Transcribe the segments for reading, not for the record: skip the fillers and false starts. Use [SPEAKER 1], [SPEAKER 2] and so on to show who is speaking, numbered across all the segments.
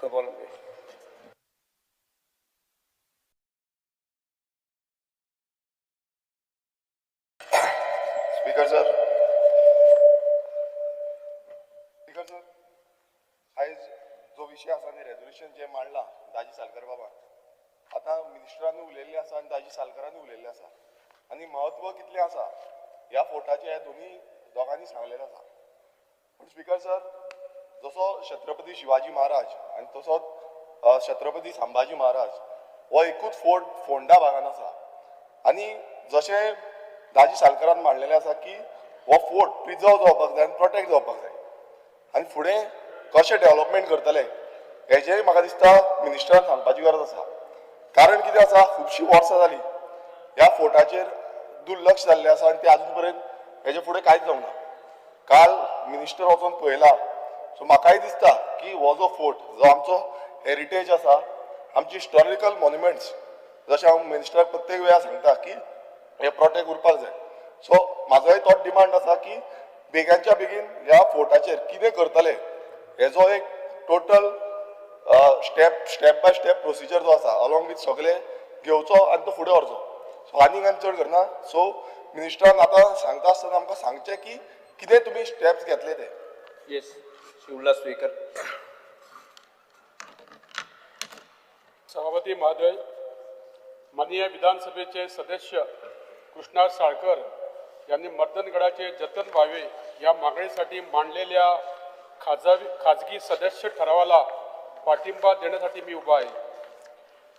[SPEAKER 1] खबर.
[SPEAKER 2] Speaker sir, speaker sir, आयज जो विशय आसा न्ही, रेजोल्युशन जें मांडलां दाजी सालकर बाबान, आतां मिनिस्टरानूय उलयल्लें आसा आनी दाजी सालकरानूय उलयल्लें आसा आनी म्हत्व कितलें आसा ह्या फोर्टाचें ह्या दोनी दोगांनी सांगलेलें आसा. पूण स्पीकर सर, जसो छत्रपती शिवाजी महाराज आनी तसोच छत्रपती संभाजी महाराज हो एकूच फोर्ट फोंडा भागान आसा आनी जशें दाजी सालकरान मांडलेलें आसा की हो फोर्ट प्रिजर्व जावपाक जाय आनी प्रोटेक्ट जावपाक जाय आनी फुडें कशें डेवलपमेंट करतले हेजेंय म्हाका दिसता मिनिस्टरान सांगपाची गरज आसा. कारण कितें आसा, खुबशीं वर्सां जालीं ह्या फोर्टाचेर दुर्लक्ष जाल्लें आसा आनी तें आजून पर्यंत हेजे फुडें कांयच जावंक ना. काल मिनिस्टर वचोन पळयला, सो म्हाकाय दिसता की हो जो फोर्ट जो आमचो हेरिटेज आसा, आमची हिस्टॉरिकल मॉन्युमेंट्स, जशें हांव मिनिस्टराक प्रत्येक वेळार सांगता की हे प्रोटेक्ट उरपाक जाय. सो म्हाजोय तोच डिमांड आसा की बेगांच्या बेगीन ह्या फोर्टाचेर कितें करतले हेजो एक total step by step procedure जो आसा अलॉंग विथ सगळे घेवचो आनी तो फुडें व्हरचो. सो आनीक आनी चड करना. सो मिनिस्टरान आतां सांगता आसतना आमकां सांगचें की कितें तुमी स्टेप्स घेतले ते.
[SPEAKER 1] येस, श्री उल्हास सुयेकर.
[SPEAKER 3] सभापती महोदय, माननीय विधानसभेचे सदस्य कृष्णा साळकर यांनी मर्दनगडाचे जतन व्हावे या मागणीसाठी मांडलेल्या खाजगी सदस्य ठरावाला पाठिंबा देण्यासाठी मी उभा आहे.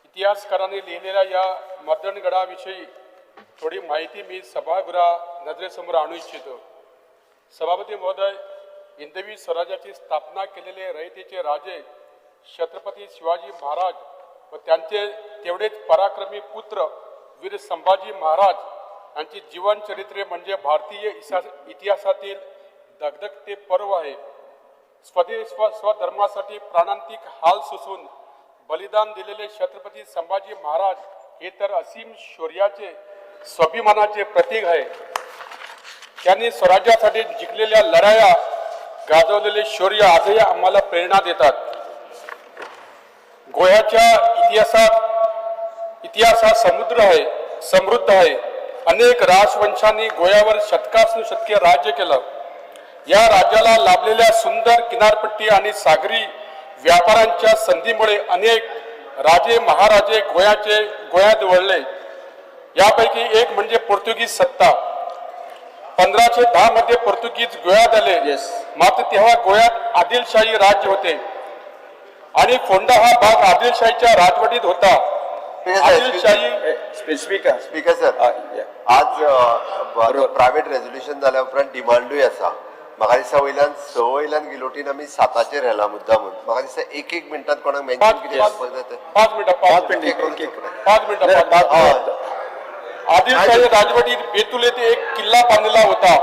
[SPEAKER 3] इतिहासकारांनी लिहिलेल्या या मर्दनगडाविषयी थोडी माहिती मी सभागृहा नजरेसमोर आणू इच्छितो. सभापती महोदय, हिंदवी स्वराज्याची स्थापना केलेले रयतेचे राजे छत्रपती शिवाजी महाराज व त्यांचे तेवढेच पराक्रमी पुत्र वीर संभाजी महाराज यांची जीवनचरित्रे म्हणजे भारतीय इतिहासातील धगधगते पर्व आहे. स्वदेश व स्वधर्मासाठी प्राणांतिक हाल सोसून बलिदान दिलेले छत्रपती संभाजी महाराज हे तर असीम शौर्याचे, स्वाभिमानाचे प्रतीक आहे. त्यांनी स्वराज्यासाठी जिंकलेल्या लढाया, गाजवलेले शौर्य आजही आम्हाला प्रेरणा देतात. गोव्याच्या इतिहास हा समुद्र आहे, समृद्ध आहे. अनेक राजवंशांनी गोव्यावर शतकानुशतके राज्य केलं. या राज्याला लाभलेल्या सुंदर किनारपट्टी आणि सागरी व्यापारांच्या संधीमुळे अनेक राजे महाराजे गोव्यात वळले. यापैकी एक म्हणजे पोर्तुगीज सत्ता. 1510 मध्ये पोर्तुगीज गोव्यात आले. मात्र तेव्हा गोव्यात आदिलशाही राज्य होते आणि फोंडा हा भाग आदिलशाहीच्या राजवटीत होता. आदिलशाही
[SPEAKER 1] स्पीकर.
[SPEAKER 4] स्पीकर सर, आज प्रायव्हेट रेजोल्युशन जाल्या उपरांत डिमांडूय आसा. म्हाका दिसता वयल्यान 6 वयल्यान गिलोटीन आमी 7चेर व्हेला मुद्दा म्हूण. म्हाका दिसता एक एक मिनटान कोणाक मेन्शन कितें करपाक जाय तें.
[SPEAKER 3] 5 मिनिटां, 5
[SPEAKER 4] मिनिटां.
[SPEAKER 3] 5 मिनिटां. आदिलशाही राजवटीत बेतूल येथे एक किल्ला बांधलेला होता.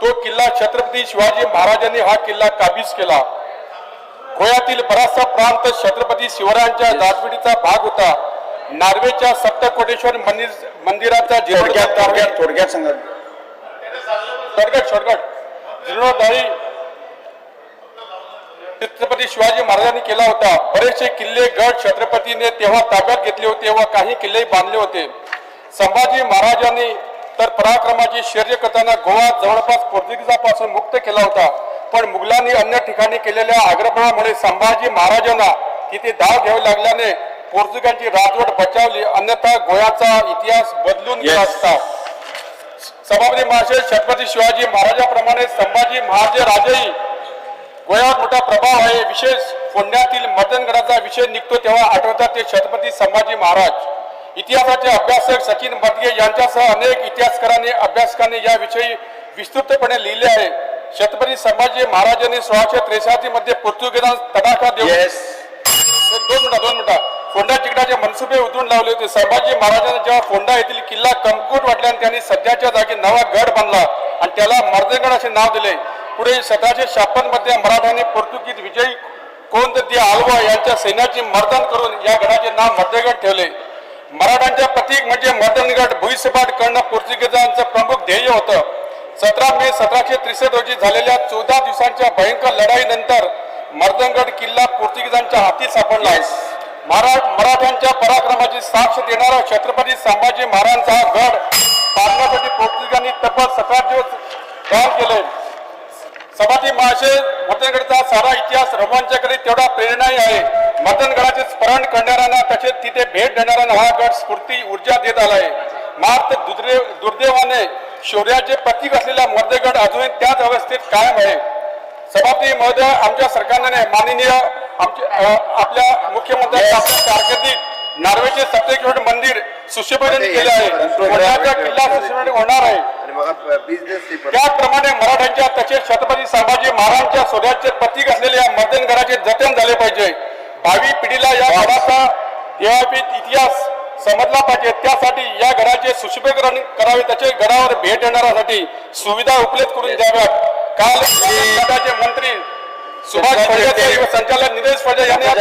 [SPEAKER 3] तो किल्ला छत्रपती शिवाजी महाराजांनी हा किल्ला काबीज केला. गोव्यातील बराचसा प्रांत छत्रपती शिवरायांच्या राजवटीचा भाग होता. नार्वेच्या सप्तकोटेश्वर मंदिराचा जीर्णोद्धार,
[SPEAKER 1] थोडक्यात सांगा.
[SPEAKER 3] शॉर्टकट शॉर्टकट, जीर्णोद्धारही छत्रपती शिवाजी महाराजांनी केला होता. बरेचसे किल्ले, गड छत्रपतीने तेव्हा ताब्यात घेतले होते व काही किल्लेही बांधले होते. संभाजी महाराजांनी तर पराक्रमाची शौर्य करताना गोवा जवळपास पोर्तुगीजापासून मुक्त केला होता. पण मुघलांनी अन्य ठिकाणी केलेल्या आक्रमणामुळे संभाजी महाराजांना तिथे धाव घ्यावी लागल्याने पोर्तुगालची राजवट बचावली, अन्यथा गोव्याचा इतिहास बदलून गेला असता. सभापती महाशय, छत्रपती शिवाजी महाराजाप्रमाणे संभाजी महाराज राजेही गोव्यावर मोठा प्रभाव आहे. विशेष फोंड्यातील मर्दनगडाचा विषय निघतो तेव्हा आठवतात ते छत्रपती संभाजी महाराज. इतिहासाचे अभ्यासक सचिन मदगे यांच्यासह अनेक इतिहासकारांनी, अभ्यासकांनी याविषयी विस्तृतपणे लिहिले आहे. छत्रपती संभाजी महाराजांनी 1683 मध्ये पोर्तुगीजांना तडाखा देऊन 2 मिनिटं, 2 मिनिटं, फोंडा जिंकण्याचे मनसुबे उधळून लावले होते. संभाजी महाराजांना जेव्हा फोंडा येथील किल्ला कमकुवत वाटल्याने त्यांनी सध्याच्या जागी नवा गड बांधला आणि त्याला मर्दनगड असे नाव दिले. पुढे 1756 मध्ये मराठ्यांनी पोर्तुगीज विजयी कोंद दी आल्वा यांच्या सैन्याची मर्दन करून या गडाचे नाव मर्दनगड ठेवले. मराठ्यांचे प्रतीक म्हणजे मर्दनगड भुईसपाट करणं पोर्तुगीजांचं प्रमुख ध्येय होतं. 17 मे 1763 रोजी झालेल्या 14 दिवसांच्या भयंकर लढाईनंतर मर्दनगड किल्ला पोर्तुगीजांच्या पोर्तुगीजांच्या हाती सापडला. मराठ्यांच्या पराक्रमाची साक्ष देणारा छत्रपती संभाजी महाराजांचा हा गड बांधण्यासाठी पोर्तुगीजांनी तब्बल 17 दिवस काम केले. सभापती महाशय, मदनगडचा सारा इतिहास रोमांचकरी तेवढा प्रेरणाही आहे. मदनगडाचे स्मरण करणाऱ्यांना तसेच तिथे भेट देणाऱ्यांना हा गड स्फूर्ती ऊर्जा देत आला आहे. मात्र दुर्दैवाने शौर्याचे प्रतीक असलेला मर्दगड अजूनही त्याच अवस्थेत कायम आहे. सभापती महोदय, आमच्या सरकारने माननीय आमचे आपल्या मुख्यमंत्र्यांच्या आपल्या कारकिर्दीत नार्वेचे सप्तेश्वर मंदिर सुशोभीकरण केले आहे. कोंढाचा किल्ला सुशोभीकरण होणार आहे.
[SPEAKER 4] आनी म्हाका बिझनेस
[SPEAKER 3] त्याचप्रमाणे मराठ्यांच्या तसेच छत्रपती संभाजी महाराजांच्या शौर्याचे प्रतीक असलेल्या या मर्दनगडाचे जतन झाले पाहिजे. भावी पिढीला या गडाचा देवापीत इतिहास समजला पाहिजे. त्यासाठी या गडाचे सुशोभीकरण करावे तसेच गडावर भेट देणाऱ्यासाठी सुविधा उपलब्ध करून द्याव्यात. काल गडाचे मंत्री सुभाष फडके व संचालक निलेश फडके यांनी या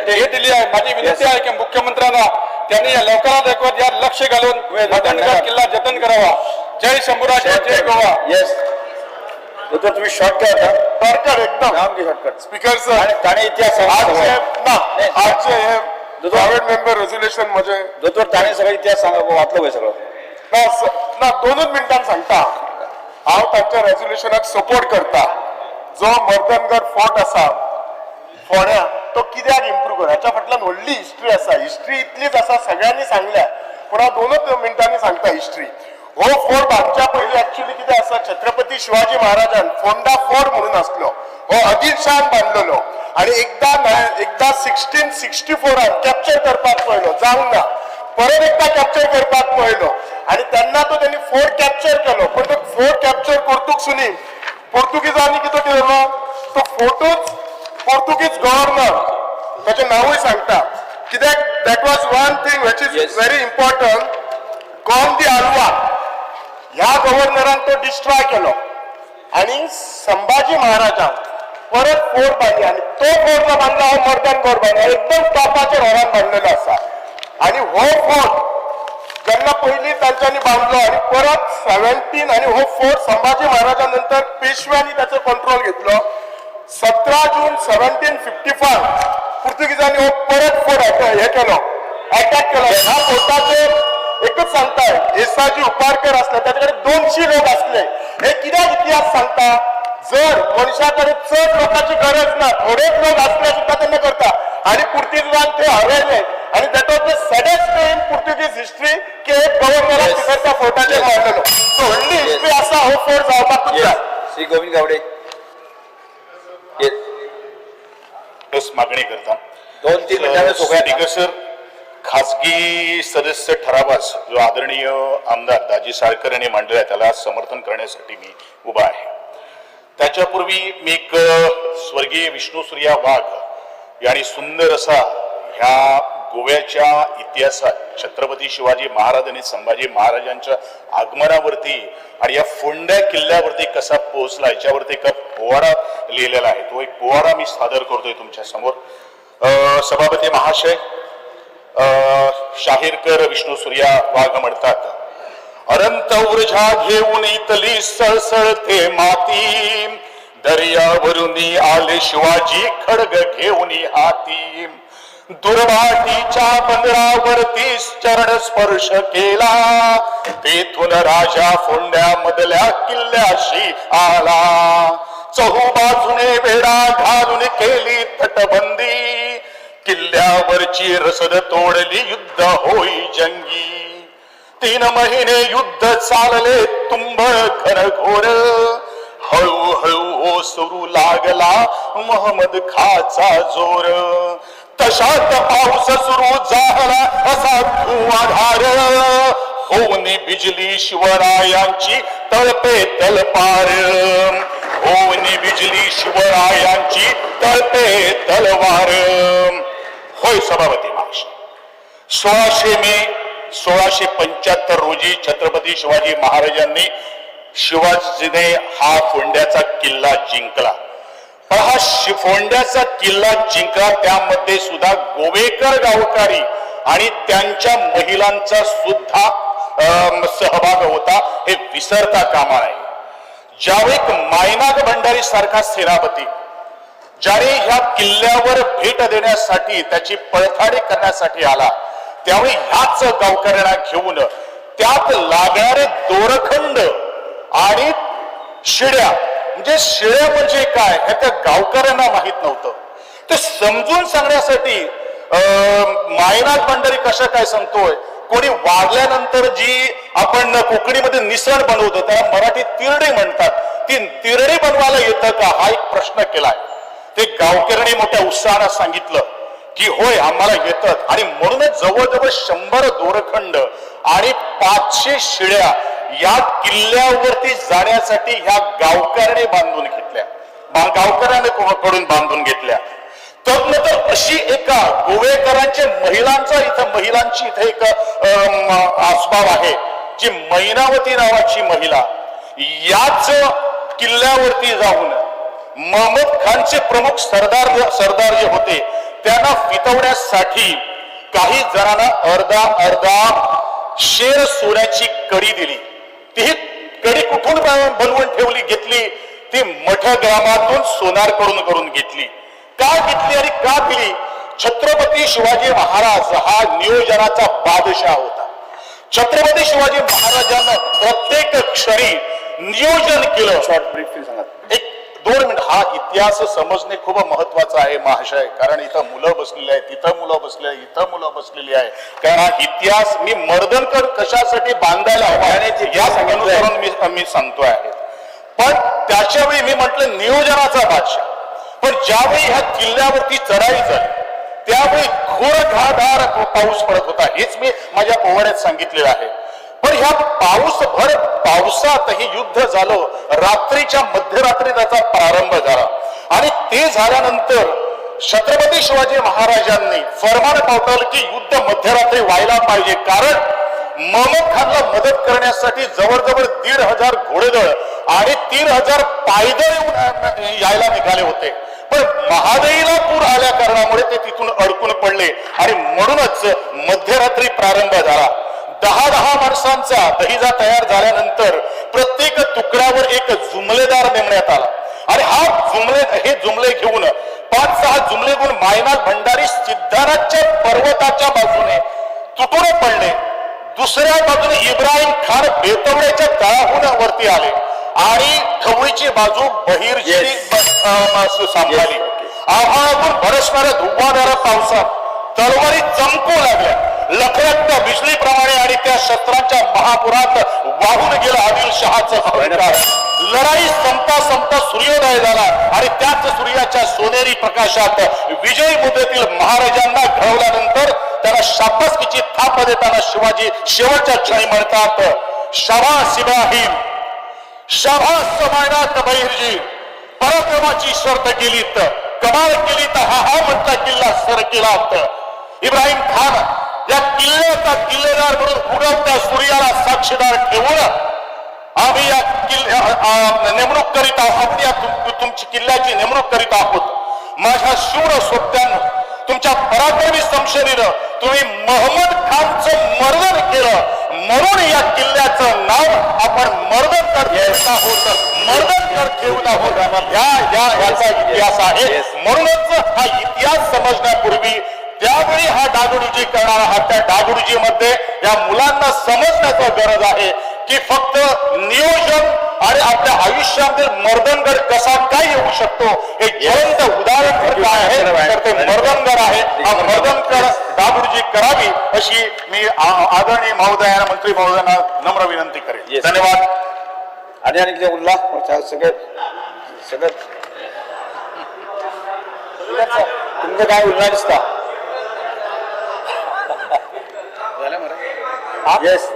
[SPEAKER 3] भेट दिली आहे. माझी विनंती आहे की मुख्यमंत्र्यांना त्यांनी या लवकरात लवकर यात लक्ष घालून मदनगड किल्ला जतन करावा. जय शंभूराज, जय गोवा.
[SPEAKER 1] येस दोतोर, तुम्ही शॉर्ट काय आता?
[SPEAKER 2] शॉर्टकट एकदम.
[SPEAKER 1] सामकी शॉर्टकट.
[SPEAKER 2] स्पीकर सर,
[SPEAKER 1] ताणें इतिहास सांगला
[SPEAKER 2] आजचे
[SPEAKER 1] सगळो.
[SPEAKER 2] ना,
[SPEAKER 1] नाही,
[SPEAKER 2] आजचे हे
[SPEAKER 1] दोतोर.
[SPEAKER 2] प्रायव्हेट मेंबर रेझोल्युशन म्हजे
[SPEAKER 1] दोतोर, ताणें सगळो इतिहास सांगला, वाचलो पळय सगळो.
[SPEAKER 2] ना ना, दोनूच मिनटान सांगता. हांव तांच्या रेझोल्युशनाक सपोर्ट करता. जो मर्दनगड फोर्ट आसा फोंड्या, तो कित्याक इम्प्रूव कर, हाच्या फाटल्यान व्हडली हिस्ट्री आसा. हिस्ट्री इतलीच आसा, सगळ्यांनी सांगल्या, पूण हांव दोनूच मिनटांनी सांगता हिस्ट्री. हो फोर्ट बांदच्या पयलीं एक्चुअली कितें आसा, छत्रपती शिवाजी महाराजान फोंडा फोर्ट म्हणून आसलो. हो आदिलशाहान बांदलेलो आनी एकदां 1664 कॅप्चर करपाक पळयलो, जावंक ना. परत एकदा कॅप्चर करपाक पळयलो आनी तेन्ना तो त्यांनी फोर्ट कॅप्चर केलो, पण तो फोर्ट कॅप्चर करतूक सुनी पोर्तुगीजांनी कितें केलो, तो फोर्टूच पोर्तुगीज गव्हर्नर, ताचें नांवूय सांगता कित्याक, that was one thing which is very important. Gomes de Alva ह्या गव्हर्नरान तो डिस्ट्रॉय केलो आनी संभाजी महाराजान परत फोर्ट बांदली आनी तो फोर्ट जो बांदला हो मर्दन गोड बांदला, एकदम टॉपाचेर होरान बांदलेलो आसा. आनी हो फोर्ट जेन्ना पयलीं तांच्यांनी बांदलो आनी परत 17 आनी हो फोर्ट संभाजी महाराजा नंतर पेशव्यांनी ताचो कंट्रोल घेतलो. 17 जून 1755 पुर्तुगीजांनी हो परत फोर्ट हे केलो, अटॅक केलो. ह्या फोर्टाचेर एकच सांगता, येसाजी उपारकर असले, ताचे कडेन 200 लोक असले. हे कित्याक इतिहास सांगता, जर मनशा कडेन चड लोकांची गरज ना, थोडेच लोक असले सुद्दां तेन्ना करता. आनी पुर्तुगीजान ते हरयले आनी that was the saddest day in Portuguese history की एक गव्हर्नराक भितर त्या फोर्टाचेर मारलेलो. सो व्हडली हिस्ट्री आसा हो फोर्ट जावपाक
[SPEAKER 1] येस
[SPEAKER 2] जाय.
[SPEAKER 1] श्री गोविंद गावडे. येस.
[SPEAKER 5] बस मागणी करता.
[SPEAKER 1] 2-3 मिनिटांनी सोंपया.
[SPEAKER 5] स्पीकर सर, खाजगी सदस्य ठरावास जो आदरणीय आमदार दाजी साळकर यांनी मांडलेला आहे त्याला समर्थन करण्यासाठी मी उभा आहे. त्याच्यापूर्वी मी एक स्वर्गीय विष्णुसूर्या वाघ यांनी सुंदर असा ह्या गोव्याच्या इतिहासात छत्रपती शिवाजी महाराज आणि संभाजी महाराजांच्या आगमनावरती आणि या फोंड्या किल्ल्यावरती कसा पोहोचला याच्यावरती एका पोवाडा लिहिलेला आहे. तो एक पोवाडा मी सादर करतोय तुमच्या समोर. सभापती महाशय, शाहीरकर विष्णू सूर्या वाघ म्हणतात, अनंत ऊर्जा घेऊन इतली सळसळते माती, दर्यावरून आले शिवाजी खडग घेऊन हाती, दुर्वाटीच्या बंदरावरती चरण स्पर्श केला, तेथून राजा फोंड्या मधल्या किल्ल्याशी आला, चहूबाजूने वेढा घालून केली तटबंदी, किल्ल्यावरची रसद तोडली युद्ध होई जंगी, 3 महिने युद्ध चालले तुंबळ घनघोर, हळूहळू ओसरू लागला मोहम्मद खाचा जोर, तशात पाऊस सुरू झाला असा धुवाधार, होऊन बिजली शिवरायांची तळपे तलपार, होऊन बिजली शिवरायांची तळपे तलवार. होय सभापती महाशय, 1600 मे 1675 रोजी छत्रपती शिवाजी महाराजांनी शिवाजीने हा फोंड्याचा किल्ला जिंकला. पण हा फोंड्याचा किल्ला जिंकला त्यामध्ये सुद्धा गोवेकर गावकरी आणि त्यांच्या महिलांचा सुद्धा सहभाग होता हे विसरता कामा नये. ज्यावेळी मायनाक भंडारी सारखा सेनापती ज्याने ह्या किल्ल्यावर भेट देण्यासाठी, त्याची पडताळणी करण्यासाठी आला, त्यावेळी ह्याच गावकऱ्यांना घेऊन त्यात लागणारे दोरखंड आणि शिड्या, म्हणजे शिड्या म्हणजे काय हे त्या गावकऱ्यांना माहित नव्हतं, ते समजून सांगण्यासाठी मायनाक भंडारी कशा काय सांगतोय, कोणी वारल्यानंतर जी आपण कोकणीमध्ये निसण बनवतो त्याला मराठीत तिरडी म्हणतात, ती तिरडी बनवायला येतं का हा एक प्रश्न केलाय. ते गावकऱ्यांनी मोठ्या उत्साहानं सांगितलं की होय आम्हाला येतात, आणि म्हणूनच जवळजवळ 100 दोरखंड आणि 500 शिळ्या या किल्ल्यावरती जाण्यासाठी ह्या गावकऱ्याने बांधून घेतल्या, गावकऱ्याने कडून बांधून घेतल्या. तदनंतर अशी एका गोवेकरांच्या महिलांचा इथं, महिलांची इथे एक आस्भाव आहे, जी मैनावती नावाची महिला याच किल्ल्यावरती जाऊन महमद खानचे प्रमुख सरदार सरदार जे होते त्यांना फितवण्यासाठी काही जणांना अर्धा अर्धा शेर सोन्याची कडी दिली. ती कडी कुठून बनवून ठेवली घेतली, ती मठग्रामातून सोनारकडून करून घेतली. का घेतली आणि का दिली? छत्रपती शिवाजी महाराज हा नियोजनाचा बादशाह होता. छत्रपती शिवाजी महाराजांना प्रत्येक क्षणी नियोजन केलं.
[SPEAKER 1] शॉर्ट ब्रीफली सांगा.
[SPEAKER 5] 1-2 मिनिट. हा इतिहास समजणे खूप महत्वाचं आहे महाशय, कारण इथं मुलं बसलेली आहेत, तिथं मुलं बसलेली आहेत, इथं मुलं बसलेली आहे. कारण हा इतिहास मी मर्दनकर कशासाठी बांधायला हवा या अनुसरून मी सांगतो आहे. पण त्याच्यावेळी मी म्हटलं नियोजनाचा बादशाह, पण ज्यावेळी ह्या किल्ल्यावरती चढाई झाली त्यावेळी घोरघाधार पाऊस पडत होता, हेच मी माझ्या पोवाड्यात सांगितलेलं आहे. पण ह्या पाऊसभर पावसातही युद्ध झालं, रात्रीच्या मध्यरात्री त्याचा प्रारंभ झाला. आणि ते झाल्यानंतर छत्रपती शिवाजी महाराजांनी फरमान पाठवलं की युद्ध मध्यरात्री व्हायला पाहिजे, कारण महमद खानला मदत करण्यासाठी जवळजवळ 1,500 घोडेदळ आणि 3,000 पायदळ येऊन यायला निघाले होते. पण महादईला पूर आल्या कारणामुळे ते तिथून अडकून पडले आणि म्हणूनच मध्यरात्री प्रारंभ झाला. 10-10 माणसांचा दहिजा तयार झाल्यानंतर प्रत्येक तुकड्यावर एक जुमलेदार नेमण्यात आला आणि हा जुमले हे जुमले घेऊन 5-6 जुमले घेऊन मायनाक भंडारी सिद्धाराच्या पर्वताच्या बाजूने तुटून पडले. दुसऱ्या बाजूने इब्राहिम खान बेतवड्याच्या तळाहून वरती आले आणि खवळीची बाजू बहिर्जीने सांभाळली. आभाळातून बरसणाऱ्या धुव्वाधारा पावसात तलवारी चमकू लागल्या, लखलखत्या बिजलीप्रमाणे, आणि त्या शस्त्रांच्या महापुरात वाहून गेला आदिलशहाचा अहंकार. लढाई संपता संपता सूर्योदय झाला आणि त्याच सूर्याच्या सोनेरी प्रकाशात विजयी मुद्रेतील महाराजांना घडवल्यानंतर त्यांना शाबासकीची थाप देताना शिवाजी शेवटच्या क्षणी म्हणतात, शाबास इब्राहिम, शाबास मायनाक बहिर्जी, पराक्रमाची शर्त केलीत, कमाल केली तर हा हा म्हटला किल्ला सर केलात. इब्राहिम खान या किल्ल्याचा किल्लेदार म्हणून उगवत्या सूर्याला साक्षीदार ठेवून आम्ही या किल्ल्या नेमणूक करीत आहोत, या तुमची किल्ल्याची नेमणूक करीत आहोत. माझ्या शूर सोबत्यांनो, तुमच्या पराक्रमी संशरीनं तुम्ही महमद खानचं मर्दन केलं, म्हणून या किल्ल्याचं नाव आपण मर्दनगड ठेवत आहोत, मर्दनगड ठेवत आहोत. या या याचा इतिहास आहे. म्हणूनच हा इतिहास समजण्यापूर्वी त्यावेळी हा डागडुजी करणारा हा त्या डागडुजीमध्ये या मुलांना समजण्याचा गरज आहे की फक्त नियोजन आणि आपल्या आयुष्यामध्ये मर्दनगड कसा काय येऊ शकतो हे ज्वलंत उदाहरण काय आहे तर ते मर्दनगड आहे. हा मर्दनगड डागडुजी करावी अशी मी आदरणीय महोदयांना, मंत्री महोदयांना नम्र विनंती करेन. धन्यवाद.
[SPEAKER 1] आणि आणि कितें उरला सगळे सगळं तुमचं काय उरला दिसता? येस.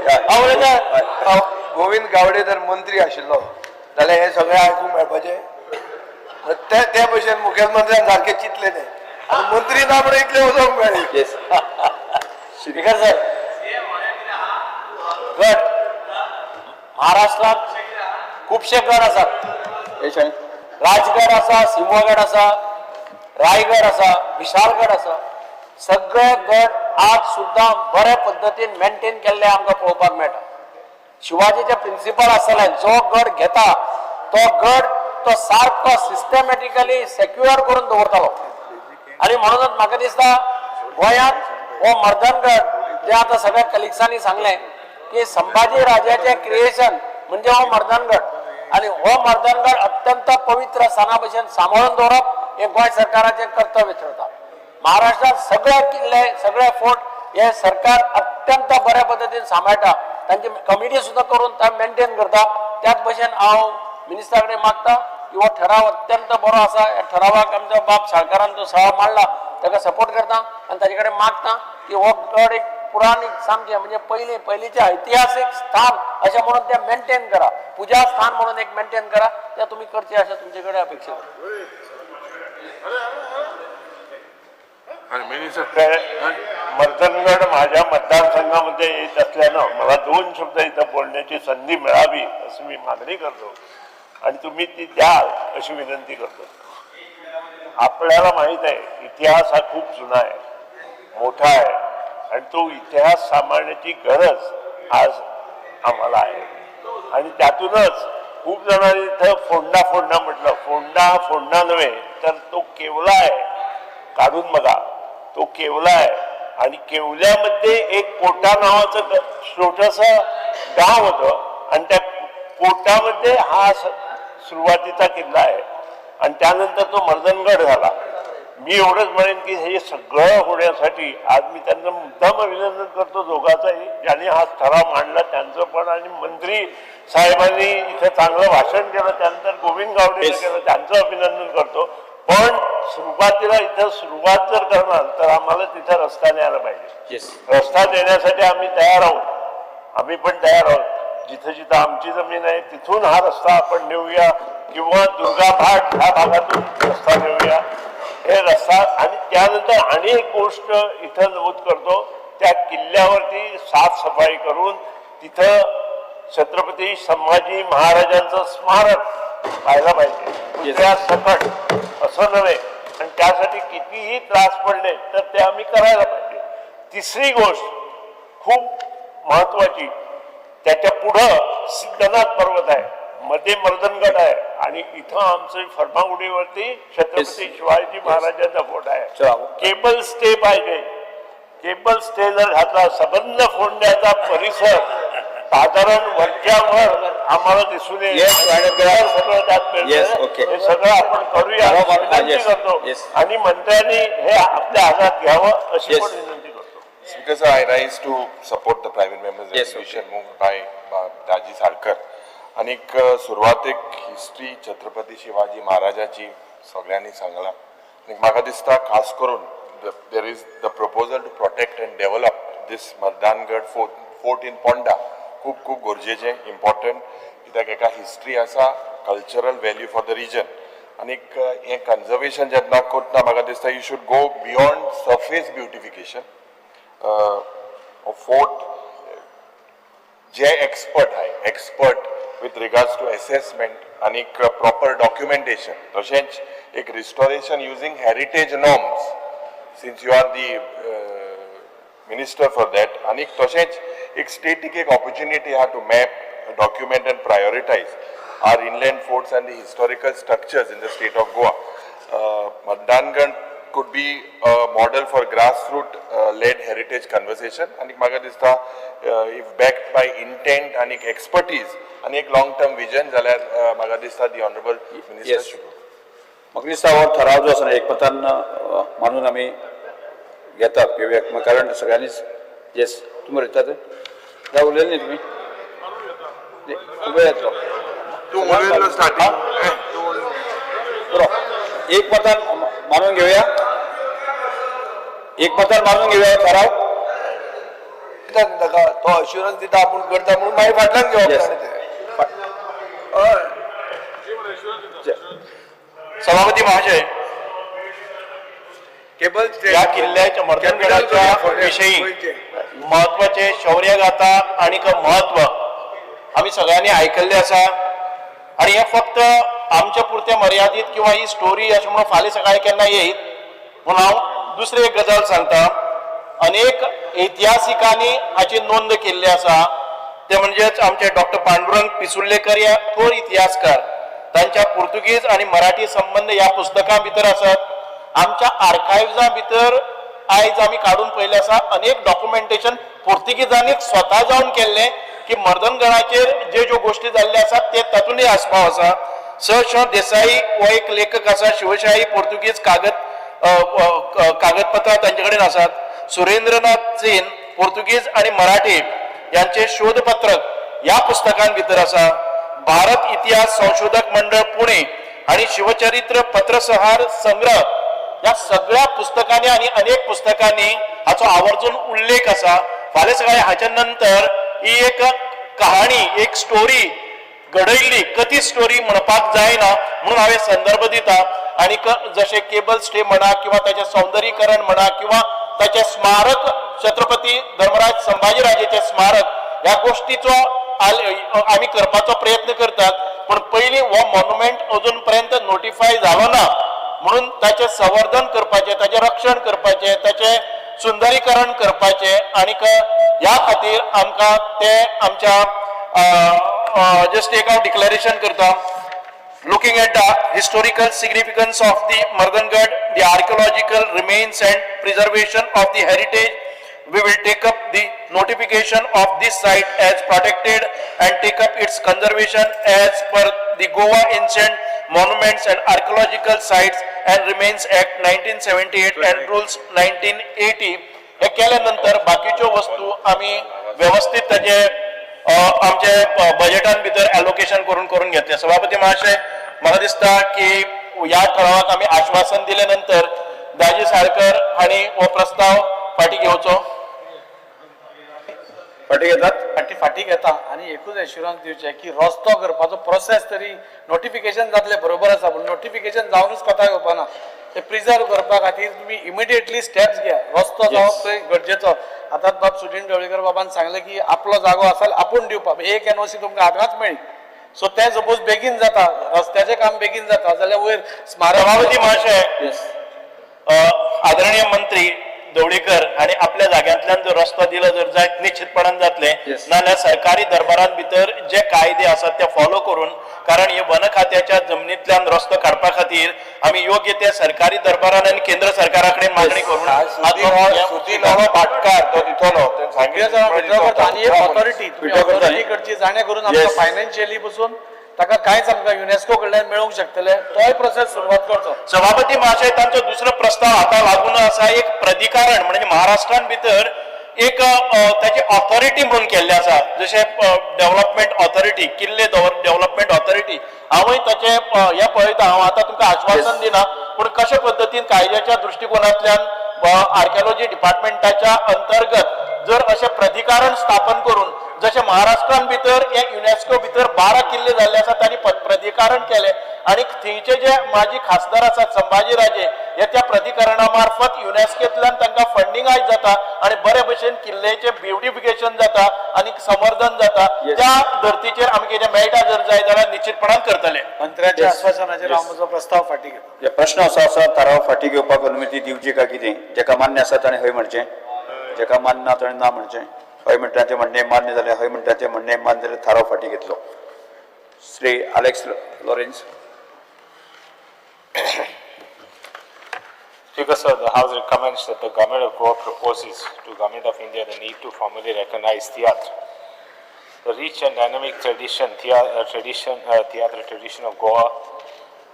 [SPEAKER 6] गोविंद गावडे जर मंत्री आशिल्लो जाल्यार हें सगळें आयकूंक मेळपाचें. ते ते भशेन मुखेलमंत्र्यान सारकें चिंतलें तें, आनी मंत्री ना म्हणून इतलें वचोंक मेळ्ळें.
[SPEAKER 1] येस स्पीकर सर,
[SPEAKER 7] गड महाराष्ट्रात खुबशे गड आसात. राजगड आसा, सिंहगड आसा, रायगड आसा, विशालगड आसा. सगळे गड आज सुद्दां बरे पद्दतीन मेंटेन केल्ले आमकां पळोवपाक मेळटा. शिवाजीचे प्रिंसिपल आसताले, जो गड घेता तो गड तो सारको सिस्टमॅटिकली सेक्युअर करून दवरतालो. आणि म्हणूनच म्हाका दिसता गोंयांत हो मर्दनगड जे आतां सगळ्या कलिग्सांनी सांगलें की संभाजी राजाचें क्रिएशन म्हणजे हो मर्दनगड आनी हो मर्दनगड अत्यंत पवित्र स्थाना भशेन सांबाळून दवरप हें गोंय सरकाराचें कर्तव्य थरता. महाराष्ट्रात सगळे किल्ले, सगळे फोर्ट हे सरकार अत्यंत बऱ्या पद्दतीन सांबाळटा, तांची कमिटी सुद्दां करून ते मेंटेन करता. त्याच भशेन हांव मिनिस्टरा कडेन मागता की हो ठराव अत्यंत बरो आसा. ह्या ठरावाक आमचो बाब साळकारान जो सभा मांडला ताका सपोर्ट करता आनी ताजे कडेन मागता की हो गड एक पुराणीक सामकें म्हणजे पयलीं पयलींचें ऐतिहासीक स्थान अशें म्हणून तें मेंटेन करा, पुजा स्थान म्हणून एक मेंटेन करा, तें तुमी करचें अशें तुमचे कडेन अपेक्षा.
[SPEAKER 8] मर्दनगड माझ्या मतदारसंघामध्ये येत असल्यानं मला दोन शब्द इथं बोलण्याची संधी मिळावी अशी मी मागणी करतो आणि तुम्ही ती द्याल अशी विनंती करतो. आपल्याला माहीत आहे इतिहास हा खूप जुना आहे, मोठा आहे आणि तो इतिहास सांभाळण्याची गरज आज आम्हाला आहे. आणि त्यातूनच खूप जणांनी इथं फोंडा फोंडा म्हटलं. फोंडा हा फोंडा नव्हे तर तो केवला आहे, काढून बघा तो केवला आहे. आणि केवल्यामध्ये एक कोटा नावाचं छोटंसं गाव होतं आणि त्या कोटामध्ये हा सुरुवातीचा किल्ला आहे आणि त्यानंतर तो मर्दनगड झाला. मी एवढंच म्हणेन की हे सगळं होण्यासाठी आज मी त्यांचं मुद्दाम अभिनंदन करतो दोघांचाही, ज्यांनी हा ठराव मांडला त्यांचं पण, आणि मंत्री साहेबांनी इथं चांगलं भाषण केलं, त्यानंतर गोविंद गावडे केलं, त्यांचं अभिनंदन करतो. पण सुरुवातीला इथं सुरुवात जर करणार तर आम्हाला तिथं रस्ता न्यायला पाहिजे. रस्ता देण्यासाठी आम्ही तयार आहोत, आम्ही पण तयार आहोत. जिथं जिथं आमची जमीन आहे तिथून हा रस्ता आपण नेऊया किंवा दुर्गा भाट ह्या भागातून रस्ता नेऊया, हे रस्ता. आणि त्यानंतर आणि एक गोष्ट इथं नमूद करतो, त्या किल्ल्यावरती साफसफाई करून तिथं छत्रपती संभाजी महाराजांचं स्मारक पाहायला पाहिजे, पुतळ्या सकट असं नव्हे. आणि त्यासाठी कितीही त्रास पडले तर ते आम्ही करायला पाहिजे. तिसरी गोष्ट खूप महत्वाची, त्याच्या पुढं सिद्धनाथ पर्वत आहे, मध्ये मर्दनगड आहे आणि इथं आमचं फर्मागुडीवरती छत्रपती शिवाजी महाराजांचा फोट आहे. केबल स्टे पाहिजे, केबल स्टे जर घातला सबंध फोडण्याचा परिसर साधारण वरच्यावर आम्हाला दिसून येईल. सगळं त्यात मिळतं. हे सगळं आपण करूया, विनंती करतो आणि मंत्र्यांनी हे आपल्या हातात घ्यावं अशी पण विनंती करतो.
[SPEAKER 2] Speaker sir, I rise to support the private members resolution moved by Daji Salkar. आनीक सुरवातेक हिस्ट्री छत्रपती शिवाजी महाराजाची सगळ्यांनी सांगला आनी म्हाका दिसता खास करून there is the proposal to protect and develop this Mardangad fort in Ponda खूब खूब गरजेचें, इम्पॉर्टंट, कित्याक एका हिस्ट्री आसा, cultural value for the region. आनीक हें कन्जर्वेशन जेन्ना करतना म्हाका दिसता you should go beyond surface beautification. Fort J expert आहे, expert with regards to assessment आनीक प्रॉपर डॉक्युमेंटेशन, तशेंच एक restoration using heritage norms, since you are the minister for that. आनीक तशेंच एक स्टेटीक एक ऑपॉर्च्युनिटी आहा to map, document and prioritise our inland forts and the historical structures in the state of Goa. Mardangad could be a model for grassroots led heritage conversation आणि म्हाका दिसता if backed by intent आणि expertise आणि एक long term vision जाल्यार म्हाका दिसता the honorable minister should.
[SPEAKER 1] म्हाका दिसता हो ठराव जो आसा न्ही, एकमतान मानून आमी घेतात घेवया, कारण सगळ्यांनीच. येस, तुमी उलयतात जावं, उलयले न्ही तुमी, उबे येतलो
[SPEAKER 2] तूं उलयल्लो स्टार्टींग.
[SPEAKER 1] बरो, एकमतान मानून घेवया, एकमतान मानून घेवया ठराव.
[SPEAKER 6] दिता न्ही ताका तो अश्युरन्स दिता आपूण करता म्हणून, मागीर फाटल्यान घेवप ताणें तें. हय.
[SPEAKER 9] सभापती महाशय,
[SPEAKER 6] केबल
[SPEAKER 9] या किल्ल्याच्या मर्दनगडाच्या विषयी महत्वाचे शौर्यगाथा आणि महत्व आमी सगळ्यांनी आयकल्ले आसा आणि हे फक्त आमच्या पुरते मर्यादीत किंवा ही स्टोरी अशें म्हणून फाल्यां सकाळी केन्ना येयत म्हणून हांव दुसरी एक गजाल सांगता. अनेक इतिहासिकांनी हाची नोंद केल्ली आसा, ते म्हणजेच आमचे डॉक्टर पांडुरंग पिसुर्लेकर हे थोर इतिहासकार. तांच्या पुर्तुगीज आनी मराठी संबंद ह्या पुस्तकां भितर आसात. आमच्या आर्कायव्जा भितर आयज आमी काडून पळयलें आसा अनेक डॉक्युमेंटेशन पुर्तुगीजांनी स्वता जावन केल्लें की मर्दनगडाचेर जे ज्यो गोश्टी जाल्ल्यो आसात ते तातूंतय आस्पाव आसा. स श देसाई हो एक लेखक आसा. शिवशाही पुर्तुगीज कागदपत्रां तांचे कडेन आसात. सुरेंद्रनाथ सेन पुर्तुगीज आनी मराठी यांचे शोधपत्रक ह्या पुस्तकां भितर आसा. भारत इतिहास संशोधक मंडळ पुणे आणि शिवचरित्र पत्रसहार संग्रह ह्या सगळ्या पुस्तकांनी आणि अनेक पुस्तकांनी हाचो आवर्जून उल्लेख आसा. फाल्यां सकाळी हाच्या नंतर ही एक कहाणी, एक स्टोरी घडयल्ली, कथीत स्टोरी म्हणपाक जायना म्हणून हांवें संदर्भ दिता. आनी जशें केबल स्टे म्हणा किंवा ताचें सौंदर्यीकरण म्हणा किंवा ताचें स्मारक, छत्रपती धर्मराज संभाजीराजेचें स्मारक, ह्या गोश्टीचो आमी करपाचो प्रयत्न करतात. पूण पयलीं हो मॉन्युमेंट अजून पर्यंत नोटिफाय जालो ना म्हणून ताचें संवर्धन करपाचें, ताचें रक्षण करपाचें, ताचें सुंदरीकरण करपाचें आनीक ह्या खातीर आमकां ते आमच्या जस्ट एक हांव डिक्लेरेशन करता. Looking at the historical significance of the Mardangad, the archaeological remains and preservation of the heritage, we will take up the notification of this site as protected and take up its conservation as per the Goa Ancient Monuments and Archaeological Sites and Remains Act 1978 and Rules 1980. हे केल्या नंतर बाकीच्यो वस्तू आमी व्यवस्थित ताजे आमचे बजेटान भितर एलोकेशन करून करून घेतले. सभापती महाशय, म्हाका दिसता की ह्या ठरावाक आमी आश्वासन दिले नंतर दाजी साळकर हांणी हो प्रस्ताव फाटी घेवचो.
[SPEAKER 1] फाटी घेतात.
[SPEAKER 10] फाटी फाटी घेता आनी एकूच एश्युरन्स दिवचें की रस्तो करपाचो प्रोसेस तरी नोटिफिकेशन जातलें, बरोबर आसा, पूण नोटिफिकेशन जावनूच कोता येवपा ना. ते प्रिजर्व करपा खातीर तुमी इमिडिएटली स्टेप्स घेया. रस्तो जावप थंय गरजेचो. आतांच बाब सुदीन ढवळीकर बाबान सांगलें की आपलो जागो आसा जाल्यार आपूण दिवपाक एक एनओसी तुमकां आतांच मेळ्ळी. सो तें सपोज बेगीन जाता, रस्त्याचें काम बेगीन जाता जाल्यार वयर स्मारक.
[SPEAKER 9] सभापती महाशय,
[SPEAKER 1] येस.
[SPEAKER 9] आदरणीय मंत्री ढवळीकर हांणी आपल्या जाग्यांतल्यान जर रस्तो दिलो जर जायत, निश्चितपणान जातले. नाजाल्यार सरकारी दरबारात भितर जे कायदे आसात ते फॉलो करून, कारण हे वन खात्याच्या जमनींतल्यान रस्तो काडपा खातीर आमी योग्य ते सरकारी दरबारान आनी केंद्र सरकारा कडेन मागणी करून
[SPEAKER 2] सुदीन हो भाटकार तो दितलो.
[SPEAKER 10] आनी एक ऑथॉरिटी तुमी ऑथॉरिटी कडची जाणें करून आमकां फायनान्शियली पसून ताका कांयच आमकां युनेस्को कडल्यान मेळोवंक शकतले, तोय प्रोसेस सुरवात करचो.
[SPEAKER 9] सभापती महाशय, तांचो दुसरो प्रस्ताव हाता लागून आसा. एक प्राधिकरण म्हणजे महाराष्ट्रान भितर एक ताची ऑथॉरिटी म्हणून केल्लें आसा, जशें डेव्हलपमेंट ऑथॉरिटी, किल्ले डेव्हलपमेंट ऑथॉरिटी. हांवूय ताचें हें पळयता. हांव आतां तुमकां आश्वासन दिना, पूण कशे पद्दतीन कायद्याच्या दृश्टिकोनांतल्यान आर्किओलॉजी डिपार्टमेंटाच्या अंतर्गत जर अशें प्राधिकरण स्थापन करून, जशें महाराष्ट्रान भितर हे युनेस्को भितर 12 किल्ले जाल्ले आसा, तांणी प्राधिकरण केलें आनी थंयचे जे माजी खासदार आसात संभाजी राजे हे त्या प्राधिकरणा मार्फत युनेस्कोंतल्यान तांकां फंडींग आयज जाता आनी बरे भशेन किल्ल्याचें ब्युटिफिकेशन जाता आनी संवर्धन जाता. त्या धर्तीचेर आमी कितें मेळटा जर जाय जाल्यार निश्चितपणान करतले.
[SPEAKER 10] मंत्र्याच्या आश्वासनाचेर हांव म्हजो प्रस्ताव फाटी घेता.
[SPEAKER 1] प्रश्न असो आसा, थाराव फाटी घेवपाक अनुमती दिवची काय कितें? जेका मान्य आसा ताणें हय म्हणचें, जेका मान्य ना ताणें ना म्हणचें. हय म्हणटा तें म्हणणें मान्य जालें, हय म्हणटा तें म्हणणें मान्य जालें, थाराव फाटी घेतलो. Shri Alex Lawrence.
[SPEAKER 11] Speaker sir, the House recommends that the Government of Goa proposes to Government of India the need to formally recognize Tiatr. The rich and dynamic theatre tradition of Goa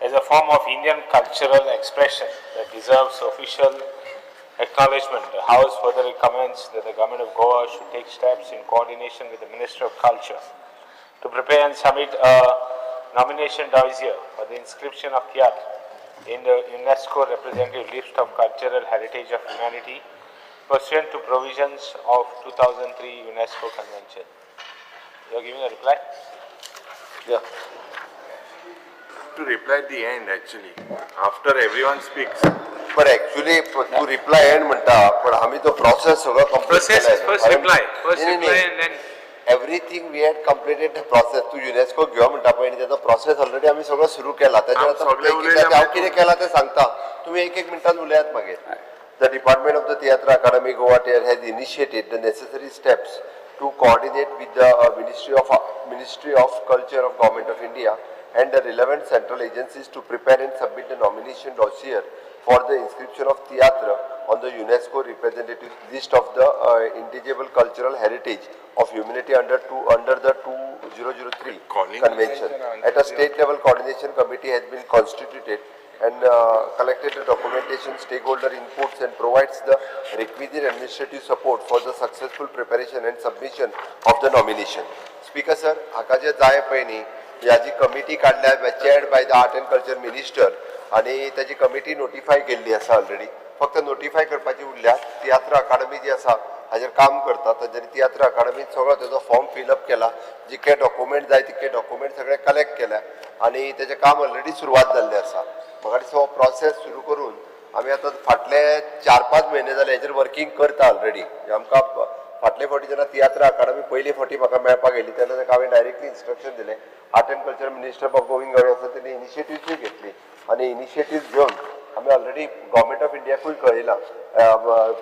[SPEAKER 11] as a form of Indian cultural expression that deserves official acknowledgement. The House further recommends that the Government of Goa should take steps in coordination with the Minister of Culture to prepare and submit a nomination dossier for the inscription of Tiatr in the UNESCO representative list of cultural heritage of humanity pursuant to provisions of 2003 UNESCO Convention. You are giving a reply?
[SPEAKER 1] Yeah.
[SPEAKER 2] To reply at the end actually, after everyone speaks.
[SPEAKER 4] पण actually तू reply and म्हणटा, पण आमी तो process सगळो complete.
[SPEAKER 11] Process is first reply. First reply and then
[SPEAKER 4] everything we had completed the process. तू UNESCO घेव म्हणटा पळय, आनी तेजो प्रोसेस ऑलरेडी आमी सगळो सुरू केला. ताजेर आतां
[SPEAKER 2] सगळे
[SPEAKER 4] एक
[SPEAKER 2] उलयले.
[SPEAKER 4] हांव कितें केलां तें सांगता, तुमी एक एक मिनटान उलयात मागीर. The Department of the Tiatr Academy Goa has initiated the necessary steps to coordinate with the Ministry of Culture of Government of India. and the relevant central agencies to prepare and submit the nomination dossier for the inscription of tiatr on the UNESCO representative list of the intangible cultural heritage of humanity under the 2003 convention. At a state level coordination committee has been constituted and collected the documentation, stakeholder inputs and provides the requisite administrative support for the successful preparation and submission of the nomination. Speaker sir, हाका जे जाय पळय न्ही, ह्या जी committee काडल्या chaired by the art and culture minister आनी ताजी committee notify केल्ली आसा ऑलरेडी, फक्त नोटिफाय करपाची उरल्या. तियात्र अकादमी जी आसा हाजेर काम करता, तांच्यांनी तियात्र अकादमीन सगळो तेजो फॉर्म फिलअप केला, जितके डॉक्युमेंट जाय तितके डॉक्युमेंट सगळे कलेक्ट केल्या आनी तेजें काम ऑलरेडी सुरवात जाल्लें आसा. म्हाका दिसता हो प्रोसेस सुरू करून आमी आतां फाटले 4-5 म्हयने जाले हेजेर वर्कींग करता ऑलरेडी. आमकां फाटले फावटी जेन्ना तियात्र अकादमी पयली फावटी म्हाका मेळपाक येयली तेन्ना ताका हांवें डायरेक्टली इन्स्ट्रक्शन दिलें. आर्ट एंड कल्चर मिनिस्टर बाब गोविंद गावडे आसा तेणी इनिशिएटिव्हूय घेतली आनी इनिशिएटीव घेवन आमी ऑलरेडी गव्हर्मेंट ऑफ इंडियाकूय कळयलां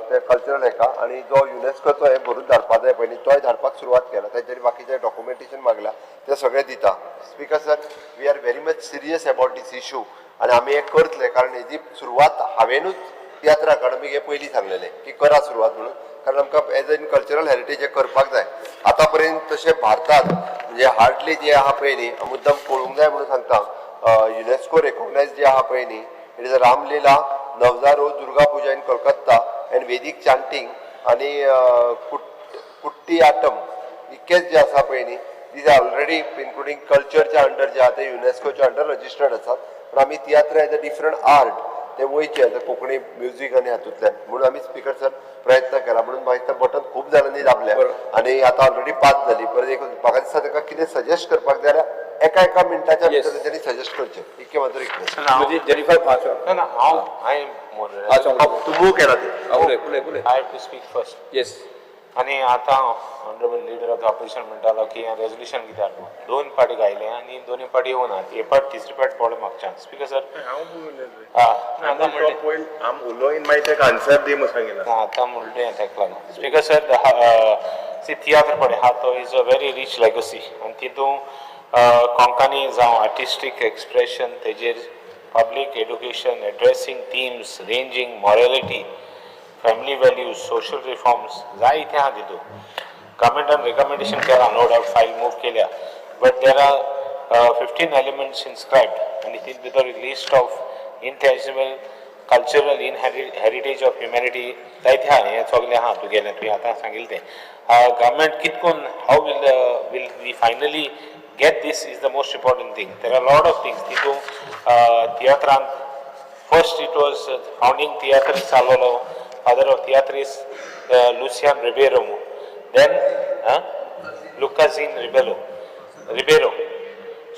[SPEAKER 4] ते कल्चरल हेका आनी जो युनेस्कोचो हें भरून धाडपा जाय पयलीं तोय धाडपाक सुरवात केला. तांच्यांनी बाकीचें डॉक्युमेंटेशन मागलां तें सगळें दिता. Speaker sir, we are very much serious about this issue आनी आमी हें करतले, कारण हेजी सुरवात हांवेनूच तियात्र अकादमीक हें पयलीं सांगलेलें की करा सुरवात म्हणून, कारण आमकां एज एन कल्चरल हेरिटेज हें करपाक जाय. आतां पर्यंत तशें भारतांत म्हणजे हार्डली जे आहा पळय न्ही, मुद्दम कळूंक जाय म्हणून सांगता, युनेस्को रेकोगनायज जे आहा पळय न्ही, it is a Ramlila, Navzaro, Durga Puja in Kolkata and Vedic chanting आनी कुट्टी आटम इतकेच जे आसा पळय न्ही, these are already including कल्चरच्या under जे आहा ते युनेस्कोच्या अंडर रजिस्टर्ड आसात. पण आमी तियात्र एज अ डिफरंट आर्ट ते वयचे एज अ कोंकणी म्युजीक आनी हातूंतल्यान म्हणून आमी स्पिकर सर प्रयत्न केला. म्हणून म्हाका दिसता बटन खूब जाणांनी दाबल्या आनी आतां ऑलरेडी 5 जाली. परत एक म्हाका दिसता ताका कितें सजेस्ट करपाक जाय जाल्यार एका एका मिनटाच्या भितर तेंच्यांनी सजेस्ट करचें, इतकें म्हाजो रिक्वेस्ट.
[SPEAKER 11] ना, हांव हांवें
[SPEAKER 4] तूं मूव केला तें.
[SPEAKER 11] I have to speak first.
[SPEAKER 1] Yes.
[SPEAKER 11] आनी आतां honourable leader of the opposition म्हणटालो की हें रेजोल्युशन कित्याक हाडलो, 2 फावटी गायलें आनी दोनूय फावटी येवना, एक फावट तिसरी फावट पडलो म्हाका चान्स. स्पिकर सर, आतां म्हणलें तेका लागून. स्पिकर सर, सी तियात्र पळय आहा तो is a very rich legacy आनी तितून कोंकणी जावं आर्टिस्टीक एक्सप्रेशन तेजेर public education addressing themes ranging morality, family values, social reforms जायते आहा तितून. गव्हर्मेंटान रेकमेंडेशन केलां, नो डावट फायल मूव केल्या, but there are 15 elements inscribed आनी तितून भितर list of intangible cultural heritage of humanity जायते आहा. हें सगळें आहा तुगेलें, तुवें आतां सांगिल्लें तें. गव्हर्मेंट कितकोन how will we finally get this is the most important thing. There are lot of things तितून. तियात्रान first it was founding tiatr चालवलो father of tiatr is Lucian Ribeiro, then Lucazin Ribeiro.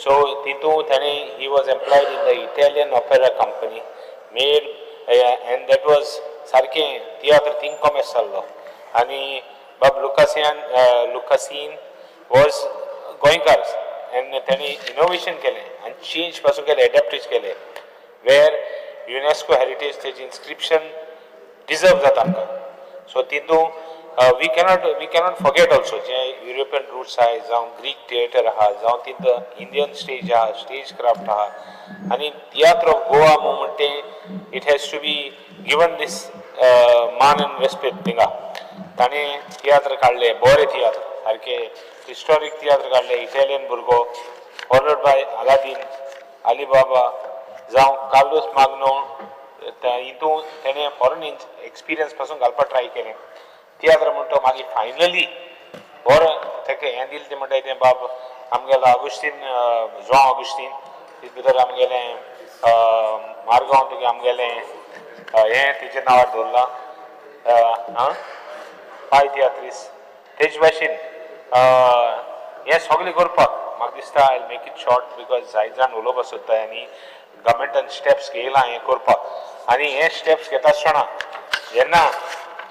[SPEAKER 11] So तितून ताणें he was employed in the Italian opera company made and that was सारकें तियात्र thing कॉमेस जाल्लो. आनी बाब लुकासीन was गोंयकार and ताणें innovation केलें आनी चेंज पासून केलें, एडॅप्टेज केलें, वेर युनेस्को हेरिटेज तेजी इन्स्क्रिप्शन डिजर्व जाता आमकां. सो तितून we cannot forget also J European roots आहाय, जावं ग्रीक थिएटर आहा, जावं तितून इंडियन स्टेज आहा, स्टेज क्राफ्ट आहा. आनी तियात्र ऑफ गोवा म्हणटा तें it has to be given this मान एंड रेस्पेक्ट. थिंगा ताणें तियात्र काडले, बरे तियात्र, सारके हिस्टोरीक तियात्र काडले. इटालियन भुरगो फॉलोड बाय अलादीन, अलीबाबा जावं कार्लोस माग्नो, हितून तेणें फॉरन एक्सपिरियन्स पासून घालपाक ट्राय केलें. तियात्र म्हणटा मागीर फायनली बरो ताका हें दिलें तें म्हणटा तें बाब आमगेलो आगुस्तीन, जुआंव आगुस्तीन, तितून भितर आमगेलें मारगांव तुगे आमगेलें हें तेजें नांवार दवरलां आं पाय तियात्रीस. तेज भाशेन हें सगळें करपाक म्हाका दिसता I make it short because जायत जाण उलोवपाक सोदता आनी गव्हर्मेंटान स्टेप्स घेयला हें करपाक. आनी हे स्टेप्स घेता आसतना जेन्ना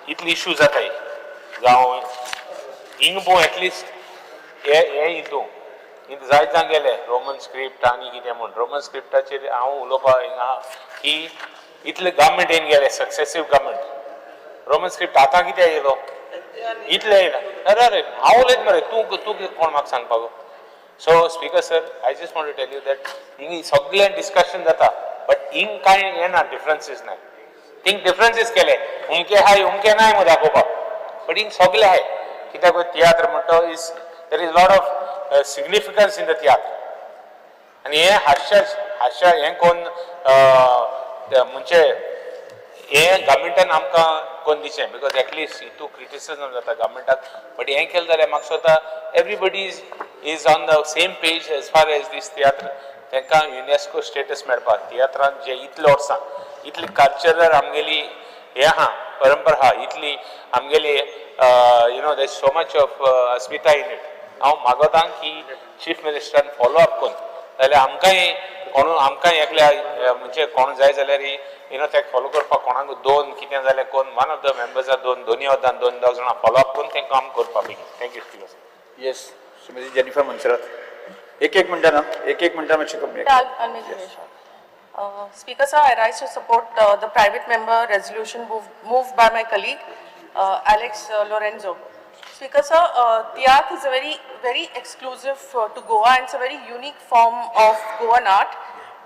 [SPEAKER 11] इतले इशू जाताय जावं हिंग पळोवं एटलिस्ट हे हे हितून हिंग जायत जाण गेले रोमन स्क्रिप्ट आनी कितें म्हूण. रोमन स्क्रिप्टाचेर हांव उलोवपाक हिंगा की इतले गव्हर्मेंट येवन गेले, सक्सेसीव गव्हर्मेंट, रोमन स्क्रिप्ट आतां कित्याक येयलो, इतले येयला. अरे अरे हांव उलयत मरे, तूं तूं कोण म्हाका सांगपाक? So speaker sir, I just want to tell you that हिंग सगळें डिस्कशन जाता, बट हिंग कांय येना, डिफरन्सीस नाय. थिंग डिफरन्सीस केले, उमके हाय उमके नाय मो दाखोवपाक, बट हिंग सगळे हाय. कित्याक तियात्र म्हणटा is there is lot of significance in the tiatr. आनी हें हास्य हास्य हें कोण म्हणजे हें गव्हर्मेंटान आमकां कोण दिचें, because at least हितू क्रिटिसिजम जाता गव्हर्मेंटाक, बट हें केलें जाल्यार म्हाका दिसता everybody is on the same page as far as this tiatr. तांकां युनेस्को स्टेटस मेळपाक तियात्रान जे इतले वर्सां इतली कल्चरल आमगेली हें आहा, परंपरा आहा, इतली आमगेली there so much of अस्मिता in it. हांव मागोतां की चीफ मिनिस्टरान फॉलो अप करून जाल्यार आमकांय कोण आमकांय एकल्या म्हणजे कोण जाय जाल्यार तेका फॉलो करपाक कोणाक दोन कितें जाल्यार कोण वन ऑफ the मेंबर्सा दोन दोनी वतान दोन दोग जाणां फॉलो अप करून तें काम करपा बेगीन. Thank you speaker sir.
[SPEAKER 1] Yes, Shrimati Jennifer Monserrate. एक एक मिनटान, एक एक मिनटान मातशें कमी.
[SPEAKER 12] I'll make it very short. Speaker sir, I rise to support the private member resolution moved by my colleague Alex Lourenco. Speaker sir, Tiatr is a very, very exclusive to Goa, and it's a very unique form of Goan art,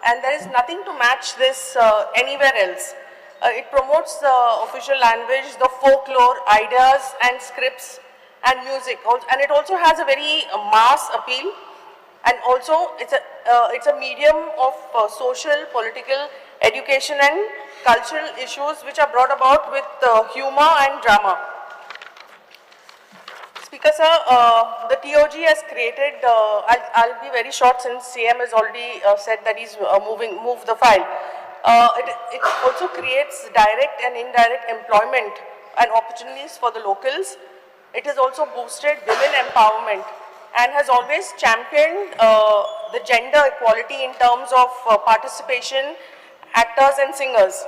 [SPEAKER 12] and there is nothing to match this anywhere else. It promotes the official language, the folklore, ideas and scripts and music, and it also has a very mass appeal. And also, it's a medium of social, political, education and cultural issues which are brought about with humor and drama. Speaker sir, the TOG has created, I'll be very short since CM has already said that he's moved the file. It also creates direct and indirect employment and opportunities for the locals. It has also boosted women empowerment and has always championed the gender equality in terms of participation, actors and singers.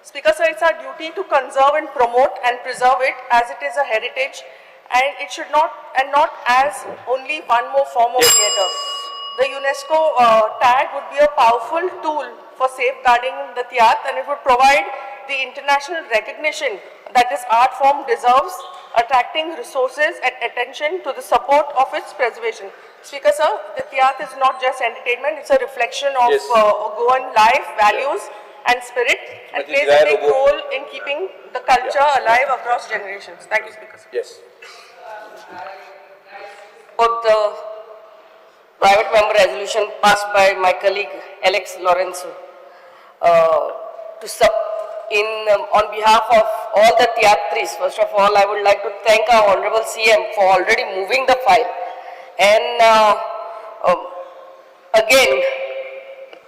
[SPEAKER 12] Speaker sir, it's our duty to conserve and promote and preserve it as it is a heritage, and it should not, and not as only one more form of theatre. The UNESCO tag would be a powerful tool for safeguarding the tiatr, and it would provide the international recognition that this art form deserves, attracting resources and attention to the support of its preservation. Speaker sir, the tiatr is not just entertainment, it's a reflection of Goan life, values and spirit, and
[SPEAKER 1] Srimati
[SPEAKER 12] plays a
[SPEAKER 1] Jaya
[SPEAKER 12] big
[SPEAKER 1] Lobo.
[SPEAKER 12] role in keeping the culture alive across generations. Thank you, Speaker sir.
[SPEAKER 1] Yes.
[SPEAKER 13] For the private member resolution passed by my colleague Alex Lourenco, to sub in on behalf of all the tiatris, first of all, I would like to thank our Honorable CM for already moving the file. And again,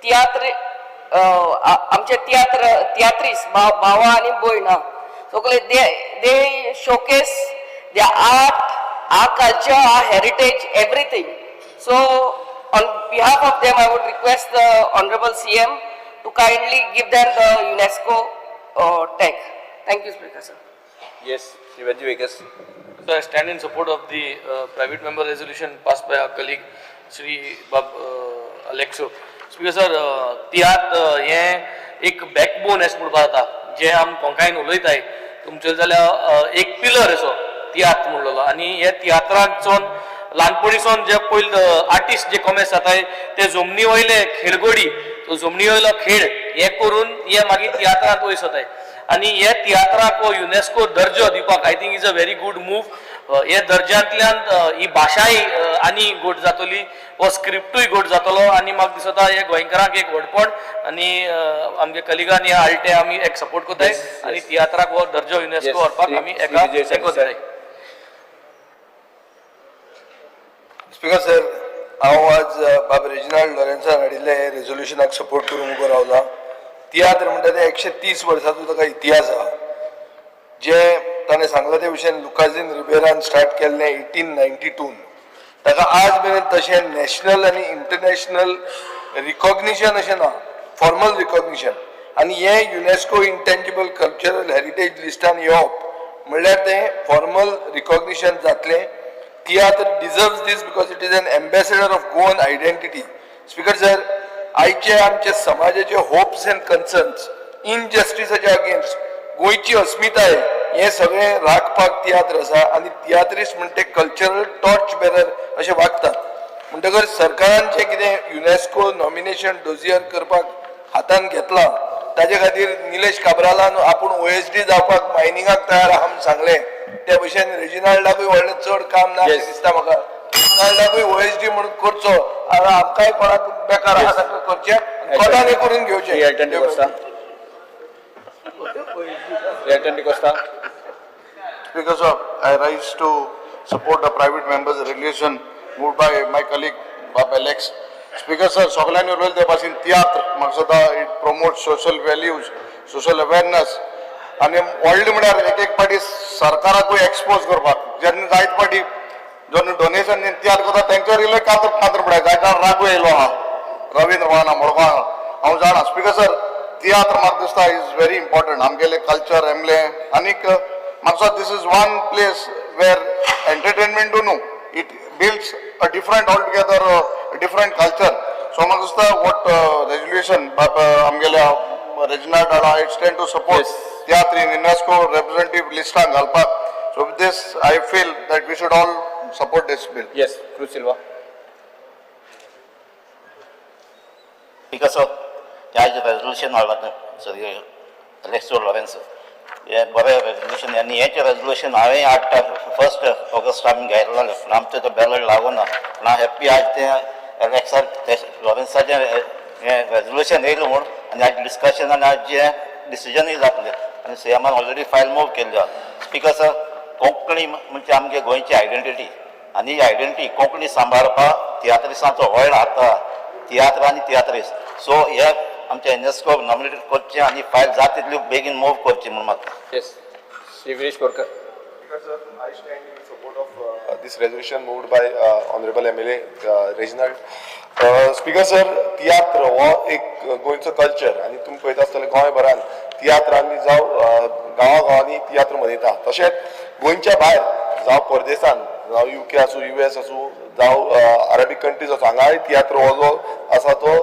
[SPEAKER 13] tiatr, आमचे तियात्र तियात्रीस भावा आनी भयण हा सगळे they showcase the art, our culture, our heritage, everything. So on behalf of them, I would request the Honorable CM to kindly give them the UNESCO tag. Thank you, Speaker sir.
[SPEAKER 1] Yes, Shri Venzy Viegas.
[SPEAKER 14] So I stand in support of the private member resolution passed by our colleague Shri Bab Alexo. Speaker sir, तियात्र हें एक backbone अशें म्हणपाक जाता, जें आम कोंकायन उलयताय तुमचे जाल्यार एक पिलर असो तियात्र म्हणलेलो. आनी हे तियात्रांचोन ल्हानपणीसून जे पयले आर्टिस्ट जे कॉमेस जाताय ते जमनी वयले खेळगडी, तो जमनी वयलो खेळ हे करून हे मागीर तियात्रांत वयस वताय. आनी हे तियात्राक हो युनेस्को दर्जो दिवपाक I think is a very good move. हे दर्जांतल्यान ही भाशाय आनी गोड जातली, हो स्क्रिप्टूय गोड जातलो. आनी म्हाका दिसता हे गोंयकारांक एक व्हडपण, आनी आमगे कलिगान हे आल्टे आमी एक सपोर्ट करताय आनी तियात्राक हो दर्जो युनेस्को व्हरपाक आमी एका
[SPEAKER 1] श्री विजय
[SPEAKER 14] तेंको
[SPEAKER 1] सरदेसाय.
[SPEAKER 14] दिताय.
[SPEAKER 6] स्पीकर सर, हांव आज बाब रेजिनाल्ड लॉरेन्सान हाडिल्ल्या हे रेजोल्युशनाक सपोर्ट करूंक उबो रावला. तियात्र म्हणटा ते 130 वर्सांचो ताका इतिहास आहा. जे ताणें सांगलां ते भशेन लुकाझीन रिबेरान स्टार्ट केल्लें 1892, ताका आज मेरेन तशें नॅशनल आनी इंटरनॅशनल रिकॉग्निशन अशें ना, फॉर्मल रिकॉग्निशन. आनी हें युनेस्को इंटेंजिबल कल्चरल हेरिटेज लिस्टान येवप म्हणल्यार तें फॉर्मल रिकॉग्निशन जातलें. Tiatr deserves this because it is an ambassador of Goan identity. Speaker sir, आयचे आमचे समाजाचे होप्स अँड कन्सर्न्स, इनजस्टिसाच्या अगेन्स्ट गोंयची अस्मिताय हें सगळें राखपाक तियात्र आसा. आनी तियात्रिस्ट म्हणटे कल्चरल टॉर्च बेरर अशें वागतात. म्हणटकर सरकारान जें कितें युनेस्को नॉमिनेशन डोजियर करपाक हातान घेतलां ताजे खातीर निलेश काब्रालान आपूण ओएसडी जावपाक मायनिंगाक तयार आहा म्हूण सांगलें. त्या भशेन रेजिनाल्डाकूय व्हडलें चड काम ना अशें दिसता म्हाका. रेजिनाल्डाकूय ओएसडी म्हणून करचो आनी आमकांय कोणाक बेकार आहा तांकां करचें, कोणाक करून घेवचें.
[SPEAKER 1] Elton D'Costa. Elton D'Costa.
[SPEAKER 15] Speaker sir, I rise to support the private members resolution moved by my colleague Bob Alex. Speaker sir, सगळ्यांनी उलयले ते भाशेन तियात्र म्हाका दिसता it promote social values, social awareness आनी व्हडलें म्हळ्यार एक एक पाटी सरकाराकूय एक्सपोज करपाक. जेन्ना जायत पाटी जेन्ना डोनेशन तियात्र करता तेंचेर इल्लें कातर कातर पडटा. जायत जाण रागू येयलो आहा रवींद्र भवना मडगांव हांव जाणा. स्पीकर सर, तियात्र म्हाका दिसता is very important आमगेलें कल्चर एमलें आनीक म्हाका दिसता this is one place where एंटरटेनमेंटू न्हू, it builds a different all together different culture. So म्हाका दिसता what resolution आमगेल्या रेजिनाल्ड हाडा, it stand to support tiatr in UNESCO representative लिस्टान घालपाक. So with this I feel that we should all support this bill.
[SPEAKER 1] Yes, Cruz Silva.
[SPEAKER 16] Speaker sir, ह्या जे resolution हाडलां sir अलेक्सो Lawrence, हें बरें resolution. आनी हें जें रेजोल्युशन हांवें हाडटा फर्स्ट ऑगस्ट आमी घेतलेलें, पूण आमचें तो बॅलट लागूना. पूण हांव हॅप्पी आज तें एलेक्सा लॉरेन्साचें हें रेजोल्युशन येयलें म्हूण आनी आज डिस्कशन आनी आज जें डिसिजनूय जातलें आनी सीएमान ऑलरेडी फायल मूव केल्ली आसा. स्पीकर सर, कोंकणी म्हणजे आमगे गोंयची आयडेंटिटी आनी ही आयडेंटिटी कोंकणी सांबाळपाक तियात्रिसांचो व्हड हात आहा, तियात्र आनी तियात्रिस्ट. सो हे आमच्या युनेस्को नॉमिनेट करचें आनी फायल जाता तितली बेगीन मूव करची म्हूण मागता.
[SPEAKER 1] Yes, Shri Viresh Borkar.
[SPEAKER 2] Speaker sir, I stand in support of this resolution moved by honourable MLA Reginald. Speaker sir, तियात्र हो एक गोंयचो कल्चर आनी तुमी पळयता आसतले गोंयभरान तियात्र आमी जावं गांवा गांवांनी तियात्र मनयता. तशेंच गोंयच्या भायर जावं परदेसान, जावं युके आसूं, युएस आसूं, जावं अरेबीक कंट्रीज आसूं, हांगाय तियात्र हो जो आसा तो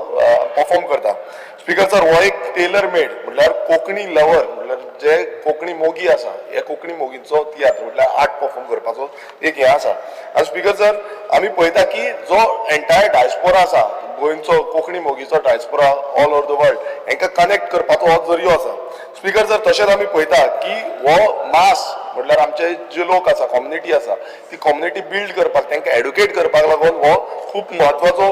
[SPEAKER 2] परफॉर्म करता. स्पीकर सर, हो एक टेलर मेड म्हटल्यार कोंकणी लवर, म्हटल्यार जे कोंकणी मोगी आसा, हे कोंकणी मोगींचो तियात्र म्हटल्यार आर्ट परफॉर्म करपाचो एक हें आसा. आनी स्पीकर सर, आमी पळयता की जो एंटायर डायस्पोरा आसा गोंयचो, कोंकणी मोगीचो diaspora all over the world, हेंकां कनेक्ट करपाचो हो जरियो आसा. स्पीकर सर, तशेंच आमी पळयता की हो मास म्हटल्यार आमचे जे लोक आसा, कम्युनिटी आसा, ती कम्युनिटी बिल्ड करपाक, तांकां एडुकेट करपाक लागून हो खूब म्हत्वाचो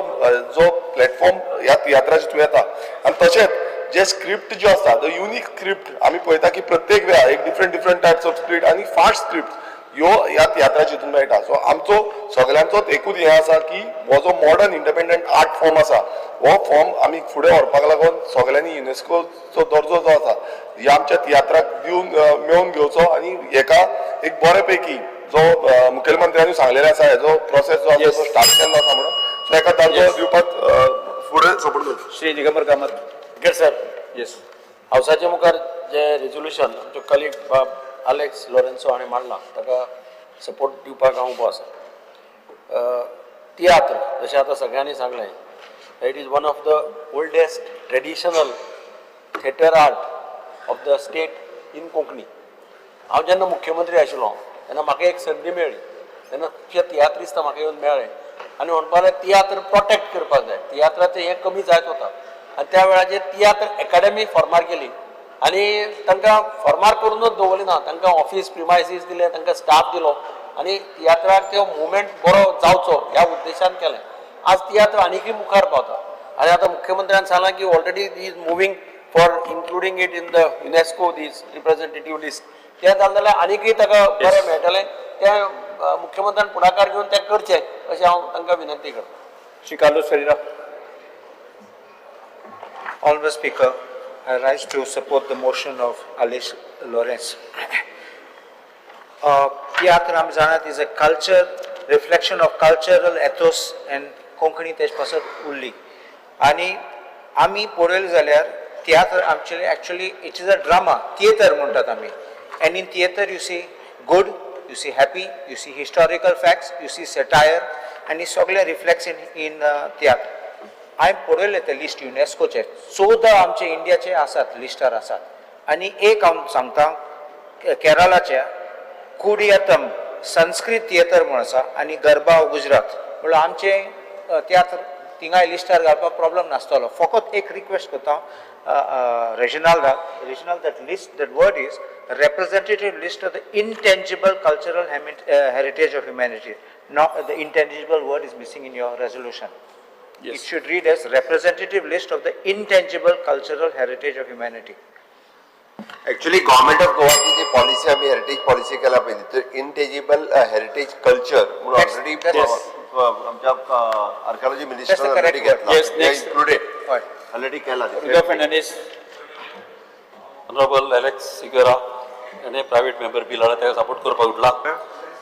[SPEAKER 2] जो प्लॅटफॉर्म ह्या तियात्राचे थ्रू येता. आनी तशेंच जे स्क्रिप्ट ज्यो आसता, the unique script, आमी पळयता की प्रत्येक वेळार एक different different types of script आनी फास्ट स्क्रिप्ट ह्यो ह्या तियात्राच्या हितून मेळटा. सो आमचो सगळ्यांचोच एकूच हें आसा की हो जो मॉडर्न इंडिपेंडंट आर्ट फॉर्म आसा, हो फॉर्म आमी फुडें व्हरपाक लागून सगळ्यांनी युनेस्कोचो दर्जो जो आसा ह्या आमच्या तियात्राक दिवन मेळोवन घेवचो आनी हेका एक बरे पैकी जो मुखेलमंत्र्यांनी सांगलेलें आसा हेजो प्रोसेस जो आसा तो स्टार्ट केल्लो आसा म्हणून, सो हेका दर्जो दिवपाक फुडें सपोर्ट करचो.
[SPEAKER 1] श्री दिगंबर कामत.
[SPEAKER 7] सर.
[SPEAKER 1] येस.
[SPEAKER 7] हावसाच्या मुखार जे रेजोल्युशन आमचो कलीग बाब अलेक्स लॉरेन्सो हाणें मांडला ताका सपोर्ट दिवपाक हांव उबो आसा. तियात्र जशें आतां सगळ्यांनी सांगलें, it is one of the oldest traditional theatre art of the state in Konkani. हांव जेन्ना मुख्यमंत्री आशिल्लो तेन्ना म्हाका एक संदी मेळ्ळी, तेन्ना खुबशे तियात्रिस्त म्हाका येवन मेळ्ळे आनी म्हणपाक लागले तियात्र प्रोटेक्ट करपाक जाय, तियात्राचें हें कमी जायत वता. आनी त्या वेळाचेर तियात्र एकाडेमी फॉर्मार केली आनी तांकां फॉर्मार करूनच दवरली ना, तांकां ऑफिस प्रिमायसीस दिले, तांकां स्टाफ दिलो आनी तियात्राक तो मुवमेंट बरो जावचो ह्या उद्देशान केलें. आज तियात्र आनीकय मुखार पावता आनी आतां मुख्यमंत्र्यान सांगलां की already is moving for including it in the UNESCO this representative list. तें जालें जाल्यार आनीकय ताका बरें मेळटलें. तें मुख्यमंत्र्यान फुडाकार घेवन तें करचें अशें हांव तांकां विनंती करतां.
[SPEAKER 1] Shri Carlos Ferreira.
[SPEAKER 17] Honorable Speaker, I rise to support the motion of Alex Lawrence. Tiatr आमी जाणात is a culture, reflection of cultural ethos and Konkani तेज पासत उरली. आनी आमी पळयलें जाल्यार तियात्र आमचे actually it is a drama, theatre म्हणटात आमी. And in theatre you see good, you see happy, you see historical facts, you see satire, आनी सगळें रिफ्लेक्ट्स इन इन तियात्र. हांवें पळयलें तें लिस्ट युनेस्कोचें, 14 आमचे इंडियाचे आसात लिस्टार आसात. आनी एक हांव सांगता, केरळाचे कुडियतम संस्कृत थिएटर म्हूण आसा आनी गरबा गुजरात, म्हणल्यार आमचे तियात्र थिंगाय लिस्टार घालपाक प्रॉब्लम नासतलो. फकत एक रिक्वेस्ट करता रेजिनाल्डाक, Reginald, that list, that word is representative list of the intangible cultural heritage of humanity. Not the intangible word is missing in your resolution. It should read as representative list of the intangible cultural heritage of humanity.
[SPEAKER 4] Actually government of गोवाची जी policy आमी heritage policy केला पळय तितून इंटेजिबल heritage culture म्हणून already आमच्या archaeology minister already घेतला, included already केला.
[SPEAKER 1] Rudolph Fernandes.
[SPEAKER 18] Honourable Alex Sequeira आनी प्रायव्हेट मेंबर बिल हाडला, ताका सपोर्ट करपाक उठला.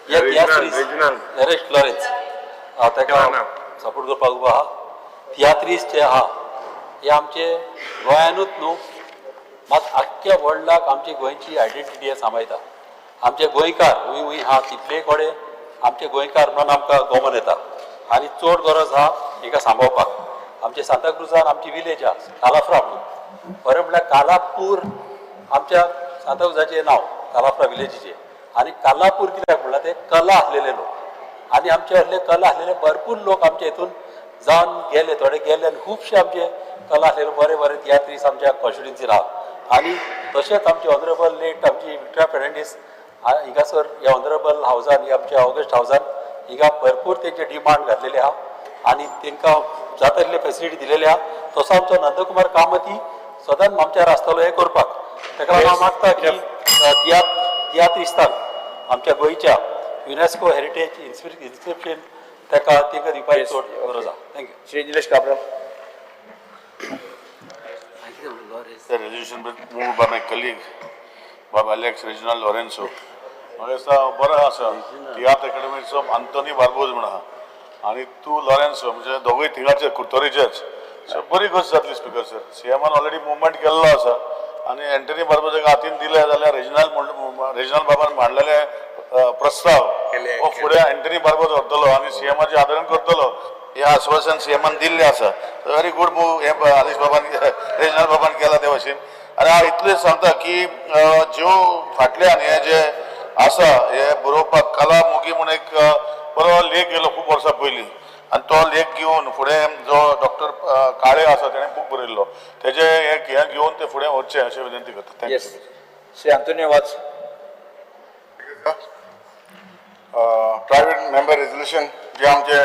[SPEAKER 18] हे तियात्रीस एरेस्ट लॉरेन्स ताका सपोर्ट करपाक उबो आहा. तियात्रीस जे आहा हे आमचे गोंयानूच न्हू मात आख्ख्या वर्ल्डाक आमची गोंयची आयडेंटिटी सांबाळटा. आमचे गोंयकार हुंय हुंय आहा तितले कडेन आमचे गोंयकार म्हणून आमकां गोमन येता आनी चड गरज आहा हिका सांबाळपाक. आमचे सांताक्रुजान आमची विलेज आहा कालाफ्रा म्हणून, खरें म्हळ्यार कालापूर आमच्या सांताक्रुजाचें नांव कालाफ्रा विलेजीचें. आनी कालापूर कित्याक म्हणल्यार ते कला आसलेले लोक आनी आमचे असले कला आसलेले भरपूर लोक आमच्या हितून जावन गेले, थोडे गेले आनी खुबशे आमचे कला आसलेले बरे बरे तियात्रीस आमच्या कॉन्स्टिट्युन्सीन आहा. आनी तशेंच आमचे ऑनरेबल लेट आमची विक्टोरिया फेर्नांडीस हिंगासर ह्या ऑनरेबल हावजान, आमच्या ऑगस्ट हावजान हिंगा भरपूर तेंचे डिमांड घातलेले आहा आनी तेंकां जाता तितले फेसिलिटी दिलेली आहा. तसो आमचो नंदकुमार कामती सदांच आमच्यार आसतलो हें करपाक. ताका लागून हांव मागता की तियात्रिस्तांक आमच्या गोंयच्या युनेस्को हेरिटेज इन्स्क्रिप्शन ताका तेंकां दिवपाची चड गरज आहा. Thank you.
[SPEAKER 1] Shri Nilesh Cabral.
[SPEAKER 15] The resolution moved by my colleague, Bob Alex Reginald Lorenzo. म्हाका दिसता बरो आसा तियात्र अकॅडमीचो अंतोनी बार्बोज म्हण आहा आनी तूं लॉरेन्सो, म्हणजे दोगूय थिंगाचे कुर्तोरीचेच. सो बरी गोश्ट जातली स्पिकर सर. सीएमान ऑलरेडी मुवमेंट केल्लो आसा आनी एंटनी बार्बोजाक हातीन दिले जाल्यार रेजिनाल्ड बाबान मांडलेले प्रस्ताव हो फुडें एंटनी बार्बोज व्हरतलो आनी सीएमाचें आदरण करतलो हें आश्वासन सीएमान दिल्लें आसा. व्हेरी गूड मूव हें आलेश बाबान, रेजिनाल्ड बाबान केला ते भाशेन. आनी हांव इतलें सांगता की ज्यो फाटल्यान हें जें आसा हे बरोवपाक कला मोगी म्हूण एक बरो लेख गेलो खूब वर्सां पयलीं आनी तो लेख घेवन फुडें जो डॉक्टर काळे आसा तेणें बूक बरयल्लो तेजें हें घेवन ते फुडें वचचें अशें विनंती करता. Thank you.
[SPEAKER 1] Shri Antonio Vaz.
[SPEAKER 15] Private member resolution जे आमचे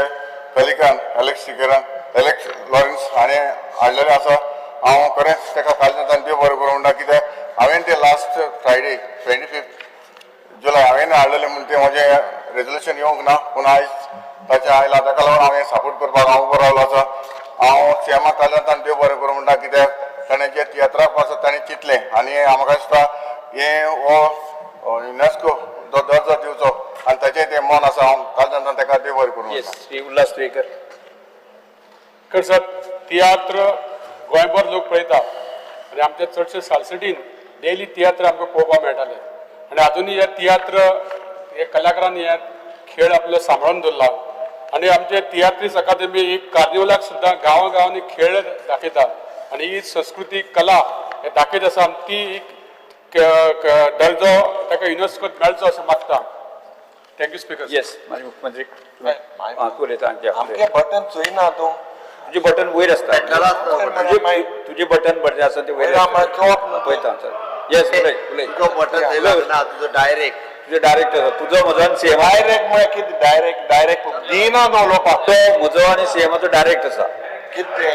[SPEAKER 15] कलिकान एलेक्स सिकेरान, एलेक्स लॉरेन्स हाणें हाडलेलें आसा. हांव खरेंच ताका कालच्यान देव बरें करूं म्हणटा, कित्याक हांवें तें लास्ट फ्रायडे 25 जुलय हांवें हाडलेलें म्हूण तें म्हजें रेजोल्युशन येवंक ना, पूण आयज ताचें आयलां, ताका लागून हांवें सपोर्ट करपाक हांव उबो रावलो आसा. हांव सीएमाक कालच्यान देव बरें करूं म्हणटा, कित्याक ताणें जें तियात्राक पासत ताणें चिंतलें आनी म्हाका दिसता हें हो युनेस्को जो दर्जो दिवचो आनी ताचें तें मन आसा. हांव कालच्यान ताका देव बरें करूं.
[SPEAKER 1] येस, श्री उल्हास तुयेकर.
[SPEAKER 3] सर, तियात्र गोंयभर लोक पळयता आनी आमच्या चडशे सालसिटीन डेली तियात्र आमकां पळोवपाक मेळटाले आनी आजुनूय हे तियात्र हे कलाकारांनी हे खेळ आपलो सांबाळून दवरला आनी आमचे तियात्रीस अकादमी ही कार्निवलाक सुद्दां गांवां गांवांनी खेळ दाखयता आनी ही संस्कृती कला हे दाखयत आसा आनी ती एक दर्जो ताका युनेस्कोत मेळचो अशें मागता. Thank you speaker.
[SPEAKER 1] Yes, माजी मुख्यमंत्री. आं, तूं उलयता.
[SPEAKER 2] आमचें बटन चोयना तूं.
[SPEAKER 1] तुजें बटन वयर आसता, तुजें बटन बरें आसा तें वयर पळयता. येस, उलय उलय.
[SPEAKER 4] तुजो बटन ना, तुजो डायरेक्ट,
[SPEAKER 1] तुजें डायरेक्ट आसा. तुजो म्हजो आनी सीएम
[SPEAKER 2] डायरेक्ट म्हळ्यार कितें? डायरेक्ट डायरेक्ट दिना न्हू उलोवपाक.
[SPEAKER 1] तो म्हजो आनी सीएमाचो डायरेक्ट आसा.
[SPEAKER 2] कितें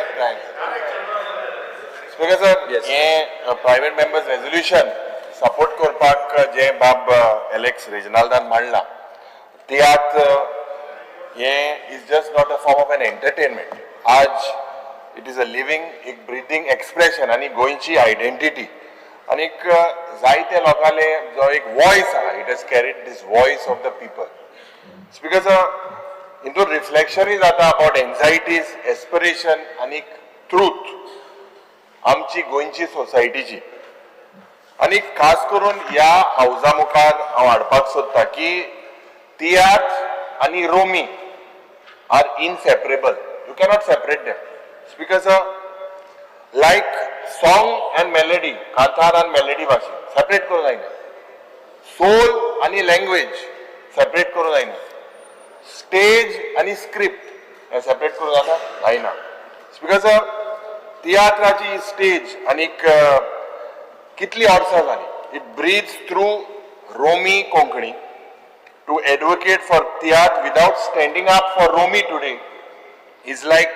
[SPEAKER 2] स्पीकर सर, हें प्रायवेट मेंबर्स रेजोल्युशन सपोर्ट करपाक जे बाब एलेक्स रेजिनाल्डान मांडला, तियात्र हें is just not a form of an entertainment. आज it is a living, एक ब्रिदींग एक्सप्रेशन आनी गोंयची आयडेंटिटी आनीक जायते लोकांले जो एक वॉयस आहा, it has carried this voice of the people. Speaker sir, हितून रिफ्लेक्शनूय जाता अबाउट एन्झायटीज, एस्पिरेशन आनी ट्रूथ आमची गोंयची सोसायटीची. आनी खास करून ह्या हावजा मुखार हांव हाडपाक सोदता की तियात्र आनी रोमी are inseparable. You cannot separate them. Speaker sir, like song and melody, कांतार आनी मेलडी भाशेन सेपरेट करूं जायना. सोल आनी लँग्वेज सेपरेट करूं जायना. स्टेज आनी स्क्रिप्ट हें सेपरेट करूं जाता जायना. स्पीकर सर, तियात्राची स्टेज आनीक कितली वर्सां जाली, it breathes through Romi Konkani. To advocate for tiatr without standing up for Romi today is like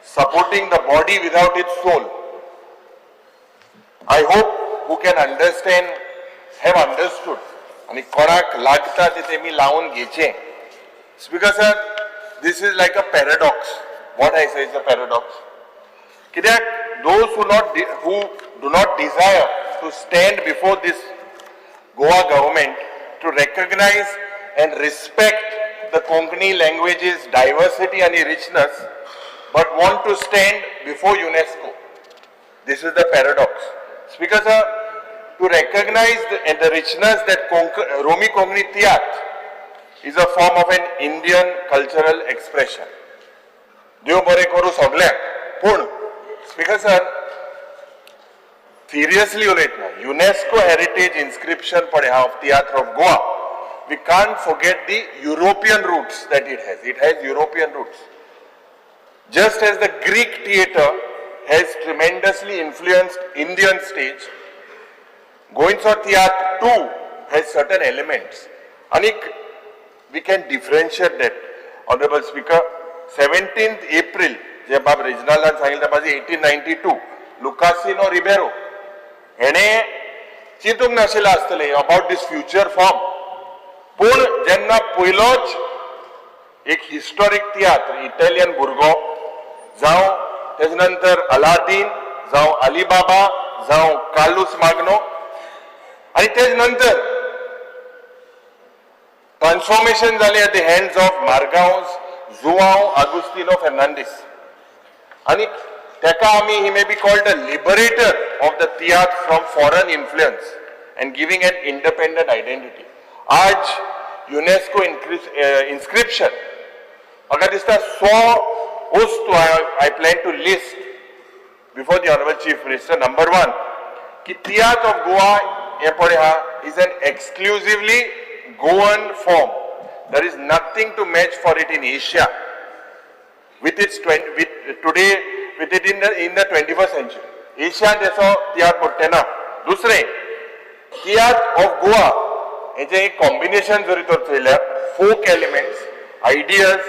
[SPEAKER 2] supporting the body without its soul. I hope who can understand have understood. आनी कोणाक लागता ते तेमी लावन घेवचें. Speaker sir, this is like a paradox. What I say is a paradox. कित्याक those who do not desire to stand before this Goa government to recognize and respect the Konkani language's diversity and richness, but want to stand before UNESCO. This is the paradox. Speaker sir, to recognize the richness that Romi Konkani Tiatr is a form of an Indian cultural expression. देव बरें करूं सगल्यांक, पूण speaker sir, seriously उलयतना UNESCO heritage inscription पळय हा of tiatr of Goa, we can't forget the European roots that it has. It has European roots. Just as the Greek theatre has tremendously influenced Indian stage, गोंयचो तियात्र too has certain elements. आनीक we can differentiate that. Honorable Speaker, 17th April, जे बाब रेजिनाल्डान सांगिल्लें म्हाजे, 1892, लुकासिनो रिबेरो हेणे चिंतूंक नाशिल्लें आसतलें about this future form. पूण जेन्ना पयलोच एक हिस्टोरीक तियात्र इटालियन भुरगो जावं, तेजे नंतर अलादीन जावं, अलीबाबा जावं, कार्लूस माग्नो, आनी तेज नंतर ट्रान्सफॉर्मेशन जालें at the hands of Margao Joao Agostinho Fernandes. आनी तेका आमी, he may be called the liberator of the tiatr from foreign influence and giving an independent identity. आज युनेस्को इन्स्क्रिप्शन म्हाका दिसता 100 वस्तू I plan to list before the Honorable Chief Minister. Number one, की तियात्र of Goa हे पळय हा is an exclusively Goan form. There is nothing to match for it in Asia with its 20, with today with it in the 21st century. एशियान तेचो तियात्र मोडटे ना. दुसरें, तियात्र of Goa हेजें एक कॉम्बिनेशन जरी तर चोयल्यार फोक एलिमेंट्स, आयडियाज,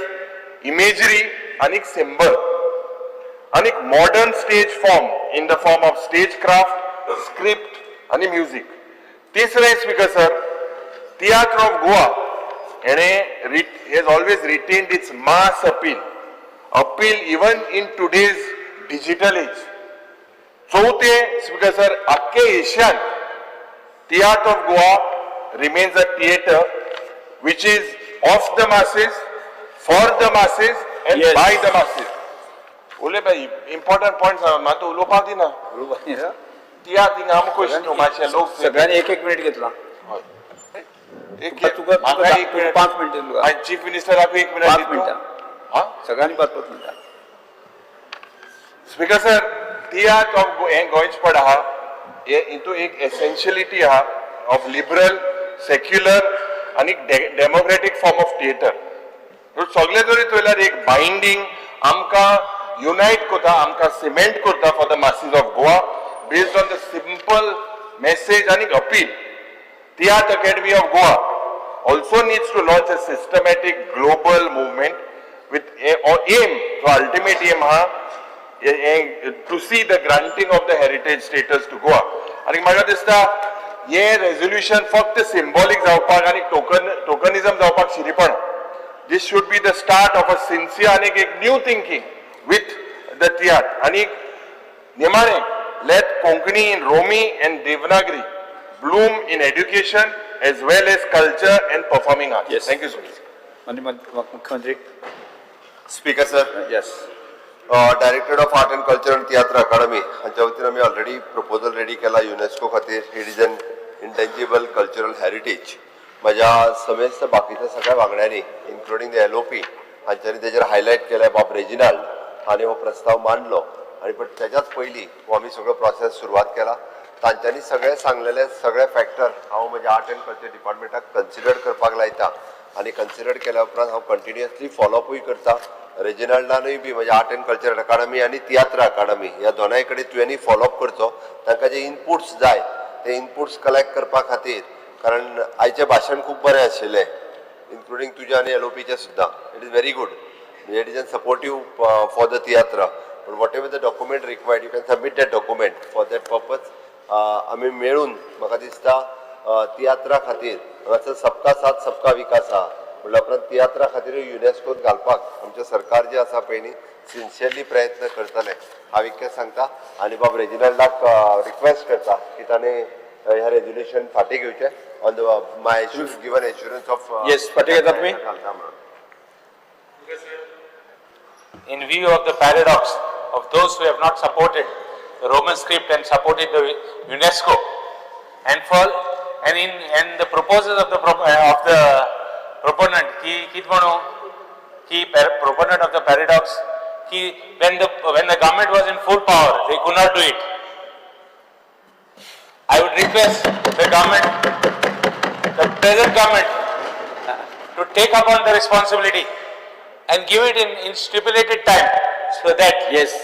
[SPEAKER 2] इमेजरी आनी सिंबल आनी modern stage form in the form of stage craft, script आनी म्युजीक. तिसरें, speaker sir, Tiatr of Goa हेणे has always retained its mass appeal even in today's digital age. चौथे, स्पीकर सर, आख्खे ASEAN Tiatr of Goa remains a theatre which is of the masses, for the masses and by the masses. उलय बाई, important point सांग, मात उलोवपाक दिना. तियात्र हिंगा आमकां क्वेश्चन न्हू, मातशें लोक
[SPEAKER 1] सगळ्यांनी एक एक मिनिट घेतला.
[SPEAKER 2] एक
[SPEAKER 1] तुका
[SPEAKER 2] म्हाका एक मिनिट.
[SPEAKER 1] 5 मिनटां तुका.
[SPEAKER 2] चीफ मिनिस्टराक एक मिनिट.
[SPEAKER 1] 5 मिनटां. सगळ्यांनी 5-5 मिनटां.
[SPEAKER 2] स्पीकर सर, तियात्र ऑफ हें गोंयचपण आहा, हे हितून एक एसेन्शियलिटी आहा ऑफ लिबरल, सेक्युलर आनी डेमोक्रेटीक फॉर्म ऑफ थिएटर. सगळे जरी चोयल्यार एक बायंडींग आमकां युनायट करता, आमकां सिमेंट करता for the masses of Goa based on the simple message आनी appeal. Tiatr Academy of Goa also needs to launch a systematic global movement with a or aim, so ultimate aim हा to see the granting of the heritage status to Goa. आणि म्हाका दिसता हे resolution फक्त symbolic जावपाक आनी टोकनिझम जावपाक शिरीपण. This should be the start of a sincere आनी एक new thinking with the tiatr. आनी निमाणे, let Konkani in Romi and Devanagari bloom in education as well as culture and performing arts. Thank you so much.
[SPEAKER 1] माननीय मुख्यमंत्री.
[SPEAKER 4] Speaker sir,
[SPEAKER 1] yes.
[SPEAKER 4] Directorate of Art and Culture and Tiatr Academy हांच्या वतीन आमी already proposal ready केला UNESCO खातीर. It is an intangible cultural heritage. म्हज्या समेस्त बाकीच्या सगळ्या वांगड्यांनी, इन्क्लुडींग the LOP, हांच्यांनी तेजेर हायलायट केलें. बाब रेजिनाल्ड हांणी हो प्रस्ताव मांडलो आनी पण तेज्याच पयलीं हो आमी सगळो प्रोसेस सुरवात केला. तांच्यांनी सगळे सांगलेले सगळे फॅक्टर हांव म्हज्या आर्ट अँड कल्चर डिपार्टमेंटाक कन्सिडर करपाक लायता. आनी कन्सिडर केल्या उपरांत हांव कंटिन्युअसली फॉलोअपूय करता. रेजिनाल्डानूय बी म्हज्या आर्ट एंड कल्चर अकाडमी आनी तियात्र अकाडमी ह्या दोनाय कडेन तुवेंनी फॉलोअप करचो. तांकां जे इनपुट्स जाय ते इनपुट्स कलेक्ट करपा खातीर, कारण आयचें भाशण खूब बरें आशिल्लें, इन्क्लुडींग तुजें आनी एलओपीचें सुद्दां. It is very good, it is an supportive for the tiatr. But whatever the document required, you can submit that document for that purpose. आमी मेळून म्हाका दिसता तियात्रा खातीर हांगासर सबका साथ सबका विकास आहा म्हणल्या उपरांत तियात्रा खातीर युनेस्कोत घालपाक आमचें सरकार जें आसा पळय न्ही सिन्सियरली प्रयत्न करतलें, हांव इतकें सांगता. आनी बाब रेजिनाल्डाक रिक्वेस्ट करता की ताणें ह्या रेजोल्युशन फाटीं घेवचें on the my given assurance of
[SPEAKER 1] Yes, फाटीं घेता तुमी?
[SPEAKER 4] घालता म्हणून.
[SPEAKER 11] In view of the paradox of those who have not supported the Roman script and supported the UNESCO, and for and in and the proposals of the proponent ki kit mano ki proponent of the paradox ki when the government was in full power they could not do it. I would request the government, the present government, to take upon the responsibility and give it in stipulated time so that
[SPEAKER 1] yes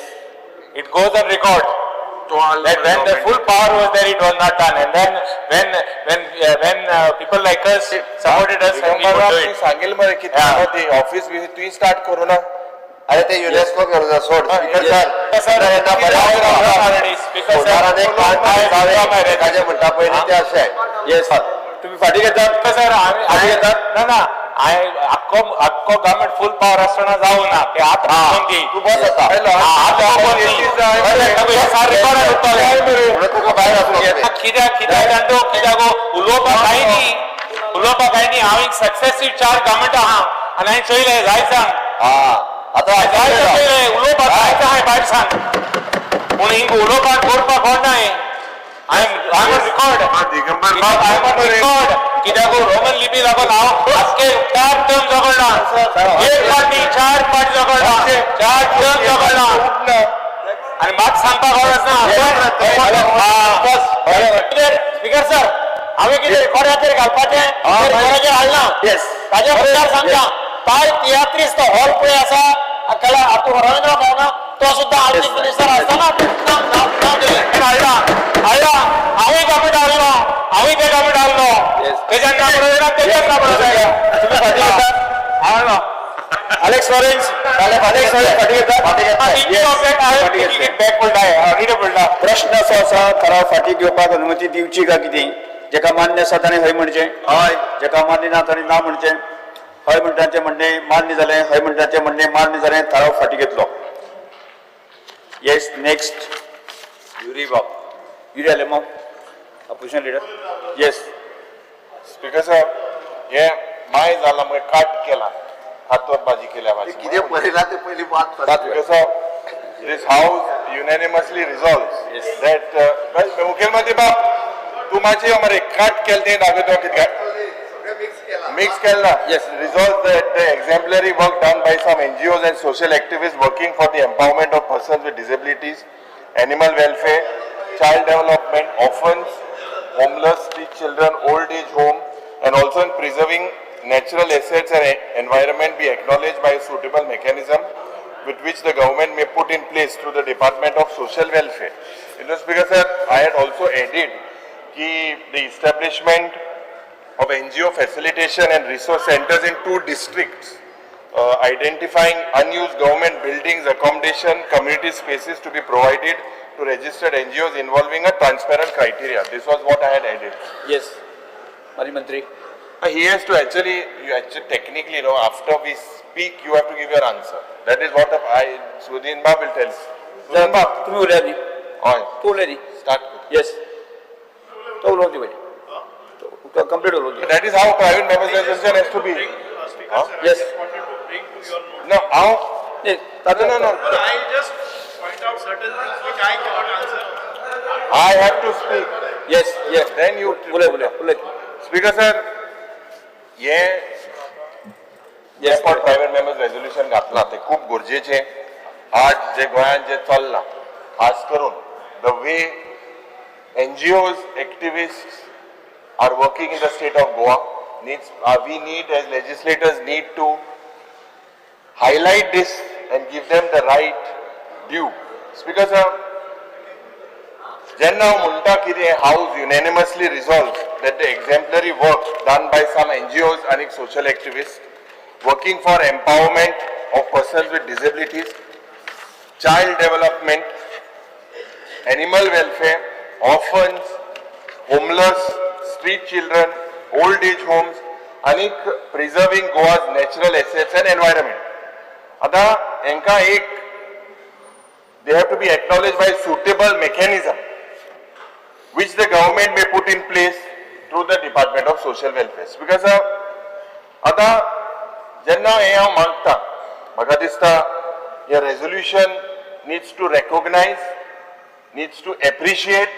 [SPEAKER 11] it goes on record that when the full power was there it was not done, and then when people like us supported us and we could do it.
[SPEAKER 2] सांगेल मरे कितें ती office बी तुवें start करूं ना.
[SPEAKER 4] अरे ते UNESCO घालूं ना सोड. स्पीकर सर, ताजें म्हणटा पयलीं ते अशें.
[SPEAKER 1] येस, तुमी फाटीं घेतात?
[SPEAKER 11] सर,
[SPEAKER 1] फाटीं घेतात?
[SPEAKER 11] ना ना, आख्खो आख्खो गव्हर्नमेंट फुल पावर आसतना जावं ना ते आतां
[SPEAKER 4] तूं बस आतां. तुका भायर आसूंक
[SPEAKER 11] कित्याक कित्याक जाणटो कित्याक उलोवपाक कांय न्ही, उलोवपाक कांय न्ही. हांव एक सक्सेसीव 4 गव्हर्नमेंट आहा आनी हांवें चोयलें जाय सांग.
[SPEAKER 4] आतां
[SPEAKER 11] जाय चोयलें उलोवपाक जाय हांवें भायर सांग, पूण हिंग उलोवपाक करपाक कोण ना. I am on record. I am on record. कित्याक रोमन लिपी लागून हांव आजके 4 टर्म झगडला, एक पार्टी 4 पार्टी झगडला, 4 टर्म झगडला आनी म्हाका सांगपाक गरज ना. स्पीकर सर, हांवें कितें रिकॉर्डाचेर घालपाचें रिकॉर्डाचेर हाडलां, ताजे मुखार सांगता पाय तियात्रीस्त हॉल पळय आसा कला आतां रवींद्र भावना तो सुद्दां आर्थिक मिनिस्टर आसतना हाडला हाडला. हांवूय गव्हर्नमेंट हाडलो, हांवूय ते गव्हर्नमेंट हाडलो, तेज्यान ना बरोबर तेज्यान ना बरोबर. हाडलो.
[SPEAKER 1] अलेक्स लॉरेन्स, अलेक्स लॉरेन्स फाटीं घेतात?
[SPEAKER 11] बॅक पडटा.
[SPEAKER 1] प्रश्न असो आसा, ठराव फाटीं घेवपाक अनुमती दिवची काय कितें? जेका मान्य आसा ताणें हय म्हणचें,
[SPEAKER 4] हय.
[SPEAKER 1] जेका मान्य ना ताणें ना म्हणचें. हय म्हणटाचें म्हणणें मान्य जालें, हय म्हणटाचें म्हणणें मान्य जालें, ठराव फाटीं घेतलो. येस, नेक्स्ट
[SPEAKER 4] युरी बाब,
[SPEAKER 1] Yuri Alemao, opposition leader. Yes
[SPEAKER 2] speaker sir, hey my जाला मगे काट केला, हातवर भाजी केल्या.
[SPEAKER 4] कितें पळयला ते पयलीं वाद.
[SPEAKER 2] Speaker sir, this house unanimously resolves that मुखेलमंत्री बाब तूं मातशें यो मरे, काट केलें तें दाखयतो कितें मिक्स केलें ना.
[SPEAKER 1] Yes.
[SPEAKER 2] Resolves that the exemplary work done by some NGOs and social activists working for the empowerment of persons with disabilities, animal welfare, child development, orphans, homeless street children, old age home, and also in preserving natural assets and environment be acknowledged by a suitable mechanism with which the government may put in place through the Department of Social Welfare. Mr. Speaker sir, I had also added ki the establishment of NGO facilitation and resource centers in 2 districts, identifying unused government buildings, accommodation, community spaces to be provided to registered NGOs involving a transparent criteria. This was what I had added.
[SPEAKER 1] Yes, Mani Mantri.
[SPEAKER 2] He has to actually, you actually technically, you know, after we speak, you have to give your answer. That is what I, Sudin Bab will tell. Sudin Bab.
[SPEAKER 1] तुम्ही उलया न्ही?
[SPEAKER 2] हय.
[SPEAKER 1] तूं उलय न्ही?
[SPEAKER 2] Start.
[SPEAKER 1] Yes. तो उलोवंक दी पयलीं, कंप्लीट उलोवंक दी.
[SPEAKER 2] That is how private members resolution has to be.
[SPEAKER 1] Yes.
[SPEAKER 2] No, how?
[SPEAKER 1] No,
[SPEAKER 2] no, no.
[SPEAKER 19] I just point out certain things which I cannot answer.
[SPEAKER 2] I have to speak.
[SPEAKER 1] Yes, yes.
[SPEAKER 2] Then you.
[SPEAKER 1] उलय, उलय, उलय.
[SPEAKER 2] Speaker sir, ये
[SPEAKER 1] Yes,
[SPEAKER 2] for private members resolution घातला ते खूब गरजेचे. आज जे गोंयांत जे चल्लां, खास करून the way NGOs, activists are working in the state of Goa, needs we need as legislators need to highlight this and give them the right due. Speaker sir, जेन्ना हांव म्हणटा कितें, House unanimously resolve that the exemplary work done by some NGOs आनी social activist working for empowerment of persons with disabilities, child development, animal welfare, orphans, homeless, street children, old age homes आनी preserving Goa's natural assets and environment. आतां हेंकां एक they have to be acknowledged by suitable mechanism which the government may put in place through the Department of Social Welfare. Because आतां जेन्ना हें हांव मागता, म्हाका दिसता हे resolution needs to recognize, needs to appreciate,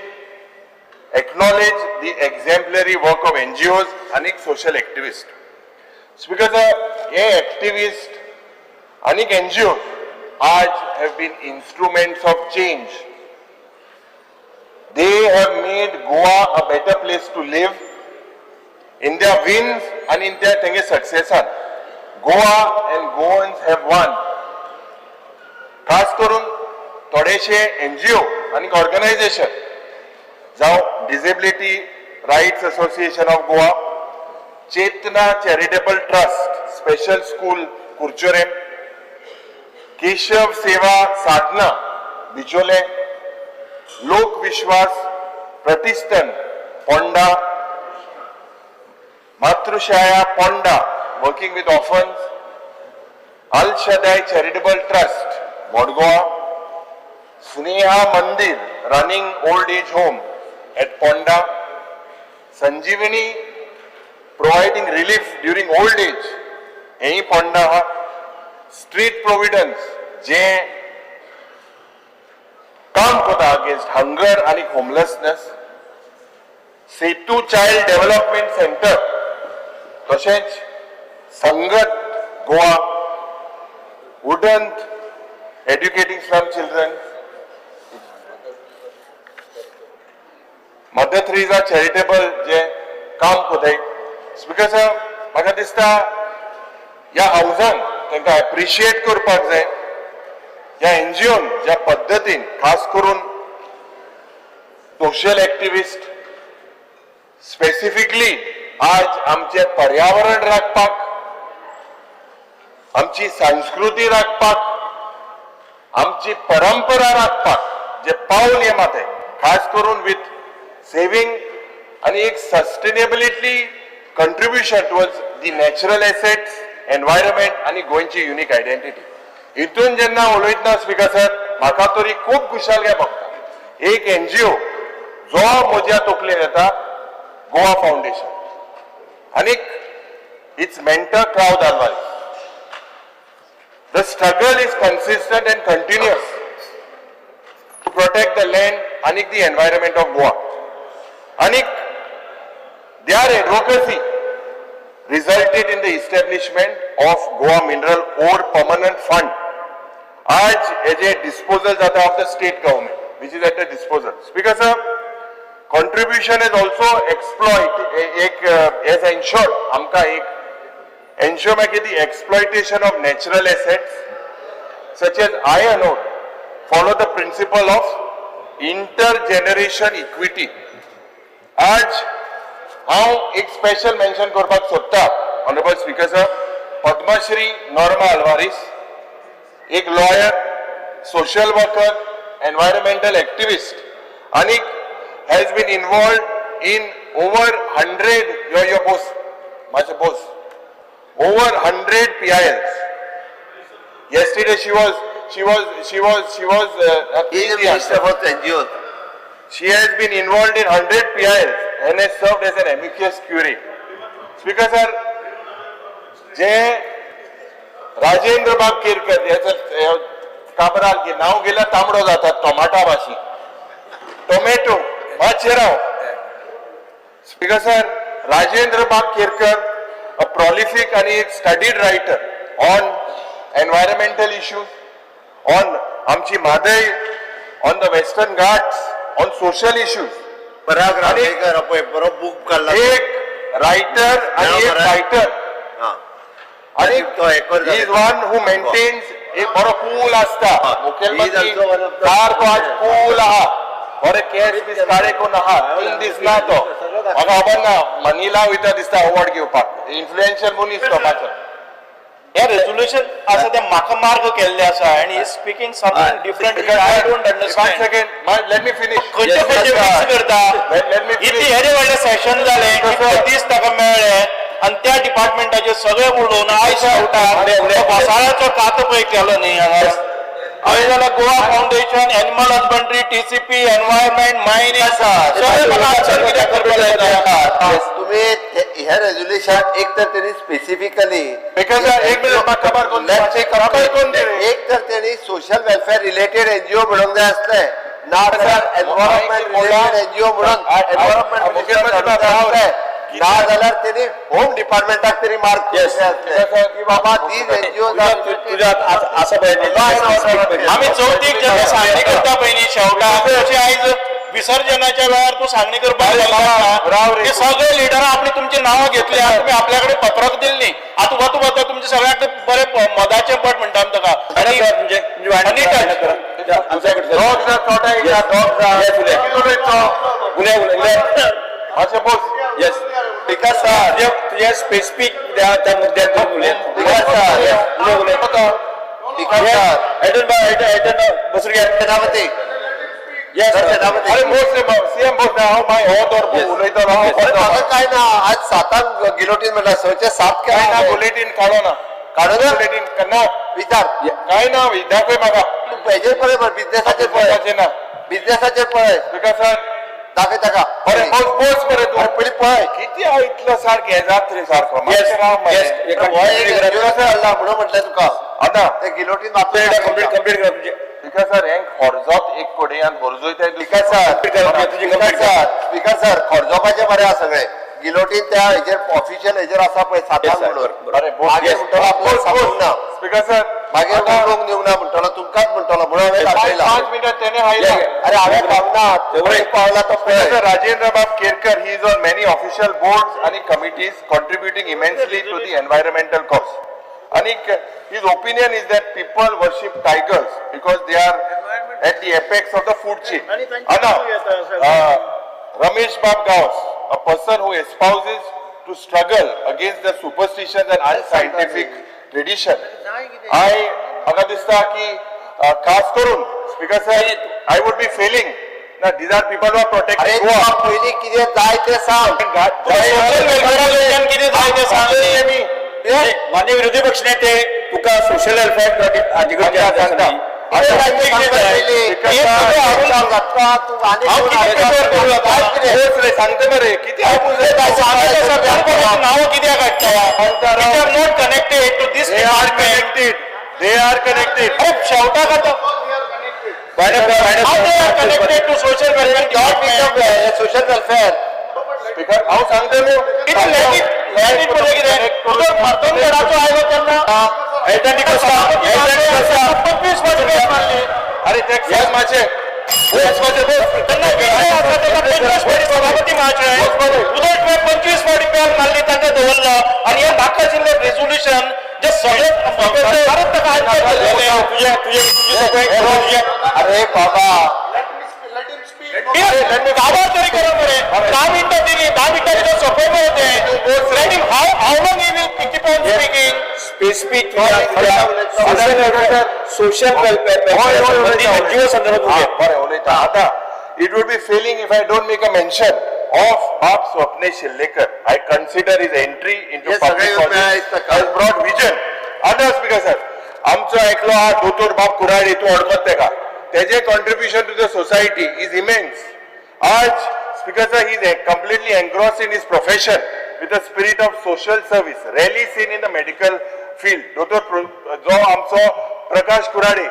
[SPEAKER 2] acknowledge the exemplary work of NGOs आनी social activist. Because हे एक्टिविस्ट आनी एनजीओ आज have been instruments of change. They have made Goa a better place to live. In their wins and in their तेंगे सक्सेसान Goa and Goans have won. खास करून थोडेशे NGO आनी organisation जावं Disability Rights Association of Goa, Chetna Charitable Trust, Special School Curchorem, Keshav Seva Sadhana Bicholim, Lok Vishwas Pratishthan Ponda, Matruchhaya Ponda working with orphans, Al Shaddai Charitable Trust Modgoa, Sneha Mandir running old age home at Ponda, Sanjeevani providing relief during old age हेंय पोंडा आहा, street प्रोविडन्स जे काम करता against hunger आनी homelessness, Setu Child Development Centre, तशेंच संगत Goa, उडंत educating slum children, Mother Teresa Charitable जे काम करताय. Speaker sir, म्हाका दिसता ह्या हावजान तांकां एप्रिशिएट करपाक जाय. ह्या एनजीओन ज्या पद्दतीन खास करून सोशल एक्टिविस्ट स्पेसिफिकली आज आमचें पर्यावरण राखपाक, आमची संस्कृती राखपाक, आमची परंपरा राखपाक जे पावल हे माते, खास करून विथ सेविंग आनी एक sustainability contribution towards the natural assets, environment आनी गोंयची युनीक आयडेंटिटी. हितून जेन्ना उलयतना स्पिकर सर, म्हाका तरी खूब खुशालकाय भोगता. एक एनजीओ जो म्हज्या तकलेन येता, गोवा फाउंडेशन आनी it's mentor Claude Alvares. The struggle is consistent and continuous to protect the land and the environment of Goa. And their advocacy resulted in the establishment of Goa Mineral Ore Permanent Fund. आज as a disposal जाता of the state government, which is at the disposal. Speaker sir, contribution is also exploit एक as ensured आमकां एक ensure मागीर the exploitation of natural assets such as iron ore follow the principle of intergeneration equity. आज हांव एक special mention करपाक सोदता, honourable speaker sir, Padmashri Norma Alvares, एक lawyer, social worker, environmental activist आनी has been involved in over 100, यो यो बोस मातशें Bose, over 100 PILs. Yesterday she was
[SPEAKER 4] He is the minister for NGOs.
[SPEAKER 2] She has been involved in 100 PILs and has served as an amicus curiae. Speaker sir, जे राजेंद्र बाब केरकर याचं काबराल की नाव गेल्यार तांबडो जाता टोमाटा भाशी tomato, मातशें राव. स्पीकर सर, राजेंद्र बाब केरकर, a prolific and एक studied writer on environmental issues, on आमची Mhadei, on the Western Ghats, on social issues.
[SPEAKER 4] Parag Ramekar पळय बरो बूक काडला.
[SPEAKER 2] एक रायटर आणि एक फायटर आणि is one who maintains एक बरो कूल आसता मुखेलमंत्री सारको आज कूल आहा, बरे केस बीस काळे करून आहा, 3 दीस ना तो म्हाका खबर ना, मनीला वयता दिसता अवॉर्ड घेवपाक, इन्फ्लुएन्शियल मनीस तो मातसो.
[SPEAKER 9] हे रेझोल्युशन आसा ते म्हाका मार्क केल्ले आसा आनी he speaking something different, I don't understand.
[SPEAKER 2] One second, let me finish.
[SPEAKER 9] खंयचे खंयचे मिक्स करता. इतले येदे व्हडले सेशन जाले, इतले दीस ताका मेळ्ळे आनी त्या डिपार्टमेंटाचे सगळे उलोवन आयज शेवटाक घोसाळ्याचो कातो पळय केलो न्ही हांगा. हांवें जाल्यार Goa foundation, animal husbandry, TCP, environment, mining सगळे म्हाका आन्सर कित्याक करपाक जाय.
[SPEAKER 4] तुम्ही हे रेझोल्युशन एक तर त्यांनी स्पेसिफिकली
[SPEAKER 2] एक मिनिट, खबर कोण कोण
[SPEAKER 4] एक तर त्यांनी सोशल वेलफेअर रिलेटेड एनजीओ म्हणूंक जाय आसले, ना जाल्यार एनवायरमेंट रिलेटेड एनजीओ म्हणून एनवायरमेंट, ना जाल्यार तेणी होम डिपार्टमेंटाक तरी मार्क आसले की बाबा these NGO.
[SPEAKER 9] आमी चवथीक जेन्ना सांगणी करता पळय न्ही शेवटाक, तशी आयज विसर्जनाच्या वेळार तूं सांगणी करपाक लागला. हे सगळे लिडरां आपली तुमची नांवां घेतली, तुमी आपल्या कडेन पत्रक दिली न्ही. आतां वता वता तुमचे सगळ्याक बरे मदाचे पट म्हणटा आमी ताका. आनी
[SPEAKER 1] तुझ्या स्पेसिफीक त्या मुद्द्यार बसून घ्या.
[SPEAKER 4] सेनापती.
[SPEAKER 2] अरे सीएम बोस हांव मागीर हो तर उलयतलो हांव.
[SPEAKER 4] काय ना, आज सातांक गिलोटीन म्हणल्यार 6चे 7.
[SPEAKER 2] काय ना, बुलेटीन काडो ना,
[SPEAKER 4] काडो ना
[SPEAKER 2] बुलेटीन ना,
[SPEAKER 4] विचार
[SPEAKER 2] काय ना, दाखय म्हाका.
[SPEAKER 4] तूं हेजेर पळय, बिझनेसाचेर पळय
[SPEAKER 2] ना,
[SPEAKER 4] बिझनेसाचेर पळय.
[SPEAKER 2] विकास
[SPEAKER 4] दाखय ताका.
[SPEAKER 2] बरें बोस बोस बरें तूं
[SPEAKER 4] पयलीं पळय
[SPEAKER 2] कितें हांव इतलो सारकें हें जात रे सारको.
[SPEAKER 4] म्हणून म्हटलें तुका
[SPEAKER 2] आतां
[SPEAKER 4] ते गिलोटीन
[SPEAKER 1] कंप्लीट कंप्लीट करा तुमचे.
[SPEAKER 2] स्पीकर सर, हेंक खर्जोत एक कडेन खर्जोयताय.
[SPEAKER 4] Speaker sir, speaker sir, खर्जोपाचें बरें आसा सगळें. गिलोटीन त्या हेजेर ऑफिशियल हेजेर आसा पळय सातांक म्हणून. मागीर म्हणटलो आपल्याक सांगूंक ना.
[SPEAKER 2] स्पीकर सर,
[SPEAKER 4] मागीर उलोवंक दिवंक ना म्हणटलो, तुमकांच म्हणटलो म्हणून हांवें दाखयला.
[SPEAKER 2] 5 मिनटां तेणे हायला.
[SPEAKER 4] अरे हांवें पावना, पावला तो पळय.
[SPEAKER 2] राजेंद्र बाब Kerkar, he is on many official boards आणि committees, contributing immensely to the environmental cause. आणि his opinion is that people worship tigers because they are at the apex of the food chain. Anna, Ramesh Bab Gawas, a person who espouses to struggle against the superstitions and unscientific tradition. I म्हाका दिसता की खास करून speaker sir, I would be failing ना, these are people who are protecting Goa.
[SPEAKER 4] पयलीं कितें जाय तें सांग.
[SPEAKER 9] सोशल वेलफेअरा कितें जाय तें सांग.
[SPEAKER 1] मान्य विरोधी पक्ष नेते, तुका सोशल वेलफेअर
[SPEAKER 2] सांगते मरे किती
[SPEAKER 9] नांव कित्याक काडटा? Are not connected to this department.
[SPEAKER 2] They are connected.
[SPEAKER 9] अरे शेवटाक आतां connected to social welfare department.
[SPEAKER 4] Social welfare
[SPEAKER 2] speaker हांव सांगते न्हू.
[SPEAKER 9] कितें लॅटीन पळय कितें मर्दनगडाचो आयलो तेन्ना 25 फावटी बेल मारली.
[SPEAKER 2] अरे ते मातशें
[SPEAKER 9] तेन्ना विजय आसा तेका 25 फावटी सभापती महाशय उदय 25 फावटी बेल मारली, तांकां दवरलो. आनी हें नाका आशिल्लें रेजोल्युशन जे सगळे सरकारूच ताका आन्सर केल्लें.
[SPEAKER 4] अरे बाबा
[SPEAKER 9] काबार तरी करा मरे. 10 मिनटां दिली, 10 मिनटां भितर सोंपय मरे तें. Let him, how long he will keep on speaking?
[SPEAKER 1] Specific social welfare NGO संदर्भात.
[SPEAKER 2] बरें उलयता आतां. It would be failing if I don't make a mention of Bab Swapnesh Shillekar. I consider his entry into public politics has brought vision. आतां speaker sir, आमचो एकलो आहा दोतोर बाब कुराडी, तूं वळखत तेका. तेजें contribution to the society is immense. आज speaker sir, he is completely engrossed in his profession with a spirit of social service, rarely seen in the medical field. दोतोर जो आमचो Prakash Kurade,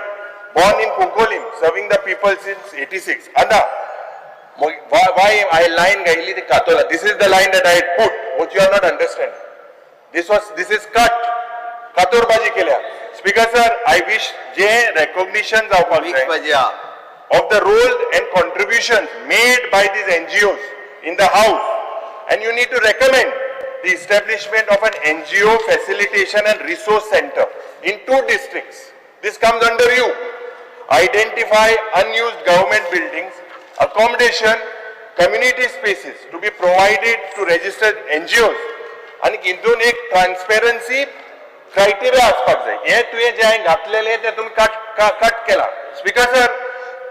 [SPEAKER 2] born in Cuncolim, serving the people since 86. आतां why I line गायली ती कातोला. This is the line that I had put, which you are not understanding. This is cut. कातोरबाजी केल्या. Speaker sir, I wish J recognition जावपाक जाय of the role and contributions made by these NGOs in the house, and you need to recommend. the establishment of an NGO facilitation and resource center in 2 districts. This comes under you. Identify unused government buildings, accommodation, community spaces to be provided to registered NGOs. आनी हितून एक transparency criteria आसपाक जाय. हे तुवें जे हांवें घातलेले ते तुमी कट केला. Speaker sir,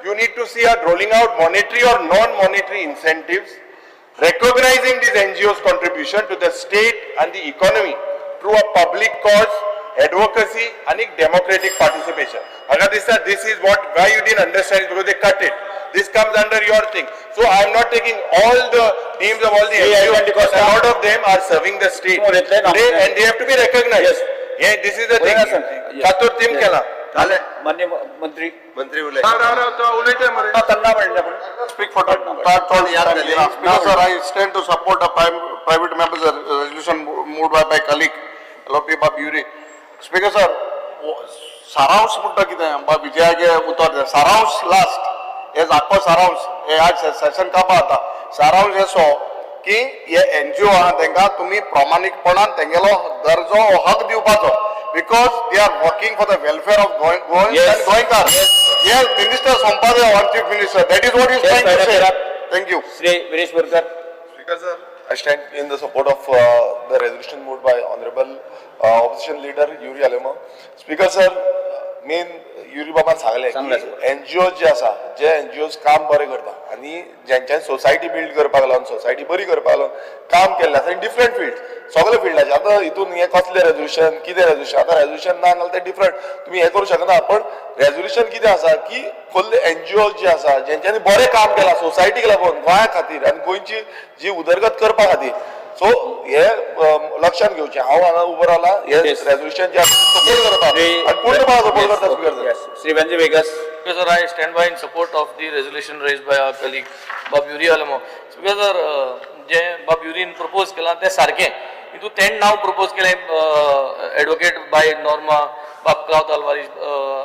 [SPEAKER 2] you need to see a rolling out monetary or non monetary incentives, recognizing these NGOs' contribution to the state and the economy through a public cause, advocacy and democratic participation. म्हाका दिसता this is what, why you didn't understand is because they cut it. This comes under your thing. So I am not taking all the names of all the NGOs, because a lot of them are serving the state today and they have to be recognized. Yeah, this is the thing. तातूंत team केला.
[SPEAKER 1] मान्य मंत्री
[SPEAKER 4] मंत्री उलय.
[SPEAKER 15] उलयते मरे.
[SPEAKER 1] त्यांना म्हणलं आपण.
[SPEAKER 15] Speak for the third time. Speaker sir, I stand to support the private members resolution moved by my colleague L.O.P. Bab Yuri. Speaker sir, सारांश म्हणटा कितें बा विजयागे उतर दिलें. सारांश लास्ट हे आख्खो सारांश हे आज सेशन काबा जाता. सारांश असो की हे एनजीओ आहा तेंकां तुमी प्रामाणीकपणान तेंगेलो दर्जो हो हक दिवपाचो, because they are working for the welfare of Goa and गोंयकार. हे minister संपादे on chief minister, that is what is trying to say. Thank you.
[SPEAKER 1] Shri Viresh Borkar.
[SPEAKER 2] Speaker sir, I stand in the support of the resolution moved by Honorable Opposition Leader Yuri Alemao. Speaker sir, main Yuri बाबान सांगलें की NGO जे आसा, जे NGOs काम बरें करता आनी जेंच्यांनी society build करपाक लागून, सोसायटी बरी करपाक लागून काम केल्लें आसा इन डिफरंट फिल्ड, सगळे फिल्डाचे. आतां हितून हें कसलें रेजोल्युशन, कितें रेजोल्युशन, आतां रेजोल्युशन ना जाल्यार तें डिफरंट तुमी हें करूं शकना. पण रेजोल्युशन कितें आसा की कसले एनजीओ जे आसा जेंच्यांनी बरें काम केलां सोसायटीक लागून, गोंया खातीर आनी गोंयची जी उदरगत करपा खातीर, सो हे लक्षात घेवचें. हांव हांगा उबो रावला हे रेजोल्युशन जे सपोर्ट करता आनी पूर्णपणान सपोर्ट करता. Speaker sir.
[SPEAKER 1] Shri Venzy Viegas.
[SPEAKER 14] Speaker sir, I stand by in support of the resolution raised by our colleague Bob Yuri Alemao. Speaker sir, जे बाब युरीन प्रपोज केलां तें सारकें. हितून तेणें नांव प्रपोज केलें एडवोकेट बाय नॉर्मा, बाब क्लावद आल्वारीस,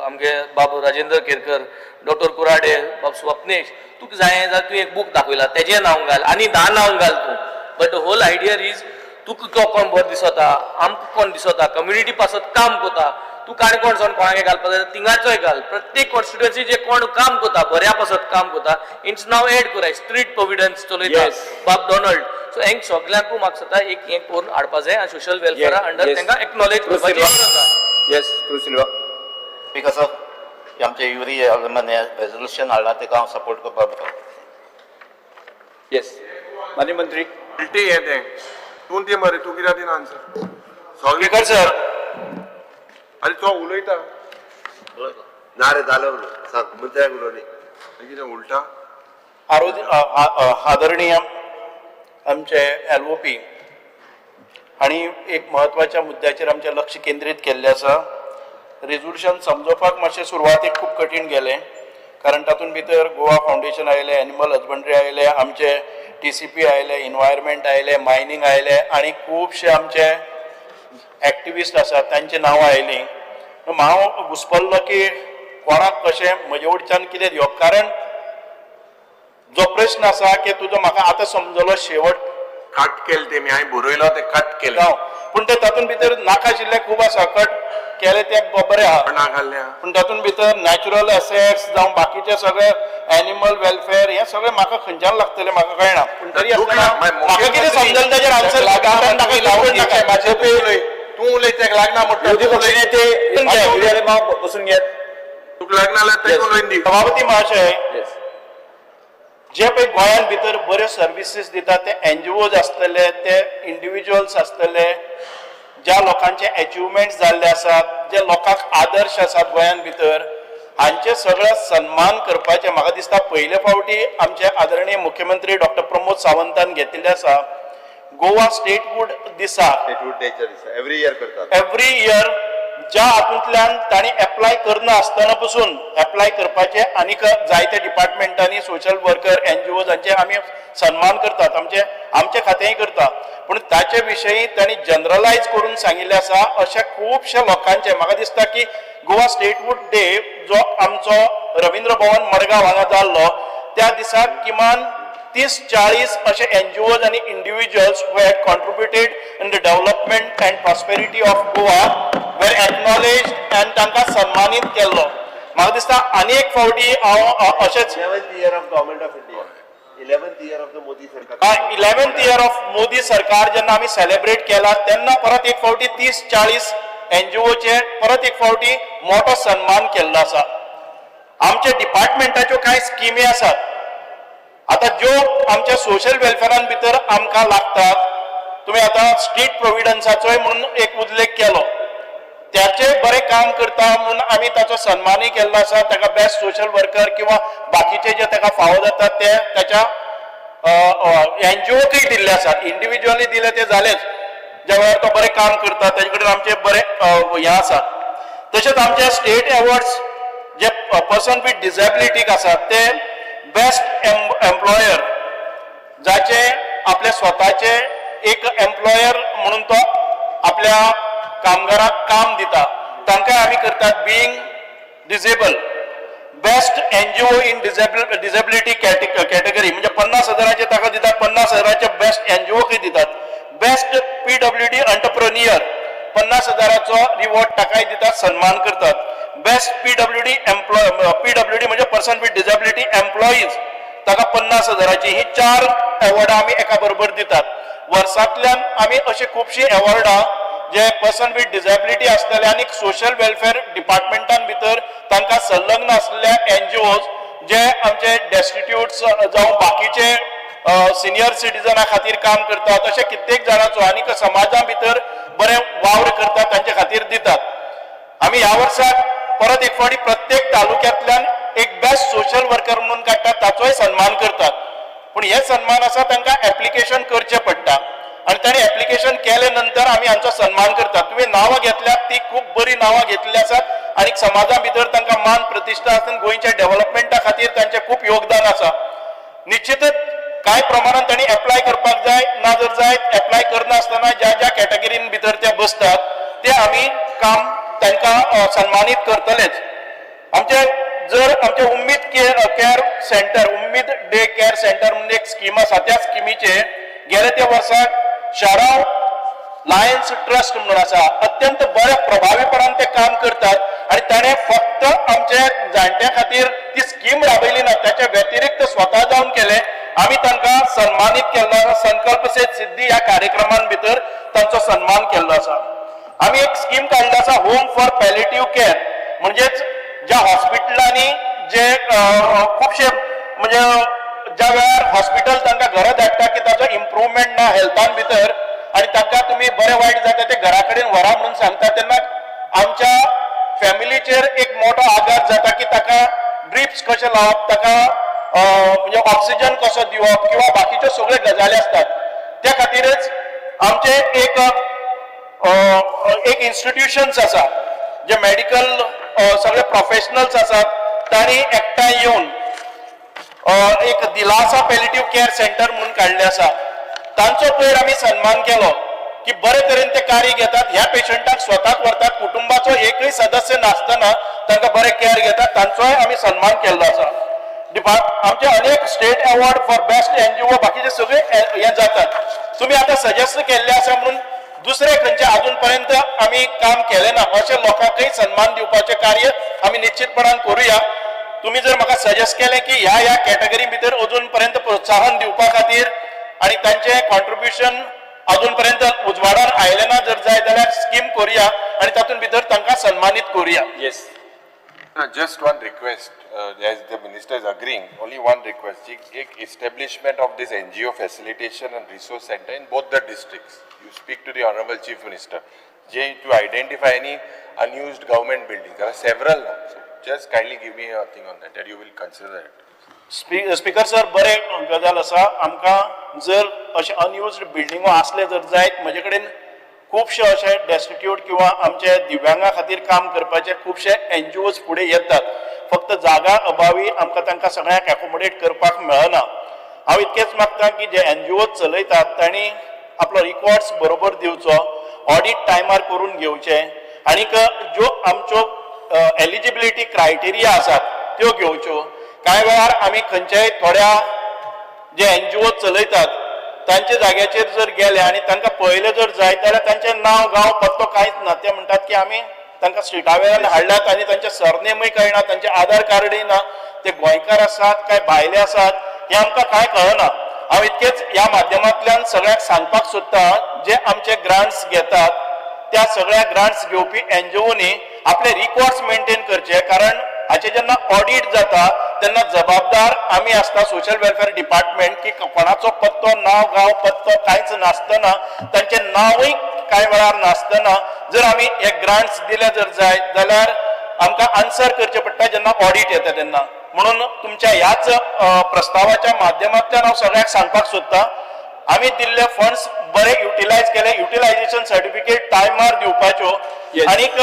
[SPEAKER 14] आमगे बाब राजेंद्र केरकर, डॉक्टर कुराडे, बाब स्वप्नेश. तुका जाय जाल्यार तुवें एक बूक दाखयला तेजें नांव घाल आनी 10 नांव घाल तूं. But the whole idea is तुका कोण बरो दिसता, आमकां कोण दिसता, कम्युनिटी पासत काम करता. तूं काणकोण सावन कोणाक घालपा जाय तिंगाचोय घाल. प्रत्येक कॉन्स्टिट्युएन्सी जे कोण काम करता, बऱ्या पासत काम करता, इंच नांव एड कराय. स्ट्रीट प्रोविडन्स चलयता बाब डोनाल्ड. सो हेंक सगल्यांकूय म्हाका दिसता एक हें करून हाडपा जाय आनी सोशल वेलफेअरा अंडर तांकां एक्नॉलेज करपाची गरज आसा.
[SPEAKER 1] Yes, Cruz Silva.
[SPEAKER 16] Speaker sir, आमचे युरी आलेमान हें रेजोल्युशन हाडलां तेका हांव सपोर्ट करपाक.
[SPEAKER 1] येस, मान्य मंत्री.
[SPEAKER 2] उलटी हें तें तूं ती मरे, तूं कित्याक दिना answer?
[SPEAKER 9] Speaker sir,
[SPEAKER 2] आरे तो उलयता
[SPEAKER 4] ना रे, जालें उलोवन. सांग मंत्र्याक उलोवनी.
[SPEAKER 2] कितें उलटा.
[SPEAKER 9] आदरणीय आमचे LOP हांणी एक म्हत्वाच्या मुद्द्याचेर आमचें लक्ष केंद्रीत केल्लें आसा. रेजोल्युशन समजोवपाक मातशें सुरवातेक खूब कठीण गेलें, कारण तातूंत भितर गोवा फावंडेशन आयलें, एनिमल हजबंड्री आयलें, आमचे TCP आयले, इनवायरमेंट आयलें, मायनींग आयलें आनी खुबशे आमचे एक्टिविस्ट आसात तांची नांवां आयलीं. हांव घुसपल्लो की कोणाक कशें म्हजे वटच्यान कितें दिवप, कारण जो प्रश्न आसा की तुजो म्हाका आतां समजलो शेवट.
[SPEAKER 2] कट केलें तेमी, हांवें बरयलो तें कट केलें.
[SPEAKER 9] पूण ते तातूंत भितर नाका आशिल्लें खूब आसा, कट केलें तें बरें आहा, पूण तातूंत भितर नॅचरल एसेट्स जावं बाकीचे सगळे एनिमल वेलफेअर हें सगळें म्हाका खंयच्यान लागतलें म्हाका कळना. पूण तरी आसतना म्हाका कितें समजलें ताजेर आन्सर
[SPEAKER 2] लागना. तूं उलय तेका लागना म्हणटा.
[SPEAKER 1] विरोधी पक्षनेते युरी आलेमाव बसून घेत.
[SPEAKER 2] तुका लागना जाल्यार तेका उलोवन दी.
[SPEAKER 9] सभापती महाशय, जे पळय गोंयांत भितर बऱ्यो सर्विसीस दिता ते एनजीओज आसतले, ते इंडिविज्युअल्स आसतले, ज्या लोकांचे एचिवमेंट्स जाल्ले आसात, जे लोकांक आदर्श आसात गोंयांत भितर, हांचे सगळे सन्मान करपाचे म्हाका दिसता पयले फावटी आमचे आदरणीय मुख्यमंत्री डॉक्टर प्रमोद सावंतान घेतिल्ले आसा. गोवा स्टेटहूड दिसा,
[SPEAKER 4] स्टेटहूड डेच्या दिसा एवरी इयर करतात,
[SPEAKER 9] एवरी इयर, ज्या हातूंतल्यान तांणी एप्लाय करना आसतना पसून एप्लाय करपाचे आनीक जायते डिपार्टमेंटांनी सोशल वर्कर एनजीओ हांचे आमी सन्मान करतात, आमचे आमचे खातेंय करता, पूण ताचे विशयी तांणी जनरलायज करून सांगिल्लें आसा. अशा खुबश्या लोकांचे म्हाका दिसता की गोवा स्टेटहूड डे जो आमचो रवींद्र भवन मडगांव हांगा जाल्लो त्या दिसाक किमान 30-40 अशे एनजीओज आनी individuals who had contributed in the development and prosperity of Goa were acknowledged and तांकां सन्मानीत केल्लो. म्हाका दिसता आनी एक फावटी हांव अशेंच
[SPEAKER 4] 11th year of government of India, 11th year of the Modi सरकार.
[SPEAKER 9] 11th year of Modi सरकार जेन्ना आमी सेलेब्रेट केला तेन्ना परत एक फावटी 30-40 एनजीओचे परत एक फावटी मोठो सन्मान केल्लो आसा. आमच्या डिपार्टमेंटाच्यो कांय स्किमी आसात आतां ज्यो आमच्या सोशल वेलफेरान भितर आमकां लागतात. तुमी आतां स्ट्रीट प्रोविडन्साचोय म्हणून एक उल्लेख केलो, त्याचे बरें काम करता म्हणून आमी ताचो सन्मानूय केल्लो आसा. ताका बेस्ट सोशल वर्कर किंवा बाकीचे जे ताका फावो जातात ते ताच्या एनजीओकय दिल्ले आसात. इंडिविज्युअली दिले ते जालेच, ज्या वेळार तो बरें काम करता ताजे कडेन आमचे बरे हें आसा. तशेंच आमचे स्टेट एवॉर्ड्स जे पर्सन विथ डिसेबिलिटीक आसात ते बेस्ट एम्प्लॉयर, जाचे आपले स्वताचे एक एम्प्लॉयर म्हणून तो आपल्या कामगाराक काम दिता, तांकां आमी करतात being disable. Best NGO in disability category म्हणजे 50,000 ताका दितात, 50,000 बेस्ट एनजीओकय दितात. बेस्ट PWD entrepreneur 50,000 reward ताकाय दितात, सन्मान करतात. बेस्ट PWD PWD म्हणजे पर्सन विथ डिसेबिलिटी एम्प्लॉईज ताका 50,000. ही 4 एवॉर्डां आमी एका बरोबर दितात. वर्सांतल्यान आमी अशी खुबशीं एवॉर्डां जे पर्सन विथ डिसेबिलिटी आसतले आनी सोशल वेलफेअर डिपार्टमेंटान भितर तांकां संलग्न आसलेल्या एनजीओज जे आमचे डेस्टिट्यूट्स जावं बाकीचे सिनियर सिटीजना खातीर काम करतात, अशे कित्येक जाणांचो आनी समाजा भितर बरे वावर करतात तांचे खातीर दितात. आमी ह्या वर्साक परत एक फावटी प्रत्येक तालुक्यांतल्यान एक बेस्ट सोशल वर्कर म्हणून काडटात, ताचोय सन्मान करतात. पूण हे सन्मान आसा तांकां एप्लिकेशन करचें पडटा आनी तांणी एप्लिकेशन केले नंतर आमी हांचो सन्मान करतात. तुवें नांवां घेतल्यात ती खूब बरी नांवां घेतलेली आसात आनी समाजा भितर तांकां मान प्रतिश्ठा आसा, गोंयच्या डेव्हलपमेंटा खातीर तांचें खूब योगदान आसा. निश्चितच कांय प्रमाणान तांणी एप्लाय करपाक जाय, ना जर जाय एप्लाय करनासतना ज्या ज्या कॅटेगरीन भितर ते बसतात ते आमी काम तांकां सन्मानीत करतलेच. आमचे जर आमचे Umeed care centre, Umeed day care centre म्हणून एक स्कीम आसा, त्या स्किमीचे गेले त्या वर्साक शाराव लायन्स ट्रस्ट म्हणून आसा, अत्यंत बऱ्या प्रभावीपणान ते काम करतात आनी ताणें फक्त आमचे जाणट्या खातीर ती स्कीम राबयली ना, त्याच्या व्यतिरिक्त स्वता जावन केले. आमी तांकां सन्मानीत केल्लो आसा. संकल्प से सिद्धी ह्या कार्यक्रमान भितर तांचो सन्मान केल्लो आसा. आमी एक स्कीम काडली आसा होम फॉर पॅलेटिव्ह केअर, म्हणजेच ज्या हॉस्पिटलांनी जे खुबशे म्हणजे ज्या वेळार हॉस्पिटल तांकां घरा धाडटा की ताचो इम्प्रुवमेंट ना हेल्थान भितर आनी तांकां तुमी बरें वायट जाता ते घरा कडेन व्हरा म्हणून सांगता, तेन्ना आमच्या फॅमिलीचेर एक मोठो आघात जाता की ताका ड्रिप्स कशें लावप, ताका म्हणजे ऑक्सिजन कसो दिवप किंवा बाकीच्यो सगळ्यो गजाली आसतात. त्या खातीरच आमचे एक एक इन्स्टिट्युशन्स आसा जे मेडिकल सगळे प्रोफेशनल्स आसात तांणी एकठांय येवन एक दिलासा पॅलिटिव्ह केअर सेंटर म्हणून काडलें आसा. तांचो पयर आमी सन्मान केलो की बरे तरेन ते कार्य घेतात, ह्या पेशंटाक स्वताक व्हरतात, कुटुंबाचो एकय सदस्य नासतना तांकां बरे केअर घेतात, तांचोय आमी सन्मान केल्लो आसा. आमचे अनेक state award for best NGO बाकीचे सगळे हे जातात. तुमी आतां सजेस्ट केल्ले आसा म्हणून दुसरे खंयचे अजून पर्यंत आमी काम केलें ना अशे लोकांकय सन्मान दिवपाचें कार्य आमी निश्चितपणान करुया. तुमी जर म्हाका सजेस्ट केलें की ह्या ह्या कॅटेगरी भितर अजून पर्यंत प्रोत्साहन दिवपा खातीर आनी तांचें कॉन्ट्रिब्युशन अजून पर्यंत उजवाडान आयलें ना जर जाय जाल्यार स्कीम करुया आनी तातूंत भितर तांकां सन्मानीत करुया.
[SPEAKER 1] Yes.
[SPEAKER 2] Just one request, as the minister is agreeing, only one request, एक establishment of this NGO facilitation and resource center in both the districts. You speak to the Honorable Chief Minister, J, to identify any unused government buildings. There are several now. So just kindly give me a thing on that, that you will consider it.
[SPEAKER 9] Speaker sir, बरें गजाल आसा. आमकां जर अशें अनयुज्ड बिल्डिंगो आसले जर जायत, म्हजे कडेन खुबशे अशे डेस्टिट्यूट किंवा आमचे दिव्यांगा खातीर काम करपाचे खुबशे एनजीओज फुडें येतात. फक्त जागा अभावी आमकां तांकां सगळ्यांक एकोमोडेट करपाक मेळना. हांव इतकेंच मागता की जे एनजीओ चलयतात तांणी आपलो रिकॉर्ड्स बरोबर दिवचो, ऑडीट टायमार करून घेवचे आनीक ज्यो आमच्यो एलिजिबिलिटी क्रायटेरिया आसात त्यो घेवच्यो. कांय वेळार आमी खंयच्याय थोड्या जे एनजीओ चलयतात तांच्या जाग्याचेर जर गेले आनी तांकां पळयलें जर जायत जाल्यार तांचें नांव, गांव, पत्तो कांयच ना. ते म्हणटात की आमी तांकां स्ट्रिटा वेल्यान हाडल्यात आनी तांचें सरनेमूय कळना, तांचें आधार कार्डूय ना, ते गोंयकार आसात काय भायले आसात हें आमकां कांय कळना. हांव इतकेच ह्या माध्यमांतल्यान सगळ्यांक सांगपाक सोदता, जे आमचे ग्रांट्स घेतात त्या सगळ्या ग्रांट्स घेवपी एनजीओनी आपले रिकॉर्ड्स मेंटेन करचे, कारण हाचे जेन्ना ऑडिट जाता तेन्ना जबाबदार आमी आसता सोशल वेलफेअर डिपार्टमेंट की कोणाचो पत्तो, नांव, गांव, पत्तो कांयच नासतना, तांचें नांवूय कांय वेळार नासतना जर आमी हे ग्रांट्स दिले जर जायत जाल्यार आमकां आन्सर करचें पडटा जेन्ना ऑडिट येता तेन्ना. म्हणून तुमच्या ह्याच प्रस्तावाच्या माध्यमांतल्यान हांव सगळ्यांक सांगपाक सोदतां, आमी दिल्ले फंड्स बरे युटिलायज केले, युटिलायजेशन सर्टिफिकेट टायमार दिवपाच्यो आनीक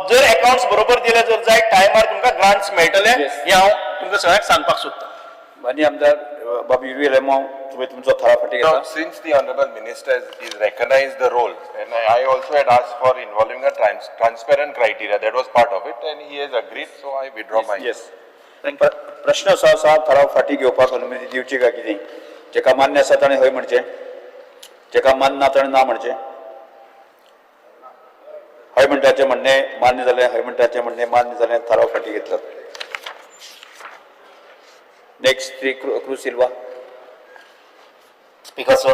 [SPEAKER 9] जर अकाउंट्स बरोबर दिले जर जायत टायमार तुमकां ग्रांट्स मेळटले, हें हांव तुमकां सगळ्यांक सांगपाक सोदतां.
[SPEAKER 1] माननीय आमदार बाब युरी आलेमांव, तुमी तुमचो थराव फाटीं घेता.
[SPEAKER 2] Since the Honorable Minister is recognized the role, and I also had asked for involving a transparent criteria, that was part of it, and he has agreed, so I withdraw my.
[SPEAKER 1] Yes. प्रश्न असो आसा, थराव फाटीं घेवपाक अनुमती दिवची काय कितें? जेका मान्य आसा ताणें हय म्हणचें, जेका मान्य ना ताणें ना म्हणचें. हय म्हणटाचें म्हणणें मान्य जालें, हय म्हणटाचें म्हणणें मान्य जालें, थराव फाटीं घेतलो. Next, Shri Cruz Silva.
[SPEAKER 16] Speaker sir,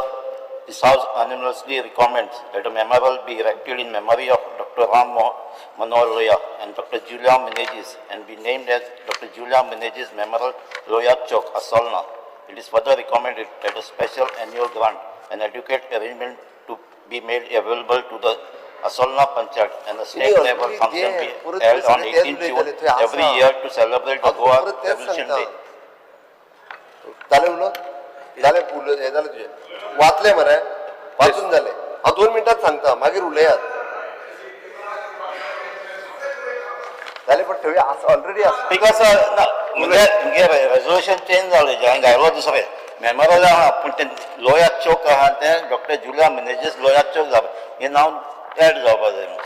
[SPEAKER 16] this House unanimously recommends that a memorial be erected in memory of Dr. Ram Manohar Lohia and Dr. Julia Menezes and be named as Dr. Julia Menezes Memorial Lohia Chowk, Assolna. It is further recommended that a special annual grant and adequate arrangement to be made available to the Assolna Panchayat and a state level function be held on 18 June every year to celebrate the Goa Revolution Day.
[SPEAKER 4] जालें उलोवन? जालें उलोवन हें जालें तुजें? वाचलें मरे? वाचून जालें. हांव 2 मिनटात सांगता, मागीर उलयात. जालें, पण थंय ऑलरेडी आसा.
[SPEAKER 16] स्पीकर सर, ना म्हणजे रेजोल्युशन चेंज जालें, जें हांवें घायलो दुसरें मेमोरियल आहा, पूण तें लोया चौक आहा तें डॉक्टर जुलिया मिनेजीस लोया चौक जावपा, हें नांव एड जावपा जाय.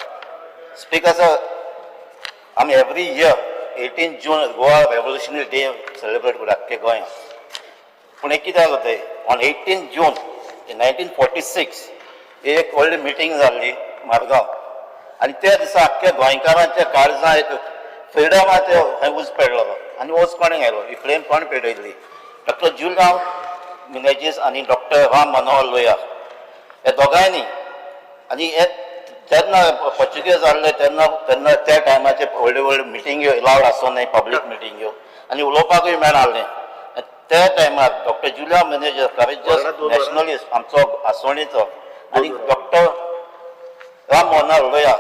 [SPEAKER 16] स्पीकर सर, आमी every year 18 June Goa revolutionary day celebrate करता आख्खे गोंयांत. पूण एक कितें जालें तें ऑन 18 जून 1946 एक व्हडली मिटींग जाल्ली मारगांव आनी त्या दिसा आख्ख्या गोंयकारांच्या काळजां एक फ्रिडमाचें हें उज पेडलो आनी उज कोणें घालो, ही फ्लेम कोणें पेटयल्ली? डॉक्टर जुलियांव मिनेजीस आनी डॉक्टर राम मनोहर लोहिया ह्या दोगांयनी. आनी हे जेन्ना पोर्चुगीज आहले तेन्ना तेन्ना त्या टायमाचे व्हडल्यो व्हडल्यो मिटिंग्यो एलावड आसो न्हय, पब्लीक मिटिंग्यो, आनी उलोवपाकूय मेळनासलें. त्या टायमार doctor Julião Menezes courageous nationalist आमचो आसवणीचो आनी डॉक्टर राम मनोहर लोहिया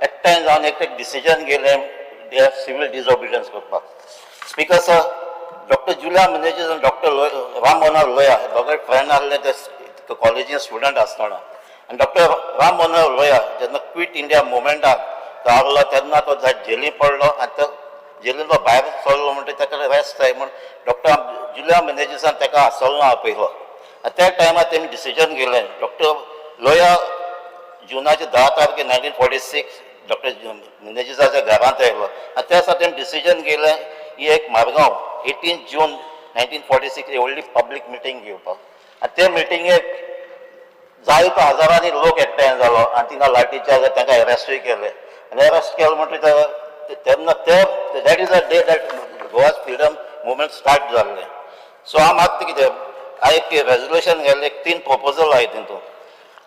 [SPEAKER 16] एकठांय जावन एक एक डिसिजन घेयलें सिवील डिसओबिडियन्स करपाक. Speaker sir, doctor Julião Menezes आनी डॉक्टर राम मनोहर लोहिया हे दोगांय फ्रेंड आहले ते कॉलेजीन स्टुडंट आसतना. आनी डॉक्टर राम मनोहर लोहिया जेन्ना क्विट इंडिया मुवमेंटाक तो आहलो तेन्ना तो जेली पडलो आनी तो जेलीन तो भायर सरलो म्हणटकीर ताका रेस्ट जाय म्हूण डॉक्टर जुलियांव मिनेजीसान ताका आसोलना आपयलो. आनी त्या टायमार तेमी डिसिजन घेयलें. डॉक्टर लोहिया जुनाचे 10 तारखे 1946 डॉक्टर मिनेजीसाच्या घरांत आयलो आनी त्या दिसा तेमी डिसिजन घेयलें ही एक मारगांव 18 जून 1946 व्हडली पब्लीक मिटींग घेवपाक. आनी ते मिटिंगेक जायतो हजारांनी लोक एकठांय जालो आनी थिंगा लाठीचार्ज, तांकां एरेस्टूय केले. आनी एरेस्ट केलो म्हणटकीर तेन्ना ते that is a day that Goa's freedom movement start जाल्लें. सो हांव मागता कितें, हांव एक रेजोल्युशन घाल्लें, एक 3 प्रपोजल आहाय तितून.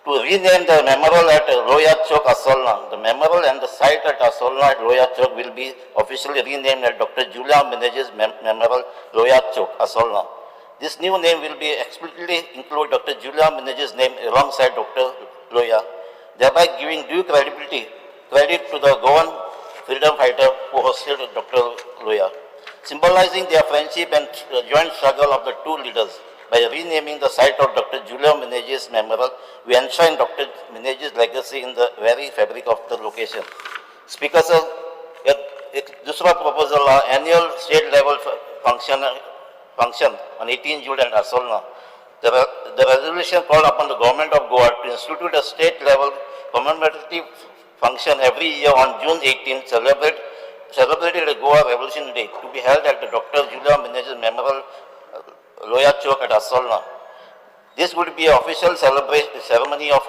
[SPEAKER 16] To rename the memorial at Lohia Chowk, Assolna. The memorial and the site at Assolna at Lohia Chowk will be officially renamed at Dr. Julia Menezes Memorial Lohia Chowk, Assolna. This new name will be explicitly include Dr. Julia Menezes' name alongside Dr. Lohia, thereby giving due credit to the Goan freedom fighter who hosted Dr. Lohia, symbolizing their friendship and joint struggle of the two leaders. By renaming the site of Dr. Julio Menezes Memorial, we enshrine Dr. Menezes' legacy in the very fabric of the location. Speaker sir, एक दुसरो proposal आहा, annual state level function on 18 June at Assolna. The resolution called upon the government of Goa to institute a state level commemorative function every year on June 18, celebrated the Goa Revolution Day, to be held at the Dr. Julio Menezes Memorial Loya Chowk at Assolna. This would be an official celebration ceremony of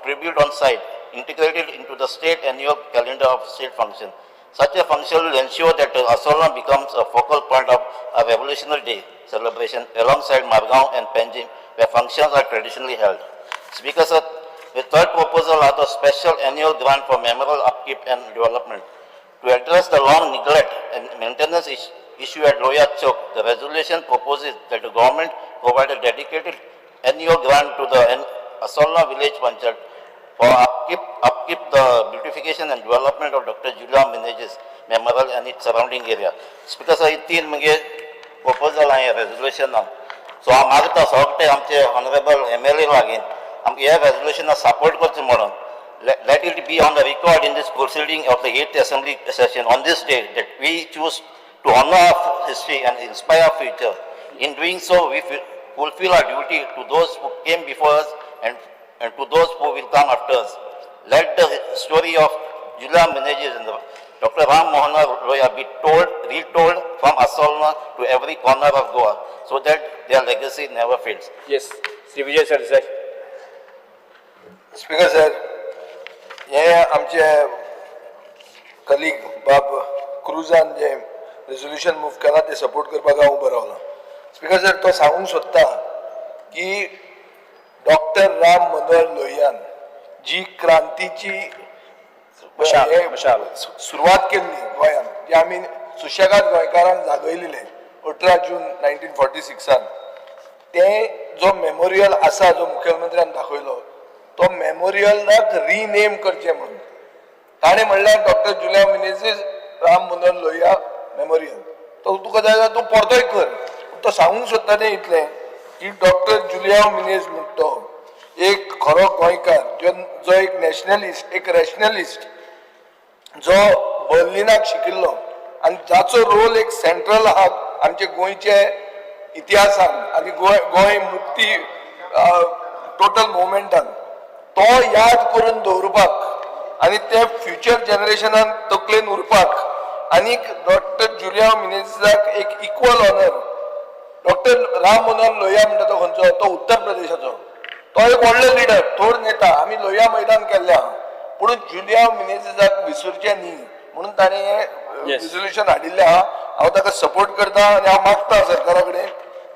[SPEAKER 16] tribute on site, integrated into the state annual calendar of state function. Such a function will ensure that Assolna becomes a focal point of a Revolutionary Day celebration alongside Margao and Panjim, where functions are traditionally held. Speaker sir, the third proposal are the special annual grant for memorial upkeep and development. To address the long neglect and maintenance issue at Loya Chowk, the resolution proposes that the government provide a dedicated annual grant to the Assolna village panchayat for upkeep the beautification and development of Dr. Julia Menezes Memorial and its surrounding area. Speaker sir, तीन म्हणजे proposal आहे resolution. So हांव मागता सगळे आमचे honourable MLA लागीं आमकां ह्या रेजोल्युशनाक सपोर्ट करचें म्हणून. Let it be on the record in this proceeding of the 8th Assembly session on this day that we choose to honor our history and inspire our future. In doing so, we fulfill our duty to those who came before us and to those who will come after us. Let the story of Julia Menezes and Dr. Ram Mohan Loya be retold from Assolna to every corner of Goa, so that their legacy never fades.
[SPEAKER 1] Yes, Shri Vijay Sardesai.
[SPEAKER 6] Speaker sir, हे आमचे colleague बाब क्रुजान जे resolution move केलां तें support करपाक हांव उबो रावला. Speaker sir, तो सांगूंक सोदता की डॉक्टर राम मनोहर लोहियान जी क्रांतीची सुरवात केल्ली गोंयान, जी आमी सुशेगाद गोंयकारांक जागयलेले 18 जून 1946, तें जो मेमोरियल आसा जो मुखेलमंत्र्यान दाखयलो तो मेमोरियलाक रिनेम करचें म्हणून ताणें म्हणल्यार डॉक्टर जुलिया मिनेझीस राम मनोहर लोहिया मेमोरियल. तो तुका जाय जाल्यार तूं परतोय कर. तो सांगूंक सोदता तें इतलें की डॉक्टर जुलिया मिनेज म्हणटा तो एक खरो गोंयकार जो एक नॅशनलिस्ट, एक रॅशनलिस्ट, जो बर्लिनाक शिकिल्लो आनी जाचो रोल एक सेंट्रल आहा आमचे गोंयचे इतिहासान आनी गोंय मुक्ती टोटल मुवमेंटान, तो याद करून दवरपाक आनी ते फ्युचर जनरेशनान तकलेन उरपाक आनीक डॉक्टर जुलिया मिनेझाक एक equal honour. Doctor Ram Manohar Lohia म्हणटा तो खंयचो, तो उत्तर प्रदेशाचो, तो एक व्हडलो लिडर, थोर नेता. आमी लोहिया मैदान केल्लें आहा, पूण जुलिया मिनेझाक विसरचें न्ही म्हणून ताणें हें रेजोल्युशन हाडिल्लें आहा. हांव ताका सपोर्ट करता आनी हांव मागता सरकारा कडेन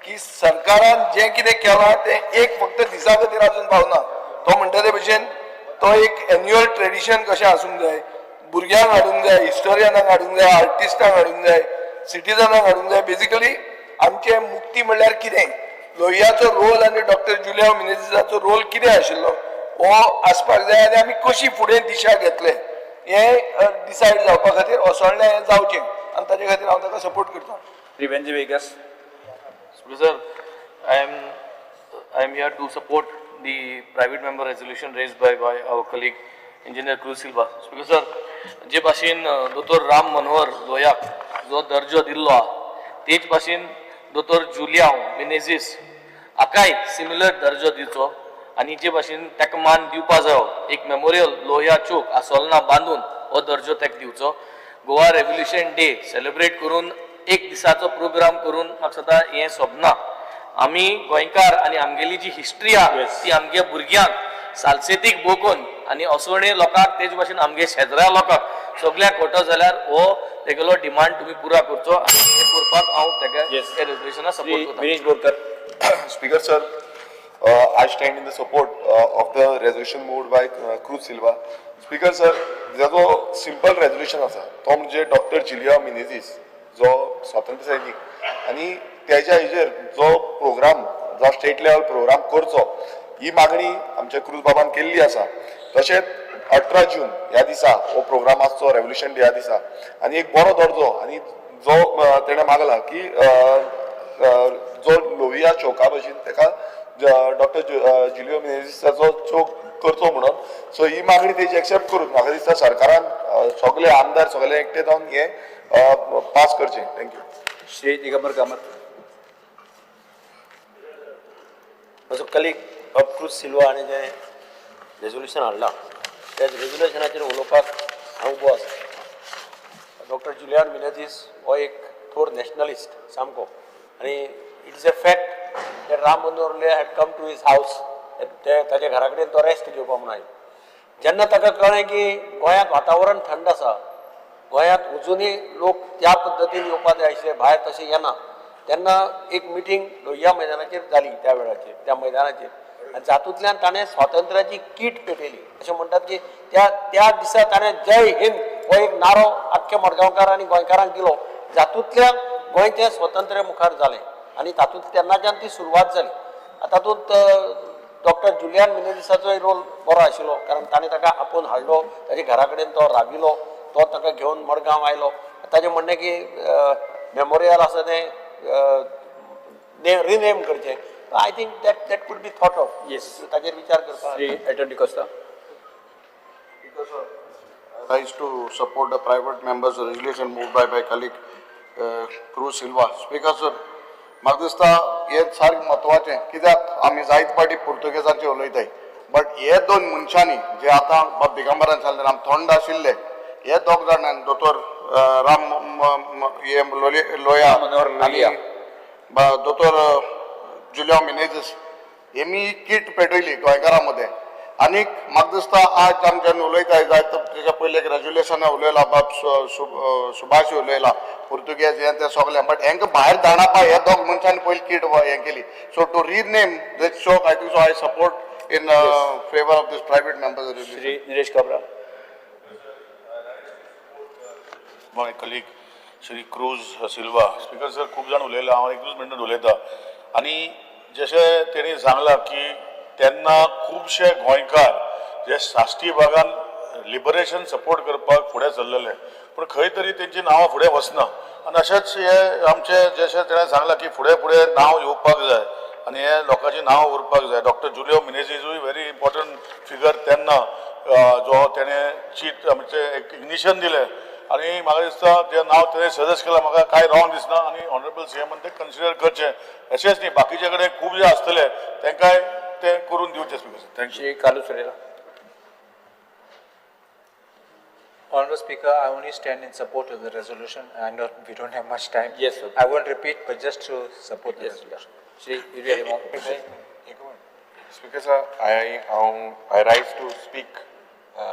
[SPEAKER 6] की सरकारान जें कितें केलां तें एक फक्त दिसा खातीर आजून पावना. तो म्हणटा ते भशेन तो एक एन्युअल ट्रेडिशन कशें आसूंक जाय, भुरग्यांक हाडूंक जाय, हिस्टोरियनांक हाडूंक जाय, आर्टिस्टांक हाडूंक जाय, सिटीजनांक हाडूंक जाय. बेजिकली आमचें मुक्ती म्हणल्यार कितें, लोहियाचो रोल आनी डॉक्टर जुलिया मिनेझीसाचो रोल कितें आशिल्लो हो आसपाक जाय आनी आमी कशी फुडें दिशा घेतले हें डिसायड जावपा खातीर असोळणें हें जावचें आनी ताजे खातीर हांव ताका सपोर्ट करता.
[SPEAKER 1] Shri Venzy Viegas.
[SPEAKER 14] Sir, I am here to support the private member resolution raised by our colleague Engineer Cruz Silva. Speaker sir, जे भाशेन दोतोर राम मनोहर लोहियाक जो दर्जो दिल्लो आहा तेच भाशेन दोतोर जुलियांव मिनेझीस हाकाय सिमिलर दर्जो दिवचो आनी जे भाशेन ताका मान दिवपा जायो एक मेमोरियल लोहिया चौक आसोलना बांदून हो दर्जो ताका दिवचो. गोवा रेव्होल्युशन डे सेलिब्रेट करून एक दिसाचो प्रोग्राम करून म्हाका दिसता हें सोबना. आमी गोंयकार आनी आमगेली जी हिस्ट्री आहा ती आमगे भुरग्यांक सालसेतीक बोकोन आनी असोळणे लोकांक तेच भाशेन आमगे शेजरा लोकांक सगळ्यांक कळटो जाल्यार हो तेगेलो डिमांड तुमी पुरा करचो आनी हें करपाक हांव तेका हे रेजोल्युशनाक सपोर्ट करता.
[SPEAKER 1] Vinesh Borkar.
[SPEAKER 2] Speaker sir, I stand in the support of the resolution moved by Cruz Silva. Speaker sir, जो सिंपल रेजोल्युशन आसा तो म्हणजे डॉक्टर जुलिया मिनेझीस जो स्वातंत्र्य सैनीक आनी तेज्या हेजेर जो प्रोग्राम जो स्टेट लेवल प्रोग्राम करचो ही मागणी आमच्या क्रूज बाबान केल्ली आसा. तशेंच 18 जून ह्या दिसा हो प्रोग्राम आसचो रेव्होल्युशन डे ह्या दिसा आनी एक बरो दर्जो आनी जो तेणें मागला की जो लोहिया चौका भशेन ताका डॉक्टर जुलियो मिनेझीसाचो चौक करचो म्हणून. सो ही मागणी तेजी एक्सेप्ट करून म्हाका दिसता सरकारान सगळे आमदार सगळे एकटे जावन हें पास करचें. Thank you.
[SPEAKER 1] Shri Digambar Kamat.
[SPEAKER 7] म्हजो कलीग बाब क्रूज सिल्वा हाणें जें रेजोल्युशन हाडलां त्या रेजोल्युशनाचेर उलोवपाक हांव उबो आसा. डॉक्टर जुलियान मिनेझीस हो एक थोर नॅशनलिस्ट सामको आनी it is a fact that Ram Manohar Lohia had come to his house. ते ताच्या घरा कडेन तो रेस्ट घेवपाक म्हणून आयलो. जेन्ना ताका कळ्ळें की गोंयांत वातावरण थंड आसा, गोंयांत अजुनूय लोक त्या पद्दतीन येवपाक जाय आशिल्ले, भायर तशें येना, तेन्ना एक मिटींग लोहिया मैदानाचेर जाली त्या वेळाचेर, त्या मैदानाचेर, आनी जातूंतल्यान ताणें स्वातंत्र्याची कीट पेटयली. अशें म्हणटात की त्या त्या दिसा ताणें जय हिंद हो एक नारो आख्ख्या मडगांवकार आनी गोंयकारांक दिलो, जातूंतल्यान गोंयचें स्वातंत्र्य मुखार जालें आनी तातूंत तेन्नाच्यान ती सुरवात जाली. तातूंत डॉक्टर जुलियान मिनेझिसाचोय रोल बरो आशिल्लो, कारण ताणें ताका आपोवन हाडलो, ताच्या घरा कडेन तो राविलो, तो ताका घेवन मडगांव आयलो. ताचें म्हणणें की मेमोरियल आसा तें रिनेम करचें. I think that could be thought of.
[SPEAKER 1] Yes,
[SPEAKER 7] ताचेर विचार करपाक.
[SPEAKER 1] Shri Elton D'Costa.
[SPEAKER 15] Rise to support the private members resolution moved by my colleague Cruz Silva. Speaker sir, म्हाका दिसता हें सारकें म्हत्वाचें, कित्याक आमी जायते फावटी पुर्तुगेजांचेर उलयताय, बट हे दोन मनशांनी जे आतां बाब दिगंबरान सांगलें, आम थंड आशिल्ले हे दोग जाणांनी, दोतोर राम हे लोया आनी दोतोर जुलियो मिनेझीस, हेमी कीट पेटयली गोंयकारां मदें. आनीक म्हाका दिसता आज आमी जेन्ना उलयताय जायत तेच्या पयलीं एक रेजोल्युशनां उलयला बाब सुभाष उलयला, पुर्तुगेज हें तें सगळें, बट हेंकां भायर धाडपा हे दोग मनशांनी पयलीं कीट हें केली. So to rename this chowk, I think so I support in favour of this private members resolution.
[SPEAKER 1] Shri Nilesh Kabra.
[SPEAKER 5] My colleague Shri Cruz Silva. Speaker sir, खूब जाण उलयला, हांव एकूच मिनट उलयता. आनी जशें तेणी सांगलां की तेन्ना खुबशे गोंयकार जे साश्टी भागान लिबरेशन सपोर्ट करपाक फुडें सरलेले, पूण खंय तरी तेंची नांवां फुडें वचना. आनी अशेंच हे आमचे जशें तेणें सांगलां की फुडें फुडें नांव येवपाक जाय आनी हे लोकांची नांवां उरपाक जाय. डॉक्टर जुलियो मिनेझीसूय व्हेरी इम्पॉर्टंट फिगर तेन्ना, जो तेणें चीट आमचें एक इग्निशन दिलें आनी म्हाका दिसता जें नांव तेणें सजेस्ट केलां म्हाका कांय रॉंग दिसना आनी ऑनरेबल सी एमान तें कन्सिडर करचें. अशेंच न्ही, बाकीचे कडेन खूब जे आसतले तांकांय तें करून दिवचें. Speaker sir, thank you.
[SPEAKER 1] Shri Carlos Ferreira.
[SPEAKER 17] Honorable Speaker, I only stand in support of the resolution. I know we don't have much time.
[SPEAKER 1] Yes, sir.
[SPEAKER 17] I won't repeat, but just to support the resolution.
[SPEAKER 1] Shri Yuri Alemao.
[SPEAKER 2] Speaker sir, I rise to speak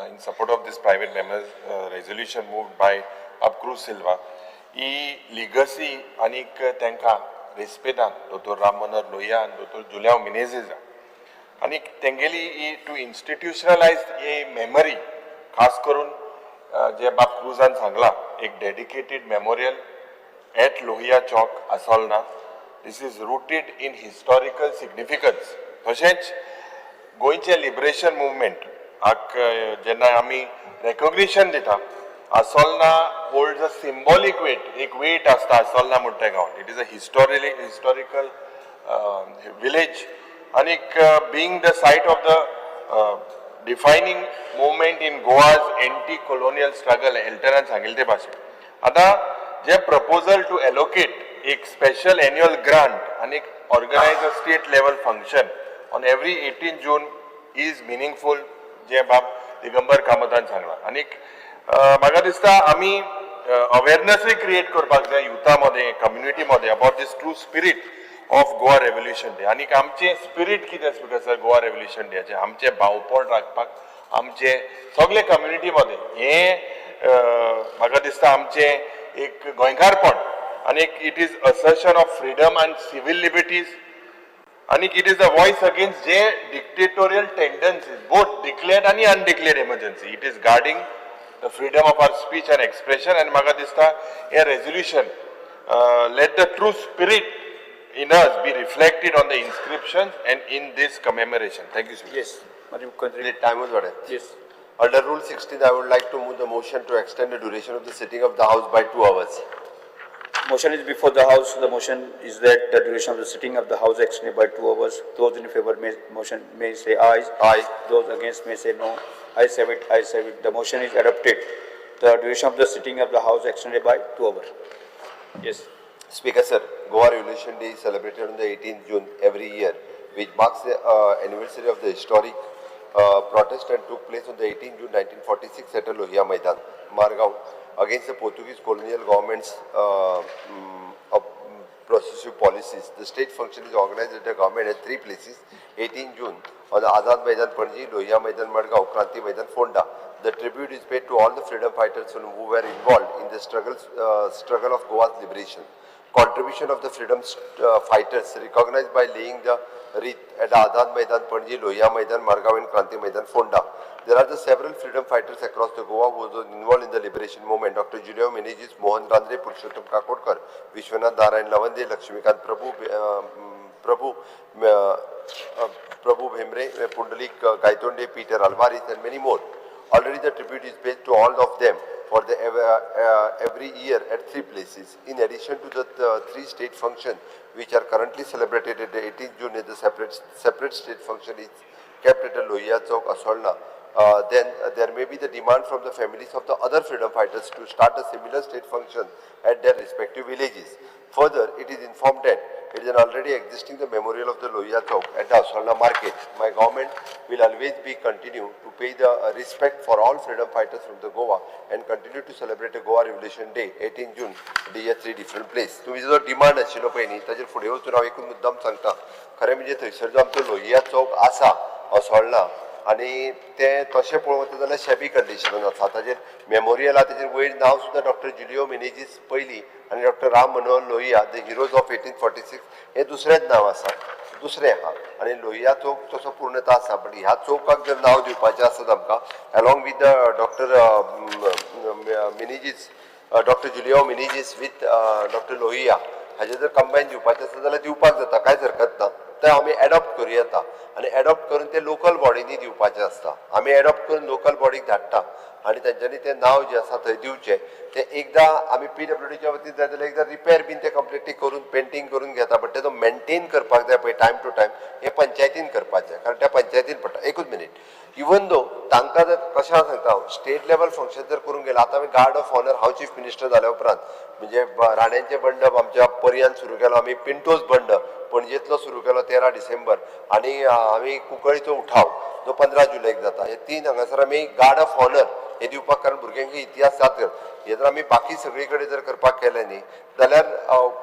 [SPEAKER 2] in support of this private members resolution moved by Cruz Silva. He legacy आनीक तांकां रेस्पेदान दोतोर राम मनोहर लोहिया आनी दोतोर जुलियांव मिनेझीस आनी तेंगेली ही two इन्स्टिट्युशनलायज ही memory, खास करून जे बाब क्रुजान सांगला एक dedicated memorial at Lohia Chowk Assolna, this is rooted in historical significance. तशेंच गोंयचें लिबरेशन मुवमेंट हाक जेन्ना आमी रेकॉग्निशन दिता, Assolna holds a symbolic weight, एक वेट आसता आसोलना म्हणटा गांवांत. It is a historical village आनीक being the site of the defining movement in Goa's anti colonial struggle, एल्टनान सांगिल्ले ते भाशेन. आतां जे प्रपोजल टू एलोकेट एक स्पेशल एन्युअल ग्रांट आनी organize a state level function on every 18 June is meaningful, जे बाब दिगंबर कामतान सांगलां. आनीक म्हाका दिसता आमी अवेरनसूय क्रिएट करपाक जाय युथा मदें, कम्युनिटी मदें about this true spirit of Goa Revolution Day. आनीक आमचें स्पिरीट कितें स्पीकर सर, गोवा रेव्होल्युशन डेचें आमचें भावपण राखपाक आमचे सगळे कम्युनिटी मदें हें म्हाका दिसता आमचें एक गोंयकारपण आनी it is assertion of freedom and civil liberties आनी it is a voice against J dictatorial tendencies, both declared आनी undeclared emergency. It is guarding the freedom of our speech and expression. आनी म्हाका दिसता हें resolution, let the true spirit in us be reflected on the inscriptions and in this commemoration. Thank you, Speaker.
[SPEAKER 1] Yes.
[SPEAKER 4] Time was what?
[SPEAKER 1] Yes.
[SPEAKER 4] Under Rule 16, I would like to move the motion to extend the duration of the sitting of the House by 2 hours.
[SPEAKER 1] Motion is before the House. The motion is that the duration of the sitting of the House extended by 2 hours. Those in favor may motion may say aye.
[SPEAKER 4] Aye.
[SPEAKER 1] Those against may say no. Ayes have it. Ayes have it. The motion is adopted. The duration of the sitting of the House extended by 2 hours. Yes.
[SPEAKER 4] Speaker sir, Goa Revolution Day is celebrated on the 18th June every year, which marks the anniversary of the historic protest and took place on the 18th June 1946 at Lohia Maidan, Margao, against the Portuguese colonial government's progressive policies. The state function is organized at the government at three places: 18 June on the Azad Maidan Panaji, Lohia Maidan Madgaon, Kranti Maidan Fonda. The tribute is paid to all the freedom fighters who were involved in the struggle of Goa's liberation. Contribution of the freedom fighters recognized by laying the wreath at Azad Maidan Panaji, Lohia Maidan, Margao and Kranti Maidan Fonda. There are the several freedom fighters across the Goa who were involved in the liberation movement. Dr. Julio Menezes, Mohan Randre, Purushottam Kakodkar, Vishwanath Narayan Lavande, Lakshmikant Prabhu, Prabhu Bhemre, Pundalik Gaitonde, Peter Alvares and many more. Already the tribute is paid to all of them for the every year at three places. In addition to the three state functions which are currently celebrated at the 18th June, the separate state function is kept at the Lohia Chowk, Asolna. Then there may be the demand from the families of the other freedom fighters to start a similar state function at their respective villages. Further, it is informed that it is an already existing the memorial of the Lohia Chowk at the Asolna market. My government will always be continue to pay the respect for all freedom fighters from the Goa and continue to celebrate the Goa Revolution Day, 18 June, day at three different places. तुम्ही जो demand आशिल्लो पळय न्ही ताजेर फुडें वचून हांव एकूच मुद्दाम सांगता. खरें म्हणजे थंयसर जो आमचो लोहिया चौक आसा असोळणा आनी तें तशें पळोवंक वता जाल्यार शेबी कंडिशनान आसा. ताजेर मेमोरियल आहा, तेजेर वयर नांव सुद्दां डॉक्टर जुलियो मिनेजीस पयलीं आनी doctor Ram Manohar Lohia the heroes of 1846 हें दुसरेंच नांव आसा, दुसरें आहा. आनी लोहिया चौक तसो पूर्णता आसा, बट ह्या चौकाक जर नांव दिवपाचें आसत आमकां along with the doctor Menezes, doctor Julio Menezes with doctor Lohia हाजें जर कंबायन दिवपाचें आसा जाल्यार दिवपाक जाता, कांयच हरकत ना. तें आमी एडॉप्ट करूं येता आनी एडॉप्ट करून तें लोकल बॉडींनी दिवपाचें आसता. आमी एडॉप्ट करून लोकल बॉडीक धाडटा आनी तेंच्यांनी तें नांव जें आसा थंय दिवचें. तें एकदां आमी पीडब्ल्यूडीच्या वतीन जाय जाल्यार एकदां रिपेर बीन तें कंप्लिटली करून पेंटींग करून घेता, बट तेजो मेनटेन करपाक जाय पळय टायम टू टायम, हें पंचायतीन करपाचें, कारण त्या पंचायतीन पडटा. एकूच मिनीट, इवन दो तांकां जर कशें हांव सांगता, हांव स्टेट लेवल फंक्शन जर करूंक गेलो, आतां आमी गार्ड ऑफ ऑनर, हांव चीफ मिनिस्टर जाल्या उपरांत म्हणजे राण्यांचें बंड आमच्या पर्यान सुरू केलो, आमी पिंटोज बंड पणजेंतलो सुरू केलो 13 डिसेंबर आनी आमी कुंकळीचो उठाव जो 15 जुलयक जाता, हे तीन हांगासर आमी गार्ड ऑफ ऑनर हे दिवपाक, कारण भुरग्यांक इतिहास जात. हे जर आमी बाकी सगळी कडेन जर करपाक केलें न्ही जाल्यार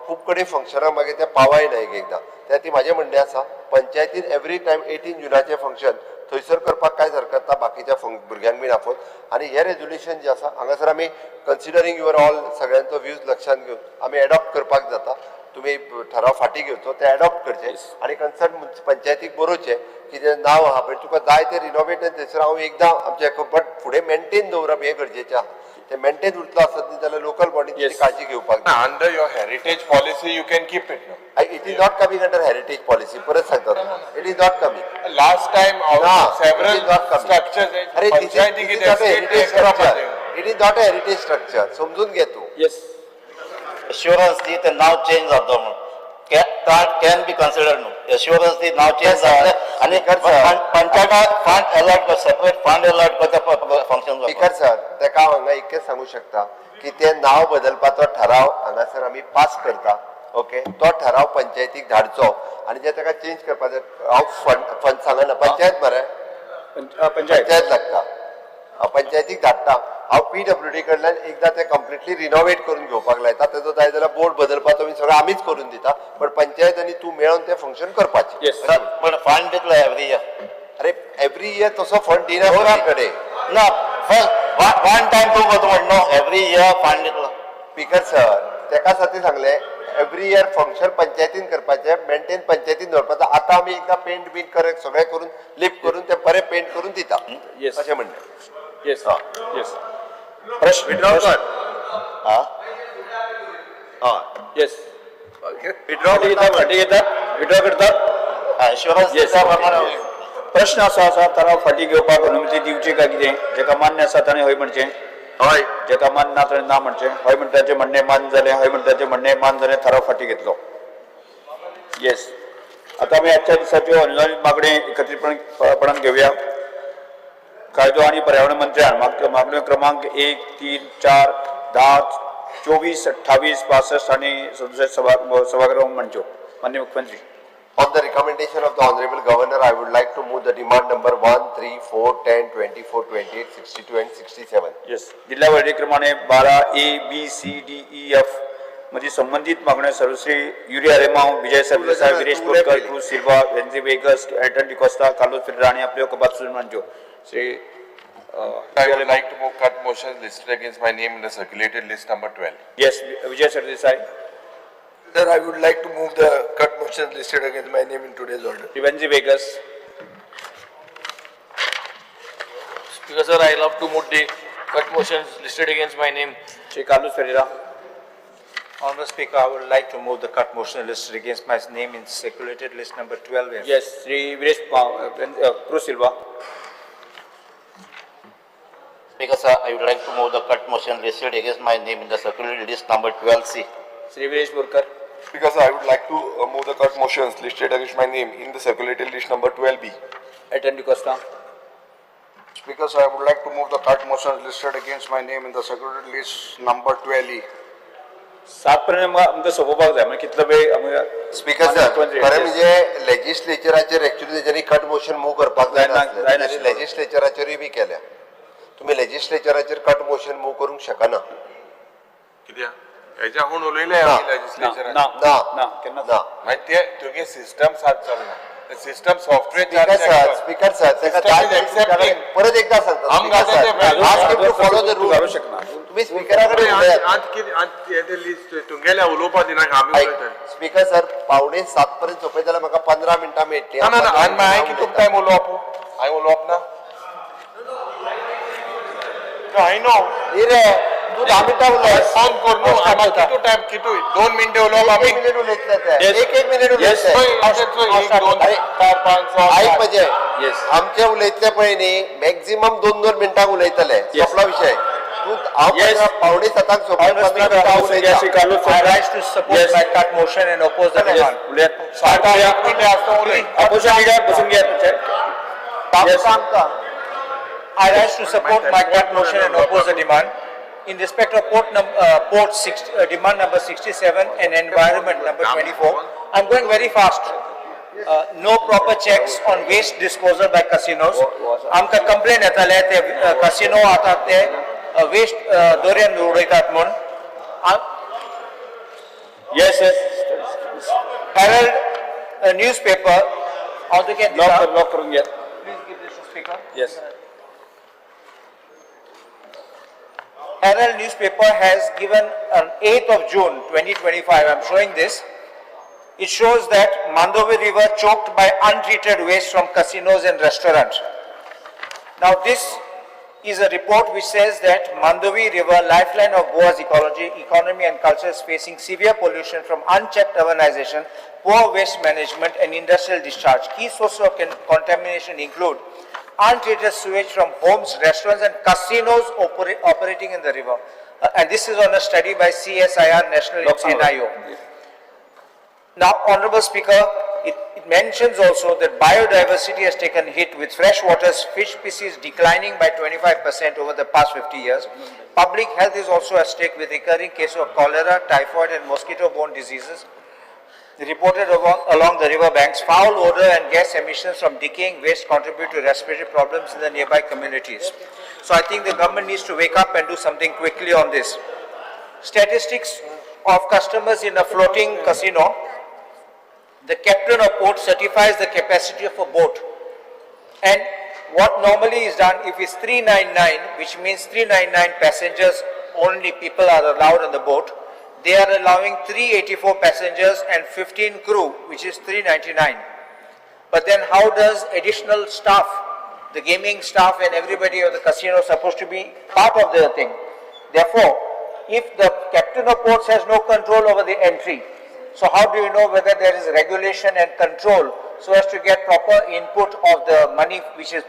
[SPEAKER 4] खूब कडेन फंक्शनां मागीर तें पावाय ना एक एकदां. त्या ती म्हाजें म्हणणें आसा पंचायतीन एवरी टायम 18 जुनाचें फंक्शन थंयसर करपाक कांयच हरकत ना, बाकीच्या भुरग्यांक बीन आपोवन. आनी हें रेजोल्युशन जें आसा हांगासर आमी कन्सिडरींग your all सगळ्यांचो व्यूज लक्षांत घेवन आमी एडॉप्ट करपाक जाता. तुमी ठराव फाटीं घेवचो, ते एडॉप्ट करचे आनी कन्सर्न पंचायतीक बरोवचें की जें नांव आहा पळय तुका जाय तें रिनोवेट थंयसर हांव एकदां आमचें, बट फुडें मेनटेन दवरप हें गरजेचें आहा. तें मेनटेन उरतलो आसत न्ही जाल्यार लोकल बॉडीची काळजी घेवपाक जाय.
[SPEAKER 11] Under your heritage policy you can keep it.
[SPEAKER 4] It is not coming under heritage policy, परत सांगता, it is not coming.
[SPEAKER 11] Last time several structures
[SPEAKER 4] अरे it is not a heritage structure, समजून घे तूं.
[SPEAKER 1] येस,
[SPEAKER 16] एश्युरन्स दी तें नांव चेंज जाता म्हणून can be considered न्हू. एश्युरन्स दी नांव चेंज जातलें आनी पंचायता fund allot, separate fund allot करता फंक्शन.
[SPEAKER 4] स्पीकर सर, तेका हांव हांगा इतकें सांगू शकता की तें नांव बदलपाचो ठराव हांगासर आमी पास करता, ओके. तो ठराव पंचायतीक धाडचो आनी जे तेका चेंज करपाचें हांव फंड सांगना, पंचायत मरे, पंचायत लागता, पंचायतीक धाडटा. हांव पीडब्ल्यूडी कडल्यान एकदां तें कंप्लिटली रिनोवेट करून घेवपाक लायता, तेजो जाय जाल्यार बोर्ड बदलपाचो बी सगळें आमीच करून दिता, बट पंचायत आनी तूं मेळोन तें फंक्शन करपाचें.
[SPEAKER 16] पण फंड दितलो एवरी इयर.
[SPEAKER 4] अरे एवरी इयर तसो फंड दिना कडेन
[SPEAKER 16] ना, फर्स्ट वन टायम तूं करता म्हण न्हू, एवरी इयर फंड दितलो.
[SPEAKER 4] स्पीकर सर, तेका साठी सांगलें एवरी इयर फंक्शन पंचायतीन करपाचें, मेनटेन पंचायतीन दवरपाचें. आतां आमी एकदां पेंट बीन कर सगळें करून लिप करून तें बरें पेंट करून दिता अशें म्हणलें.
[SPEAKER 1] येस येस, प्रश्न
[SPEAKER 4] विड्रॉ कर.
[SPEAKER 1] हा येस,
[SPEAKER 4] विड्रॉ
[SPEAKER 1] फाटी घेतात, विड्रॉ करतात.
[SPEAKER 16] एश्युरन्स.
[SPEAKER 1] प्रश्न असो आसा, ठराव फाटी घेवपाक अनुमती दिवची काय कितें? जेका मान्य आसा ताणें हय म्हणचें,
[SPEAKER 4] हय.
[SPEAKER 1] जेका मान्य ना ताणें ना म्हणचें. हय म्हणटाचें म्हणणें मान्य जालें, हय म्हणटाचें म्हणणें मान्य जालें, ठराव फाटी घेतलो. येस, आतां आमी आजच्या दिसाच्यो अनुदानीत मागण्यो एकत्रीतपणान घेवया. कायदो आनी पर्यावरण मंत्र्यान मागण्यो क्रमांक 1, 3, 4, 10, 24, 28, 65 आनी 67 सभागृह मांडच्यो. माननीय मुख्यमंत्री.
[SPEAKER 4] On the recommendation of the Honorable Governor, I would like to move the demand number 1, 3, 4, 10, 24, 28, 62 and 67.
[SPEAKER 1] Yes. दिल्ल्या वळेरेप्रमाणे 12 A, B, C, D, E, F मदीं संबंदीत मागण्यो सर्वश्री युरी आलेमांव, विजय सरदेसाय, विरेश बोरकर, क्रूज सिल्वा, वेन्झी वेगस, एल्टन डिकोस्ता, कार्लोस फेरेरा हांणी आपल्यो कबलात सुचोवण्यो मांडच्यो. Shri
[SPEAKER 2] I would like to move cut motions listed against my name in the circulated list number 12.
[SPEAKER 1] Yes, Vijay Sardesai.
[SPEAKER 6] Sir, I would like to move the cut motions listed against my name in today's order.
[SPEAKER 1] Shri Venzy Veigas.
[SPEAKER 14] Speaker sir, I love to move the cut motions listed against my name.
[SPEAKER 1] Shri Carlos Ferreira.
[SPEAKER 17] Honorable Speaker, I would like to move the cut motion listed against my name in circulated list number 12.
[SPEAKER 1] Yes, Shri Viresh Cruz Silva.
[SPEAKER 16] Speaker sir, I would like to move the cut motion listed against my name in the circulated list number 12C.
[SPEAKER 1] Shri Viresh Borkar.
[SPEAKER 2] Speaker sir, I would like to move the cut motions listed against my name in the circulated list number 12B.
[SPEAKER 1] Elton D'Costa.
[SPEAKER 15] Speaker sir, I would like to move the cut motions listed against my name in the circulated list number 12E.
[SPEAKER 1] सात पर्यंत आमकां सोंपोवपाक जाय, म्हणजे कितलो वेळ आमकां.
[SPEAKER 4] Speaker sir, खरें म्हणजे लेजिस्लेचराचेर एक्चुअली तेज्यांनी कट मोशन मूव करपाक जायना, लेजिस्लेचराचेरूय बी केल्या. तुमी लेजिस्लेचराचेर कट मोशन मूव करूंक शकना.
[SPEAKER 2] कित्याक हेज्या हून उलयले आमी लेजिस्लेचरान?
[SPEAKER 1] ना ना, केन्ना
[SPEAKER 4] ना.
[SPEAKER 2] मागीर ते तुगे सिस्टम सारकें चलना, system software.
[SPEAKER 4] Speaker sir, speaker sir, ताका परत एकदा सांगता, ask him to follow the rule. तुमी स्पीकरा कडेन उलयात.
[SPEAKER 2] तुमगेल्या उलोवपा दिना, आमी उलयता.
[SPEAKER 4] स्पीकर सर, 6:45 पर्यंत सोंपयता जाल्यार म्हाका 15 मिनटां मेळटली.
[SPEAKER 2] ना ना, आनी मागीर हांवें कितलो टायम उलोवप? हांवें उलोवप ना? I know.
[SPEAKER 4] न्ही रे, तूं 10 मिनटां उलय.
[SPEAKER 2] फोन कर न्हू, आमी कितलो टायम, कितू 2 मिनटां उलोवप आमी.
[SPEAKER 4] एक मिनीट उलयतले ते, एक एक मिनीट उलयतले.
[SPEAKER 2] एक 2 4 5 6.
[SPEAKER 4] आयक म्हणजे आमचे उलयतले पळय न्ही, मॅक्झिमम 2-2 मिनटांक उलयतले, सोंपला विशय. तूं हांव 6:45 सोंपय, 15 मिनटां उलयता.
[SPEAKER 17] I rise to support my cut motion and oppose the demand.
[SPEAKER 1] Opposition leader बसून घेयात.
[SPEAKER 17] I rise to support my cut motion and oppose the demand. In respect of port six, demand number 67 and environment number 24, I'm going very fast. No proper checks on waste disposal by casinos. आमकां complain येताले ते casino आतां ते waste दोरयेन उडयतात म्हूण.
[SPEAKER 1] Yes yes.
[SPEAKER 17] Herald newspaper हांव तुका दिता.
[SPEAKER 1] लॉक करून घेयात.
[SPEAKER 17] Please give this to speaker.
[SPEAKER 1] Yes.
[SPEAKER 17] Herald newspaper has given on 8th of June 2025, I am showing this. It shows that Mandovi River choked by untreated waste from casinos and restaurants. Now this is a report which says that Mandovi River, lifeline of Goa's ecology, economy and culture, is facing severe pollution from unchecked urbanization, poor waste management and industrial discharge. Key sources of contamination include untreated sewage from homes, restaurants and casinos operating in the river. And this is on a study by CSIR National NIO. Now, Honorable Speaker, it mentions also that biodiversity has taken hit with freshwater fish species declining by 25% over the past 50 years. Public health is also at stake with recurring cases of cholera, typhoid and mosquito-borne diseases reported along the river banks. Foul odor and gas emissions from decaying waste contribute to respiratory problems in the nearby communities. So I think the government needs to wake up and do something quickly on this. Statistics of customers in a floating casino. The captain of port certifies the capacity of a boat. And what normally is done, if it's 399, which means 399 passengers only people are allowed on the boat, they are allowing 384 passengers and 15 crew, which is 399. But then how does additional staff, the gaming staff and everybody of the casino supposed to be part of the thing? Therefore, if the captain of ports has no control over the entry, so how do you know whether there is regulation and control so as to get proper input of the money which is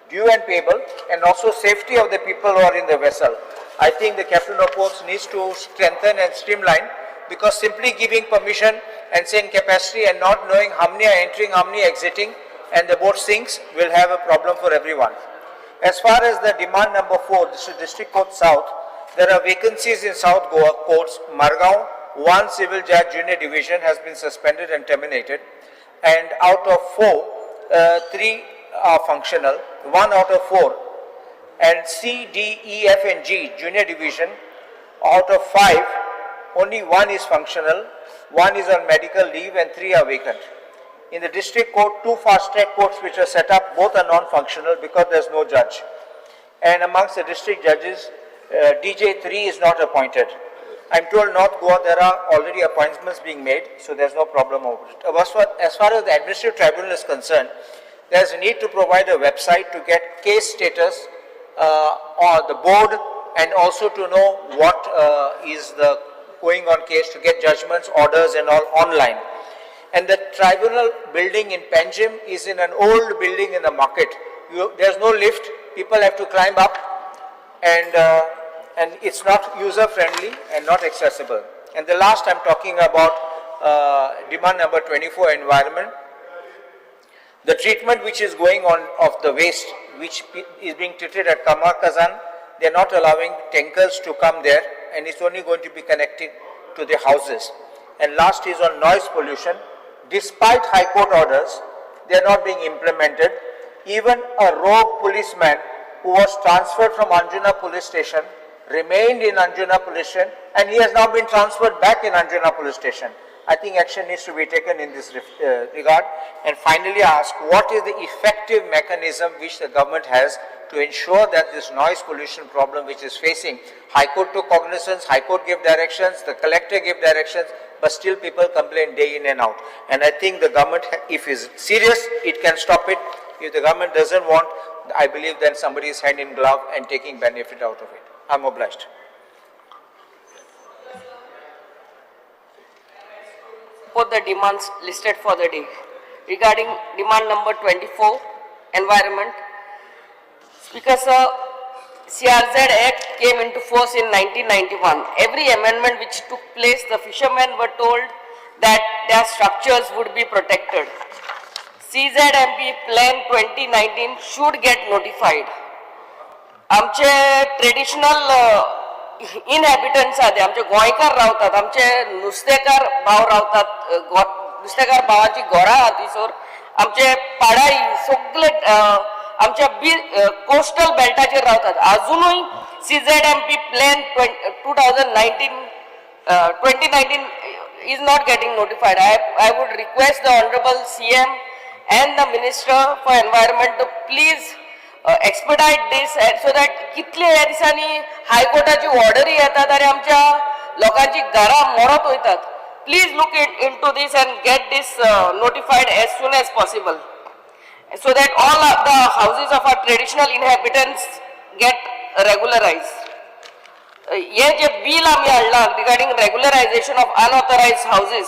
[SPEAKER 17] due and payable, and also safety of the people who are in the vessel? I think the captain of ports needs to strengthen and streamline, because simply giving permission and saying capacity and not knowing how many are entering, how many are exiting, and the boat sinks, will have a problem for everyone. As far as the demand number 4, this is District Court South, there are vacancies in South Goa courts. Margao, 1 civil judge junior division has been suspended and terminated, and out of 4, 3 are functional, 1 out of 4. And C, D, E, F and G junior division, out of 5, only 1 is functional, 1 is on medical leave and 3 are vacant. In the district court, 2 fast track courts which are set up, both are non-functional because there's no judge. And amongst the district judges, DJ3 is not appointed. I'm told North Goa there are already appointments being made, so there's no problem over it. As far as the administrative tribunal is concerned, there's a need to provide a website to get case status on the board and also to know what is the going on case, to get judgments, orders and all online. And the tribunal building in Panjim is in an old building in the market. There's no lift, people have to climb up, and it's not user friendly and not accessible. And the last I'm talking about demand number 24, environment. The treatment which is going on of the waste which is being treated at Kamarkazan, they are not allowing tankers to come there, and it's only going to be connected to the houses. And last is on noise pollution. Despite High Court orders, they are not being implemented. Even a rogue policeman who was transferred from Anjuna police station remained in Anjuna police station, and he has now been transferred back in Anjuna police station. I think action needs to be taken in this regard. And finally ask, what is the effective mechanism which the government has to ensure that this noise pollution problem which is facing, High Court took cognizance, High Court gave directions, the collector gave directions, but still people complain day in and out. And I think the government, if is serious, it can stop it. If the government doesn't want, I believe then somebody is hand in glove and taking benefit out of it. I'm obliged.
[SPEAKER 13] For the demands listed for the day. Regarding demand number 24, environment. Speaker sir, CRZ Act came into force in 1991. Every amendment which took place, the fishermen were told that their structures would be protected. CZMP Plan 2019 should get notified. आमचे traditional इनहॅबिटंट्स आहा ते आमचे गोंयकार रावतात, आमचे नुस्तेकार भाव रावतात, नुस्तेकार भावाची घरां आहा थंयसर, आमचे पाडाई सगळे आमच्या बी कोस्टल बेल्टाचेर रावतात. आजुनूय CZMP plan 2019 2019 is not getting notified. I would request the Honorable CM and the Minister for Environment to please expedite this so that कितले ह्या दिसांनी हायकोर्टाची ऑर्डरी येतात आनी आमच्या लोकांची घरां मोडत वयतात. Please look into this and get this notified as soon as possible so that all of the houses of our traditional inhabitants get regularized. हे जे बिल आमी हाडलां regarding regularization of unauthorized houses,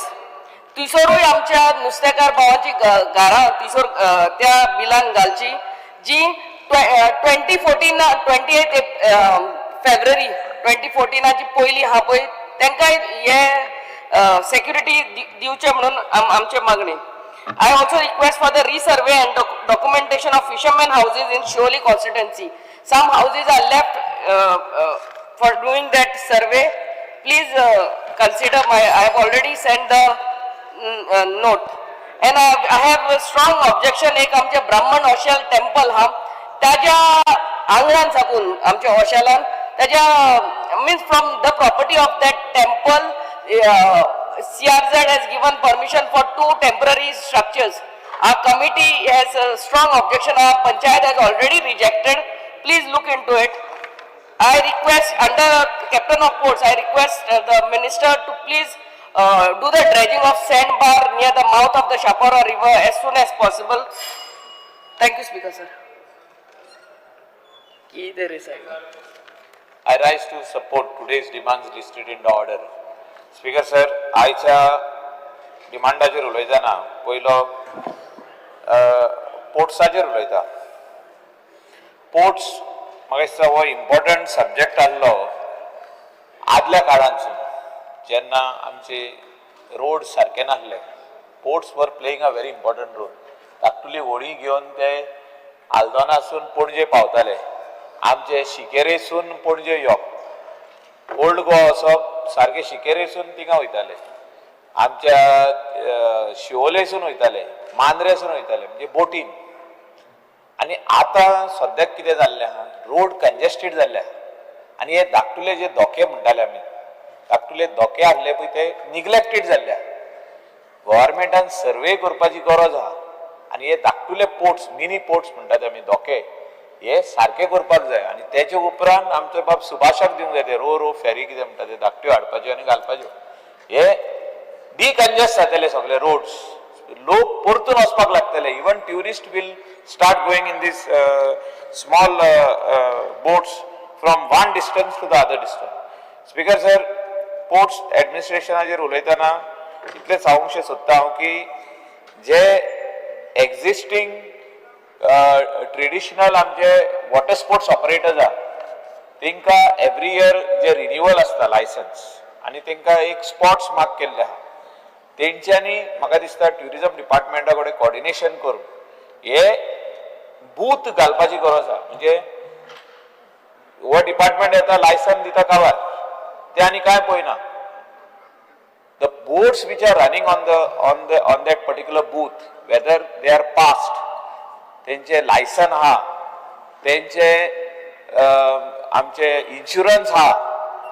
[SPEAKER 13] थंयसरूय आमच्या नुस्तेकार भावाची घरां थंयसर त्या बिलान घालची जी 2014 28 फेब्रुवारी 2014 पयली आहा पळय, तांकांय हे सेक्युरिटी दिवचें म्हणून आमचे मागणी. I also request for the resurvey and documentation of fishermen houses in Siolim constituency. Some houses are left for doing that survey. Please consider my, I have already sent the note. And I have a strong objection. एक आमचे ब्राह्मण Oshel temple हा, ताज्या आंगणान साकून आमच्या ओशेलान ताज्या means from the property of that temple CRZ has given permission for 2 temporary structures. Our committee has a strong objection. Our panchayat has already rejected. Please look into it. I request under Captain of Ports, I request the minister to please do the dredging of sandbar near the mouth of the Chapora river as soon as possible. Thank you, Speaker sir. Either is
[SPEAKER 11] I rise to support today's demands listed in the order. Speaker sir, आयच्या डिमांडाचेर उलयतना पयलो पोर्ट्साचेर उलयता. Ports म्हाका दिसता हो important subject आहलो आदल्या काळांतसून, जेन्ना आमचे रोड सारके नासले. Ports were playing a very important role. धाकटुली होडी घेवन ते आल्दोनासून पणजे पावताले. आमचे शिकेरेसून पणजे येवप, ओल्ड गोवा वचप, सारके शिकेरेसून थिंगा वयताले. आमच्या शिवोलेसून वयताले, मांद्रेसून वयताले, म्हणजे बोटीन. आनी आतां सद्याक कितें जाल्लें आहा, रोड कंजेस्टेड जाल्ले आहा. आनी हे धाकटुले जे धोके म्हणटाले आमी, धाकटुले धोके आहले पळय ते निग्लेक्टेड जाल्ले आहा. गव्हर्मेंटान सर्वे करपाची गरज आहा आनी हे धाकटुले पोर्ट्स, मिनी पोर्ट्स म्हणटात आमी, धोके हे सारके करपाक जाय. आनी तेजे उपरांत आमचो बाब सुभाषाक दिवंक जाय ते रो रो फेरी कितें म्हणटा ते धाकट्यो हाडपाच्यो आनी घालपाच्यो. हे डिकंजस्ट जातले सगळे रोड्स, लोक परतून वचपाक लागतले. Even tourist will start going in this small boats from one distance to the other distance. Speaker sir, ports एडमिनिस्ट्रेशनाचेर उलयतना इतलें सांगूंकशें सोदता हांव की जे एक्झिस्टींग ट्रेडिशनल आमचे वॉटर स्पोर्ट्स ऑपरेटर्स आहा तेंकां एवरी इयर जे रिन्युअल आसता लायसन्स आनी तेंकां एक स्पॉट्स मार्क केल्ले आहा, तेंच्यांनी म्हाका दिसता ट्युरिजम डिपार्टमेंटा कडेन कॉर्डिनेशन करून हे बूथ घालपाची गरज आहा. म्हणजे हो डिपार्टमेंट येता, लायसन दिता काबार, ते आनी कांय पळयना. The boats which are running on that particular booth, whether they are passed, तेंचे लायसन आहा, तेंचे आमचे इन्शुरन्स आहा,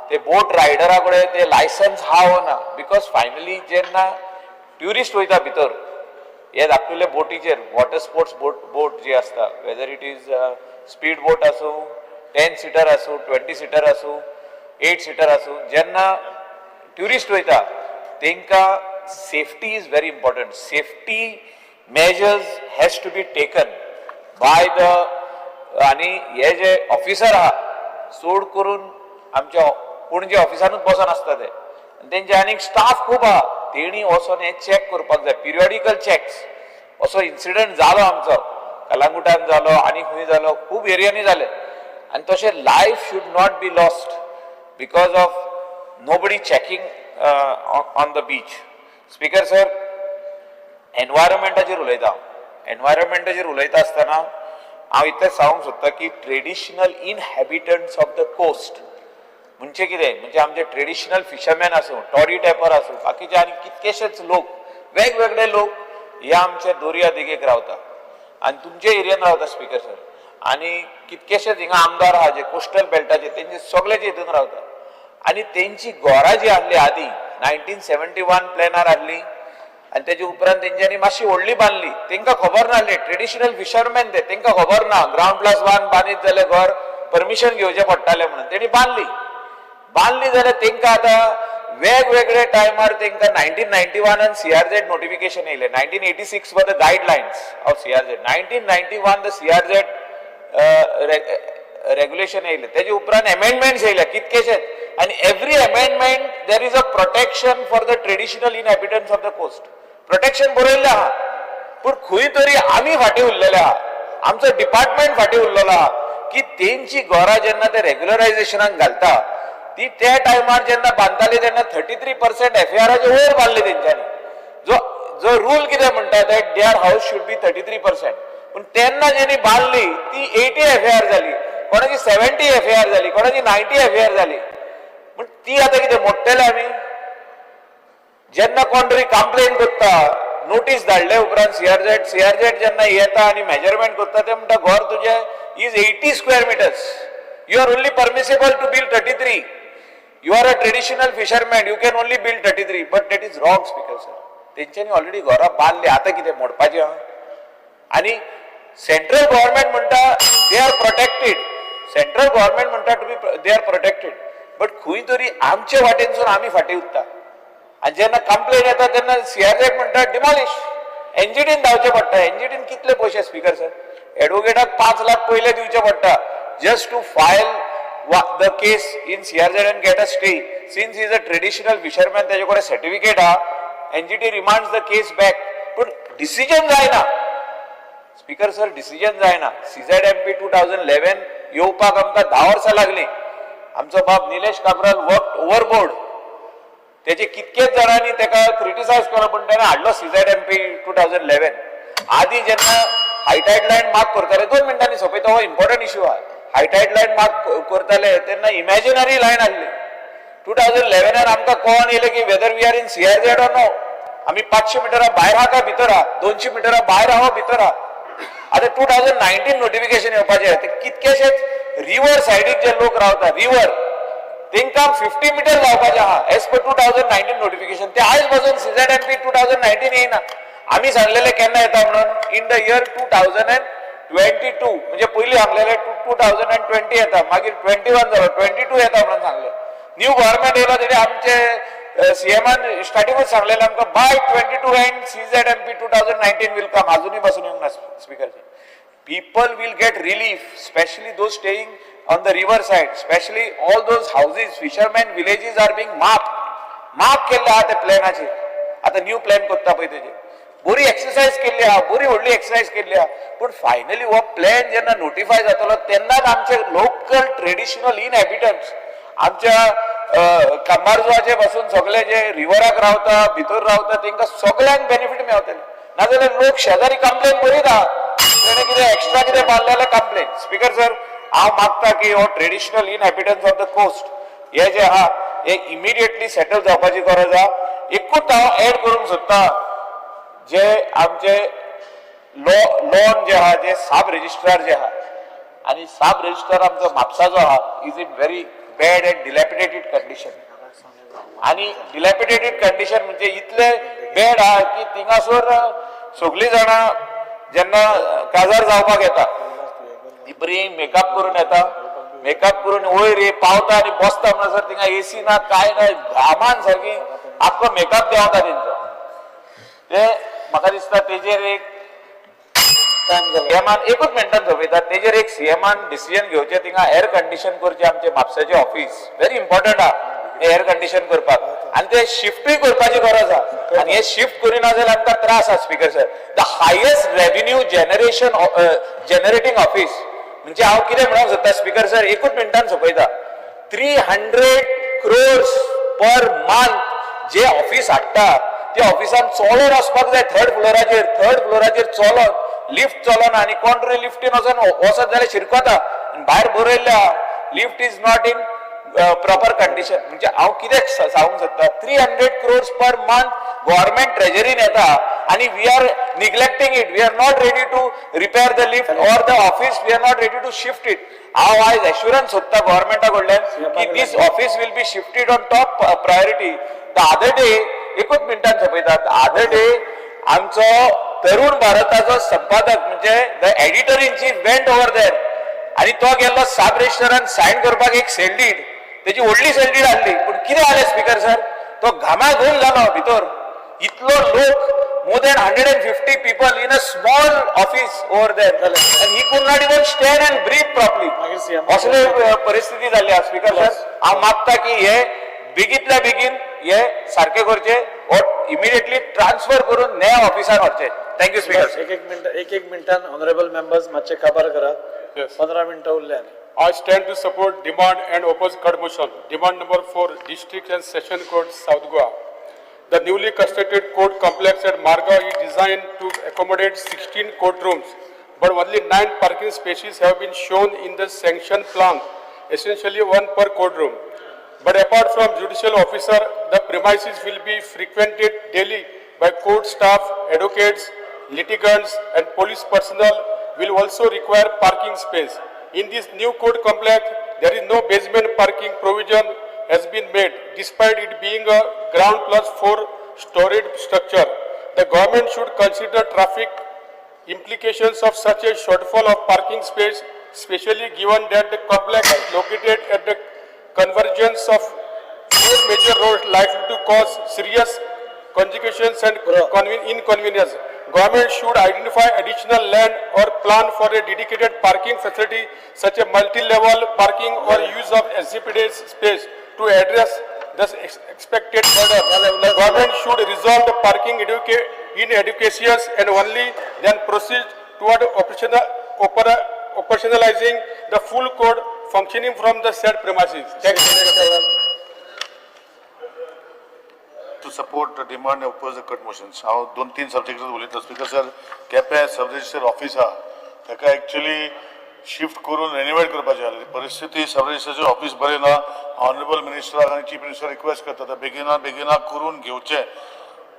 [SPEAKER 11] ते बोट रायडरा कडेन ते लायसन्स आहा वो ना, because finally जेन्ना ट्युरिस्ट वयता भितर हे धाकटुले बोटीचेर, वॉटर स्पोर्ट्स बोट जी आसता, whether it is speed boat आसूं, 10 सिटर आसूं, 20 सिटर आसूं, 8 सिटर आसूं, जेन्ना ट्युरिस्ट वयता तेंकां safety is very important. Safety measures has to be taken by the आनी हे जे ऑफिसर आहा चड करून आमच्या पणजे ऑफिसानूच बसोन आसता ते, तेंचे आनीक स्टाफ खूब आहा, तेणी वचोन हें चॅक करपाक जाय, पिरियडिकल चॅक्स. असो इन्सिडंट जालो आमचो कलांगुटान जालो आनी खंय जालो, खूब एरियांनी जाले. आनी तशें life should not be lost because of nobody checking on the beach. Speaker sir, एनवायरमेंटाचेर उलयता हांव. एनवायरमेंटाचेर उलयता आसतना हांव इतलें सांगूंक सोदता की traditional inhabitants of the coast म्हणजे कितें, म्हणजे आमचे ट्रेडिशनल फिशरमॅन आसूं, टॉरी टॅपर आसूं, बाकीचे आनी कितकेशेच लोक, वेगवेगळे लोक हे आमचे दर्या देगेक रावता आनी तुमचे एरियन रावता स्पीकर सर. आनी कितकेशेच हिंगा आमदार आहा जे कोस्टल बेल्टाचे, तेंचे सगळे हितून रावता आनी तेंची घरां जी आहली आदी 1971 प्लॅनार आहली आनी तेजे उपरांत तेंच्यांनी मातशी व्हडली बांदली. तेंकां खबर नासली, ट्रेडिशनल फिशरमॅन ते, तेंकां खबर ना ग्रावंड +1 बांदीत जाल्यार घर परमिशन घेवचें पडटालें म्हणून. तेणी बांदली, बांदली जाल्यार तेंकां आतां वेगवेगळे टायमार तेंकां 1991 सीआरझेड नोटिफिकेशन येयलें. 1986 were the guidelines of CRZ, 1991 the CRZ regulation येयलें. तेजे उपरांत एमेंडमेंट्स येयले कितकेशेच आनी every amendment there is a protection for the traditional inhabitants of the coast. Protection बरयल्लें आहा, पूण खंय तरी आमी फाटीं उरलेले आहा, आमचो डिपार्टमेंट फाटीं उरलेलो आहा की तेंची घरां जेन्ना ते रेग्युलरायझेशनाक घालता ती त्या टायमार जेन्ना बांदताली तेन्ना 33% एफएआराचे वयर बांदले तेंच्यांनी. जो जो रूल कितें म्हणटा that their house should be 33%, पूण तेन्ना जेणी बांदली ती 80 एफएआर जाली, कोणाची 70 एफएआर जाली, कोणाची 90 एफएआर जाली. पूण ती आतां कितें मोडटले आमी? जेन्ना कोण तरी कंप्लेन करता, नोटीस धाडले उपरांत सीआरझेड जेन्ना येता आनी मेजरमेंट करता ते म्हणटा घर तुजें is 80 square meters, you are only permissible to build 33, you are a traditional fisherman, you can only build 33. But that is wrong, speaker sir. तेंच्यांनी ऑलरेडी घरां बांदली, आतां कितें मोडपाचें आहा? आनी सेंट्रल गव्हर्मेंट म्हणटा they are protected, central government म्हणटा to be they are protected, but खंय तरी आमचे वाटेनसून आमी फाटीं उरता. आनी जेन्ना कंप्लेन येता तेन्ना सीआरझेड म्हणटा डिमॉलिश, एनजीटीन धांवचें पडटा. एनजीटीन कितले पयशे स्पीकर सर, एडवोकेटाक 5 लाख पयले दिवचे पडटा just to file the case in CRZ and get a stay. Since is a traditional fisherman, तेजे कडेन सर्टिफिकेट आहा, NGT remands the case back, पूण डिसिजन जायना स्पीकर सर, डिसिजन जायना. सीझेडएमपी 2011 येवपाक आमकां 10 वर्सां लागली. आमचो बाब निलेश काब्राल वर्क ओवरबोर्ड, तेजे कितकेच जाणांनी तेका क्रिटिसायज केलो, पूण तेणें हाडलो सीझेडएमपी 2011. आदी जेन्ना हायटायड लायन मार्क करताले, 2 मिनटांनी सोंपयता, हो इम्पॉर्टंट इश्यू आहा. हायटायड लायन मार्क करताले तेन्ना इमॅजिनरी लायन आहली. 2011 आमकां कळोन येयलें की whether we are in CRZ or no, आमी 500 मिटरां भायर आहा काय भितर आहा, 200 मिटरां भायर आहा भितर आहा. आतां 2019 नोटिफिकेशन येवपाचें, ते कितकेशेच रिवर सायडीक जे लोक रावता, रिवर
[SPEAKER 7] तेंकां 50 मिटर जावपाचें आहा as per 2019 notification. ते आयज पासून CZMP 2019 येयना. आमी सांगलेले केन्ना येता म्हणून इन the year 2022, म्हणजे पयलीं सांगलेले 2020 येता, मागीर 21 जालो, 22 येता म्हणून सांगले. न्यू गव्हर्मेंट येयलो तेणी आमचे सीएमान स्टार्टिंगूच सांगलेले आमकां by 22 and CZMP 2019 will come. अजुनूय पासून येवंक ना speaker. People will get relief, especially those staying on the river side, especially all those houses, fishermen villages are being marked. Mark केल्ले आहा ते प्लॅनाचेर. आतां न्यू प्लॅन करता पळय तेजेर बरी एक्सरसायज केल्ली आहा, बरी व्हडली एक्सरसायज केल्ली आहा, पूण फायनली हो प्लॅन जेन्ना नोटिफाय जातलो तेन्नाच आमचे लोकल ट्रेडिशनल इनहॅबिटंट्स, आमच्या कांबारजुवाचे पासून सगळे जे रिवराक रावता, भितर रावता, तेंकां सगळ्यांक बेनिफीट मेवतले. नाजाल्यार लोक शेजारी कंप्लेन बरीत आहा, तेणे कितें एक्स्ट्रा कितें बांदलें जाल्यार कंप्लेन. स्पीकर सर, हांव मागता की हो traditional inhabitants of the coast हे जे आहा हे इमिडिएटली सेटल जावपाची गरज आहा. एकूच हांव एड करूंक सोदता, जे आमचे लॉन जे आहा, जे सब रजिस्ट्रार जे आहा आनी सब रजिस्ट्रार आमचो म्हापसा जो आहा is in very bad and dilapidated condition. आनी डिलॅपिडेटेड कंडिशन म्हणजे इतले बॅड आहा की थिंगासर सगळीं जाणां जेन्ना काजार जावपाक येता ती बरी मेकअप करून येता, मेकअप करून वयर पावता आनी बसता म्हणसर थिंगा एसी ना काय ना, घामान सारकी आख्खो मेकअप देंवता तेंचो. ते म्हाका दिसता तेजेर एक सीएमान एकूच मिनटान सोंपयता, तेजेर एक सीएमान डिसिजन घेवचें, थिंगा एअर कंडिशन करचें आमचें म्हापशाचें ऑफिस व्हेरी इम्पॉर्टंट आहा एअर कंडिशन करपाक, आनी ते शिफ्टूय करपाची गरज आहा. आनी हे शिफ्ट करिना जाल्यार आमकां त्रास आहा. Speaker sir, the highest revenue generation generating office म्हणजे हांव कितें म्हणूंक सोदता स्पीकर सर, एकूच मिनटान सोंपयता, 300 क्रोर्स पर मंथ जे ऑफिस हाडटा त्या ऑफिसान चलोन वचपाक जाय थर्ड फ्लोराचेर, थर्ड फ्लोराचेर चलोन, लिफ्ट चलोना आनी कोण तरी लिफ्टीन वचोन वचत जाल्यार शिरकता. भायर बरयल्लें आहा lift is not in proper condition. म्हणजे हांव कितें सांगूंक सोदता, 300 क्रोर्स पर मंथ गव्हर्मेंट ट्रेजरीन येता आनी we are neglecting it. We are not ready to repair the lift or the office, we are not ready to shift it. हांव आयज assurance सोदता गव्हर्मेंटा कडल्यान की this office will be shifted on top priority. The other day, एकूच मिनटान सोंपयता, other day आमचो तरुण भारताचो संपादक म्हणजे the editor in chief went over there आनी तो गेल्लो सब रजिस्टरान सायन करपाक एक सेल डीड, तेजी व्हडली सेल डीड आहली, पूण कितें जालें स्पीकर सर, तो घामाघूम जालो भितर, इतलो लोक, more than 150 people in a small office over there and he could not even stand and breathe properly. असले परिस्थिती जाल्ली आहा. स्पीकर सर, हांव मागता की हे बेगीतल्या बेगीन हे सारकें करचे और इमिडिएटली ट्रान्सफर करून नया ऑफिसान व्हरचे. Thank you speaker.
[SPEAKER 10] एक एक मिनट, एक एक मिनटान ऑनरेबल मेंबर्स मातशे काबार करात, 15 मिनटां उरल्या.
[SPEAKER 3] I stand to support demand and oppose cut motion. Demand number 4, District and Session Court, South Goa. The newly constructed court complex at Margao is designed to accommodate 16 courtrooms, but only 9 parking spaces have been shown in the sanction plan, essentially 1 per courtroom. But apart from judicial officer, the premises will be frequented daily by court staff, advocates, litigants, and police personnel will also require parking space. In this new court complex, there is no basement parking provision has been made, despite it being a ground plus 4 storage structure. The government should consider traffic implications of such a shortfall of parking space, especially given that the complex is located at the convergence of 4 major roads likely to cause serious congestions and inconvenience. Government should identify additional land or plan for a dedicated parking facility such as multi-level parking or use of SGPD space to address this expected burden. The government should resolve the parking inadequacies and only then proceed toward operationalizing the full court functioning from the said premises. Thank you.
[SPEAKER 15] To support the demand and oppose the cut motions. हांव 2-3 subject उलयतलो. Speaker sir, Quepem sub registrar office आहा ताका actually shift करून renovate करपाचें आसलें. परिस्थिती सब रजिस्टराचें office बरें ना. ऑनरेबल मिनिस्टराक आनी चीफ मिनिस्टर रिक्वेस्ट करता आतां बेगिना बेगिना करून घेवचें.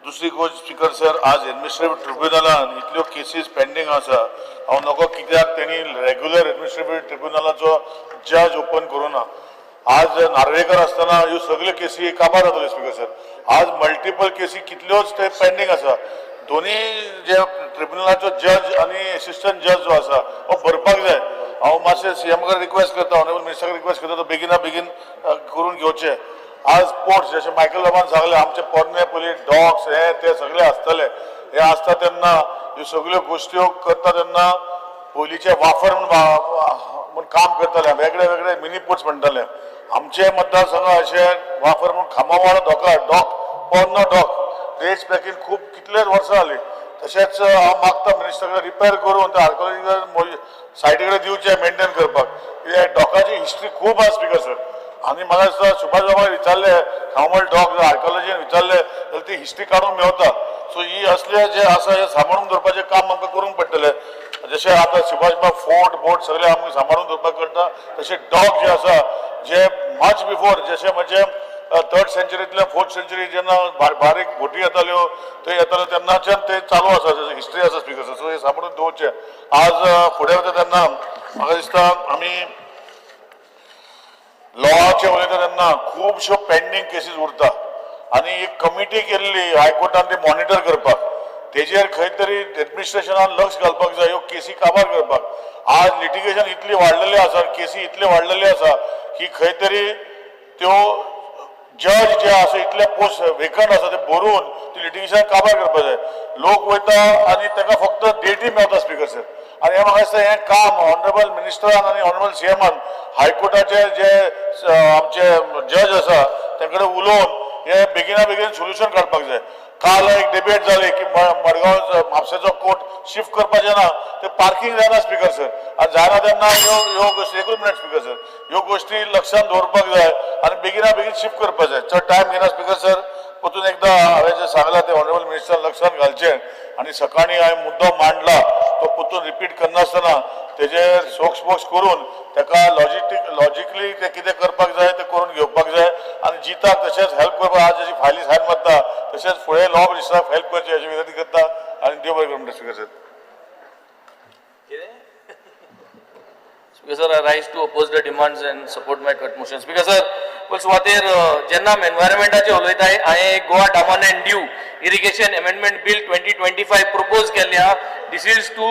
[SPEAKER 15] दुसरी गोश्ट स्पीकर सर, आज एडमिनिस्ट्रेटीव ट्रिब्युनलान इतल्यो केसीस पेंडींग आसा, हांव नको कित्याक तेणी रेगुलर एडमिनिस्ट्रेटीव ट्रिब्युनलाचो जज ओपन करूं ना. आज नार्वेकर आसतना ह्यो सगल्यो केसी काबार जाताल्यो स्पीकर सर. आज मल्टिपल केसी कितल्योच ते पेंडींग आसा. दोनी जे ट्रिब्युनलाचो जज आनी एसिस्टंट जज जो आसा हो भरपाक जाय. हांव मातशें सीएम कडेन रिक्वेस्ट करता, ऑनरेबल मिनिस्टराक रिक्वेस्ट करता, तो बेगिना बेगीन करून घेवचें. आज पोर्ट्स जशें मायकल बाबान सांगलें, आमचे पोरणे पयलीं डॉक्स हे ते सगळे आसतले, हे आसता तेन्ना ह्यो सगळ्यो गोश्ट्यो करता तेन्ना पयलींचे वाफर म्हूण काम करताले, वेगळे वेगळे मिनी पोर्ट्स म्हणटाले. आमचे मतदारसंघ अशे वाफर म्हूण खामावाडो धोका डॉक, पोरनो डॉक डेट्स बॅकीन खूब कितलेच वर्सां जालीं. तशेंच हांव मागता मिनिस्टर कडेन रिपेर करून ते आर्कोलॉजिकल सायटी कडेन दिवचें मेंटेन करपाक. कित्याक डॉकाची हिस्ट्री खूब आसा स्पीकर सर. आनी म्हाका दिसता सुभाष बाबाक विचारलें, खामोल डॉक आर्कोलॉजीन विचारलें जाल्यार ती हिस्ट्री काडूंक मेवता. सो ही असले जे आसा हे सांबाळून दवरपाचें काम आमकां करूंक पडटलें. जशें आतां सुभाष बाब फोर्ट बोट सगळें आमकां सांबाळून दवरपाक करता, तशें डॉग जे आसा जे मच बिफोर जशें म्हणजे थर्ड सेंचुरींतल्यान फोर्थ सेंचुरी जेन्ना बारीक बोटी येताल्यो ते येताल्यो तेन्नाच्यान ते चालू आसा, जशें हिस्ट्री आसा स्पीकर सर. सो हें सांबाळून दवरचें. आज फुडें वता तेन्ना म्हाका दिसता आमी लॉचे उलयता तेन्ना खुबश्यो पेंडींग केसीस उरता आनी एक कमिटी केल्ली हायकोर्टान ती मॉनिटर करपाक, तेजेर खंय तरी एडमिनिस्ट्रेशनान लक्ष घालपाक जाय ह्यो केसी काबार करपाक. आज लिटिगेशन इतली वाडलेली आसा, केसी इतले वाडलेली आसा की खंय तरी त्यो जज जे आसा इतले पोस्ट वेकंट आसा ते भरून ती लिटिगेशन काबार करपाक जाय. लोक वयता आनी ताका फक्त डेटी मेवता स्पीकर सर. आनी हें म्हाका दिसता हें काम ऑनरेबल मिनिस्टरान आनी ऑनरेबल सीएमान हायकोर्टाचे जे आमचे जज आसा तेंचे कडेन उलोवन हे बेगिना बेगीन सोल्युशन काडपाक जाय. काल एक डिबेट जाली की मडगांव म्हापशेचो कोर्ट शिफ्ट करपाचें ना, ते पार्किंग जायना स्पीकर सर. आनी जायना तेन्ना ह्यो ह्यो गोश्टी, एकूच मिनट स्पीकर सर, ह्यो गोश्टी लक्षांत दवरपाक जाय आनी बेगिना बेगीन शिफ्ट करपाक जाय. चड टायम घेना स्पीकर सर. परतून एकदां हांवें जें सांगलां तें ऑनरेबल मिनिस्टरान लक्षांत घालचें आनी सकाळीं हांवें मुद्दो मांडला तो परतून रिपीट करनासतना तेजेर सोक्स बोक्स करून ताका लॉजिकली तें कितें करपाक जाय तें करून घेवपाक जाय आनी जिताक तशेंच हेल्प करपाक आज जशी फायली सायन मारता तशेंच फुडें लॉ मिनिस्टराक हेल्प करचें अशी विनंती करता आनी देव बरें करूं speaker sir.
[SPEAKER 14] Speaker sir, I rise to oppose the demands and support my cut motion. Speaker sir, पयले सुवातेर जेन्ना आमी एनवायरमेंटाचेर उलयताय, हांवें Goa Daman and Diu irrigation amendment bill 2025 propose केल्लें आहा. This is to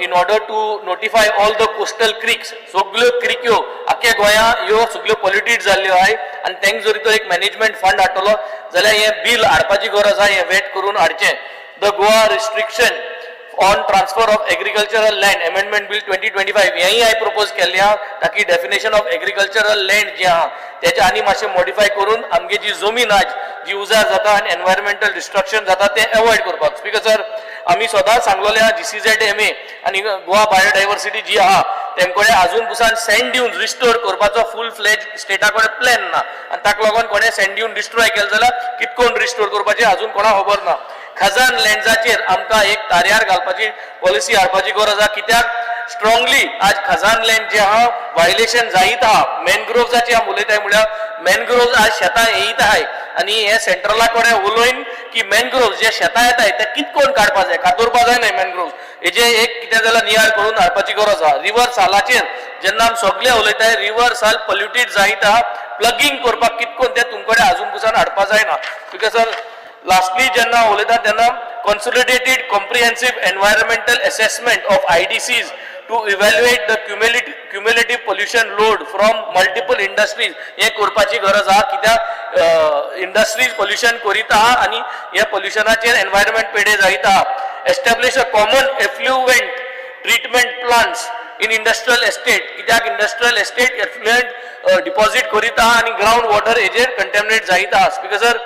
[SPEAKER 14] in order to notify all the coastal creeks. सगल्यो क्रिक्यो आख्ख्या गोंया ह्यो सगल्यो पॉल्युटेड जाल्ल्यो आहाय आनी तांकां जरी तो एक मॅनेजमेंट फंड हाडटलो जाल्यार हें बील हाडपाची गरज आहा, हें वेट करून हाडचें. The Goa restriction on transfer of agricultural land amendment bill 2025 हेंय हांवें प्रपोज केल्लें आहा, ताकी डेफिनेशन ऑफ एग्रीकल्चरल लँड जें आहा तेजें आनी मातशें मॉडिफाय करून आमगे जी जमीन आज जी उजार जाता आनी एनवायरमेंटल डिस्ट्रक्शन जाता तें एवॉयड करपाक. स्पीकर सर, आमी सदांच सांगलोलें आहा GCZMA आनी गोवा बायोडायवर्सिटी जी आहा तेमकडे आजून पुसान सँड ड्यून्स रिस्टोर करपाचो फूल फ्लॅज स्टेटा कडेन प्लॅन ना आनी ताका लागून कोणें सँड ड्यून डिस्ट्रॉय केलें जाल्यार कितकोन रिस्टोर करपाचें आजून कोणाक खबर ना. खजान लँड्साचेर आमकां एक तारयार घालपाची पॉलिसी हाडपाची गरज आहा, कित्याक स्ट्रॉंगली आज खजान लँड जे आहा व्हायलेशन जायत आहा. मॅनग्रोव्साची आमी उलयताय म्हळ्यार मॅनग्रोव्स आज शेतां येयत आहाय आनी हे सेंट्रला कडेन उलोवन की मॅनग्रोव्स जे शेतां येताय ते कितकोन काडपा जाय, कातोरपा जाय न्हय मॅनग्रोव्स, हेजे एक कितें जाल्यार नियाळ करून हाडपाची गरज आहा. रिवर सालाचेर जेन्ना आमी सगळे उलयताय रिवर साल पॉल्युटेड जायत आहा, प्लगींग करपाक कितकोन तें तुमकडे आजून पसून हाडपा जायना. Because sir, lastly जेन्ना उलयता तेन्ना consolidated comprehensive environmental assessment of IDCs to evaluate the cumulative pollution load from multiple industries हें करपाची गरज आहा, कित्याक इंडस्ट्रीज पोल्युशन करीत आहा आनी ह्या पोल्युशनाचेर एनवायरमेंट पेडे जायत आहा. Establish a common effluent treatment plants in industrial estate, कित्याक इंडस्ट्रियल एस्टेट एफ्लुएंट डिपॉझिट करीत आहा आनी ग्रावंड वॉटर हेजेर कंटेमिनेट जायत आहा. स्पीकर सर,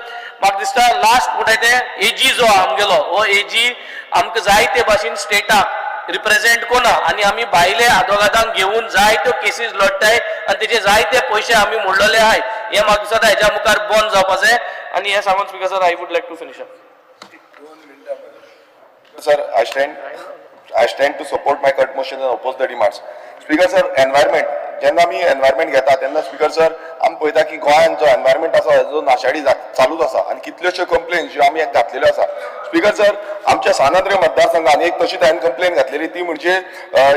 [SPEAKER 14] म्हाका दिसता लास्ट म्हणटाय तें एजी जो आहा आमगेलो हो एजी आमकां जाय ते भाशेन स्टेटाक रिप्रेझेंट कोना आनी आमी भायले आदवोगादांक घेवन जायत्यो केसीस लडटाय आनी तेजे जायते पयशे आमी मोडलेले आहाय. हें म्हाका दिसता हेज्या मुखार बंद जावपा जाय आनी हें सांगून speaker sir, I would like to finish up.
[SPEAKER 2] Sir, I stand to support my cut motion and oppose the demands. Speaker sir, environment जेन्ना आमी एनवायरमेंट घेता तेन्ना स्पीकर सर आमी पळयता की गोंयांत जो एनवायरमेंट आसा जो नाशाडी चालूच आसा आनी कितल्योश्यो कंप्लेन ज्यो आमी घातलेल्यो आसा. Speaker sir, आमच्या सान आंद्रे मतदारसंघात एक तशीच हांवें कंप्लेन घातलेली ती म्हणजे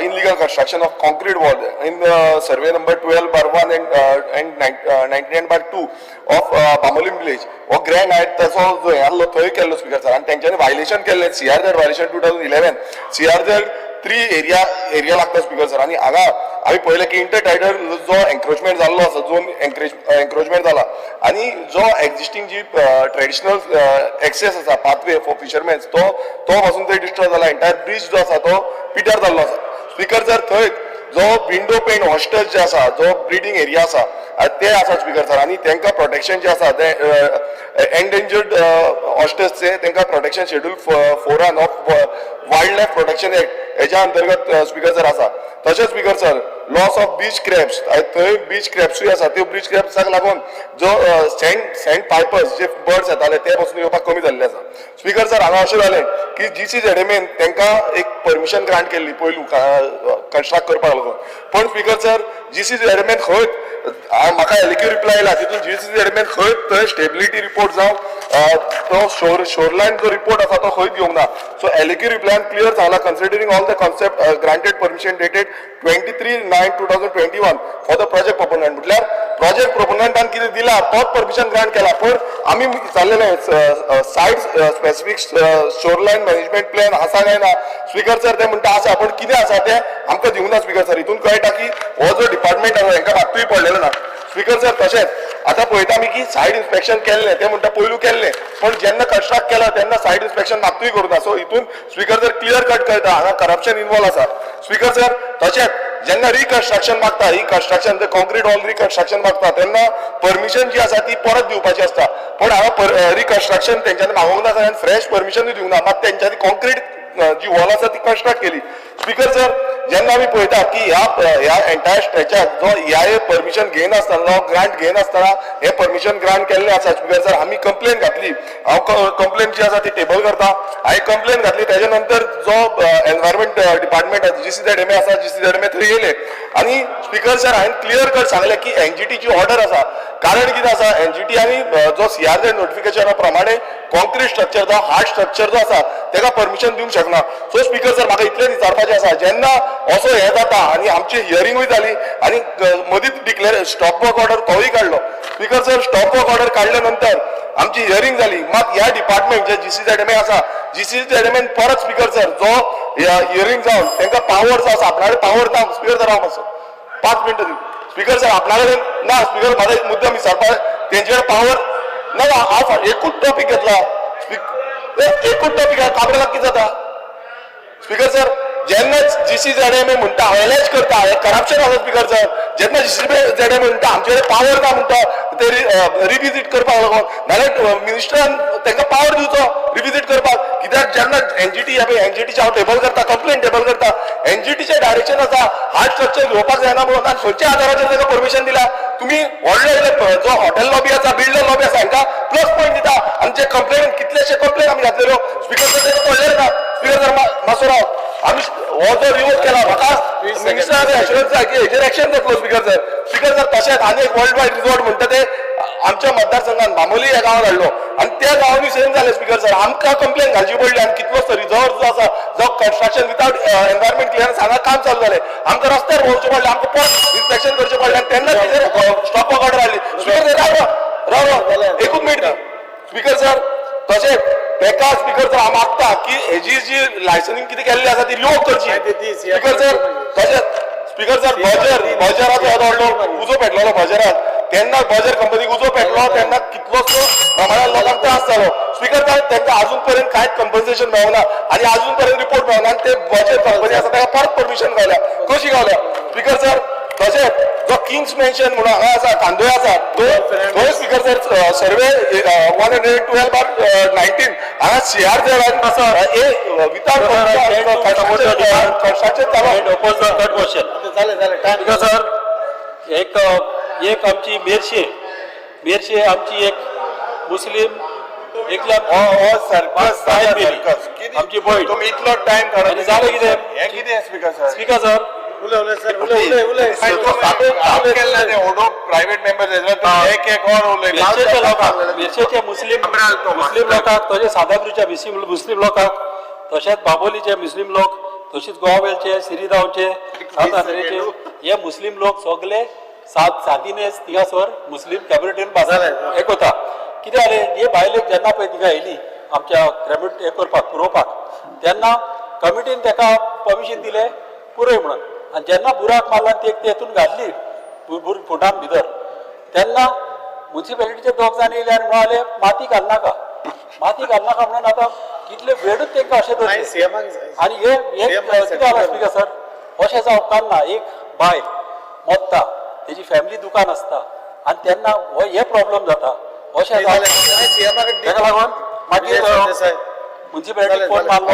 [SPEAKER 2] illegal construction of concrete wall in survey number 12/1 and 99/2 of Bambolim village. हो ग्रँड हायट ताचो जो हें आसलो थंय केल्लो स्पीकर सर, आनी तेंच्यांनी व्हायलेशन केल्लें CRZ violation 2011 CRZ 3 area area लागता स्पीकर सर. आनी हांगा आमी पळयलें की इंटरटायडल जो एन्क्रोचमेंट जाल्लो आसा, झोन एन्क्रोचमेंट जाला आनी जो एक्झिस्टींग जी ट्रेडिशनल एक्सेस आसा पाथवे फॉर फिशरमॅन्स तो पासून थंय डिस्ट्रॉय जाला. एंटायर ब्रीज जो आसा तो पिड्ड्यार जाल्लो आसा स्पीकर सर. थंय जो विंडो पेन हॉस्टल्स जे आसा, जो ब्रिडींग एरिया आसा ते आसा स्पीकर सर, आनी तांकां प्रोटेक्शन जे आसा ते एन्डेंजर्ड हॉस्टल्स ते तांकां protection schedule 4 of wild life protection act हेज्या अंतर्गत स्पीकर सर आसा. तशेंच speaker sir loss of beach crabs, थंय बीच क्रॅप्सूय आसा, त्यो बीच क्रॅप्साक लागून जो सँड पायपर्स जे बर्ड्स येताले ते पसून येवपाक कमी जाल्ले आसा स्पीकर सर. हांगा अशें जालें की GCZMA तांकां एक परमिशन ग्रांट केल्ली पयलू कन्स्ट्रक्ट करपाक लागून, पण स्पीकर सर GCZMA खंय म्हाका एलक्यू रिप्लाय आयला तितून GCZMA खंय थंय स्टेबिलिटी रिपोर्ट जावं तो शोरलायन जो रिपोर्ट आसा तो खंयच घेवंक ना. सो एलक्यू रिप्लायन क्लियर जाला considering all the concept granted permission dated 23/9/2021 for the project proponent, म्हटल्यार प्रोजेक्ट प्रोपोनंटान कितें दिला तोच परमिशन ग्रांट केला, पण आमी विचारलेलें site specific shoreline management plan आसा काय ना स्पीकर सर, ते म्हणटा आसा, पण कितें आसा तें आमकां दिवंक ना स्पीकर सर. हितून कळटा की हो जो डिपार्टमेंट आसा हेंकां मात्तूय पडलेलो ना स्पीकर सर. तशेंच आतां पळयता आमी की सायड इन्स्पेक्शन केल्लें ते म्हणटा पयलू केल्लें, पण जेन्ना कन्स्ट्रक्ट केला तेन्ना सायड इन्स्पेक्शन मात्तूय करूं ना. सो हितून स्पीकर सर क्लियर कट कळटा हांगा करप्शन इनवॉल्व आसा स्पीकर सर. तशेंच जेन्ना रिकन्स्ट्रक्शन मागता, रिकन्स्ट्रक्शन कॉन्क्रीट वॉल रिकन्स्ट्रक्शन मागता तेन्ना परमिशन जी आसा ती परत दिवपाची आसता, पण हांगा रिकन्स्ट्रक्शन तेंच्यांनी मागोवंक ना आनी फ्रेश परमिशनूय दिवंक ना, मात तेंच्यांनी कॉन्क्रीट जी वॉल आसा ती कन्स्ट्रक्ट केली स्पीकर सर. जेन्ना आमी पळयता की ह्या एंटायर स्ट्रेचाक जो EIA permission घेयनासतना, ग्रांट घेयनासतना हे परमिशन ग्रांट केल्लें आसा स्पीकर सर. आमी कंप्लेन घातली, हांव कंप्लेन जी आसा ती टेबल करता. हांवें कंप्लेन घातली तेजे नंतर जो एनवायरमेंट डिपार्टमेंट आसा GCZMA आसा, GCZMA थंय येयले आनी स्पीकर सर हांवें क्लियर कट सांगलें की NGTची ऑर्डर आसा, कारण कितें आसा NGT आनी जो CRZ नोटिफिकेशना प्रमाणे कॉन्क्रीट स्ट्रक्चर जो हार्ड स्ट्रक्चर जो आसा तेका परमिशन दिवंक शकना. सो स्पीकर सर म्हाका इतलें विचारपाचें आसा, जेन्ना असो हें जाता आनी आमची हियरिंगूय जाली आनी मदींच डिक्लेर स्टॉप वर्क ऑर्डर तोय काडलो speaker sir. Stop work order काडल्या नंतर आमची हियरिंग जाली, मात ह्या डिपार्टमेंट जे GCZMA आसा, GCZMA परत स्पीकर सर जो हियरिंग जावन तांकां पावर आसा, आपणा कडेन पावर ना स्पीकर सर. हांव मातसो 5 मिनटां दी स्पीकर सर, आपणा कडेन ना स्पीकर, म्हाका एक मुद्दम विचारपाक तेंचे कडेन पावर ना. हांव एकूच टॉपीक घेतला, एकूच टॉपीक काब्रालाक कितें जाता स्पीकर सर. जेन्ना GCZMA म्हणटा एलएच करता हे करप्शन आसा स्पीकर सर. जेन्ना GCZMA म्हणटा आमचे कडेन पावर ना म्हणटा ते रिविजीट करपाक लागून, नाल्यार मिनिस्टरान तांकां पावर दिवचो रिविजीट करपाक. कित्याक जेन्ना NGT NGTचे हांव टेबल करता, कंप्लेन टेबल करता, NGTचे डायरेक्शन आसा हार्ड स्ट्रक्चर घेवपाक जायना म्हणून, आनी खंयच्या आधाराचेर तांकां परमिशन दिला तुमी? व्हडले जो हॉटेल लॉबी आसा, बिल्डर लॉबी आसा, हांकां प्लस पॉयंट दिता. आनी जे कंप्लेन कितलेशे कंप्लेन आमी घातलेल्यो स्पीकर सर, तांकां पडलेले ना स्पीकर सर. मातसो राव, आमी हो जो रिवोक केला म्हाका मिनिस्टरान एश्युरन्स जाय की हेजेर एक्शन जातलो स्पीकर सर. स्पीकर सर तशेंच आनी एक वर्ल्ड वायड रिजॉर्ट म्हणटा ते आमच्या मतदारसंघात बांबोली ह्या गांवांत हाडलो आनी त्या गांवांनी सेम जालें स्पीकर सर. आमकां कंप्लेन घालची पडली आनी कितलोसो रिजॉर्ट जो आसा जो कन्स्ट्रक्शन विदाउट एनवायरमेंट क्लियरन्स हांगा काम चालू जालें, आमकां रस्त्यार भोंवचें पडलें, आमकां परत इन्स्पेक्शन करचें पडलें आनी तेन्ना तेजेर स्टॉप वर्क ऑर्डर हाडली स्पीकर सर. राव राव राव एकूच मिनट स्पीकर सर. तशेंच तेका स्पीकर सर हांव मागता की हेजी जी लायसनिंग कितें केल्ली आसा ती रिवोक करची स्पीकर सर. तशेंच स्पीकर सर बजराचो हो व्हडलो उजो पेटलेलो बजराक, तेन्ना बजर कंपनीक उजो पेटलो तेन्ना कितलोसो प्रमाणात लोकांक त्रास जालो स्पीकर सर. तांकां अजून पर्यंत कांयच कंपन्सेशन मेळना आनी अजून पर्यंत रिपोर्ट मेळना आनी ते बजर कंपनी आसा ताका परत परमिशन गावल्या, कशी गावल्या स्पीकर सर. तशेंच जो किंग्स मेन्शन म्हणून हांगा आसा कांदोळे आसा तो थंय स्पीकर सर सर्वे 112/19 हांगा CRZ without construction चालू.
[SPEAKER 18] स्पीकर सर एक आमची मेरशे आमची एक मुस्लीम 1 लाख
[SPEAKER 2] सर्कस
[SPEAKER 18] आमची बयण
[SPEAKER 2] तुमी इतलो टायम काडून
[SPEAKER 18] जालें कितें
[SPEAKER 2] हें कितें speaker sir?
[SPEAKER 18] Speaker sir
[SPEAKER 19] private member एक एक और उलयले.
[SPEAKER 18] मिरचेच्या लोकांक, मिरचेचे मुस्लीम मुस्लीम लोकांक, तशें सादाकृच्या मुस्लीम लोकांक, तशेंच बाबोलीचे मुस्लीम लोक, तशीच गोवावेलचे, सिरीगांवचे, सात आंद्रेचे हे मुस्लीम लोक सगळे सात सादिनेस थिंगासर मुस्लीम कम्युनिटीन एक वता. कितें जालें, हे बायलेक जेन्ना पळय थिंगा येयली आमच्या कम्युनिटी हें करपाक, पुरोवपाक, तेन्ना कमिटीन ताका परमिशन दिलें पुरय म्हणून. आनी जेन्ना बुराक मारला आनी ते तेतून घातली फुटान भितर, तेन्ना मुन्सिपेलिटीचे दोग जाण येयले आनी म्हणाले माती घालनाका, माती घालनाका म्हणून. आतां कितले वेळूच तांकां अशें दवरलें. आनी हे कितें जालां स्पीकर सर, अशें जावं उपकारना. एक बायल मोत्ता, तेजी फॅमिली दुकान आसता आनी तेन्ना हो हे प्रॉब्लम जाता. अशें जावं ताका लागून मागीर मुन्सिपेलिटीक फोन मारलो,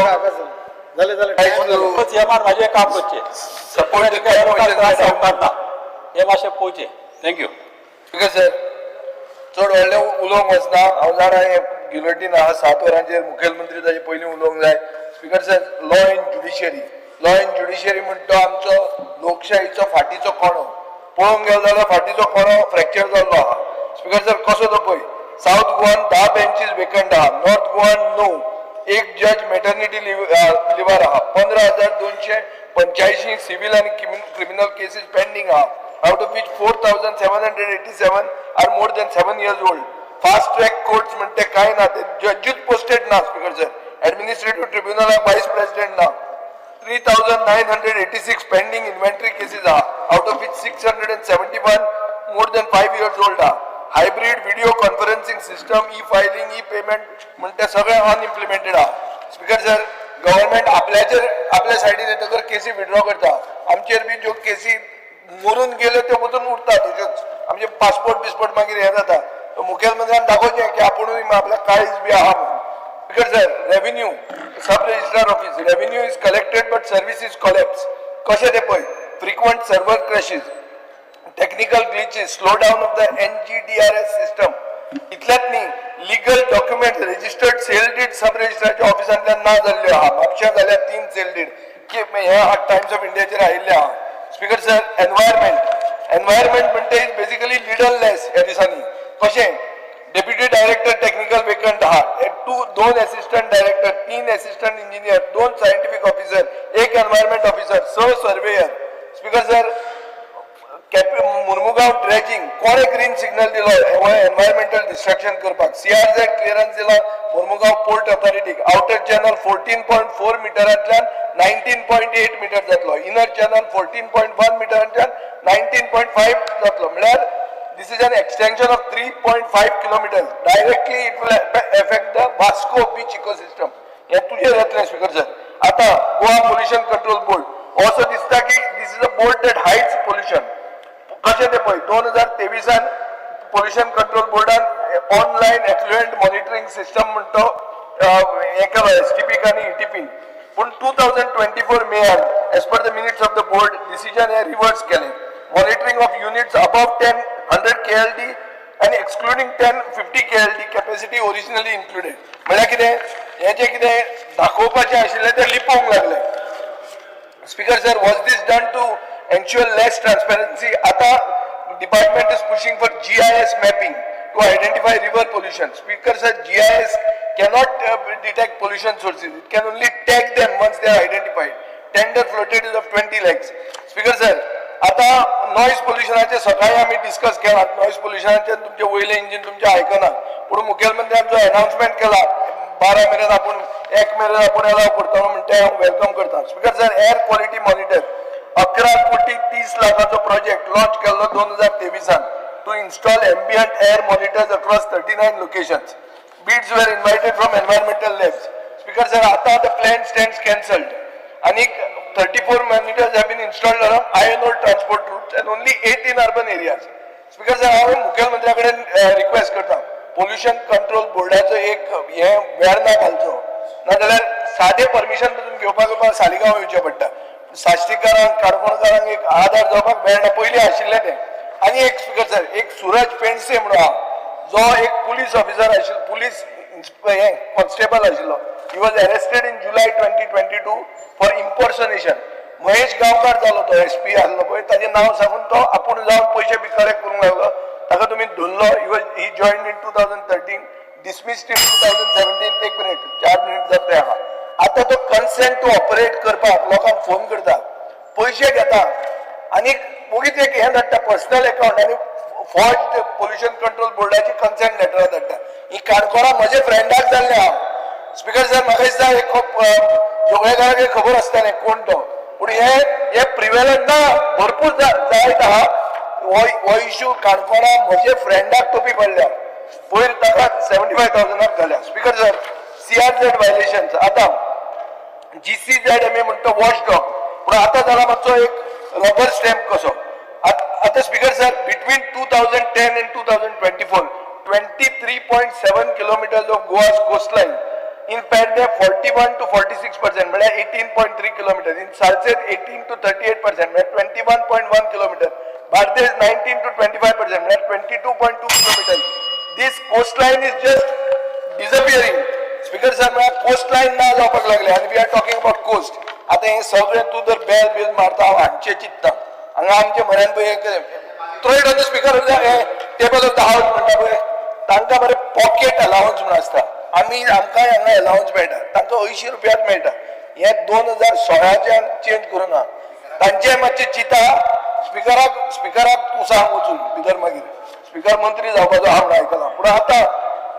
[SPEAKER 18] सीएमान म्हाजें काम करचें,
[SPEAKER 6] सपोर्ट
[SPEAKER 18] त्रास जावपाक ना, हें मातशें पळोवचें. Thank you.
[SPEAKER 6] Speaker sir, चड व्हडलें उलोवंक वचना. हांव जाणा हें गिलोटीन आहा 7 वरांचेर, मुखेलमंत्री ताजे पयलीं उलोवंक जाय. Speaker sir, law and judiciary, law and judiciary म्हणटा तो आमचो लोकशाहीचो फाटीचो कणो. पळोवंक गेलो जाल्यार फाटीचो कणो फ्रॅक्चर जाल्लो आहा. स्पीकर सर, कसो तो पळय, सावथ गोवान 10 बेंचीस वेकंट आहा, नॉर्थ गोवान 9, एक जज मेटर्निटी लिव्हार आहा, 15,285 सिव्हिल आनी क्रिमिनल केसीस पेंडींग आहा, out of which 4,787 are more than 7 years old. Fast track courts म्हणटे काय ना, ते जजूच पोस्टेड ना. स्पीकर सर, ऍडमिनिस्ट्रेटिव्ह ट्रिब्युनलाक वायस प्रेसिडेंट ना. 3,986 pending inventory cases आहा, out of which 671 more than 5 years old आहा. Hybrid video conferencing system, e filing, e payment म्हणटे सगळे अनइम्प्लिमेंटेड आहा. स्पीकर सर, गव्हर्मेंट आपल्याचेर आपल्या सायडीन येतकर केसी विड्रॉ करता. आमचेर बी ज्यो केसी मरून गेल्यो त्यो वचून उरता तश्योच. आमचे पासपोर्ट बिस्पोर्ट मागीर हें जाता. मुखेलमंत्र्यान दाखोवचें की आपुणूय आपल्याक काळीज बी आहा म्हणून. Speaker sir, revenue sub registrar office, revenue is collected but service is collapse. कशें तें पळय, frequent server crashes, technical glitches, slow down of the NGDRS system. इतल्यात न्ही, legal document registered sale deed सब रजिस्ट्रारच्या ऑफिसांतल्यान ना जाल्ल्यो आहा. म्हापश्यां जाल्या 3 सेल डीड की हे टायम्स ऑफ इंडियाचेर आयिल्लें आहा. स्पीकर सर, एनवायरमेंट, एनवायरमेंट म्हणटा is basically लिडरलेस ह्या दिसांनी. कशें, डेप्युटी डायरेक्टर टेक्निकल वेकंट आहा, 2 assistant director, 3 assistant engineer, 2 scientific officer, 1 environment officer, 6 surveyor. Speaker sir, Mormugao dredging कोणे ग्रीन सिग्नल दिलो एनवायरमेंटल डिस्ट्रक्शन करपाक? सीआरझेड क्लियरन्स दिला मुर्मुगांव पोर्ट अथॉरिटीक. आउटर चॅनल 14.4 मिटरांतल्यान 19.8 मिटर जातलो, इनर चॅनल 14.1 मिटरांतल्यान 19.5 जातलो. म्हळ्यार this is an extension of 3.5 kilometres. Directly it will affect the Vasco beach ecosystem. हें तुजें जातलें. स्पीकर सर, आतां गोवा पोल्युशन कंट्रोल बोर्ड असो दिसता की this is a board that hides pollution. कशें तें पळय, 2023 पोल्युशन कंट्रोल बोर्डान ऑनलायन एफ्लुएंट मॉनिटरींग सिस्टम म्हणतो हें केलो एसटीपीक आनी इटीपी. पूण 2024 मेयान as per the minutes of the board decision हें रिवर्स केलें. Monitoring of units above 10 100 KLD आनी excluding 10 50 KLD capacity originally included. म्हळ्यार कितें, हें जें कितें दाखोवपाचें आशिल्लें तें लिपोवंक लागलें. Speaker sir, was this done to ensure less transparency? आता department is pushing for GIS mapping to identify river pollution. Speaker sir, GIS cannot detect pollution sources. It can only tag them once they are identified. Tender floated is of 20 lakhs. Speaker sir, आता noise पोल्युशनाचे सकाळी आमी discuss केला. Noise पोल्युशनाचे तुमचे वयले engine तुमचे आयकना, पूण मुखेलमंत्र्यान जो अनाउन्समेंट केला 12 मेरेन आपूण, 1 मेरेन आपूण एलाव करतलो म्हण ते हांव welcome करता. Speaker sir, air quality monitor 11 कोटी 30 लाखाचो प्रोजेक्ट लॉन्च केल्लो 2023 to install ambient air monitors across 39 locations. Bids were invited from environmental labs. Speaker sir, आता the plan stands cancelled. आनीक 34 monitors have been installed along iron ore transport routes and only 8 in urban areas. Speaker sir, हांव मुखेलमंत्र्या कडेन request करता, pollution control बोर्डाचो एक हे वेर्ना घालचो, नाजाल्यार सादें परमिशन पसून घेवपाक सालिगांव येवचें पडटा. साश्टीकारांक, काणकोणकारांक एक आदार जावपाक वेर्णा पयलीं आशिल्लें तें. आनी एक स्पीकर सर, एक सुरज पेंडसे म्हणून आहा, जो एक पुलीस ऑफिसर आशिल्लो, पुलीस हे कॉन्स्टेबल आशिल्लो. He was arrested in July 2022 for impersonation. Mahesh Gaonkar जालो तो एस पी आसलो पळय, ताजें नांव सांगून तो आपूण जावन पयशे बी कलेक्ट करूंक लागलो. ताका तुमी धरलो. He joined in 2013, dismissed in 2017. एक मिनिट, 4 मिनिट जाता आहा. आतां तो कन्सेंट टू ऑपरेट करपाक लोकांक फोन करता, पयशे घेता आनी वगीच एक हें धाडटा पर्सनल एकावंट आनी फॉल्ट पोल्युशन कंट्रोल बोर्डाची कन्सेंट लेटरां धाडटा. ही काणकोणा म्हजे फ्रेंडाक जाल्लें आहा. स्पिकर सर, म्हाका दिसता एक जोगळेकाराक खबर आसतालें कोण तो, पूण हे प्रिवेलंट ना भरपूर जायत आहा. हो इशू काणकोणा म्हजे फ्रेंडाक टोपी पडल्या, पयर ताका 75,000 घाल्या. स्पिकर सर, CRZ violations आतां GCZMA म्हणटा वॉच डॉग, पूण आतां जाला मातसो एक रबर स्टॅम्प कसो. आतां speaker sir, between 2010 and 2024 23.7 kilometers of Goa's coastline, in Pernem 41 to 46%, म्हळ्यार 18.3 kilometers, in Salcete 18 to 38%, म्हळ्यार 21.1 kilometers, Bardez 19 to 25%, म्हळ्यार 22.2 kilometers. This coastline is just disappearing. Speaker sir, म्हळ्यार कोस्टलायन ना जावपाक लागले आनी we are talking about coast. आतां हें सगळें तूं जर बेल बील मारता, हांव हांगचें चिंत्ता हांगा आमचे म्हऱ्यान पळय throw it on the speaker table of the house म्हणटा पळय, तांकां बरें पॉकेट अलावन्स म्हूण आसता. आमी आमकांय हांगा अलावन्स मेळटा, तांकां 80 रुपयाच मेळटा. हें 2016च्यान चेंज करूं ना. तांचें मातशें चिंता. स्पिकराक तूं सांग वचून भितर, मागीर स्पिकर मंत्री जावपाचो आहा म्हणून आयकलां, पूण आतां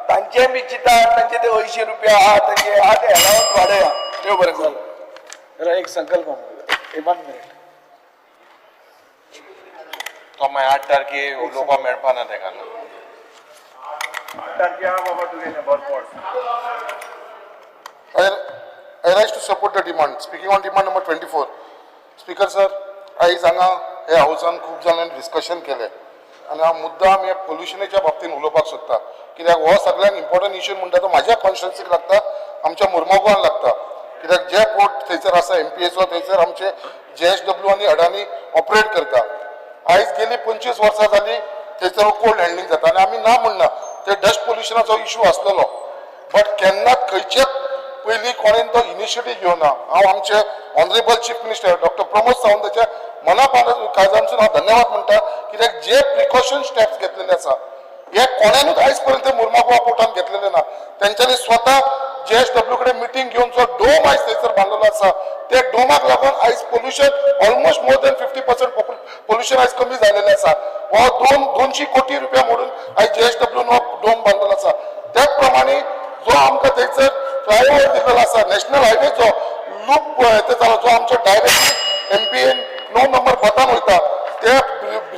[SPEAKER 6] तांचें बी चिंता. तांचे ते 80 रुपया आहा, तांचे आहा ते अलावन्स वाडया. देव बरें करूं.
[SPEAKER 10] जरा एक संकल्प, 1 मिनिट.
[SPEAKER 2] तो मागीर 8 तारखे उलोवपाक मेळपा ना तेका न्हू. 8 तारखे आहा बाबा तुगेलें भरपूर.
[SPEAKER 15] I rise to support the demand. Speaking on demand number 24. Speaker sir, आयज हांगा हे हावसान खूब जाणांनी डिस्कशन केलें आनी हांव मुद्दाम ह्या पोल्युशनाच्या बाबतीन उलोवपाक सोदता, कित्याक हो सगळ्यांत इम्पॉर्टंट इशू म्हणटा तो म्हाज्या कॉन्स्टिट्युन्सीक लागता, आमच्या मुर्मगांवान लागता. कित्याक जे पोर्ट थंयसर आसा MPAचो, थंयसर आमचे JSW आनी अडानी ऑपरेट करता. आयज गेली 25 वर्सां जाली थंयसर कोल्ड हँडलिंग जाता आनी आमी ना म्हणना ते डस्ट पोल्युशनाचो इशू आसलेलो, बट केन्नाच खंयचेच पयलीं कोणेन तो इनिशिएटीव घेवना. हांव आमचे honourable chief minister doctor Pramod सावंताच्या मना काळजांतसून हांव धन्यवाद म्हणटा, कित्याक जे प्रिकॉशन स्टेप्स घेतलेले आसा हे कोणानूच आयज पर्यंत मुर्मागोवा पोर्टान घेतलेले ना. तेंच्यांनी स्वता JSW कडेन मिटींग घेवन जो डोम आयज थंयसर बांदलेलो आसा, ते डोमाक लागून आयज pollution almost more than 50% pollution आयज कमी जालेलें आसा. हो 200 कोटी रुपया मोडून आयज JSW हो डोम बांदलेलो आसा. त्याच प्रमाणे जो आमकां थंयसर फ्लायओवर दिलेलो आसा, नॅशनल हायवेचो लूप जालो, जो आमचो डायरेक्टली MPA 9 number बतान वयता, त्या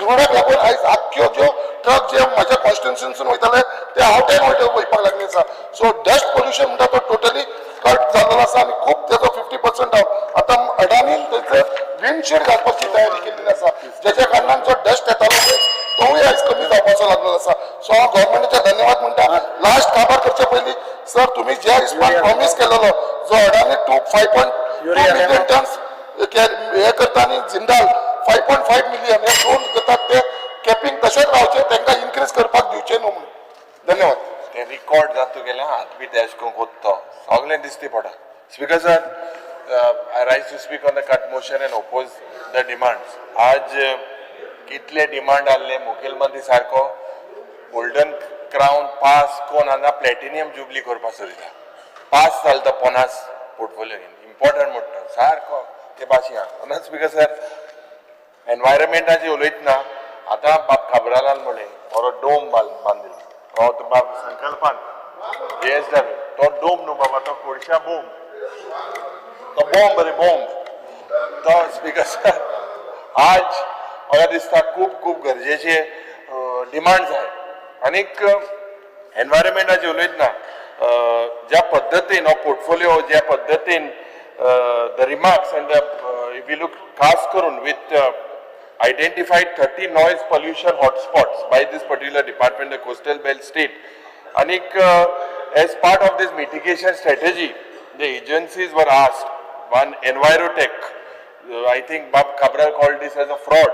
[SPEAKER 15] रोडाक लागून आयज आख्ख्यो ज्यो ट्रक जे म्हाज्या कॉन्स्टिट्युन्सीसून वयताले ते आवटेन वयपाक लागले आसा. सो डस्ट पोल्युशन म्हणटा तो टोटली कट जाल्लो आसा आनी खूब तेजो 50% डावन. आतां अडानीन थंयसर विंडशील्ड घालपाची तयारी केल्ली आसा, जेच्या कारणान जो डस्ट येतालो पळय तोवूय आयज कमी जावपाचो लागलेलो आसा. सो हांव गव्हर्मेंटाचे धन्यवाद म्हणटा. लास्ट काबार करचे पयलीं सर, तुमी ज्या हिसपान प्रॉमीस केलेलो, जो अडानी 5.2 मिलियन टन्स हे करता आनी जिंदाल 5.5 मिलियन, हे दोन करतात, ते कॅपिंग तशेंच रावचे, तांकां इन्क्रीज करपाक दिवचे न्हू म्हणून. धन्यवाद.
[SPEAKER 2] ते रिकॉर्ड जाता तुगेलें, हात बी तेश करून कोत्तो सगळें दिसती पडा. Speaker sir, I rise to speak on the cut motion and oppose the demands. आज कितले डिमांड आहले मुखेलमंत्री सारको गोल्डन क्रावन पास कोण हांगा प्लॅटिनियम जुबली करपाक सोदिता. पास जालो तो पन्नास पोर्टफोलियो इम्पॉर्टंट म्हणटा सारको ते भाशेन आहा. स्पीकर सर, एनवायरमेंटाची उलयतना आतां बाब काब्रालान म्हणलें बरो डोम बांदिल्लो हो तो बाब संकल्पान JSW, तो डोम न्हू बाबा, तो कोळशा बोम, तो बॉम्ब रे बॉम्ब तो. स्पीकर सर, आज म्हाका दिसता खूब खूब गरजेचे डिमांड्स आहाय. आनीक एनवायरमेंटाची उलयतना ज्या पद्दतीन हो पोर्टफोलियो, ज्या पद्दतीन the remarks and if you look, खास करून with identified 30 noise pollution hotspots by this particular department, the coastal belt state. Anik, as part of this mitigation strategy, the agencies were asked, one Envirotech, I think Bab Cabral called this as a fraud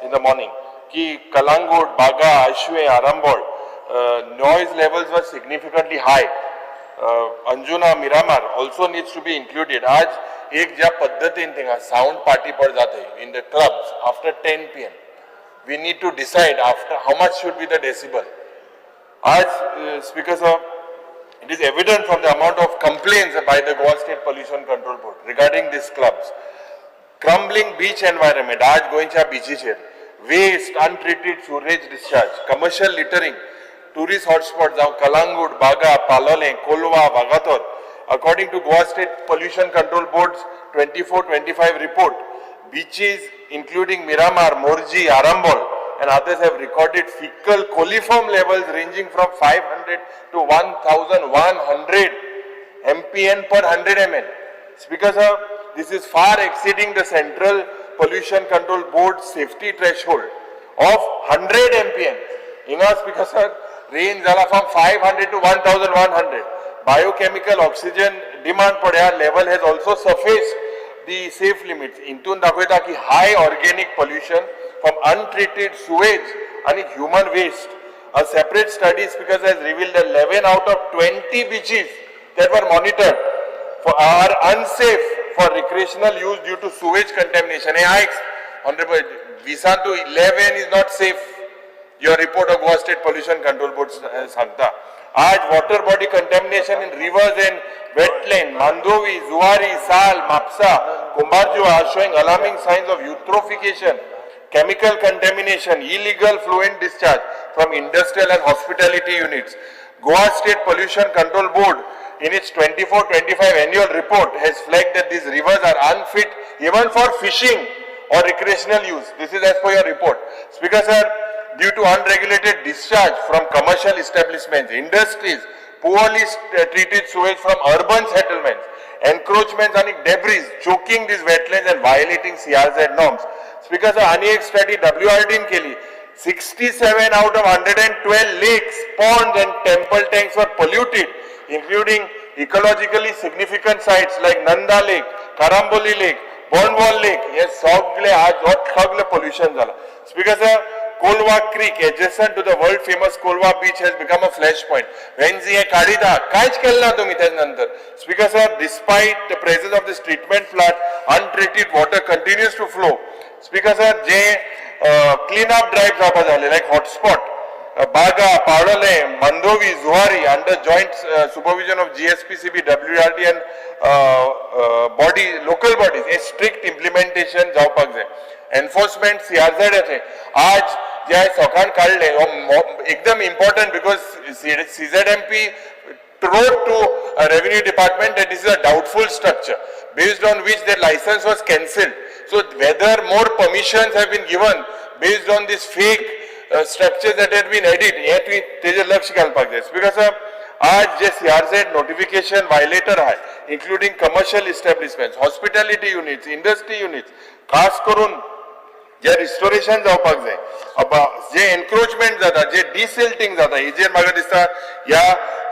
[SPEAKER 2] in the morning, ki Kalangut, Baga, Ashwe, Arambol, noise levels were significantly high. Anjuna, Miramar also needs to be included. Aaj एक ज्या पद्दतीन थिंगा sound party पड जाता in the clubs after 10 PM, we need to decide after how much should be the decibel. आज speaker sir, it is evident from the amount of complaints by the Goa State Pollution Control Board regarding these clubs. Crumbling beach environment, आज गोंयच्या बिचीचेर waste, untreated sewerage discharge, commercial littering, tourist hotspot जावं कलांगूट, बागा, पालोलें, Colva, Vagator. According to Goa State Pollution Control Board's 24-25 report, beaches including Miramar, Morji, Arambol and others have recorded fecal coliform levels ranging from 500 to 1100 mpn per 100 ml. Speaker sir, this is far exceeding the Central Pollution Control Board safety threshold of 100 mpn. Hinga speaker sir, range जाला from 500 to 1100. Biochemical oxygen demand पळया level has also surfaced the safe limits. हितून दाखयता की high organic pollution from untreated sewage आणि human waste. A separate study, speaker, has revealed that 11 out of 20 beaches that were monitored for are unsafe for recreational use due to sewage contamination. Hey, honorable, विसांतू 11 is not safe. Your report of Goa State Pollution Control Board सांगता. आज water body contamination in rivers and wetland, Mandovi, Zuari, Sal, Mapsa, Kumbharjua are showing alarming signs of eutrophication, chemical contamination, illegal fluent discharge from industrial and hospitality units. Goa State Pollution Control Board in its 24-25 annual report has flagged that these rivers are unfit even for fishing or recreational use. This is as per your report. Speaker sir, due to unregulated discharge from commercial establishments, industries, poorly treated sewage from urban settlements, encroachments and debris choking these wetlands and violating CRZ norms. Speaker sir, आनी एक study WRD न केली. 67 out of 112 lakes, ponds and temple tanks were polluted, including ecologically significant sites like Nanda Lake, Karamboli Lake, Bondwall Lake. हे सगळे आज सगळे pollution झाला. Speaker sir, Colva Creek adjacent to the world famous Colva Beach has become a flashpoint. Venzi हे काढिता कांयच केलें ना तुम्ही त्याच्या नंतर. Speaker sir, despite the presence of this treatment plant, untreated water continues to flow. Speaker sir, J clean up drive जावपा जाले like hotspot, Baga, Palolem, Mandovi, Zuari under joint supervision of GSPCB, WRD and body, local bodies, a strict implementation जावपाक जाय. Enforcement CRZ आज जे सकाळ काढले एकदम important because CZMP wrote to revenue department that this is a doubtful structure based on which their license was cancelled. So whether more permissions have been given based on this fake structure that had been added, हे तुवें तेजेर लक्ष घालपाक जाय. Because आज जे CRZ notification violator आहाय, including commercial establishments, hospitality units, industry units, खास करून जे रिस्टोरेशन जावपाक जाय, जे एन्क्रोचमेंट जाता, जे डिसिल्टिंग जाता, हेजेर म्हाका दिसता ह्या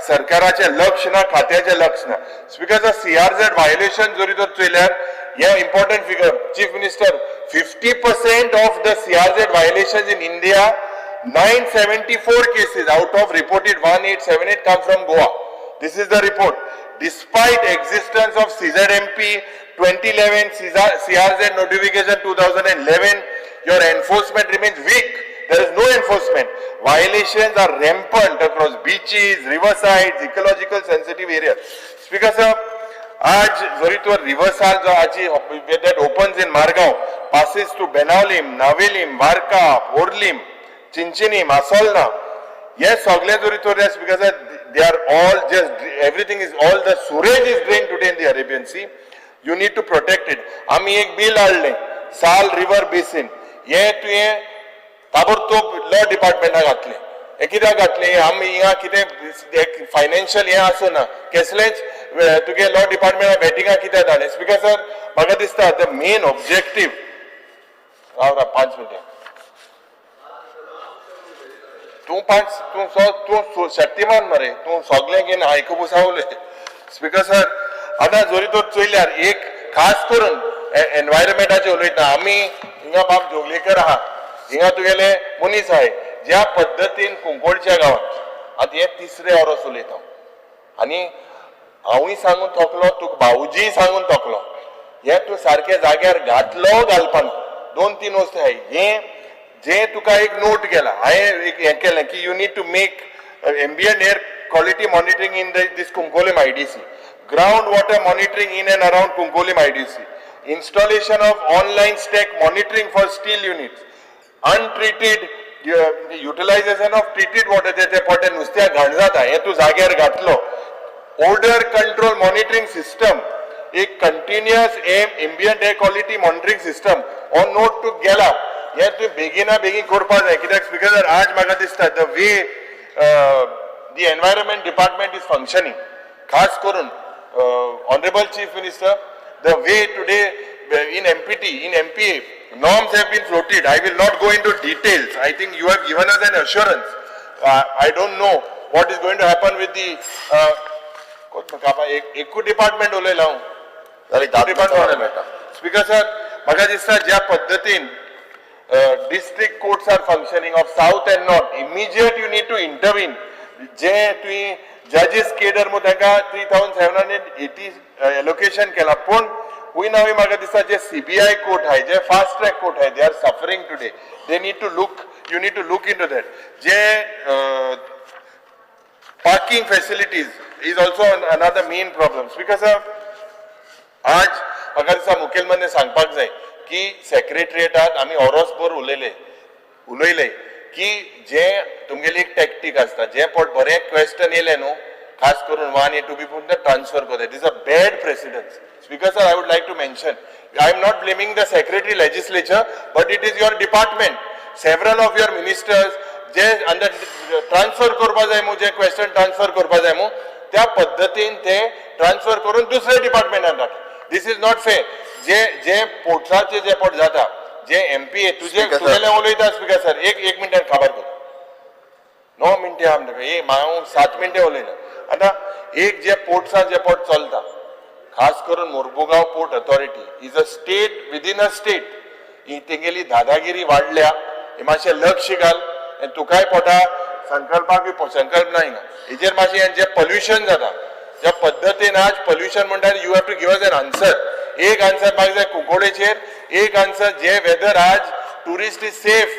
[SPEAKER 2] सरकाराचें लक्ष ना, खात्याचें लक्ष ना. Because CRZ violation जरी तर चोयल्यार हे important figure, chief minister, 50% of the CRZ violation in India, 974 cases out of reported 1878 come from Goa. This is the report. Despite existence of CZMP 2011, CRZ notification 2011, your enforcement remains weak. There is no enforcement. Violations are rampant across beaches, riversides, ecological sensitive areas. Speaker sir, आज जरी तो रिव्हरसाल जो आजी that opens in Margao, passes to Benaulim, Navelim, Varca, Orlim, Chinchinim, Assolna, हे सगळे जरी तर because they are all just everything is all the sewage is drain today in the Arabian Sea. You need to protect it. आमी एक bill हाडलें साल river basin, हे तुवें ताबडतोब लॉ डिपार्टमेंटाक घातलें. हें कित्याक घातलें? आमी हिंगा कितें फायनान्शियल हें आसना, कसलेंच तुगे लॉ डिपार्टमेंटा वेटिंगाक कित्याक धाडलें? स्पीकर सर, म्हाका दिसता the main objective, राव राव 5 मिनटां, तूं पांच, तूं तूं शक्तिमान मरे, तूं सगळें घेवन आयकूं सावले. स्पीकर सर, आतां जरी तर चोयल्यार एक खास करून एनवायरमेंटाचेर उलयतना आमी हिंगा बाब जोगलेकर आहा, हिंगा तुगेले मनीस आहाय, ज्या पद्दतीन कुंकोळच्या गांवांत आतां हे तिसरे वरस उलयता आनी हांवूय सांगून थकलो, तुका भाऊजीय सांगून थकलो. हे तूं सारके जाग्यार घातलो घालपाक दोन तीन वस्तू आहाय. हे जे तुका एक नोट केला, हांवें एक हें केलें की you need to make ambient air quality monitoring in this Cuncolim IDC, ground water monitoring in and around Cuncolim IDC, installation of online stack monitoring for steel units, untreated utilization of treated water, जे ते पोटे नुस्त्याक घाण जाता हें तूं जाग्यार घातलो, order control monitoring system, एक continuous ambient air quality monitoring system हो नोट तूं गेला, हें तूं बेगिना बेगीन करपाक जाय. कित्याक स्पीकर सर, आज म्हाका दिसता the way the environment department is functioning, खास करून honourable chief minister, the way today in MPT, in MPA, norms have been floated. I will not go into details. I think you have given us an assurance. I don't know what is going to happen with the एकूच department उलयला हांव. Department. Speaker sir, म्हाका दिसता ज्या पद्दतीन district courts are functioning of south and north, immediate you need to intervene. जे तुवें जजीस cadre म्हूण तांकां 3780 allocation केला, पूण हुंय ना हुंय म्हाका दिसता जे सीबीआय कोर्ट आहाय, जे फास्ट ट्रॅक कोर्ट आहाय, they are suffering today. They need to look, you need to look into that. J parking facilities is also another main problem. Because आज म्हाका दिसता मुखेलमंत्री सांगपाक जाय की सेक्रेटरिएटात आमी ओरोसभर उलयले की जे तुमगेली एक टॅक्टीक आसता, जे पोट बरें क्वेश्चन येयलें न्हू, खास करून 1A 2B पूण ते ट्रान्सफर करता. It is a bad precedence. Speaker sir, I would like to mention, I am not blaming the secretary legislature, but it is your department, several of your ministers J under transfer करपा जाय मू, जे question transfer करपा जाय मू, त्या पद्दतीन ते transfer करून दुसऱ्या डिपार्टमेंटान धाडटा. This is not fair. जे जे पोर्ट्साचे जे पोट जाता, जे एमपीए तुजे तुगेले उलयता. स्पीकर सर, एक एक मिनटान खबर कर, 9 मिनटे आमकां, हांव 7 मिनटे उलयना. आतां एक जे पोर्ट्सान जे पोट चलता, खास करून Mormugao port authority is a state within a state, ही तेगेली दादागिरी वाडल्या. हे मातशें लक्ष घाल. तुकाय पोटा संकल्पाक संकल्प ना हिंगा हेजेर मातशें जे पोल्युशन जाता ज्या पद्दतीन आज पोल्युशन म्हणटा, you have to give us an answer. एक आन्सर म्हाका जाय कुंकवडेचेर, एक आन्सर जे वेदर आज ट्युरिस्ट is safe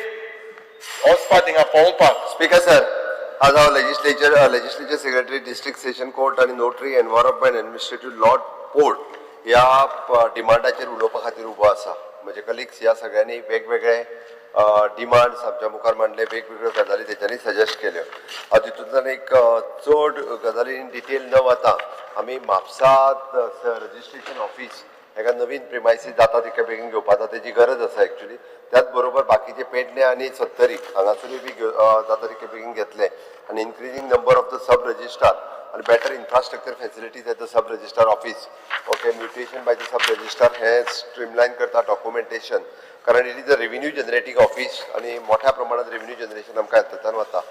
[SPEAKER 2] वचपाक थिंगा पळोवपाक.
[SPEAKER 4] स्पीकर सर, आज हांव legislature secretary, district session court आनी notary, environment, administrative law, port ह्या डिमांडाचेर उलोवपा खातीर उबो आसा. म्हजे कलिग्स ह्या सगळ्यांनी वेगवेगळे डिमांड्स आमच्या मुखार मांडले, वेगवेगळ्यो गजाली तेच्यांनी सजेस्ट केल्यो. हांव तितूंतल्यान एक चड गजाली इन डिटेल न वता आमी म्हापसा रजिस्ट्रेशन ऑफीस एका नवीन प्रिमायसीस जाता तितक्या बेगीन घेवपाचा तेजी गरज आसा एक्चुली. त्याच बरोबर बाकीचे पेडणे आनी सत्तरी हांगासरूय बी जाता तितके बेगीन घेतले आनी increasing number of the sub registrar आनी better infrastructure facilities at the sub registrar office. Okay, mutation by the sub registrar hey streamline करता डॉक्युमेंटेशन, कारण it is a revenue generating office आनी मोठ्या प्रमाणात रेव्हेन्यू जनरेशन आमकां हातूंतल्यान वता.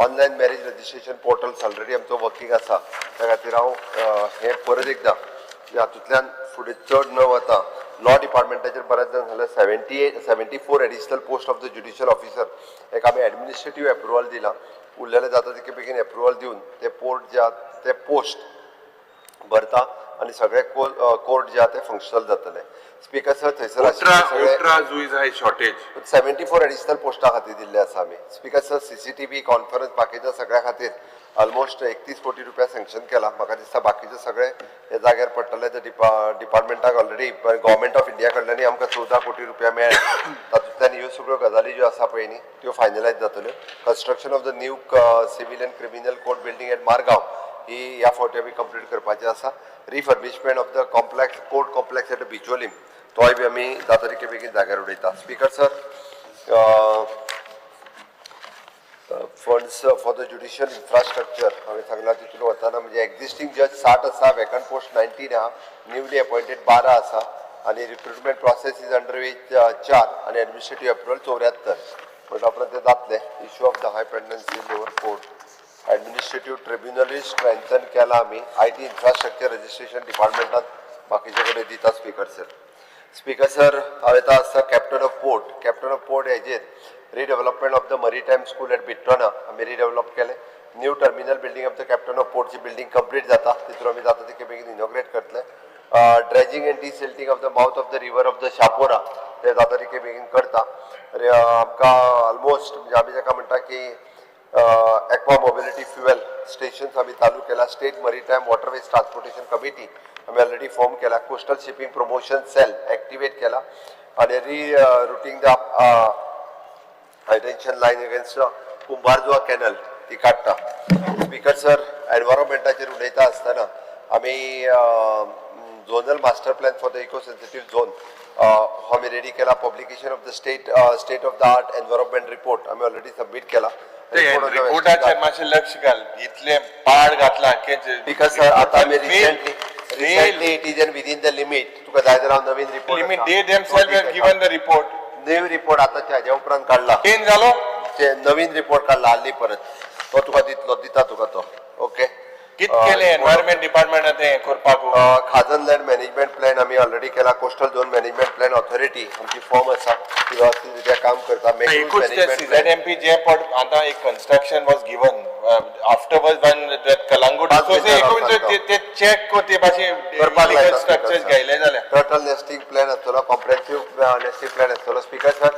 [SPEAKER 4] Online marriage registration portals already आमचो वर्किंग आसा, त्या खातीर हांव हें परत एकदां हातूंतल्यान फुडें चड न वता लॉ डिपार्टमेंटाचेर बऱ्याच जाण सांगलें 74 additional post of the judicial officer एक आमी एडमिनिस्ट्रेटीव एप्रुवल दिलां, उरलेलें जाता तितके बेगीन एप्रुवल दिवन ते पोर्ट जे आहा ते पोस्ट भरता आनी सगळे कोर्ट जे आहा ते फंक्शनल जातले. स्पीकर सर, थंयसर
[SPEAKER 2] आशिल्ले शॉर्टेज
[SPEAKER 4] 74 एडिशनल पोस्टा खातीर दिल्ले आसा आमी. स्पीकर सर, सीसीटीव्ही कॉन्फरन्स बाकीच्या सगळ्या खातीर ऑलमोस्ट 31 कोटी रुपया सँक्शन केला. म्हाका दिसता बाकीचे सगळे हे जाग्यार पडटले. ते डिपार्टमेंटाक ऑलरेडी गव्हर्मेंट ऑफ इंडिया कडल्यानूय आमकां 14 कोटी रुपया मेळ्ळे. तातूंतल्यान ह्यो सगळ्यो गजाली ज्यो आसा पळय न्ही त्यो फायनलायज जातल्यो. Construction of the new civil and criminal court building at Margao ही ह्या फावटी आमी कंप्लीट करपाची आसा. Refurbishment of the complex court complex at Bicholim तोय बी आमी जाता तितके बेगीन जाग्यार उडयता. Speaker sir, funds for the judicial infrastructure हांवें सांगलां तितून वतना म्हणजे एक्झिस्टींग जज 60 आसा, वेकंट पोस्ट 19 आहा, न्यूली अपॉयंटेड 12 आसा आनी recruitment process is under way 4 आनी एडमिनिस्ट्रेटीव अप्रुवल 74 म्हणटा उपरांत ते जातले. Issue of the high pendency lower court, administrative ट्रिब्युनलूय strengthen केला आमी. I T infrastructure registration डिपार्टमेंटात बाकीचे कडेन दिता. स्पीकर सर, स्पीकर सर, हांव येता आसता captain of port. Captain of port हेजेर redevelopment of the maritime school at Bitrona आमी रिडेवलप केलें. New terminal building of the captain of पोर्टची building complete जाता, तितून आमी जाता तितके बेगीन इनॉग्रेट करतले. Dredging and desilting of the mouth of the river of the Chapora ते जाता तितके बेगीन करता. आमकां ऑलमोस्ट म्हणजे आमी ताका म्हणटा की एक्वा मोबिलिटी फ्युएल स्टेशन्स आमी चालू केला. State maritime waterways transportation committee आमी ऑलरेडी फॉर्म केला. Coastal shipping promotion cell activate केला आनी rerouting the high tension line against Cumbarjua canal ती काडटा. स्पीकर सर, एनवायरमेंटाचेर उलयता आसतना आमी zonal master plan for the eco sensitive zone हो आमी रेडी केला. Publication of the state of the art environment report आमी ऑलरेडी सबमीट केला.
[SPEAKER 2] रिपोर्टाचेर मातशें लक्ष घाल, इतलें पाड घातलां.
[SPEAKER 4] Because sir, आतां आमी recently it is within the limit. तुका जाय जाल्यार हांव नवीन report
[SPEAKER 2] limit, they themselves have given the report.
[SPEAKER 4] New report आतांच्या हाज्या उपरांत काडला.
[SPEAKER 2] चेंज जालो.
[SPEAKER 4] नवीन रिपोर्ट काडला हाल्ली परत, तो तुका दितलो, दिता तुका तो. ओके.
[SPEAKER 2] कित केलें एनवायरमेंट डिपार्टमेंटान तें करपाक?
[SPEAKER 4] खाजन लँड मॅनेजमेंट प्लॅन आमी ऑलरेडी केला. Coastal zone management plan authority आमची फॉर्म आसा, ती वेवस्थीत रित्या काम करता.
[SPEAKER 2] एकूच ते सीझेडएमपी जे पड आतां एक construction was given afterwards when that Calangute, so ते ते चेक कर, ते भाशेन इलिगल स्ट्रक्चर्स घायले जाल्यार.
[SPEAKER 4] टर्टल नेस्टिंग प्लॅन आसतलो, कॉम्प्रेहेन्सीव नेस्टिंग प्लॅन आसतलो. स्पीकर सर,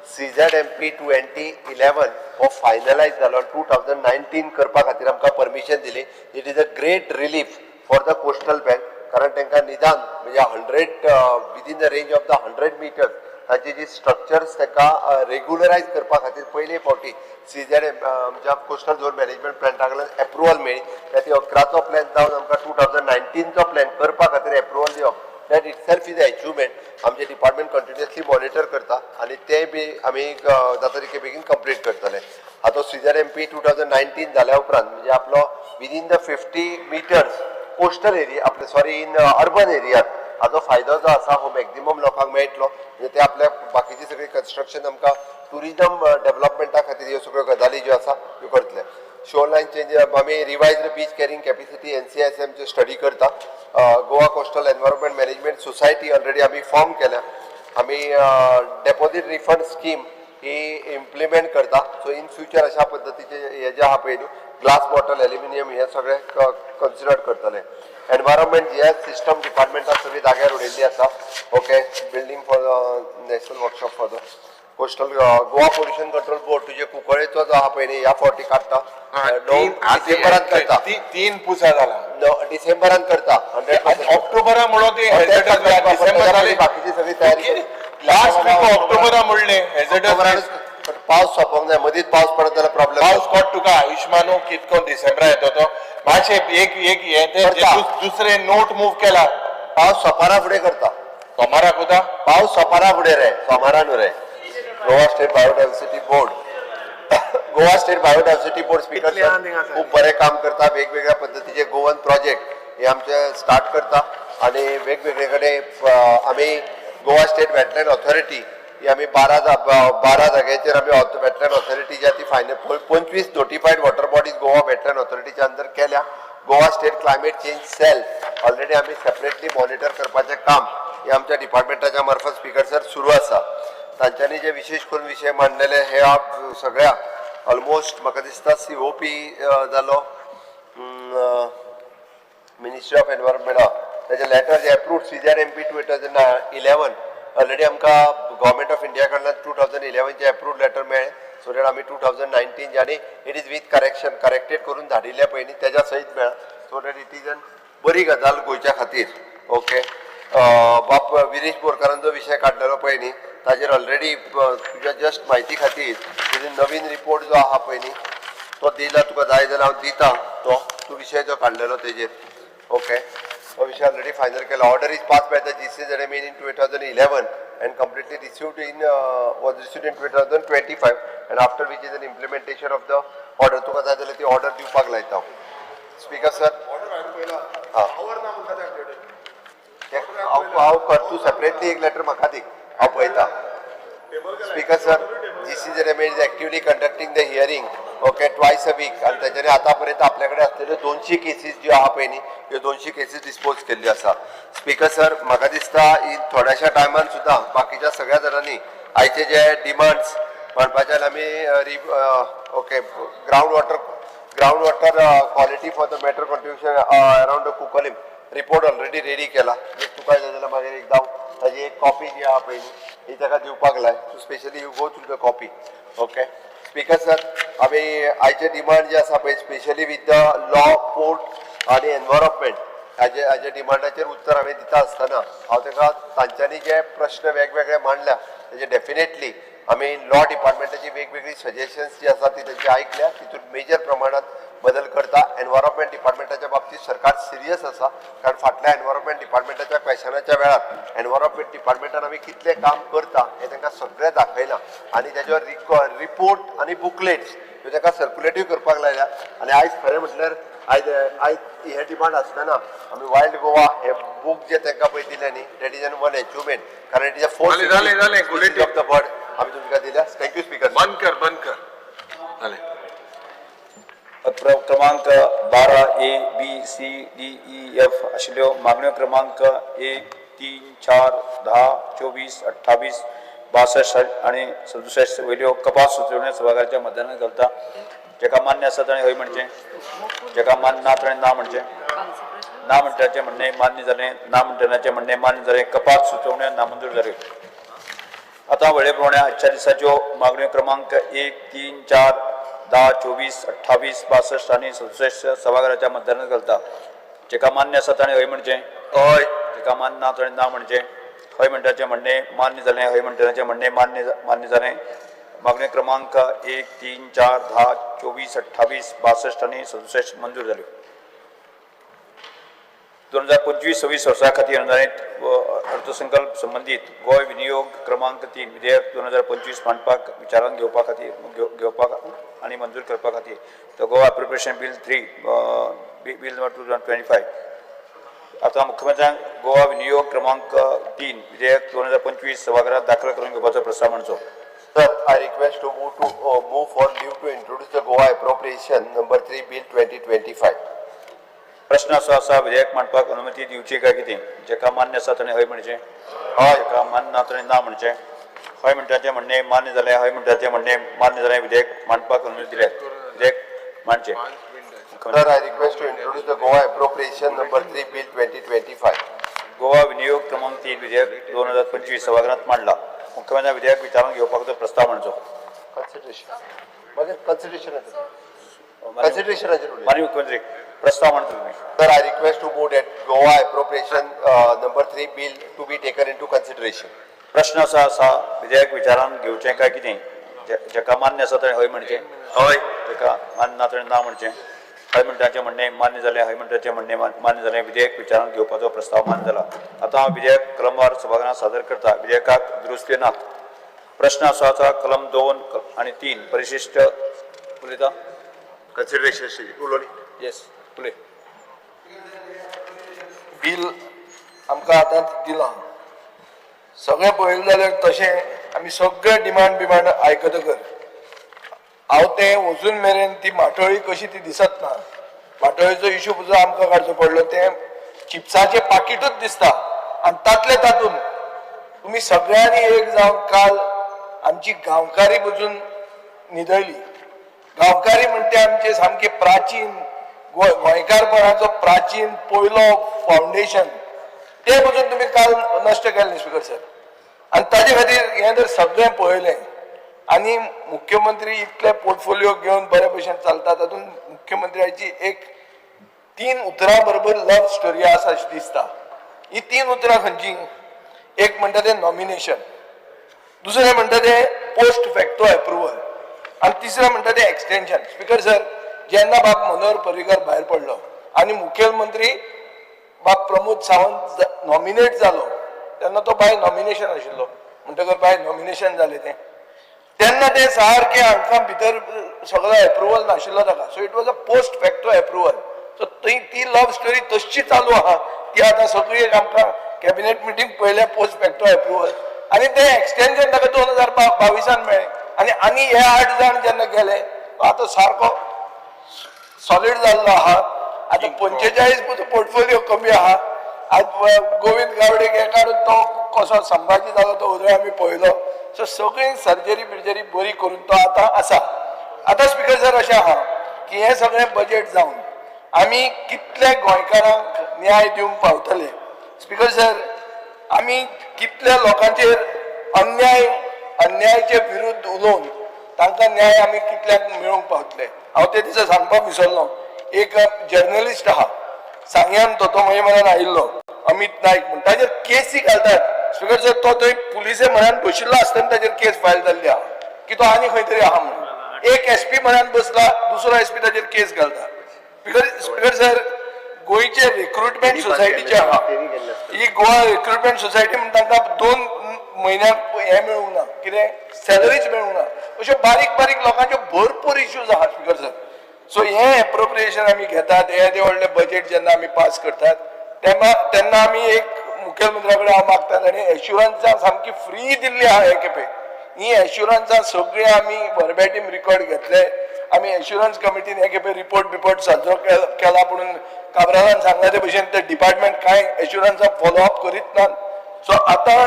[SPEAKER 4] सीझेडएमपी 2011 हो फायनलायज जालो. 2019 करपा खातीर आमकां परमिशन दिली. It is a great relief for the coastal bank, कारण तांकां निदान म्हणजे 100 within the range of the 100 meters तांची जी स्ट्रक्चर्स तांकां रेगुलरायज करपा खातीर पयले फावटी सीझेड आमच्या कोस्टल झोन मॅनेजमेंट प्लॅना कडल्यान एप्रुवल मेळ्ळी. त्या ती 11चो प्लॅन जावन आमकां 2019चो प्लॅन करपा खातीर एप्रुवल दिवप, that itself is a achievement. आमचे डिपार्टमेंट कंटिन्युअसली मॉनिटर करता आनी ते बी आमी जाता तितके बेगीन कंप्लीट करतले. आतां सीझेडएमपी 2019 जाल्या उपरांत म्हणजे आपलो within the 50 meters coastal area आपले, सॉरी, इन अर्बन एरियात हाजो फायदो जो आसा हो मॅक्झिमम लोकांक मेळटलो. म्हणजे ते आपल्या बाकीची सगळी कन्स्ट्रक्शन आमकां ट्युरिजम डेव्हलपमेंटा खातीर ह्यो सगळ्यो गजाली ज्यो आसा त्यो करतले. शोर लायन चेंज, आमी revised beach carrying capacity एनसीएसएमचे study करता. Goa coastal environment management society already आमी फॉर्म केल्या. आमी डेपॉझीट रिफंड स्कीम ही इम्प्लिमेंट करता. सो इन फ्युचर अशा पद्दतीचे हे जे आहा पळय न्हू, ग्लास बॉटल, एल्युमिनियम हे सगळे कन्सिडर करतले. एनवायरमेंट जी आय सिस्टम डिपार्टमेंटान सगळी जाग्यार उडयल्ली आसा. Okay, building for the national workshop for the coastal Goa pollution control board तुजे कुंकळेचो जो आहा पळय न्ही, ह्या फावटी काडटा, 9 डिसेंबरान करता.
[SPEAKER 2] तीन पुसा जाला.
[SPEAKER 4] डिसेंबरान करता 100%.
[SPEAKER 2] ऑक्टोबरा म्हणून ती डिसेंबर.
[SPEAKER 4] बाकीची सगळी तयारी.
[SPEAKER 2] लास्ट वीक ऑक्टोबरा म्हणले हॅझर्डस.
[SPEAKER 4] पावस सोंपोंक जाय, मदींच पावस पडत जाल्यार प्रॉब्लेम.
[SPEAKER 2] पावस कोट तुका आयुष्मानो कितको डिसेंबरा येतो तो मातशें एक एक हे ते दुसरे नोट मूव केला.
[SPEAKER 4] पावस सोपारा फुडें करता.
[SPEAKER 2] सोमाराक उता.
[SPEAKER 4] पावस सोपारा फुडें रे, सोमारा न्हू रे. Goa state biodiversity board, Goa state biodiversity board, speaker, खूब बरें काम करता. वेगवेगळ्या पद्दतीचे गोवन प्रोजेक्ट हे आमचे स्टार्ट करता आनी वेगवेगळे कडेन आमी गोवा स्टेट वेटलँड ऑथॉरिटी ही आमी 12 जाग्याचेर आमी वेटलँड ऑथॉरिटी जी आहा ती final 25 notified water bodies Goa wetland ऑथॉरिटीच्या अंदर केल्या. Goa state climate change cell already आमी सेपरेटली मॉनिटर करपाचें काम हे आमच्या डिपार्टमेंटाच्या मार्फत, स्पीकर सर, सुरू आसा. तांच्यांनी जे विशेश करून विशय मांडलेले हे सगळ्या ऑलमोस्ट म्हाका दिसता सीओपी जालो, मिनिस्ट्री ऑफ एनवायरमेंट, ताजे लेटर जे approved CZMP 2011, already आमकां गव्हर्मेंट ऑफ इंडिया कडल्यान 2011चे एप्रूव्ड लेटर मेळ्ळें. सो that आमी 2019 आनी it is with correction, corrected करून धाडिल्ले पळय न्ही, तेज्या सयत मेळ्ळा. So that it is an बरी गजाल गोंयच्या खातीर. ओके, बाप विरेश बोरकारान जो विशय काडलेलो पळय न्ही, ताजेर ऑलरेडी तुज्या जस्ट म्हायती खातीर तुजे नवीन रिपोर्ट जो आहा पळय न्ही, तो दिला. तुका जाय जाल्यार हांव दिता तो, तूं विशय जो काडलेलो तेजेर. ओके, हो विशय ऑलरेडी फायनल केला. Order is pass by the GCZMA in 2011 and completely received in was received in 2025 and after which is an implementation of the order. तुका जाय जाल्यार ती ऑर्डर दिवपाक लायता, स्पीकर सर. हां, हांव हांव कर, तूं सेपरेटली एक लेटर म्हाका दी, हांव पळयता. Speaker sir, GCZMA is actively conducting the hearing, okay, twice a week आनी तेच्यानी आतां पर्यंत आपल्या कडेन आसलेल्यो 200 केसीस ज्यो आहा पळय न्ही, ह्यो 200 केसीस डिस्पोज केल्ल्यो आसा. स्पीकर सर, म्हाका दिसता ही थोड्याशा टायमान सुद्दां बाकीच्या सगळ्या जाणांनी आयचे जे डिमांड्स म्हणपाचे आमी okay, ground water quality for the matter contribution around the Cuncolim. Report already ready केला. तुका जाय जाल्यार मागीर एकदां ताजी एक कॉपी जी आहा पळय ही ताका दिवपाक लाय. So specially you go through the copy. Okay speaker sir, आमी आयचे डिमांड जे आसा पळय specially with the law, port आनी एनवायरमेंट हाजे डिमांडाचेर उत्तर हांवें दिता आसतना हांव ताका तांच्यांनी जे प्रश्न वेगवेगळे मांडल्या तेजे डेफिनेटली आमी लॉ डिपार्टमेंटाची वेगवेगळी सजेशन्स जी आसा ती तेंची आयकल्या, तितून मेजर प्रमाणात बदल करता. एनवायरमेंट डिपार्टमेंटाच्या बाबतीत सरकार सिरियस आसा, कारण फाटल्या एनवायरमेंट डिपार्टमेंटाच्या क्वेशनाच्या वेळार एनवायरमेंट डिपार्टमेंटान आमी कितलें काम करता हें तांकां सगळें दाखयलां आनी तेज्यावर रिपोर्ट आनी बुकलेट्स ह्यो तांकां सर्कुलेटूय करपाक लायल्या. आनी आयज खरें म्हटल्यार आयज आयज हे डिमांड आसतना आमी वायल्ड गोवा हे बूक जे तांकां पळय दिले न्ही, that is an one achievement, कारण it is a four of the bird आमी तुमकां दिल्या. Thank you speaker.
[SPEAKER 2] बंद कर, बंद कर. जालें.
[SPEAKER 1] क्रमांक 12 A B C D E F आशिल्ल्यो मागण्यो क्रमांक 1 3 4 10 24 28 62 आनी 67 वयल्यो कपास सुचोवण्यो सभाघराच्या मतदानात घालता. जेका मान्य आसा ताणें हय म्हणचें, जेका मान्य ना ताणें ना म्हणचें. ना म्हणटाचें म्हणणें मान्य जालें, ना म्हणटनाचें म्हणणें मान्य जालें. कपास सुचोवण्यो नामंजूर जाल्यो. आतां वेळे प्रमाणे आजच्या दिसाच्यो मागण्यो क्रमांक 1 3 4 10 24 28 62 आनी 67 सभाघराच्या मतदानात घालता. जेका मान्य आसा ताणें हय म्हणचें,
[SPEAKER 4] हय.
[SPEAKER 1] जेका मान्य ना ताणें ना म्हणचें. हय म्हणटाचें म्हणणें मान्य जालें, हय म्हणटनाचें म्हणणें मान्य जालें. मागण्यो क्रमांक 1 3 4 10 24 28 62 आनी 67 मंजूर जाल्यो. 2025-26 वर्सा खातीर अनुदानीत अर्थसंकल्प संबंदीत गोंय विनियोग क्रमांक 3 विधेयक 2025 मांडपाक विचारांत घेवपा खातीर घेवपाक आनी मंजूर करपा खातीर the Goa appropriation bill 3 bill number 2025. आतां मुख्यमंत्र्यांक गोवा विनियोग क्रमांक 3 विधेयक 2025 सभाघरात दाखल करून घेवपाचो प्रस्ताव मांडचो.
[SPEAKER 4] Sir, I request to move for leave to introduce the Goa appropriation number 3 bill 2025.
[SPEAKER 1] प्रश्न असो आसा, विधेयक मांडपाक अनुमती दिवची काय कितें? जेका मान्य आसा ताणें हय म्हणचें,
[SPEAKER 4] हय.
[SPEAKER 1] जेका मान्य ना ताणें ना म्हणचें. हय म्हणटाचें म्हणणें मान्य जालें, हय म्हणटाचें म्हणणें मान्य जालें. विधेयक मांडपाक अनुमती दिल्या, विधेयक मांडचें.
[SPEAKER 4] Sir, I request to introduce the Goa appropriation number 3 bill 2025.
[SPEAKER 1] Goa विनियोग क्रमांक 3 विधेयक 2025 सभाघरात मांडला. मुख्यमंत्री विधेयक विचारांत घेवपाचो प्रस्ताव मांडचो.
[SPEAKER 4] कन्सिडरेशन मागीर कन्सिडरेशनाचेर कन्सिडरेशनाचेर
[SPEAKER 1] माननीय मुख्यमंत्री प्रस्ताव मांडतो तुम्ही.
[SPEAKER 4] Sir, I request to move that Goa appropriation number 3 bill to be taken into consideration.
[SPEAKER 1] प्रश्न असो आसा, विधेयक विचारांत घेवचें काय कितें? जेका मान्य आसा ताणें हय म्हणचें,
[SPEAKER 4] हय.
[SPEAKER 1] जेका मान्य ना ताणें ना म्हणचें. हय म्हणटाचें म्हणणें मान्य जालें, हय म्हणटाचें म्हणणें मान्य जालें. विधेयक विचारांत घेवपाचो प्रस्ताव मान्य जाला. आतां हांव विधेयक कलमवार सभाघरांत सादर करता. विधेयकाक दुरुस्ती नात. प्रश्न असो आसा, कलम 2 आनी 3 परिशिश्ट उलयता.
[SPEAKER 4] कन्सिडरेशन उलोवणी.
[SPEAKER 1] येस, उलय.
[SPEAKER 6] बील आमकां आतां दिलां, सगळें पळयलें जाल्यार तशें आमी सगळें डिमांड बिमांड आयकतकर हांव तें वचून मेरेन ती माटोळी कशी ती दिसत ना. माटोळीचो इशू सुद्दां आमकां काडचो पडलो. तें चिप्साचें पाकिटूच दिसता आनी तातले तातूंत तुमी सगळ्यांनी एक जावन काल आमची गांवकारी पसून न्हिदयली. गांवकारी म्हणटे आमचे सामके प्राचीन गोंयकारपणाचो प्राचीन पयलो फावंडेशन, तें पसून तुमी काल नश्ट केलें स्पीकर सर. आनी ताजे खातीर हें जर सगळें पळयलें आनी मुख्यमंत्री इतले पोर्टफोलियो घेवन बरे भशेन चलता, तातूंत मुख्यमंत्र्याची एक 3 उतरां बरोबर लव्ह स्टोरी आसा अशी दिसता. ही 3 उतरां खंयची? एक म्हणटा तें नॉमिनेशन, दुसरें म्हणटा तें पोस्ट फॅक्टो एप्रुवल आनी तिसरें म्हणटा तें एक्सटेंशन. स्पीकर सर, जेन्ना बाब मनोहर पर्रीकर भायर पडलो आनी मुखेलमंत्री बाब प्रमोद सावंत नॉमिनेट जालो तेन्ना तो बाय नॉमिनेशन आशिल्लो, म्हणटकर बाय नॉमिनेशन जालें तें तेन्ना तें सारकें हांकां भितर सगळो एप्रुवल नाशिल्लो ताका. So it was a post facto approval. So थंय ती लव्ह स्टोरी तश्शी चालू आहा. ती आतां सगळी आमकां कॅबिनेट मिटींग पळयल्या पोस्ट फॅक्टो एप्रुवल आनी तें एक्सटेंशन ताका 2022 मेळ्ळें आनी आनी हे 8 जाण जेन्ना गेले आतां सारको सॉलीड जाल्लो आहा. आतां 45 पोर्टफोलियो कमी आहा. आज गोविंद गावडेक हे काडून तो कसो संभाजी जालो तो उदय आमी पळयलो. सो सगळीं सर्जरी बिर्जरी बरी करून तो आतां आसा. आतां स्पीकर सर अशें आहा की हें सगळें बजेट जावन आमी कितले गोंयकारांक न्याय दिवंक पावतले. स्पीकर सर, आमी कितल्या लोकांचेर अन्यायचे विरुद्ध उलोवन तांकां न्याय आमी कितल्यांक मेळोवंक पावतले. हांव ते दिसा सांगपाक विसरलो, एक जर्नलिस्ट आहा सांग्यान, तो म्हजे मनान आयिल्लो अमित नायक म्हूण, ताजेर केसी घालतात. स्पीकर सर, तो थंय पुलिसे म्हऱ्यान बशिल्लो आसतना ताजेर केस फायल जाल्ली आहा की तो आनी खंय तरी आहा म्हणून. एक एसपी म्हऱ्यान बसला, दुसरो एसपी ताजेर केस घालता. स्पीकर सर, गोंयचे रिक्रुटमेंट सोसायटीचे आहा ही गोवा रिक्रुटमेंट सोसायटी म्हण तांकां 2 म्हयन्याक हें मेळूंक ना, कितें सॅलरीच मेळूंक ना. अश्यो बारीक बारीक लोकांच्यो भरपूर इश्यूज आहा. स्पीकर सर, सो हें एप्रोप्रिएशन आमी घेतात, हे व्हडलें बजेट जेन्ना आमी पास करतात तेन्ना आमी एक मुखेलमंत्र्या कडेन हांव मागता, ताणें एश्युरन्सां सामकी फ्री दिल्ली आहा. हे खेपे ही एश्युरन्सां सगळीं आमी वर्बेटीम रिकॉर्ड घेतले, आमी एश्युरन्स कमिटीन हे खेपे रिपोर्ट बिपोर्ट साजरो केला, पूण काब्रालान सांगला ते भशेन ते डिपार्टमेंट कांय एश्युरन्सां फॉलो अप करीत ना. सो आतां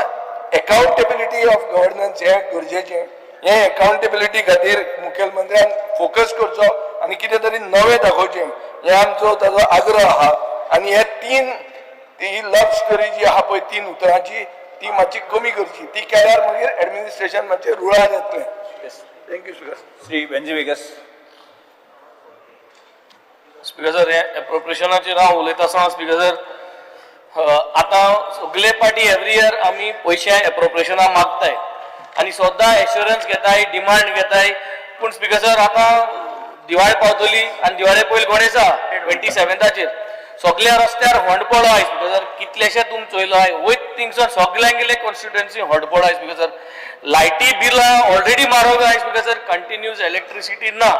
[SPEAKER 6] एकाउंटेबिलिटी ऑफ गव्हर्नन्स हें गरजेचें. हे एकाउंटेबिलिटी खातीर मुखेलमंत्र्यान फोकस करचो आनी कितें तरी नवें दाखोवचें, हें आमचो ताजो आग्रह आहा. आनी हे तीन ही लव्ह स्टोरी जी आहा पळय 3 उतरांची, ती मातशी कमी करची. ती केल्यार मागीर एडमिनिस्ट्रेशन मातशें रुळार येतलें. Thank you speaker.
[SPEAKER 1] Shri Venzy Viegas.
[SPEAKER 14] Speaker sir, हे एप्रोप्रिएशनाचेर हांव उलयता आसतना स्पीकर सर, आतां सगळे पार्टी एवरी इयर आमी पयशे एप्रोप्रिएशना मागताय आनी सद्दां एश्युरन्स घेताय, डिमांड घेताय. पूण स्पीकर सर, आतां दिवाळी पावतली आनी दिवाळे पयलीं गणेश आहा 27 सगल्या रस्त्यार होंड पडो आहा. स्पीकर सर, कितलेशे तुम चोयलो आहाय वयत थिंगसर सगल्यांगेले कॉन्स्टिट्युएन्सी होंड पडो आहा. स्पीकर सर, लायटी बिलां ऑलरेडी म्हारग आहा. स्पीकर सर, कंटिन्यूज इलेक्ट्रिसिटी ना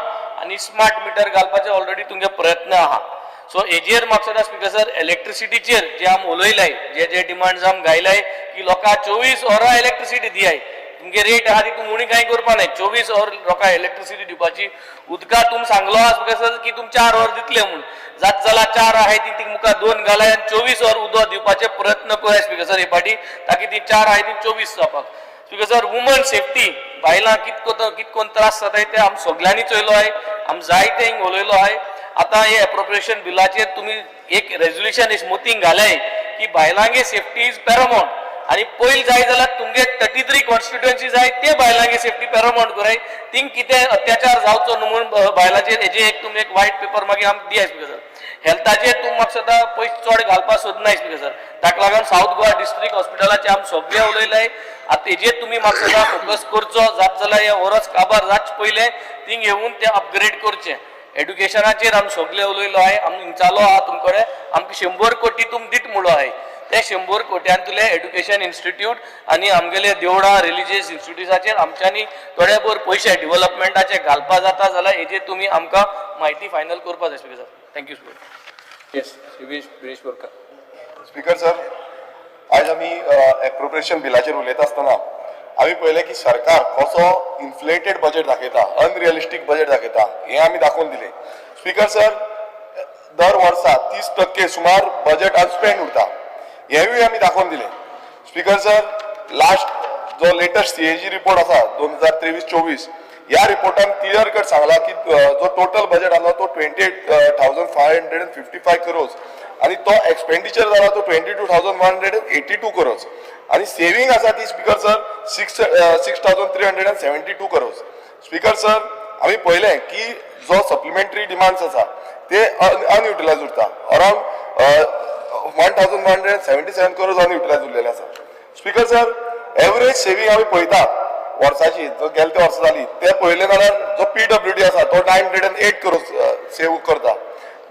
[SPEAKER 14] आनी स्मार्ट मिटर घालपाचे ऑलरेडी तुमगे प्रयत्न आहा. सो हेजेर म्हाका दिसता स्पीकर सर, इलेक्ट्रिसिटीचेर जे आमी उलयलाय, जे जे डिमांड्स आमी घायलाय की लोकांक 24 वरां इलेक्ट्रिसिटी दियाय, तुमगे रेट आहा ती तुमी उणी कांय करपा नाय, 24 वर लोकांक इलेक्ट्रिसिटी दिवपाची. उदका तुमी सांगलो आहा स्पीकर सर की तुमी 4 वर दितले म्हूण, जात जाल्यार 4 आहाय ती मुखार 2 घालाय आनी 24 वर उदक दिवपाचे प्रयत्न कराय स्पीकर सर हे फाटी, ताकी ती 4 आहाय ती 24 जावपाक. स्पीकर सर, वुमन सेफ्टी, बायलां कितको त्रास जाताय ते आमी सगल्यांनी चोयलो आहाय, आमी जायते हिंग उलयलो आहाय. आतां हे एप्रोप्रिएशन बिलाचेर तुमी एक रेजोल्युशन मोतींक घालाय की बायलांगे सेफ्टी is paramount आनी पयलीं जाय जाल्यार तुमगे 33 कॉन्स्टिट्युएन्सी जाय ते बायलांगे सेफ्टी पॅरामाउंट कराय, थिंग कितें अत्याचार जावचो न्हू म्हूण बायलांचेर हेजे एक तुमी एक वायट पेपर मागीर आमकां दियाय. स्पीकर सर, हेल्थाचेर तूं म्हाका सदां पयशे चड घालपाक सोदनाय स्पीकर सर, ताका लागून सावथ गोवा डिस्ट्रिक्ट हॉस्पिटलाचे आमी सगळे उलयलाय. आतां हेजेर तुमी म्हाका सदां फोकस करचो, जात जाल्यार हे वरस काबार जाच पयलें थिंग येवन तें अपग्रेड करचें. एड्युकेशनाचेर आमी सगळे उलयलो आहाय, आमी हिंगचालो आहा तुमकडे आमकां 100 कोटी तुम दीत म्हणलो आहाय, ते 100 कोट्यांतले एड्युकेशन इन्स्टिट्यूट आनी आमगेले देवळां रिलिजियस इन्स्टिट्यूटाचेर आमच्यांनी थोडे भोर पयशे डिवलपमेंटाचे घालपा जाता जाल्यार हेजेर तुमी आमकां म्हायती फायनल करपा जाय speaker sir. Thank you speaker.
[SPEAKER 1] Yes, Shri Viresh Borkar.
[SPEAKER 2] Speaker sir, आयज आमी एप्रोप्रिएशन बिलाचेर उलयता आसतना आमी पळयलें की सरकार कसो इन्फ्लेटेड बजेट दाखयता, अनरियलिस्टीक बजेट दाखयता, हें आमी दाखोवन दिलें. स्पीकर सर, दर वर्सा 30% सुमार बजेट अनस्पेंड उरता, हेंवूय आमी दाखोवन दिलें. स्पीकर सर, लास्ट जो लेटस्ट CAG report आसा 2023-24, ह्या रिपोर्टान क्लियर कट सांगला की जो टोटल बजेट आसलो तो 28,555 करोर्स आनी तो एक्सपेंडिचर जाला तो 22,182 करोर्स आनी सेव्हिंग आसा ती speaker sir 6,372 crores. Speaker sir, आमी पळयलें की जो सप्लिमेंटरी डिमांड्स आसा ते अनयुटिलायज उरता, अरावंड 1,177 करोर्स अनयुटिलायज उरलेले आसा. स्पीकर सर, एवरेज सेव्हिंग आमी पळयता वर्साची, जो गेले ते वर्सा जाली ते पळयलें जाल्यार जो PWD आसा तो 908 करोर्स सेव करता,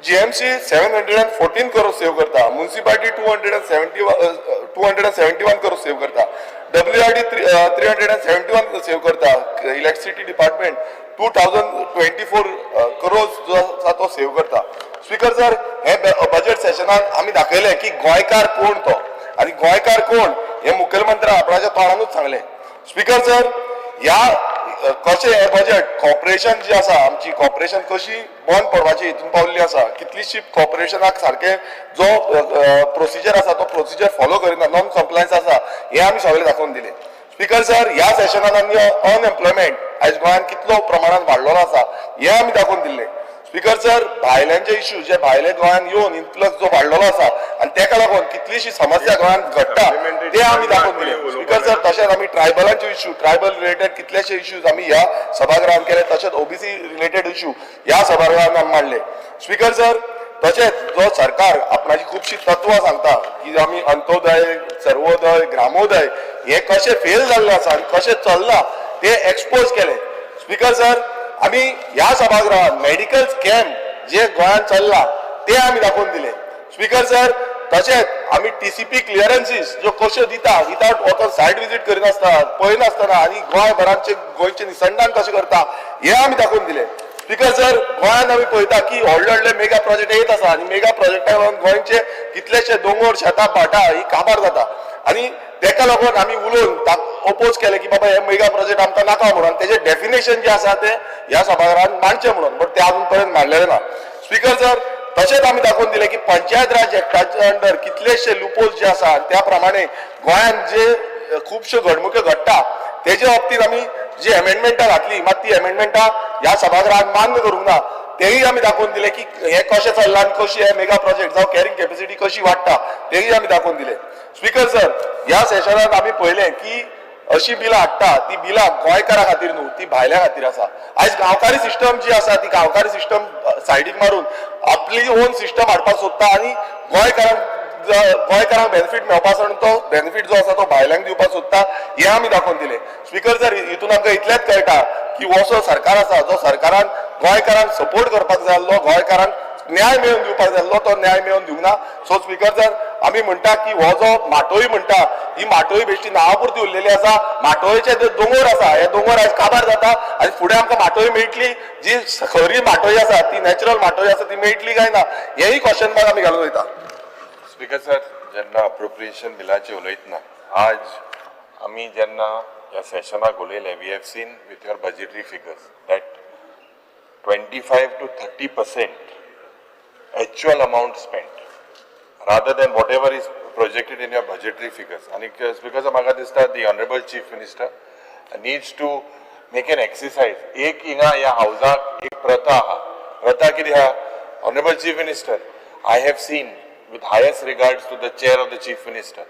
[SPEAKER 2] GMC 714 crore save करता, मुन्सिपालिटी 271 करोड सेव करता, WRD 371 save करता, इलेक्ट्रिसिटी डिपार्टमेंट 2,024 करोड जो आसा तो सेव करता. स्पीकर सर, हे बजेट सेशनान आमी दाखयलें की गोंयकार कोण तो आनी गोंयकार कोण हे मुखेलमंत्र्यान आपणाच्या तोंडानूच सांगलें. स्पीकर सर, ह्या कशें हें बजेट कॉर्पोरेशन जी आसा आमची कॉर्पोरेशन कशी बंद पडपाची हितून पावल्ली आसा, कितलीशी कॉर्पोरेशनाक सारकें जो प्रोसिजर आसा तो प्रोसिजर फॉलो करिना, नॉन कंप्लायन्स आसा, हें आमी सगळें दाखोवन दिलें. स्पीकर सर, ह्या सेशनान आमी अनएम्प्लॉयमेंट आयज गोंयांत कितलो प्रमाणान वाडलेलो आसा हें आमी दाखोवन दिल्लें. स्पीकर सर, भायल्यांचे इश्यू जे भायले गोंयांत येवन इन्फ्लक्स जो वाडलेलो आसा आनी तेका लागून कितलीशी समस्या गोंयांत घडटा ते आमी दाखोवन दिले. स्पीकर सर, तशेंच आमी ट्रायबलांचे इश्यू, ट्रायबल रिलेटेड कितलेशे इश्यूज आमी ह्या सभागृहान केले. तशेंच ओबीसी रिलेटेड इश्यू ह्या सभागृहान आमी मांडले. स्पीकर सर, तशेंच जो सरकार आपणाची खुबशी तत्वां सांगता की आमी अंत्योदय, सर्वोदय, ग्रामोदय हे कशें फेल जाल्ले आसा आनी कशें चल्लां ते एक्सपोज केले. स्पीकर सर, आमी ह्या सभागृहात मेडिकल स्कॅम जे गोंयांत चल्ला ते आमी दाखोवन दिले. स्पीकर सर, तशेंच आमी टीसीपी क्लियरन्सीस ज्यो कश्यो दिता विदाउट वचोन सायट विजीट करिनासतना, पळयनासतना आनी गोंयभरांचे गोंयचें निसंडान कशें करता हें आमी दाखोवन दिलें. स्पीकर सर, गोंयांत आमी पळयता की व्हडले व्हडले मेगा प्रोजेक्ट येत आसा आनी मेगा प्रोजेक्टाक लागून गोंयचे कितलेशे दोंगोर, शेतां, भाटां ही काबार जाता आनी तेका लागून आमी उलोवन ओपोज केले की बाबा हे मेगा प्रोजेक्ट आमकां नाका म्हणून, तेजें डेफिनेशन जें आसा तें ह्या सभाघरान मांडचें म्हणून, बट तें अजून पर्यंत मांडलेलें ना. स्पीकर सर, तशेंच आमी दाखोवन दिलें की पंचायत राज एक्टाच्या अंडर कितलेशे लुपोल्स जे आसा, त्या प्रमाणे गोंयांत जे खुबश्यो घडणुको घडटा तेजे बाबतींत आमी जी एमेंडमेंटां घातली, मात ती एमेंडमेंटां ह्या सभागृहान मान्य करूंक ना. तेही आमी दाखोवन दिले की हे कशें चल्लां आनी कशी हे मेगा प्रोजेक्ट जावं कॅरिंग कॅपॅसिटी कशी वाडटा तेही आमी दाखोवन दिले. स्पीकर सर, ह्या सेशनान आमी पळयलें की अशी बिलां हाडटा ती बिलां गोंयकारां खातीर न्हू, ती भायल्या खातीर आसा. आयज गांवकारी सिस्टम जी आसा ती गांवकारी सिस्टम सायडीक मारून आपली ओन सिस्टम हाडपाक सोदता आनी गोंयकारांक बेनिफीट मेळपा आसा तो बेनिफीट जो आसा तो भायल्यांक दिवपाक सोदता हें आमी दाखोवन दिलें. स्पीकर सर, हितून आमकां इतलेंच कळटा की हो जो सरकार आसा, जो सरकारान गोंयकारांक सपोर्ट करपाक जाय आसलो, गोंयकारांक न्याय मेळोवन दिवपाक जाय आसलो, तो न्याय मेळोवन दिवंक ना. सो स्पीकर सर, आमी म्हणटा की हो जो माटोळी म्हणटा ही माटोळी बेश्टी नांवापुरती उरलेली आसा. माटोळीचे जे दोंगर आसा हे दोंगर आयज काबार जाता आनी फुडें आमकां माटोळी मेळटली, जी खरी माटोळी आसा ती नॅचरल माटोळी आसा ती मेळटली काय ना हेंय क्वेश्चन मार्क आमी घालून वयता.
[SPEAKER 20] स्पीकर सर, जेन्ना अप्रोप्रिएशन बिलाचे उलयतना आज आमी जेन्ना ह्या सेशनाक उलयले, we have seen with your budgetary figures that 25 to 30% actual amount spent rather than whatever is projected in your budgetary figures. आणि because म्हाका दिसता the honourable chief minister needs to make an exercise. एक हिंगा ह्या हावजाक एक प्रथा आहा. प्रथा कितें आहा, honourable chief minister? I have seen, with highest regards to the chair of the chief minister,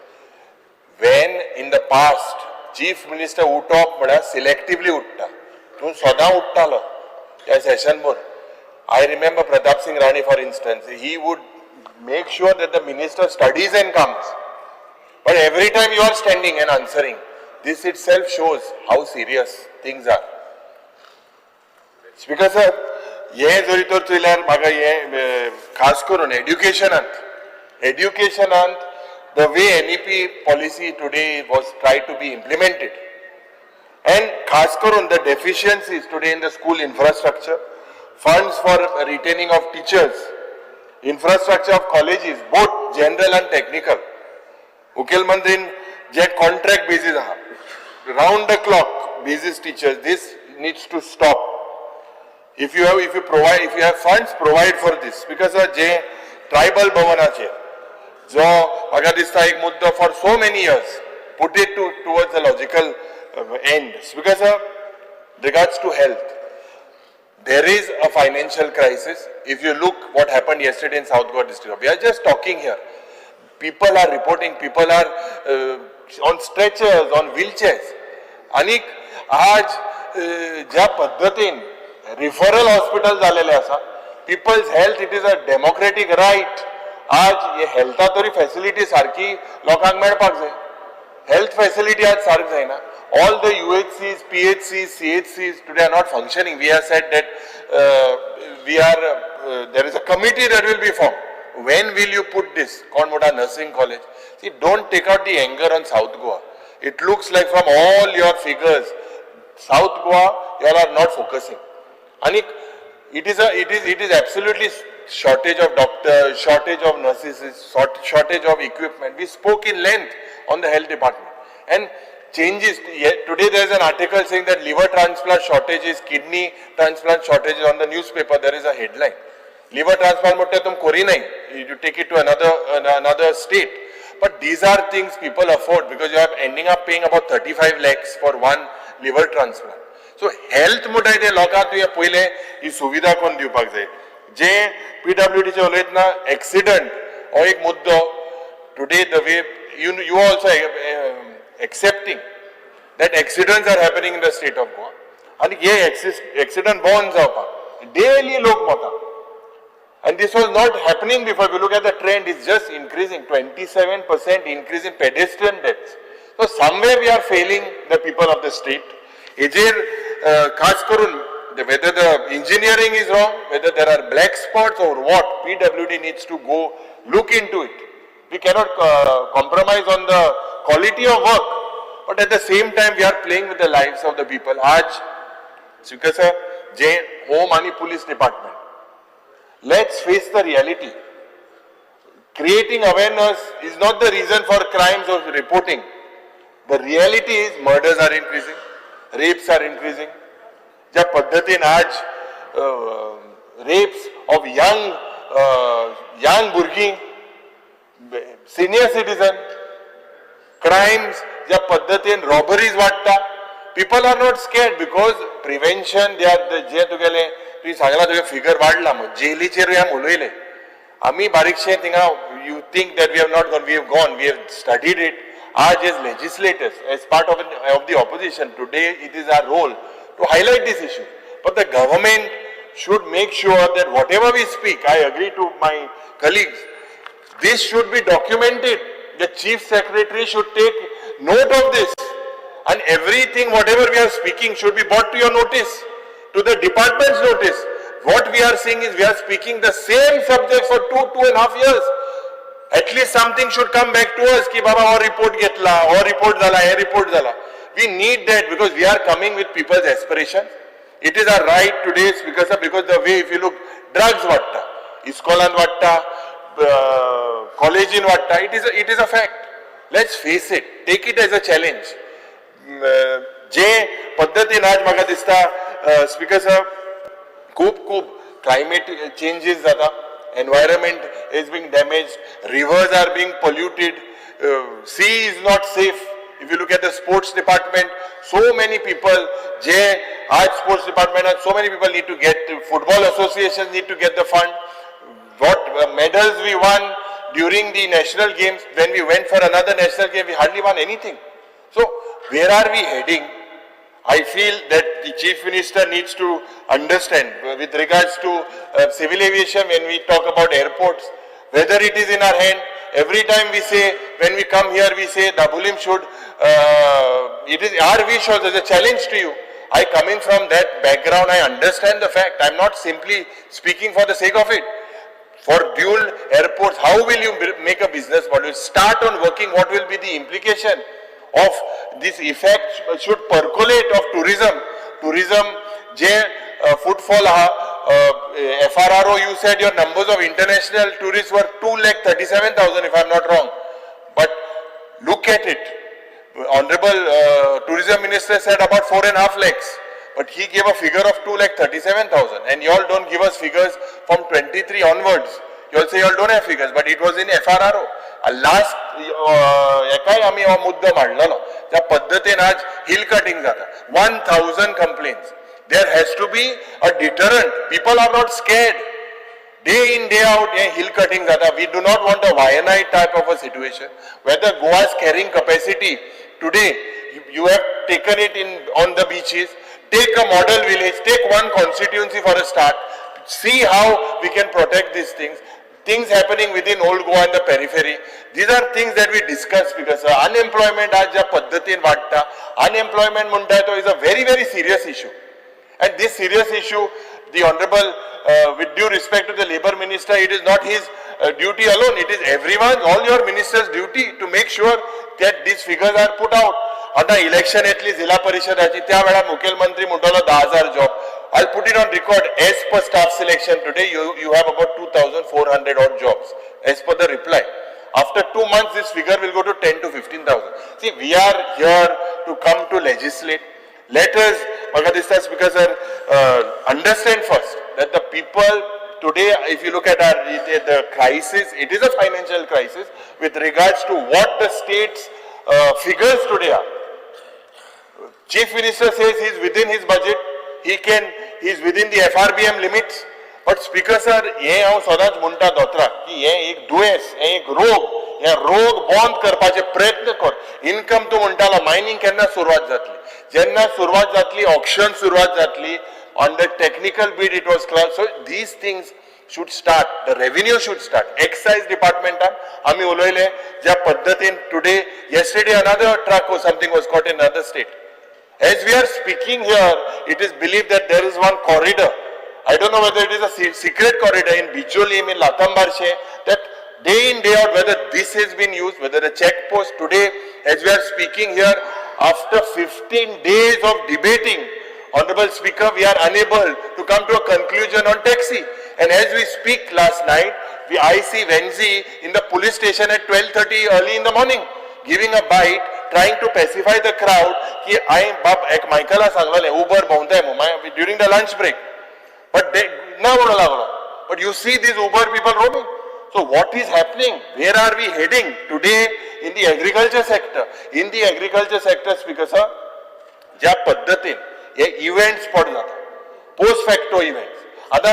[SPEAKER 20] when in the past chief minister उठप म्हळ्यार सिलेक्टिवली उठता. तूं सदां उठतालो ह्या सेशन भर. I remember Pratap Singh Rane, for instance, he would make sure that the minister studies and comes. But every time you are standing and answering, this itself shows how serious things are. Speaker sir, हे जरी तर चोयल्यार म्हाका हे खास करून एड्युकेशनांत the way NEP policy today was try to be implemented and खास करून the deficiencies today in the school infrastructure, funds for retaining of teachers, infrastructure of colleges, both general and technical. मुखेलमंत्रीन J contract basis आहा, round the clock basis teachers, this needs to stop. If you provide, if you have funds, provide for this. Because J tribal भवनाचे जो म्हाका दिसता एक मुद्दो for so many years, put it to towards the logical end. Because regards to health, there is a financial crisis. If you look what happened yesterday in South Goa district, we are just talking here. People are reporting, people are on stretchers, on wheelchairs. आणि आज ज्या पद्धतीन referral hospital झालेले आसा, people's health, it is a democratic right. आज हे हेल्था तरी facility सारकी लोकांक मेळपाक जाय. हेल्थ फॅसिलिटी आज सारक जायना. All the UHCs, PHCs, CHCs today are not functioning. We have said that we are there is a committee that will be formed. When will you put this? कोण म्हणटा nursing college. See, don't take out the anger on South Goa. It looks like from all your figures, South Goa, you all are not focusing. आणि it is absolutely shortage of doctors, shortage of nurses, shortage of equipment. We spoke in length on the health department. And changes, today there is an article saying that liver transplant shortages, kidney transplant shortages on the newspaper, there is a headline. Liver transplant म्हटल्यार तुम करी नाही, you take it to another state. But these are things people afford because you are ending up paying about 35 lakhs for one liver transplant. So health म्हणटाय ते लोकांक तुवें पयलें ही सुविधा करून दिवपाक जाय. जे पीडब्ल्यूडीचे उलयतना एक्सिडंट हो एक मुद्दो. Today the way you also accepting that accidents are happening in the state of Goa आनी हे एक्सिडंट बंद जावपाक डेली लोक मरता. And this was not happening before. If you look at the trend, it's just increasing, 27% increase in pedestrian deaths. So somewhere we are failing the people of the state. हेजेर खास करून whether the engineering is wrong, whether there are black spots or what, PWD needs to go look into it. We cannot compromise on the quality of work, but at the same time we are playing with the lives of the people. आज Speaker sir, J home आणि police department, let's face the reality. Creating awareness is not the reason for crimes or reporting. The reality is murders are increasing, rapes are increasing. ज्या पद्धतीन आज wraps of young young भुरगीं, senior citizen, crimes ज्या पद्धतीन robberies वाडटा, people are not scared because prevention they are. जे तुगेले तुवें सांगला तुगे फिगर वाडला, जेलीचेरूय आमी उलयले आमी बारीकशे थिंगा. You think that we have not gone. We have gone, we have studied it. आज as legislators, as part of the opposition, today it is our role to highlight this issue. But the government should make sure that whatever we speak, I agree to my colleagues, this should be documented. The chief secretary should take note of this. And everything, whatever we are speaking, should be brought to your notice, to the department's notice. What we are seeing is we are speaking the same subject for 2, 2.5 years. At least something should come back to us की बाबा हो report घेतला, हो report झाला, हे report झाला. We need that because we are coming with people's aspiration. It is our right today because the way if you look, drugs वाडटा, इस्कॉलान वाडटा, कॉलेजीन वाडटा. It is a fact. Let's face it, take it as a challenge. जे पद्दतीन आज म्हाका दिसता speaker sir, खूब खूब क्लायमेट चेंजीस जाता, environment is being damaged, rivers are being polluted, sea is not safe. If you look at the sports department, so many people जे आज sports department, so many people need to get, football association need to get the fund. What medals we won during the national games, when we went for another national game, we hardly won anything. So where are we heading? I feel that the Chief Minister needs to understand with regards to civil aviation, when we talk about airports, whether it is in our hand. Every time we say, when we come here, we say Dabolim should, it is our wish also, as a challenge to you. I coming from that background, I understand the fact. I am not simply speaking for the sake of it. For dual airports, how will you make a business model? Start on working, what will be the implication of this effect should percolate of tourism. Tourism, J footfall आहा, FRRO, you said your numbers of international tourists were 2,37,000, if I am not wrong. But look at it. Honorable Tourism Minister said about 4.5 lakhs. But he gave a figure of 2,37,000, and you all don't give us figures from 23 onwards. You all say you all don't have figures, but it was in FRRO. Last एकाय आमी हो मुद्दो मांडलेलो. त्या पद्दतीन आज hill cutting जाता, 1000 complaints. There has to be a deterrent. People are not scared. Day in, day out hey hill cutting जाता. We do not want a Wayanad type of a situation. Whether Goa's carrying capacity today, you have taken it in on the beaches. Take a model village, take one constituency for a start, see how we can protect these things. Things happening within Old Goa and the periphery. These are things that we discuss because unemployment आज ज्या पद्दतीन वाडटा, unemployment म्हणटा तो is a very very serious issue. And this serious issue, the honorable, with due respect to the labor minister, it is not his duty alone, it is everyone, all your ministers' duty to make sure that these figures are put out. आता election येतली जिल्हा परिषदाची, त्या वेळार मुखेलमंत्री म्हणटलो 10,000 job. I put it on record, as per staff selection today you have about 2400 odd jobs as per the reply. After 2 months, this figure will go to 10 to 15,000. See, we are here to come to legislate. Let us, म्हाका दिसता speaker sir, understand first that the people today, if you look at our the crisis, it is a financial crisis with regards to what the state's figures today are. Chief Minister says he is within his budget, he is within the FRBM limits. But speaker sir, हें हांव सदांच म्हणटा दोतोराक की हें एक दुयेंस, हें एक रोग, हे रोग बंद करपाचे प्रयत्न कर. इनकम तूं म्हणटालो, मायनींग केन्ना सुरवात जातली? जेन्ना सुरवात जातली, ऑक्शन सुरवात जातली. On the technical bid it was clear. So these things should start, the revenue should start. Excise डिपार्टमेंटान आमी उलयले ज्या पद्दतीन, today, yesterday another truck or something was caught in another state. As we are speaking here, it is believed that there is one corridor. I don't know whether it is a secret corridor in Bicholim, in Latambarshe, that day in, day out, whether this has been used, whether the check post today, as we are speaking here, after 15 days of debating, Honorable Speaker, we are unable to come to a conclusion on taxi. And as we speak last night, I see Venzi in the police station at 12:30 early in the morning, giving a bite, trying to pacify the crowd, की हांवें बाब एक मायकला सांगलेलें Uber भोंवताय म्हणून during the lunch break, but they ना म्हणून लागलो. But you see these Uber people roaming. So what is happening? Where are we heading today in the agriculture sector? In the agriculture sector, Speaker sir, ज्या पद्दतीन हे events spot जाता, post facto events, आतां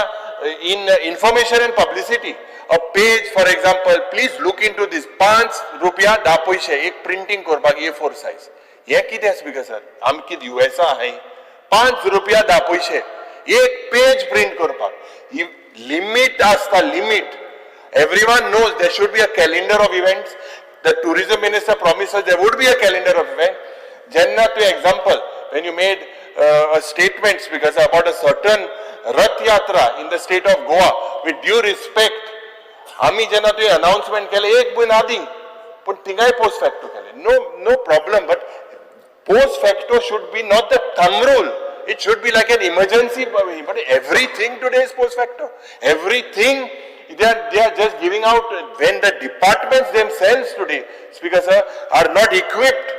[SPEAKER 20] in information and publicity, a page, for example, please look into this, 5 रुपया 10 पयशे एक printing करपाक ए four size. हें कितें स्पीकर सर? आमी कितें युएसा आहाय? 5 रुपया 10 पयशे एक पेज प्रिंट करपाक. लिमीट आसता, limit. Everyone knows there should be a calendar of events. The tourism minister promises there would be a calendar of events. जेन्ना तूं, example, when you made a statement because about a certain Rath Yatra in the state of Goa, with due respect, आमी जेन्ना तुवें announcement केलें एक म्हयनो आदीं, पूण थिंगाय पोस्ट फॅक्टो केलें. No problem, but post facto should be not the thumb rule. It should be like an emergency. But everything today is post facto. Everything they are just giving out when the departments themselves today, Speaker sir, are not equipped.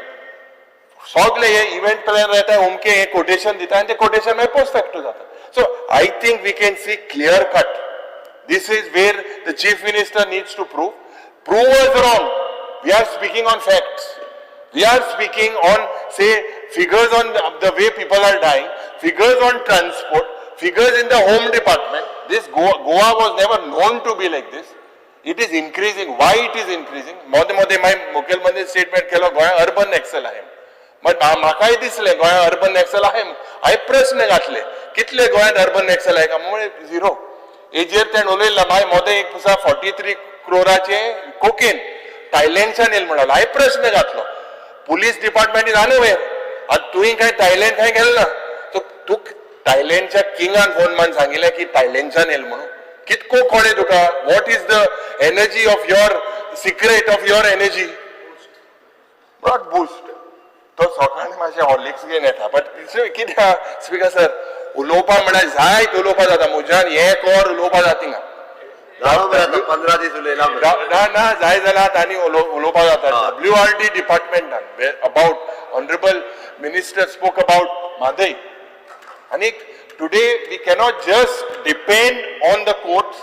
[SPEAKER 20] सगळे हे event planner येता, अमके हे quotation दिता आनी ते quotation मागीर post facto जाता. So I think we can see clear cut, this is where the Chief Minister needs to prove us wrong. We are speaking on facts. We are speaking on, say, figures on the way people are dying, figures on transport, figures in the home department. This Goa was never known to be like this. It is increasing. Why it is increasing? मोदे मोदे मागीर मुखेलमंत्री statement केलो, गोंया urban नॅक्सल आहे. But म्हाकाय दिसलें गोंया urban नॅक्सल आहे. हांवें प्रस्न घातले, कितले गोंयांत अर्बन नॅक्सल आहे का? म्हणजे झिरो. हेजेर तेणें उलयला. मागीर मोदे एक आसा, 43 क्रोराचे कोकेन थायलंडच्यान येयल म्हणालो. हांवें प्रस्न घातलो, police department is unaware. आनी तुवें काय थायलंड काय गेले ना? सो तूं थायलंडच्या किंगान फोन मारून सांगिल्लें की थायलंडच्यान येयल म्हणून? कितको कोणे तुका? What is the energy of your secret of your energy? Not Boost. तो सकाळी मातशें हॉर्लिक्स घेवन येता. बट कितें स्पीकर सर, उलोवपा म्हळ्यार जायत उलोवपा जाता म्हज्यान. हें कर उलोवपा जाता थिंगा.
[SPEAKER 4] 15 दीस उलयला.
[SPEAKER 20] ना ना, जाय जाल्यार आनी उलोवपा जाता. डब्ल्यू आर डी डिपार्टमेंटान about honourable minister spoke about Mhadei. आनी today we cannot just depend on the courts.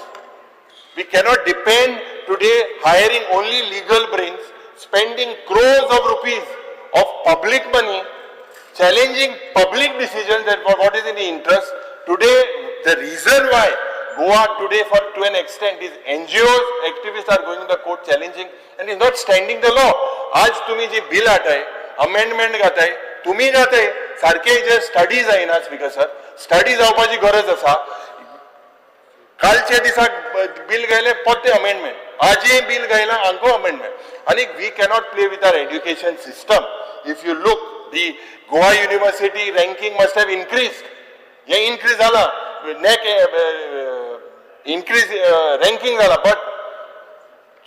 [SPEAKER 20] We cannot depend today hiring only legal brains, spending crores of rupees of public money, challenging public decisions that what is in the interest. Today, the reason why Goa today for to an extent is NGOs, activists are going to the court challenging and is not standing the law. आज तुम्ही जे bill हाडटाय, amendment घाताय, तुमी घाताय, सारखे जे study जायना. Speaker sir, study जावपाची गरज आसा. कालच्या दिसाक बिल गेले, परते अमेंडमेंट. आजय बिल घायला, हांगो अमेंडमेंट. आनी we cannot play with our education system. If you look, the Goa university ranking must have increase. हे इनक्रीज जाला, नॅक इनक्रीज रँकींग जाला, बट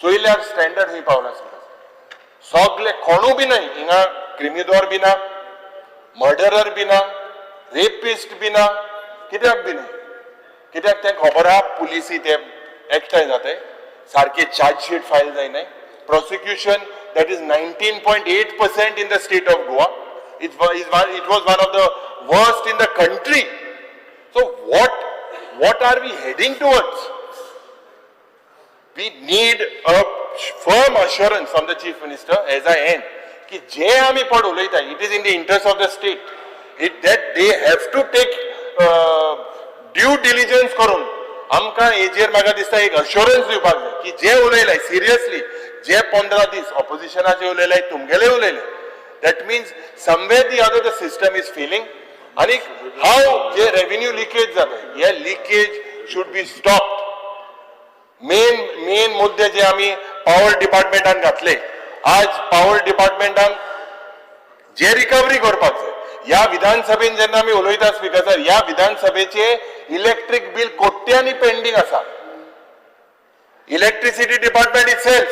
[SPEAKER 20] चोयल्यार स्टँडर्ड खंय पावला? सगळे कोणू बी न्हय हिंगा, क्रिमिदोर बी ना, मर्डरर बी ना, रेपिस्ट बी ना. कित्याक बी न्हय? कित्याक तें खबर आहा, पुलिसी ते एकठांय जाताय, सारके चार्जशीट फायल जायनाय. Prosecution, that is 19.8% in the state of Goa. It was one of the worst in the country. So what are we heading towards? We need a firm assurance from the Chief Minister, as I end, की जे आमी पड उलयता, it is in the interest of the state, it that they have to take due diligence करून. आमकां हेजेर म्हाका दिसता एक अश्योरन्स दिवपाक जाय की जे उलयले सिरियसली, जे 15 दीस ऑपोजिशनाचे उलयले, तुमगेले उलयले, that means somewhere the other the system is failing. आनी हाव जे रेव्हेन्यू लिकेज जाता, हे leakage should be stopped. Main main मुद्दे जे आमी पॉवर डिपार्टमेंटान घातले, आज पॉवर डिपार्टमेंटान जे रिकवरी करपाक जाय. ह्या विधानसभेन जेन्ना आमी उलयता स्पीकर सर, ह्या विधानसभेचे इलेक्ट्रीक बील कोट्यांनी पेंडींग आसा. इलेक्ट्रिसिटी डिपार्टमेंट इटसेल्फ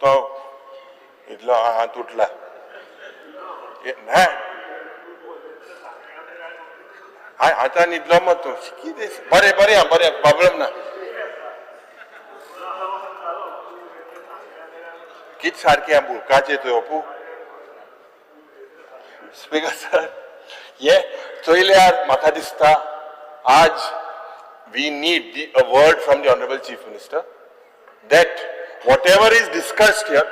[SPEAKER 20] तो इतलो हा तुटला. आतां न्हिदलो मग तूं कितें? बरें बरें बरें, प्रॉब्लम ना. कित सारकें बुकाचें तुवें अपू. स्पीकर सर, हे चोयल्यार म्हाका दिसता आज we need a word from the honourable chief minister that whatever is discussed here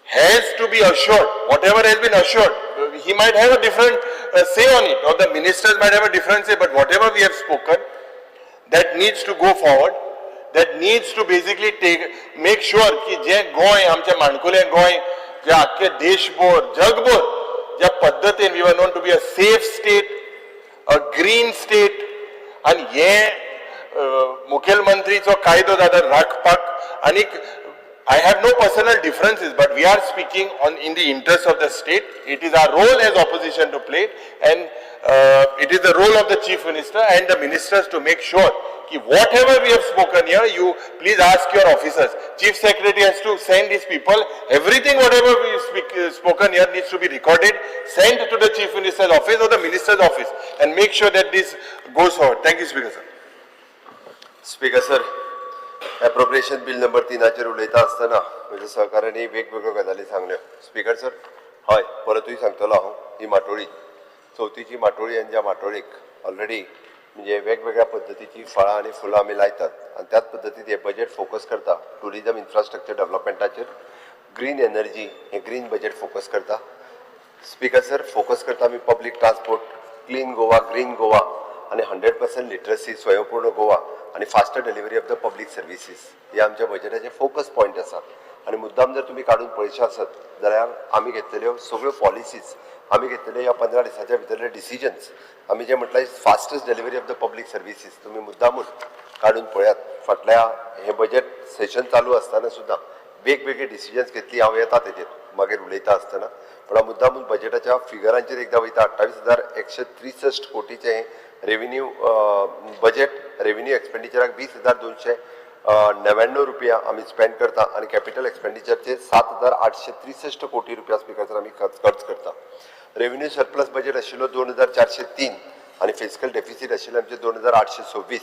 [SPEAKER 20] has to be assured. Whatever has been assured, he might have a different say on it, or the ministers might have a different say, but whatever we have spoken, that needs to go forward, that needs to basically make sure की जे गोंय आमचे माणकुलें गोंय जे आख्खे देशभर जगभर ज्या पद्दतीन we were known to be a safe state, a green state, आनी हे मुखेलमंत्रीचो कायदो दादा राखपाक आनी I have no personal differences, but we are speaking on in the interest of the state. It is our role as opposition to play it, and it is the role of the chief minister and the ministers to make sure ki whatever we have spoken here, you please ask your officers. Chief Secretary has to send his people. Everything whatever we spoken here needs to be recorded, sent to the chief minister's office or the minister's office, and make sure that this goes forward. Thank you, Speaker sir.
[SPEAKER 4] Speaker sir, appropriation bill number 3 उलयता आसतना म्हज्या सहकाऱ्यांनी वेगवेगळ्यो गजाली सांगल्यो. Speaker sir, हय, परतूय सांगतलो हांव, ही माटोळी चवथीची माटोळी आनी ज्या माटोळीक ऑलरेडी म्हणजे वेगवेगळ्या पद्दतीची फळां आनी फुलां आमी लायतात आनी त्याच पद्दतीन हें बजेट फोकस करता ट्युरिजम इन्फ्रास्ट्रक्चर डेव्हलपमेंटाचेर, ग्रीन एनर्जी हें ग्रीन बजेट फोकस करता. स्पीकर सर, फोकस करता आमी public transport, clean Goa, green Goa आनी 100% लिटरसी, स्वयंपूर्ण गोवा आनी faster delivery of the public services हे आमच्या बजेटाचे फोकस पॉयंट आसा. आनी मुद्दाम जर तुमी काडून पळयशे आसत जाल्यार आमी घेतलेल्यो सगळ्यो पॉलिसीज, आमी घेतलेले ह्या 15 दिसाच्या भितरले डिसिजन्स, आमी जे म्हटल्यार fastest delivery of the public services तुमी मुद्दामूच काडून पळयात. फाटल्या हें बजेट सेशन चालू आसतना सुद्दां वेगवेगळे डिसिजन्स घेतली. हांव येता तेजेर मागीर उलयता आसतना, पण हांव मुद्दामूच बजेटाच्या फिगरांचेर एकदां वयता. 28,163 कोटीचें रेव्हेन्यू बजेट, रेव्हेन्यू एक्सपेंडिचराक 20,299 रुपया आमी स्पेंड करता आनी कॅपिटल एक्सपेंडिचरचे 7,863 कोटी रुपया स्पीकर सर आमी खर्च करता. रेव्हेन्यू सरप्लस बजेट आशिल्लो 2,403 आनी फिस्कल डेफिसीट आशिल्लें आमचें 2,826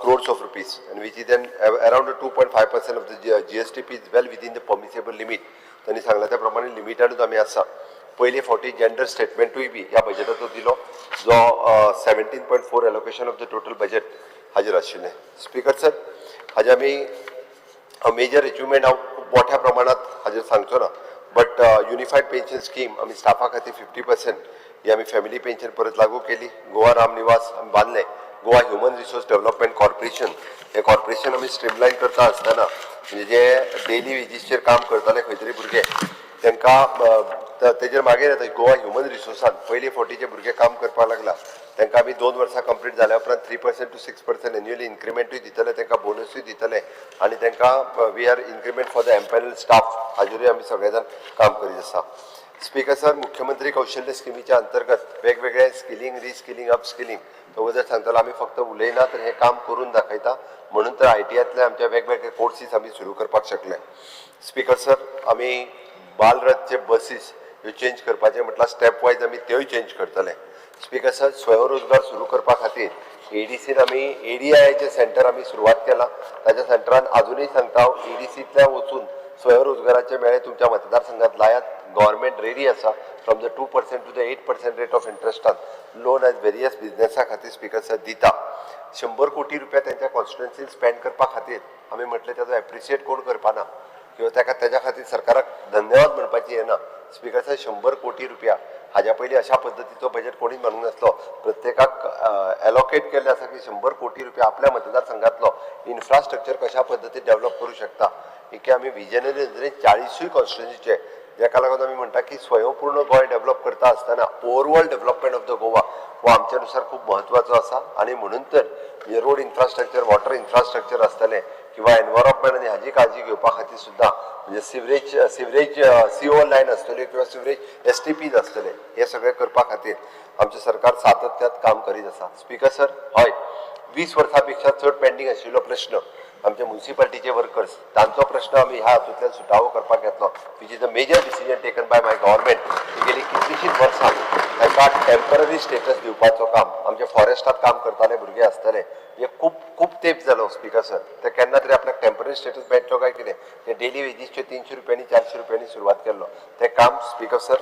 [SPEAKER 4] crores of rupees, and which is an around 2.5% of the GSDP is well within the permissible limit. त्यांनी सांगला त्या प्रमाणे लिमिटानूच आमी आसा. पयले फावटी जेंडर स्टेटमेंटूय बी ह्या बजेटाचो दिलो, जो 17.4 allocation of the total budget हाजेर आशिल्लें. स्पीकर सर, हाजे आमी मेजर अचिवमेंट हांव खूब मोठ्या प्रमाणात हाजेर सांगचो ना, बट युनिफायड पेन्शन स्कीम आमी स्टाफा खातीर 50% ही आमी फॅमिली पेन्शन परत लागू केली. गोवा रामनिवास आमी बांदलें. Goa human resource development corporation हे कॉर्पोरेशन आमी स्ट्रीमलायन करता आसतना म्हणजे जे डेली वेजीसचेर काम करताले खंय तरी भुरगे तांकां तेजेर मागीर येता. गोवा ह्युमन रिसोर्सान पयले फावटी जे भुरगे काम करपाक लागला तांकां आमी 2 वर्सां कंप्लीट जाल्या उपरांत 3% to 6% annually इन्क्रिमेंटूय दितले, तांकां बोनसूय दितले आनी तांकां we are increment for the empanel staff हाजेरूय आमी सगळे जाण काम करीत आसा. स्पीकर सर, मुख्यमंत्री कौशल्य स्किमीच्या अंतर्गत वेगवेगळे स्किलिंग, रिस्किलिंग, अपस्किलिंग तो जर सांगतलो आमी फक्त उलयना तर हें काम करून दाखयता, म्हणून तर आयटीआंतले आमच्या वेगवेगळे कोर्सीस आमी सुरू करपाक शकले. स्पीकर सर, आमी बालरथचे बसीस ह्यो चेंज करपाचें म्हटल्यार स्टेप वायज आमी त्योय चेंज करतले. स्पीकर सर, स्वयंरोजगार सुरू करपा खातीर एडीसीन आमी एडीआयचें सेंटर आमी सुरवात केलां. ताच्या सेंटरान आजुनूय सांगता हांव, एडीसींतल्यान वचून स्वयंरोजगाराचे मेळे तुमच्या मतदारसंघात लायात. गव्हर्मेंट रेडी आसा from the 2% to the 8% rate of इंट्रस्टान loan as various बिजनेसा खातीर स्पीकर सर दिता. 100 कोटी रुपया त्यांच्या कॉन्स्टिट्युएन्सीन स्पेंड करपा खातीर आमी म्हटलें ताचो एप्रिशिएट कोण करपाना. किंवा ताका तेज्या खातीर सरकाराक धन्यवाद म्हणपाची हें ना. स्पिकर सर, 100 कोटी रुपया हाज्या पयलीं अशा पद्दतीचो बजेट कोणीच मानूंक नासलो. प्रत्येकाक एलोकेट केल्लें आसा की 100 कोटी रुपया आपल्या मतदारसंघातलो इन्फ्रास्ट्रक्चर कशा पद्दतीन डेव्हलप करूं शकता. की आमी विजनरी नदरेन 40 कॉन्स्टिट्युन्सीचे, जेका लागून आमी म्हणटा की स्वयंपूर्ण गोंय डेव्हलप करता आसतना overall development of the Goa हो आमच्या नुसार खूब म्हत्वाचो आसा. आनी म्हणून तर म्हणजे रोड इन्फ्रास्ट्रक्चर, वॉटर इन्फ्रास्ट्रक्चर आसतलें किंवा एनवायरमेंट आनी हाजी काळजी घेवपा खातीर सुद्दां म्हणजे सिवरेज सीओ लायन आसतल्यो किंवा सिवरेज एसटीपीज आसतले, हे सगळें करपा खातीर आमचें सरकार सातत्यात काम करीत आसा. स्पिकर सर, हय, 20 वर्सां पेक्षा चड पेंडींग आशिल्लो प्रश्न आमचे मुन्सिपालिटीचे वर्कर्स, तांचो प्रश्न आमी ह्या हातूंतल्यान सुटावो करपाक घेतलो, which is a major decision taken by my government. गेली कितलींशींच वर्सां तांकां टेंपररी स्टेटस दिवपाचो काम, आमचे फॉरेस्टात काम करताले भुरगे आसतले, हे खूब खूब तेंप जालो स्पिकर सर, ते केन्ना तरी आपल्याक टेंपररी स्टेटस मेळटलो काय कितें, ते डेली वेजीसचे 300 रुपयांनी, 400 रुपयांनी सुरवात केल्लो. तें काम स्पिकर सर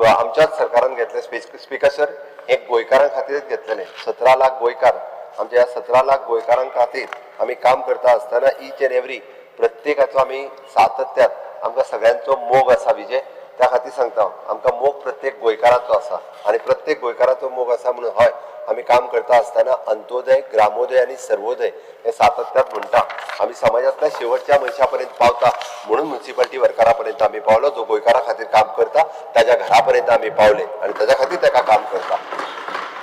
[SPEAKER 4] आमच्याच सरकारान घेतलें. स्पिकर सर, हे गोंयकारां खातीरच घेतलेलें. 17 लाख गोंयकार, आमच्या ह्या 17 लाख गोंयकारां खातीर आमी काम करता आसतना इच एंड एवरी प्रत्येकाचो आमी सातत्यात आमकां सगळ्यांचो मोग आसा विजय, त्या खातीर सांगता हांव, आमकां मोग प्रत्येक गोंयकाराचो आसा आनी प्रत्येक गोंयकाराचो मोग आसा म्हणून हय आमी काम करता आसतना अंत्योदय, ग्रामोदय आनी सर्वोदय हे सातत्यात म्हणटा. आमी समाजांतल्या शेवटच्या मनशा पर्यंत पावता म्हणून मुन्सिपालिटी वर्करा पर्यंत आमी पावलो, जो गोंयकारा खातीर काम करता ताज्या घरा पर्यंत आमी पावले आनी ताज्या खातीर ताका काम करता.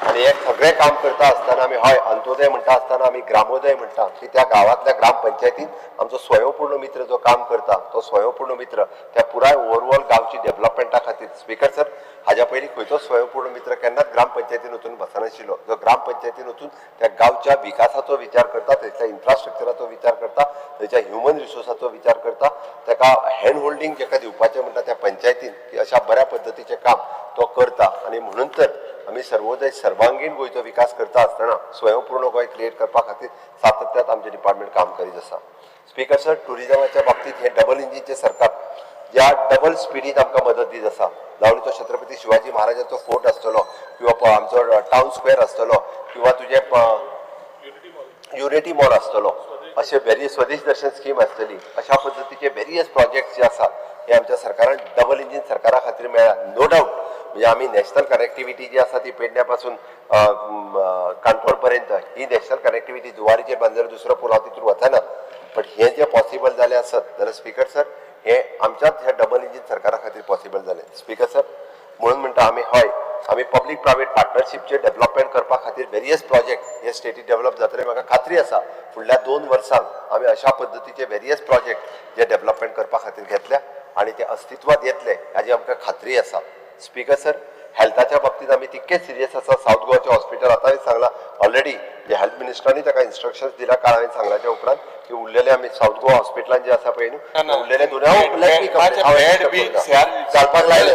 [SPEAKER 4] आनी हे सगळें काम करता आसतना आमी हय अंत्योदय म्हणटा आसतना आमी ग्रामोदय म्हणटा की त्या गांवांतल्या ग्रामपंचायतीन आमचो स्वयंपूर्ण मित्र जो काम करता तो स्वयंपूर्ण मित्र त्या पुराय ओवरऑल गांवची डेव्हलपमेंटा खातीर. स्पिकर सर, हाज्या पयलीं खंयचो स्वयंपूर्ण मित्र केन्नाच ग्रामपंचायतीन वचून बसनाशिल्लो. जो ग्रामपंचायतीन वचून त्या गांवच्या विकासाचो विचार करता, थंयच्या इन्फ्रास्ट्रक्चराचो विचार करता, थंयच्या ह्युमन रिसोर्साचो विचार करता, ताका हँड होल्डींग जेका दिवपाचें म्हणटा त्या पंचायतीन की अशा बऱ्या पद्दतीचें काम तो करता. आनी म्हणून तर आमी सर्वोदय सर्वांगीण गोंयचो विकास करता आसतना स्वयंपूर्ण गोंय क्रिएट करपा खातीर सातत्यात आमचें डिपार्टमेंट काम करीत आसा. स्पिकर सर, टुरिजमाच्या बाबतीत हें डबल इंजिनचें सरकार ज्या डबल स्पिडीन आमकां मदत दीत आसा, जावं तो छत्रपती शिवाजी महाराजाचो फोर्ट आसतलो किंवा आमचो टावन स्क्वेअर आसतलो किंवा तुजें युनिटी मॉल आसतलो, अशे वेरियस स्वदेश दर्शन स्कीम आसतली, अशा पद्दतीचे वेरियस प्रोजेक्ट्स जे आसा हे आमच्या सरकारान डबल इंजीन सरकारा खातीर मेळ्ळा. नो डावट म्हणजे आमी नॅशनल कनेक्टिविटी जी आसा ती पेडण्या पासून काणकोण पर्यंत ही नॅशनल कनेक्टिविटी जुवारीचेर बांदल्यार दुसरो पूल हांव तितून वचना, बट हें जें पॉसिबल जालें आसत जाल्यार स्पिकर सर हे आमच्याच ह्या डबल इंजीन सरकारा खातीर पॉसिबल जालें. स्पिकर सर, म्हणून म्हणटा आमी हय आमी पब्लीक प्रायवेट पार्टनरशीपचें डेव्हलपमेंट करपा खातीर वेरियस प्रोजेक्ट हे स्टेटीत डेव्हलप जातले. म्हाका खात्री आसा फुडल्या 2 वर्सांक आमी अशा पद्दतीचे वेरियस प्रोजेक्ट जे डेव्हलपमेंट करपा खातीर घेतल्या आनी ते अस्तित्वात येतले हाजी आमकां खात्री आसा. स्पिकर सर, हेल्थाच्या बाबतींत आमी तितकेच सिरियस आसा. सावथ गोवाचें हॉस्पिटल आतां हांवें सांगलां ऑलरेडी, जे हेल्थ मिनिस्टरांनी ताका इन्स्ट्रक्शन्स दिल्या काल हांवें सांगल्याच्या उपरांत की उरलेले आमी सावथ गोवा हॉस्पिटलान जे आसा पळय न्हू उरलेले दोन घालपाक लायले.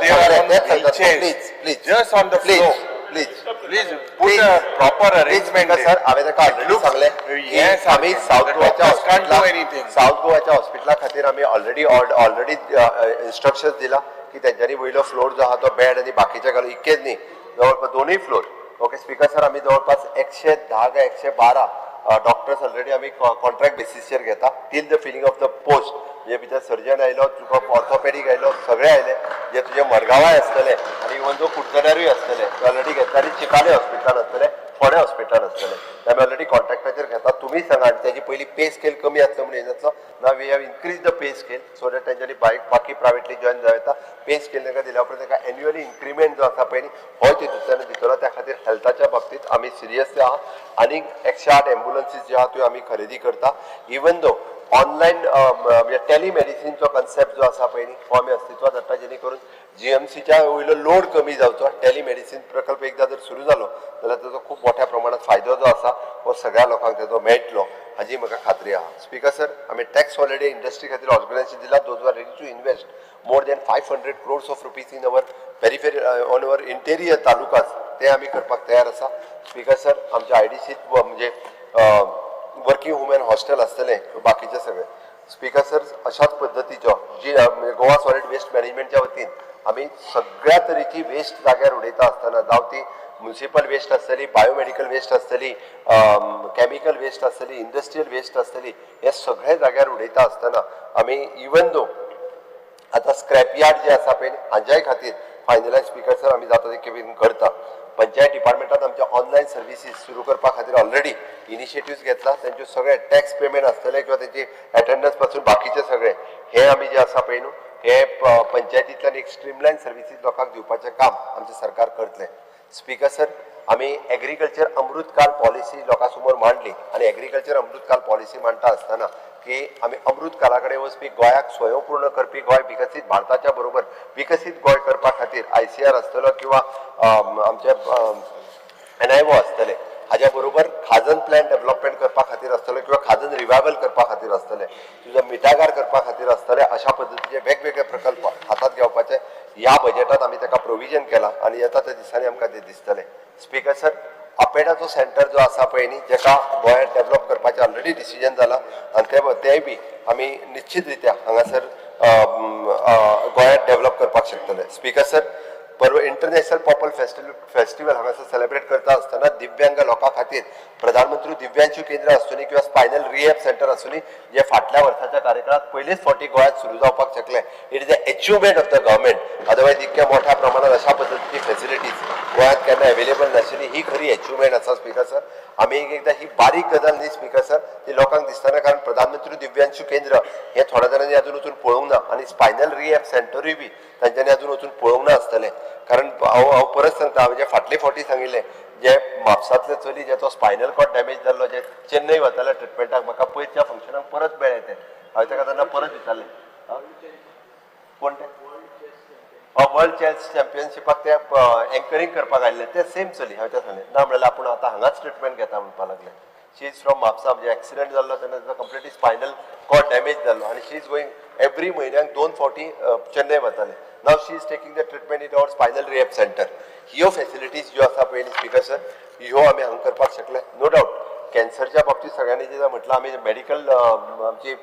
[SPEAKER 4] Please please
[SPEAKER 20] Just on the
[SPEAKER 4] please
[SPEAKER 20] floor.
[SPEAKER 4] Please
[SPEAKER 20] Please put a proper arrangement.
[SPEAKER 4] Sir, हांवें ताका ऑलरेडी सांगलें की आमी सावथ गोवाच्या हॉस्पिटला सावथ गोवाच्या हॉस्पिटला खातीर आमी ऑलरेडी ऑलरेडी इन्स्ट्रक्शन्स दिला की तेंच्यांनी वयलो फ्लोर जो आहा तो बेड आनी बाकीचे घालून इतकेच न्ही जवळपास दोनूय फ्लोर. ओके स्पिकर सर, आमी जवळपास 110 काय 112 डॉक्टर्स ऑलरेडी आमी कॉन्ट्रॅक्ट बेसीसचेर घेता till the filling of the post. म्हणजे भितर सर्जन आयलो, तुका ऑर्थोपेडीक आयलो, सगळे आयले जे तुजे मडगांवाय आसतले आनी इवन दो कुडचड्यारूय आसतले ते ऑलरेडी घेतले आनी चिकाले हॉस्पिटलान आसतले, फोंडें हॉस्पिटलान आसतले, ते आमी ऑलरेडी कॉन्ट्रॅक्टाचेर घेता. तुमी सांगा आनी तेजी पयली पे स्केल कमी आसलो म्हणून येनासलो ना, we have increase the pay scale so that तेंच्यांनी बाकी प्रायवेटली जॉयन जावं येता. पे स्केल तांकां दिल्या उपरांत तांकां एन्युअली इन्क्रिमेंट जो आसा पळय न्ही होय तितूंतल्यान दितलो. त्या खातीर हेल्थाच्या बाबतींत आमी सिरियस आहा. आनीक 108 एम्बुलन्सीस ज्यो आहा त्यो आमी खरेदी करता. इवन दो ऑनलायन म्हणजे टेलिमेडिसिनचो कन्सेप्ट जो आसा पळय न्ही हो आमी अस्तित्वात हाडटा, जेणे करून जीएमसीच्या वयलो लोड कमी जावचो. टेलिमेडिसीन प्रकल्प एकदां जर सुरू जालो जाल्यार ताचो खूब मोठ्या प्रमाणात फायदो जो आसा हो सगळ्या लोकांक ताचो मेळटलो हाजी म्हाका खात्री आहा. स्पिकर सर, आमी टॅक्स हॉलिडे इंडस्ट्री खातीर ऑर्गनायझेशन दिला, those are ready to invest more than 500 crores of rupees in our periphery on our interior talukas, ते आमी करपाक तयार आसा. स्पिकर सर, आमच्या आयडीसीत म्हणजे वर्किंग वुमेन हॉस्टेल आसतलें बाकीचे सगळे. स्पिकर सर, अशाच पद्दतीचो जी गोवा सॉलिड वेस्ट मॅनेजमेंटच्या वतीन आमी सगळ्या तरेची वेस्ट जाग्यार उडयता आसतना जावं ती म्युनिसिपल वेस्ट आसतली, बायोमेडिकल वेस्ट आसतली, केमिकल वेस्ट आसतली, इंडस्ट्रियल वेस्ट आसतली, हे सगळे जाग्यार उडयता आसतना आमी इवन दो आतां स्क्रॅप यार्ड जे आसा पळय हांच्याय खातीर फायनलायज स्पिकर सर आमी जाता तितके बेगीन करता. पंचायत डिपार्टमेंटान आमच्या ऑनलायन सर्विसीस सुरू करपा खातीर ऑलरेडी इनिशिएटिव्स घेतला. तेंच्यो सगळे टॅक्स पेमेंट आसतले किंवा तेंची एटेंडन्स पासून बाकीचे सगळे हे आमी जे आसा पळय न्हू हे पंचायतींतल्यान एक स्ट्रीमलायन सर्विसीस लोकांक दिवपाचें काम आमचें सरकार करतलें. स्पिकर सर, आमी एग्रीकल्चर अमृतकाल पॉलिसी लोकां समोर मांडली आनी एग्रीकल्चर अमृतकाल पॉलिसी मांडटा आसतना की आमी अमृतकाला कडेन वचपी गोंयाक स्वयंपूर्ण करपी गोंय विकसीत भारताच्या बरोबर विकसीत गोंय करपा खातीर ICR आसतलो किंवा आमचे NIO आसतले, हाज्या बरोबर खाजन प्लॅन डेव्हलपमेंट करपा खातीर आसतलो किंवा खाजन रिवायवल करपा खातीर आसतले, तुजो मिठागार करपा खातीर आसतले, अशा पद्दतीचे वेगवेगळे प्रकल्प हातात घेवपाचे ह्या बजेटात आमी ताका प्रोविजन केला आनी येता त्या दिसांनी आमकां ते दिसतले. स्पिकर सर, अपेडाचो सेंटर जो आसा पळय न्ही जेका गोंयांत डेव्हलप करपाचें ऑलरेडी डिसिजन जाला आनी तेंय बी आमी निश्चित रित्या हांगासर गोंयांत डेव्हलप करपाक शकतले. स्पिकर सर, परवा इंटरनॅशनल पॉपल फेस्टिवल हांगासर सेलिब्रेट करता आसतना दिव्यांग लोकां खातीर प्रधानमंत्री दिव्यांशू केंद्र आसूनी किंवा स्पायनल रिहॅब सेंटर आसूनी जे फाटल्या वर्साच्या कार्यकाळात पयलीच फावटी गोंयांत सुरू जावपाक शकले. It is a achievement of the government. Otherwise इतक्या मोठ्या प्रमाणात अशा पद्दतीची फेसिलिटीज गोंयांत केन्ना अवेलेबल नाशिल्ली. ही खरी अचिवमेंट आसा स्पिकर सर. आमी एक एकदां ही बारीक गजाल न्ही स्पिकर सर ती लोकांक दिसतना, कारण प्रधानमंत्री दिव्यांशू केंद्र हे थोड्या जाणांनी अजून वचून पळोवंक ना आनी स्पायनल रिहॅब सेंटरूय बी तांच्यांनी अजून वचून पळोवंक ना आसतलें. कारण हांव परत सांगता, हांवें जे फाटले फावटी सांगिल्लें, जे म्हापसांतले चली जेचो स्पायनल कॉर्ड डॅमेज जाल्लो, जे चेन्नय वताले ट्रिटमेंटाक, म्हाका पयरच्या फंक्शनाक परत मेळ्ळे ते. हांवें ताका तेन्ना परत विचारलें, कोण ते वर्ल्ड चॅस चॅम्पियनशिपाक ते एंकरींग करपाक आयिल्ले ते सेम चली. हांवें तें सांगलें ना म्हणल्यार आपूण आतां हांगाच ट्रिटमेंट घेता म्हणपाक लागलें. शी is from Mapusa, म्हणजे एक्सिडंट जाल्लो तेन्ना ताचो कंप्लिटली स्पायनल कॉर्ड डॅमेज जाल्लो आनी शी is going every म्हयन्याक 2 फावटी चेन्नय वताले. Now she is taking the treatment in our spinal rehab centre. ह्यो फेसिलिटीज ज्यो आसा पळय स्पिकर सर ह्यो आमी हांगा करपाक शकले. नो डावट कॅन्सरच्या बाबतीत सगळ्यांनी जें म्हटलां, आमी मेडिकल आमची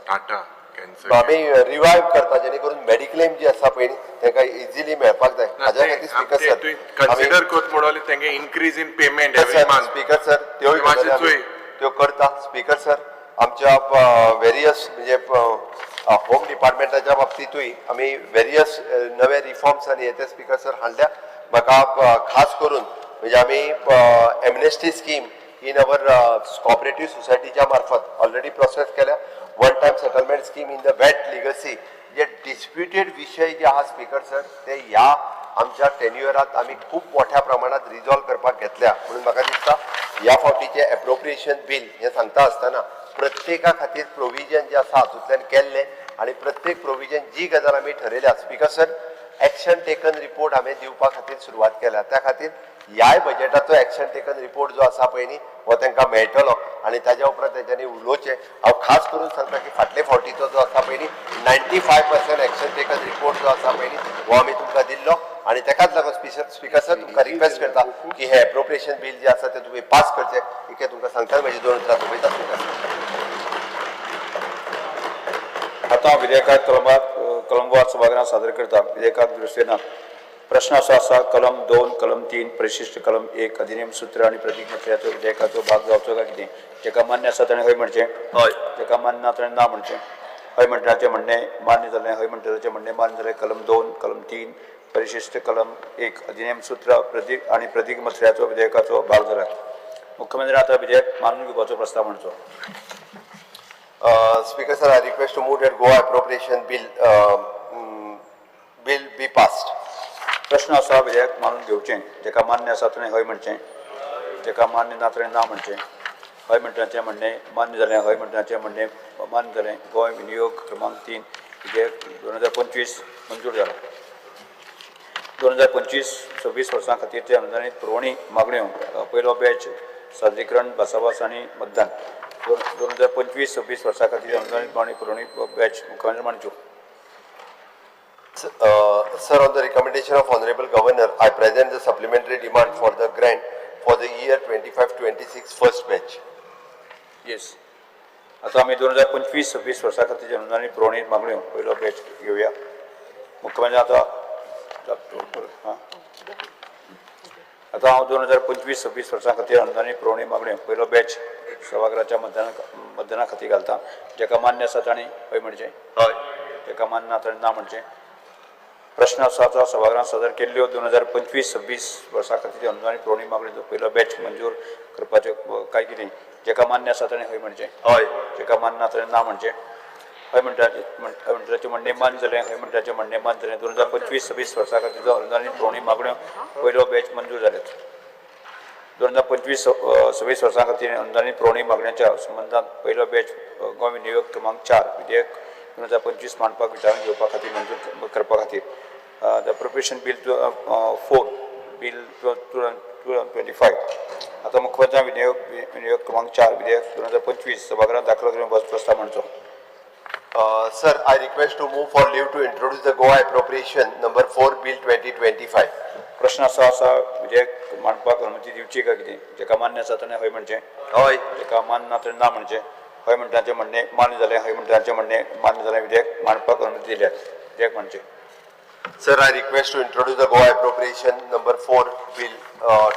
[SPEAKER 20] टाटा कॅन्सर
[SPEAKER 4] आमी रिवायव करता जेणे करून मेडिक्लेम जी आसा पळय न्ही तांकां इजिली मेळपाक जाय. हाज्या खातीर स्पिकर सर
[SPEAKER 20] कन्सिडर करता म्हणून तेंगे increase in payment every month.
[SPEAKER 4] Speaker sir त्योय गजाली त्यो करता. स्पिकर सर, आमच्या वेरियस म्हणजे होम डिपार्टमेंटाच्या बाबतींतूय आमी वेरियस नवे रिफॉर्म्स आनी हे ते स्पिकर सर हाडल्या. म्हाका खास करून म्हणजे आमी amnesty scheme in our cooperative सोसायटीच्या मार्फत ऑलरेडी प्रोसेस केल्या. One time settlement scheme in the VAT legacy J disputed विशय जे आहा स्पिकर सर ते ह्या आमच्या टेन्युअरात आमी खूब मोठ्या प्रमाणात रिजॉल्व करपाक घेतल्या. म्हणून म्हाका दिसता ह्या फावटीचें एप्रोप्रिएशन बील हें सांगता आसतना प्रत्येका खातीर प्रोविजन जे आसा हातूंतल्यान केल्लें आनी प्रत्येक प्रोविजन जी गजाल आमी ठरयल्या speaker sir action taken report हांवें दिवपा खातीर सुरवात केल्या. त्या खातीर ह्याय बजेटाचो एक्शन टेकन रिपोर्ट जो आसा पळय न्ही हो तांकां मेळटलो आनी ताज्या उपरांत तेंच्यांनी उलोवचें. हांव खास करून सांगता की फाटले फावटीचो जो आसा पळय न्ही 95% एक्शन टेकन रिपोर्ट जो आसा पळय न्ही हो आमी तुमकां दिल्लो आनी ताकाच लागून स्पिकर सर तुमकां रिक्वेस्ट करता की हे एप्रोप्रिएशन बील जे आसा तें तुमी पास करचें. इतकें तुमकां सांगता म्हजी 2 उतरां सोंपयता स्पिकर सर.
[SPEAKER 1] आतां विधेयकाक कलमवार सभागृहात सादर करता. विधेयकाक दुरुस्ती ना. प्रश्न असो आसा, कलम 2, कलम 3, परिशिष्ट कलम 1 अधिनियम सूत्र आनी प्रतिज्ञापत्राचो विधेयकाचो भाग जावचो काय कितें? जेका मान्य आसा ताणें हय म्हणचें,
[SPEAKER 4] हय.
[SPEAKER 1] जेका मान्य ना ताणें ना म्हणचें. हय म्हणटाचें म्हणणें मान्य जालें, हय म्हणटाचें म्हणणें मान्य जालें. कलम 2, कलम 3, परिशिष्ट कलम 1 अधिनियम सूत्र प्रतीक आनी प्रतिज्ञापत्राचो विधेयकाचो भाग जाला. मुख्यमंत्री आतां विधेयक मानून घेवपाचो प्रस्ताव मांडचो.
[SPEAKER 4] Speaker sir, I request to move that Goa appropriation bill be passed.
[SPEAKER 1] प्रश्न आसा विधेयक मानून घेवचें. जेका मान्य आसा ताणें हय म्हणचें, जेका मान्य ना ताणें ना म्हणचें. हय म्हणटाचें म्हणणें मान्य जालें, हय म्हणटाचें म्हणणें मान्य जालें. गोंय विनियोग क्रमांक 3 विधेयक 2025 मंजूर जाला. 2025-26 वर्सां खातीरचे अनुदानीत पुरवणी मागण्यो पयलो बॅच सादरीकरण भासाभास आनी मतदान. 2025-26 वर्सां खातीर अनुदानीत मागणी पुरवणी बॅच मुख्यमंत्री मांडच्यो.
[SPEAKER 4] Sir, on the recommendation of Honorable Governor, I present the supplementary demand for the grant for the year 25-26 first batch.
[SPEAKER 1] Yes. आतां आमी 2025-26 वर्सां खातीर अनुदानीत पुरवणी मागण्यो पयलो बॅच घेवया. मुख्यमंत्री आतां हां. आतां हांव 2025-26 वर्सां खातीर अनुदानीत पुरवणी मागण्यो पयलो बॅच सभाघराच्या मतदाना खातीर घालता. जेका मान्य आसा तांणी हय म्हणचें,
[SPEAKER 4] हय.
[SPEAKER 1] जेका मान्य ना तांणी ना म्हणचें. प्रश्न आसा तो सभाघरांत सादर केल्ल्यो 2025-26 वर्सां खातीर अनुदानीत पुरवणी मागण्यो पयलो बॅच मंजूर करपाचें काय कितें, जेका मान्य आसा ताणें हय म्हणचें,
[SPEAKER 4] हय.
[SPEAKER 1] जेका मान्य ना ताणें ना म्हणचें. हय म्हणटाचें म्हणणें मान्य जालें, हय म्हणटाचें म्हणणें मान्य जालें. 2025-26 वर्सां खातीर अनुदानीत पुरवणी मागण्यो पयलो बॅच मंजूर जाल्यात. 2025-26 वर्सां खातीर अनुदानीत पुरवणी मागण्यांच्या संबंदांत पयलो बॅच गोंय विनियोग क्रमांक 4 विधेयक 2025 मांडपाक विचारून घेवपा खातीर मंजूर करपा खातीर the appropriation bill 4 bill 2025. आतां मुख्यमंत्र्यान विनियोग क्रमांक 4 विधेयक 2025 सभाघरांत दाखल करून प्रस्ताव मांडचो.
[SPEAKER 4] Sir, I request to move for leave to introduce the Goa Appropriation Number 4 Bill 2025.
[SPEAKER 1] प्रश्न आसा असा विधेयक मांडपाक अनुमती दिवची काय कितें, जेका मान्य आसा ताणें हय म्हणचें,
[SPEAKER 4] हय.
[SPEAKER 1] जेका मान्य ना ताणें ना म्हणचें. हय म्हणटाचें म्हणणें मान्य जालें, हय म्हणटाचें म्हणणें मान्य जालें. विधेयक मांडपाक अनुमती दिल्या, विधेयक मांडचें.
[SPEAKER 4] Sir, I request to introduce the Goa Appropriation Number 4 Bill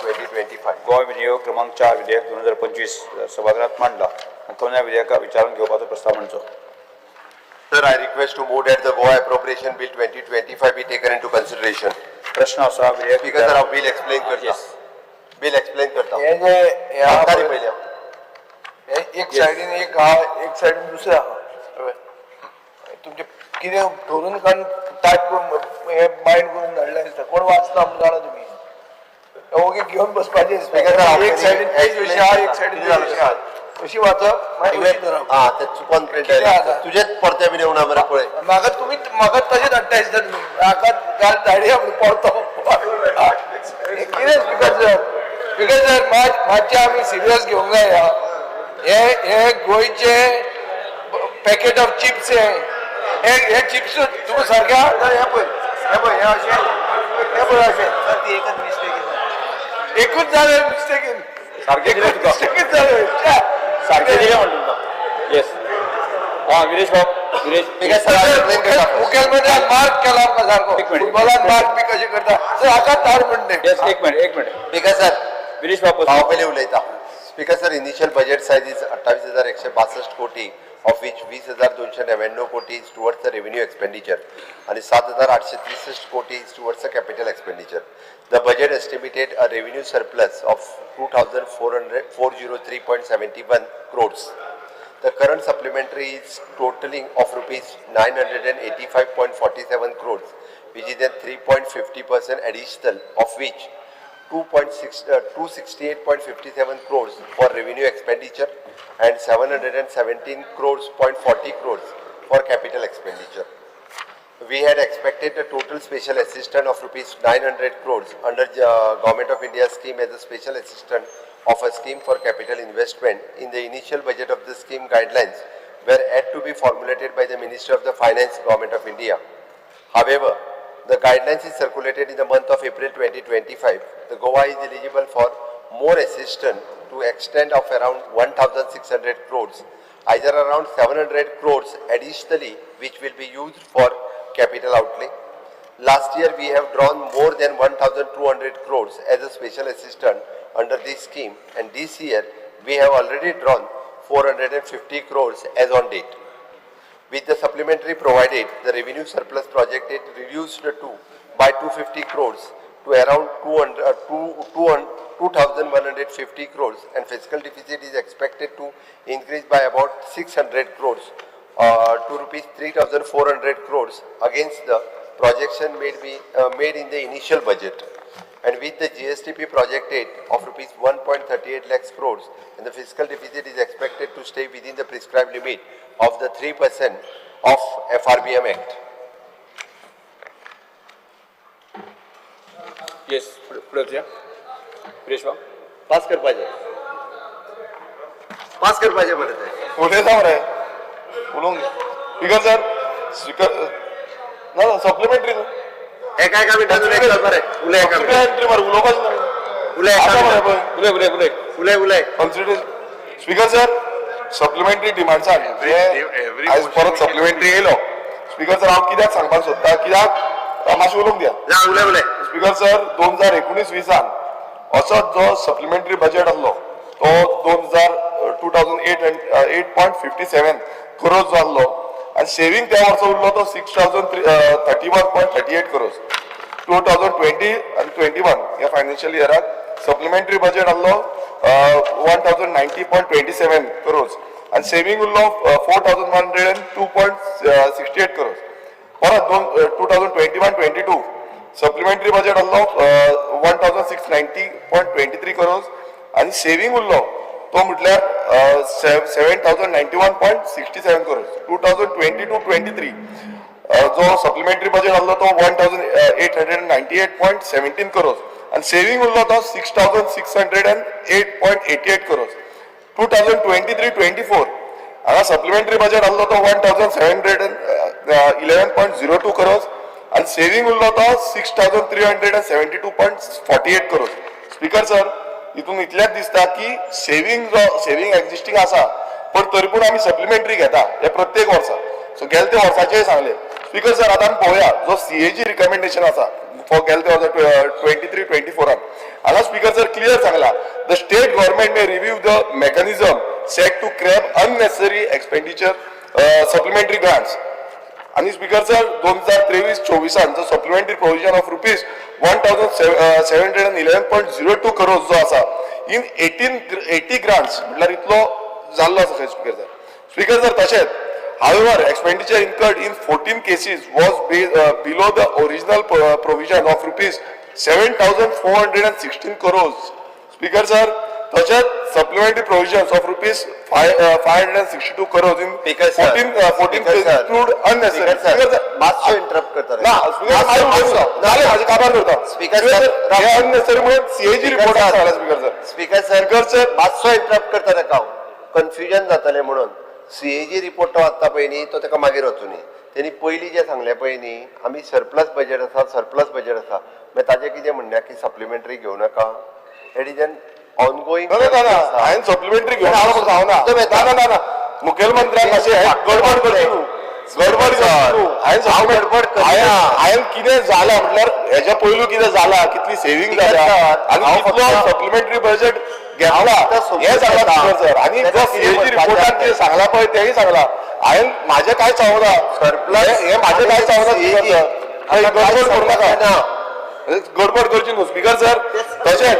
[SPEAKER 4] 2025.
[SPEAKER 1] Goa विनियोग क्रमांक 4 विधेयक 2025 सभाघरांत मांडला. मुख्यमंत्र्यान विधेयका विचारून घेवपाचो प्रस्ताव मांडचो.
[SPEAKER 4] Sir, I request to move that the Goa Appropriation Bill 2025 be taken into consideration.
[SPEAKER 1] प्रश्न आसा विधेयक
[SPEAKER 4] Speaker sir, हांव बिल एक्सप्लेन करता.
[SPEAKER 1] Yes.
[SPEAKER 4] Bill explain करता.
[SPEAKER 6] हे जे हे आहा
[SPEAKER 4] सांगता रे
[SPEAKER 6] पळय,
[SPEAKER 4] पयलीं हांव.
[SPEAKER 6] हे एक सायडीन एक आहा, एक सायडीन दुसरें आहा. हय. तुमचें कितें धरून काडून टायप करून हे बायंड करून धाडलें दिसता. कोण वाचता म्हूण जाणा तुमी, ओगी घेवन बसपाचें.
[SPEAKER 4] Speaker sir, हांव
[SPEAKER 6] एक सायडीन पेज अशी आहा, एक सायडीन
[SPEAKER 4] कितें जालें?
[SPEAKER 6] पेज अशी आहा. अशी वाचप मागीर अशी धरप.
[SPEAKER 4] हा ते चुकोन प्रिंट
[SPEAKER 6] कितें आसा?
[SPEAKER 4] तुजेच परते बीन येवना मरे पळय.
[SPEAKER 6] म्हाका तुमी म्हाका तशें धाडटा दिसता तुमी. म्हाका काल धाडया म्हूण परतो. कितें स्पीकर सर, स्पीकर सर मातशें आमी सिरियस घेवंक जाय. हे हे गोंयचे पॅकेट ऑफ चिप्स, हे हे चिप्स तुका सारकें आहा? हे पळय, हे पळय, हे अशें, हे पळय अशें.
[SPEAKER 17] एकच मिस्टेक
[SPEAKER 6] एकूच जालें मिस्टेकीन,
[SPEAKER 1] सारकें दिलें तुका,
[SPEAKER 6] मिस्टेकीन जालें.
[SPEAKER 1] सारकें दिलें म्हणटा तुका. येस, हां विरेश बाब, विरेश.
[SPEAKER 4] स्पीकर सर, हांव एक्सप्लेन करता.
[SPEAKER 6] मुखेलमंत्र्यान मार्क केला आमकां सारको.
[SPEAKER 1] एक मिनिट.
[SPEAKER 6] फुटबॉलान मार्क बी कशें करता सर, हाका धाड म्हणटे.
[SPEAKER 1] येस, एक मिनिट, एक मिनिट.
[SPEAKER 4] स्पीकर सर,
[SPEAKER 1] विरेश बाब,
[SPEAKER 4] हांव पयलीं उलयता. Speaker sir, initial budget size is 28,162 कोटी, ऑफ which 20,299 कोटी is towards the revenue expenditure आणि 7,863 कोटी is towards the capital expenditure. The budget estimated a revenue surplus of 2,403.71 crores. The current supplementary is totaling of rupees 985.47 crores, which is a 3.50% additional, of which 268.57 crores for revenue expenditure and 717 crores .40 crores for capital expenditure. We had expected a total special assistance of rupees 900 crores under the Government of India scheme as a special assistant of a scheme for capital investment. In the initial budget of the scheme, guidelines were had to be formulated by the Ministry of the Finance, Government of India. However, the guidelines is circulated in the month of April 2025. The Goa is eligible for more assistance to extent of around 1,600 crores, either around 700 crores additionally, which will be used for capital outlay. Last year, we have drawn more than 1,200 crores as a special assistant under this scheme, and this year, we have already drawn 450 crores as on date. With the supplementary provided, the revenue surplus projected reduced to by 250 crores to around 2,150 crores, and fiscal deficit is expected to increase by about 600 crores to rupees 3,400 crores against the projection made in the initial budget. And with the GSDP projected of rupees 1.38 lakhs crores, and the fiscal deficit is expected to stay within the prescribed limit of the 3% of FRBM Act.
[SPEAKER 1] Yes, फुडें वचया. विरेश बाब,
[SPEAKER 4] pass करपाचें, pass करपाचें मरे ते.
[SPEAKER 2] उलयता मरे, उलोवंक. Speaker sir, speaker ना, सप्लिमेंटरी न्हू.
[SPEAKER 4] एका एका मिनटान उलय मरे, उलय एका मिनटान.
[SPEAKER 2] सप्लिमेंटरी मरे, उलोवपाचें ना.
[SPEAKER 4] उलय एका
[SPEAKER 2] आसा मरे
[SPEAKER 4] मिनटान.
[SPEAKER 2] पळय.
[SPEAKER 1] उलय उलय उलय.
[SPEAKER 4] उलय उलय.
[SPEAKER 2] कन्सिडर स्पीकर सर, सप्लिमेंटरी डिमांड्सान आयज परत सप्लिमेंटरी येयलो. स्पीकर सर, हांव कित्याक सांगपाक सोदता, कित्याक मातशें उलोवंक दिया.
[SPEAKER 4] उलय उलय.
[SPEAKER 2] स्पीकर सर, 2019-20 असोच जो सप्लिमेंटरी बजेट आसलो तो 2008 8.57 crores जो आसलो आनी सेवींग त्या वर्सा उरलो तो 6,031.38 crores. 2020 आनी 21 ह्या फायनान्शियल इयराक सप्लिमेंटरी बजेट आसलो 1,090.27 crores आनी सेवींग उरलो 4,102.68 crores. परत दोन 2021-22 supplementary budget आसलो 1,690.23 crores आनी सेवींग उरलो तो म्हटल्यार 7,091.67 crores. 2022-23 जो सप्लिमेंटरी बजेट आसलो तो 1,898.17 crores आनी सेवींग उरलो तो 6,608.88 crores. 2023-24 हांगा सप्लिमेंटरी बजेट आसलो तो 1,711.02 crores आनी सेवींग उरलो तो 6,372.48 crores. Speaker sir, हितून इतलेंच दिसता की सेवींग जो सेवींग एक्झिस्टींग आसा, पण तरी पूण आमी सप्लिमेंटरी घेता हे प्रत्येक वर्सा. सो गेले ते वर्साचेय सांगले. स्पीकर सर, आतां आमी पळोवया जो सीएजी रिकमेंडेशन आसा फॉर गेले ते वर्सा 23-24 हांगा स्पीकर सर क्लियर सांगला, the state government may review the mechanism set to curb unnecessary expenditure supplementary grants. आणि स्पीकर सर, 2023-24 जो supplementary provision of ₹1,711.02 crore जो आसा इन 1880 ग्रांट्स, म्हटल्यार इतलो जाल्लो आसा खंय स्पीकर सर. स्पीकर सर, तशेंच, however, expenditure incurred in 14 cases was below the original provision of ₹7,416 crores. Speaker sir, तशेंच supplementary provisions of ₹562 crores in
[SPEAKER 4] Speaker sir.
[SPEAKER 2] 14
[SPEAKER 4] Speaker sir.
[SPEAKER 2] Proved unnecessary.
[SPEAKER 4] Speaker sir,
[SPEAKER 2] Speaker sir,
[SPEAKER 4] मातसो interrupt करता.
[SPEAKER 2] ना speaker, जालें म्हाजें, काबार करता.
[SPEAKER 4] Speaker sir,
[SPEAKER 2] हे unnecessary म्हणून सीएजी रिपोर्ट सांगला speaker sir.
[SPEAKER 4] Speaker sir,
[SPEAKER 2] speaker sir,
[SPEAKER 4] मातसो इंटरप्ट करता ताका हांव, कन्फ्युजन जातलें म्हणून. सीएजी रिपोर्ट तो आत्ता पळय न्ही, तो ताका मागीर वचुनी. तेणी पयलीं जें सांगलें पळय न्ही, आमी सरप्लस बजेट आसा, सरप्लस बजेट आसा, मागीर ताजें कितें म्हणणें की सप्लिमेंटरी घेवं नाका? It is an ongoing
[SPEAKER 2] ना ना ना, हांवें सप्लिमेंटरी घेवन आलो म्हणून सांगना. ना ना ना ना, मुखेलमंत्र्यान मातशें हे गडबड करची न्हू, गडबड करची न्हू. हांवें
[SPEAKER 4] गडबड करिना.
[SPEAKER 2] हांवें कितें जालां म्हटल्यार हेज्या पयलू कितें जालां, कितली सेवींग जाल्या आनी
[SPEAKER 4] हांव
[SPEAKER 2] कितलो सप्लिमेंटरी बजेट घेतला
[SPEAKER 4] फक्त
[SPEAKER 2] हें सांगलां
[SPEAKER 4] समजून
[SPEAKER 2] स्पीकर सर. आनी
[SPEAKER 4] ताका
[SPEAKER 2] जो
[SPEAKER 4] कितें
[SPEAKER 2] सीएजी
[SPEAKER 4] म्हणपाचें
[SPEAKER 2] रिपोर्टान कितें सांगलां पळय तेंय सांगलां हांवें. म्हाजें कांय सांगना.
[SPEAKER 4] Surplus
[SPEAKER 2] हें म्हाजें कांय सांगना स्पीकर सर.
[SPEAKER 4] आतां
[SPEAKER 2] गडबड करूं नाका.
[SPEAKER 4] ना.
[SPEAKER 2] गडबड करची न्हू स्पीकर सर. तशेंच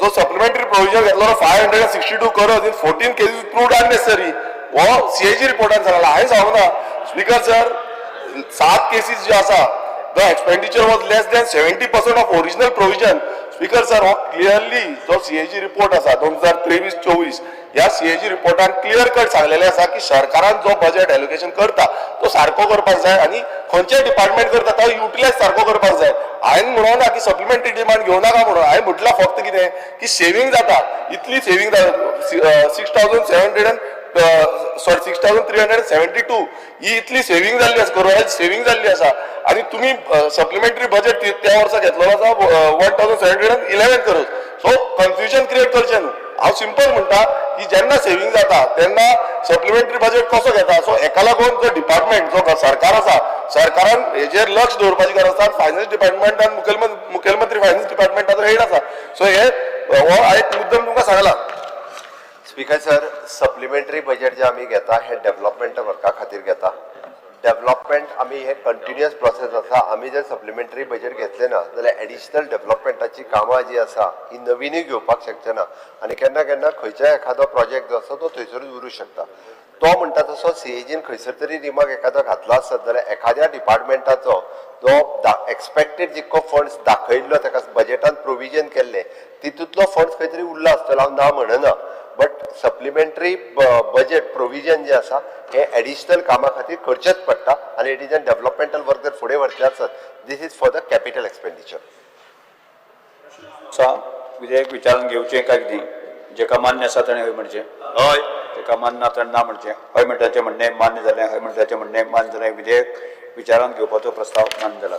[SPEAKER 2] जो सप्लिमेंटरी प्रोविजन घेतलो 562 crores in 14 cases proved unnecessary, हो सीएजी रिपोर्टान सांगला, हांवें सांगना. स्पीकर सर, सात केसीस जे आसा, the expenditure was less than 70% of original provision. Speaker sir, हो क्लियरली जो सीएजी रिपोर्ट आसा 2023-24, ह्या सीएजी रिपोर्टान क्लियर कट सांगलेलें आसा की सरकारान जो बजेट एलोकेशन करता तो सारको करपाक जाय आनी खंयचेय डिपार्टमेंट करता तो युटिलायज सारको करपाक जाय. हांवें म्हणूना की सप्लिमेंटरी डिमांड घेवं नाका म्हणून. हांवें म्हटलां फक्त कितें की सेवींग जाता, इतली सेवींग जाता, 6,700 and sorry, 6,372 ही इतली सेवींग जाल्ली आसा, करोडाची सेवींग जाल्ली आसा आनी तुमी सप्लिमेंटरी बजेट त्या वर्सा घेतलेलो आसा 1,711 crore. So confusion create करचें न्हू. हांव सिंपल म्हणटा की जेन्ना सेवींग जाता तेन्ना सप्लिमेंटरी बजेट कसो घेता? सो हेका लागून जो डिपार्टमेंट, जो सरकार आसा, सरकारान हेजेर लक्ष दवरपाची गरज आसा. फायनान्स डिपार्टमेंटान मुखेलमंत्री फायनान्स डिपार्टमेंटाचो हेड आसा. सो हे हो एक मुद्दम तुमकां सांगला.
[SPEAKER 4] स्पीकर सर, सप्लिमेंटरी बजेट जे आमी घेता हे डेव्हलपमेंट वर्का खातीर घेता. डेव्हलपमेंट आमी हे कंटिन्युअस प्रोसेस आसा. आमी जर सप्लिमेंटरी बजेट घेतले ना जाल्यार एडिशनल डेव्हलपमेंटाची कामां जी आसा ही नविनूय घेवपाक शकचे ना आनी केन्ना केन्ना खंयच्याय एखादो प्रोजेक्ट जो आसा तो थंयसरूच उरूंक शकता. तो म्हणटा तसो सीएजीन खंयसर तरी रिमार्क एखादो घातलो आसत जाल्यार एखाद्या डिपार्टमेंटाचो जो एक्सपेक्टेड जितको फंड्स दाखयल्लो, ताका बजेटान प्रोविजन केल्ले, तितूंतलो फंड्स खंय तरी उरला आसतलो, हांव ना म्हणना. बट सप्लिमेंटरी बजेट प्रोविजन जे आसा हे एडिशनल कामा खातीर करचेच पडटा आनी it is an developmental work जर फुडें व्हरचें आसत, this is for the capital expenditure.
[SPEAKER 1] सा विधेयक विचारून घेवचें काय कितें? जेका मान्य आसा ताणें हय म्हणचें.
[SPEAKER 9] हय.
[SPEAKER 1] तेका मान्य ना ताणें ना म्हणचें. हय म्हणटाचें म्हणणें मान्य जालें. हय म्हणटाचें म्हणणें मान्य जालें. विधेयक विचारांत घेवपाचो प्रस्ताव मान्य जाला.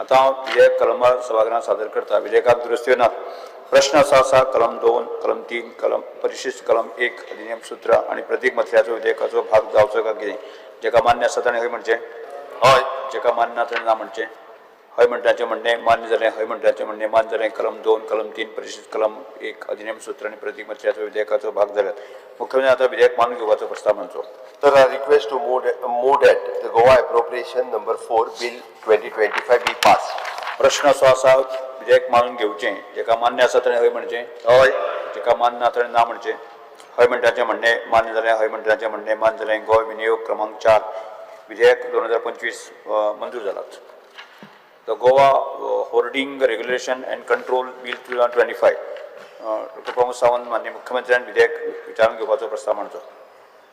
[SPEAKER 1] आतां हांव विधेयक कलमार सभागृहांत सादर करता. विधेयकाक दुरुस्त्यो नात. प्रश्न असो आसा, कलम 2, कलम 3, कलम परिशिष्ट कलम 1, अधिनियम सूत्र आनी प्रतीक मथळ्याचो विधेयकाचो भाग जावचो काय कितें? जेका मान्य आसा ताणें हय म्हणचें.
[SPEAKER 9] हय.
[SPEAKER 1] जेका मान्य ना ताणें ना म्हणचें. हय म्हणटाचें म्हणणें मान्य जालें. हय म्हणटाचें म्हणणें मान्य जालें. कलम 2, कलम 3, परिशिष्ट कलम 1 अधिनेम सूत्र आनी प्रतीक मत्र्याचो विधेयकाचो भाग जाल्यात. मुख्यमंत्री आतां विधेयक मानून घेवपाचो प्रस्ताव मांडचो.
[SPEAKER 4] Sir, I request to move that the Goa Appropriation Number 4 Bill 2025 be passed.
[SPEAKER 1] प्रश्न असो आसा, विधेयक मानून घेवचें. जेका मान्य आसा ताणें हय म्हणचें,
[SPEAKER 4] हय.
[SPEAKER 1] जेका मान्य ना ताणें ना म्हणचें. हय म्हणटाचें म्हणणें मान्य जालें. हय म्हणटाचें म्हणणें मान्य जालें. गोंय विनियोग क्रमांक 4 विधेयक 2025 मंजूर जालात. The Goa Hoarding Regulation and Control Bill 2025, doctor Pramod Sawant माननीय मुख्यमंत्र्यान विधेयक विचारून घेवपाचो प्रस्ताव मांडचो.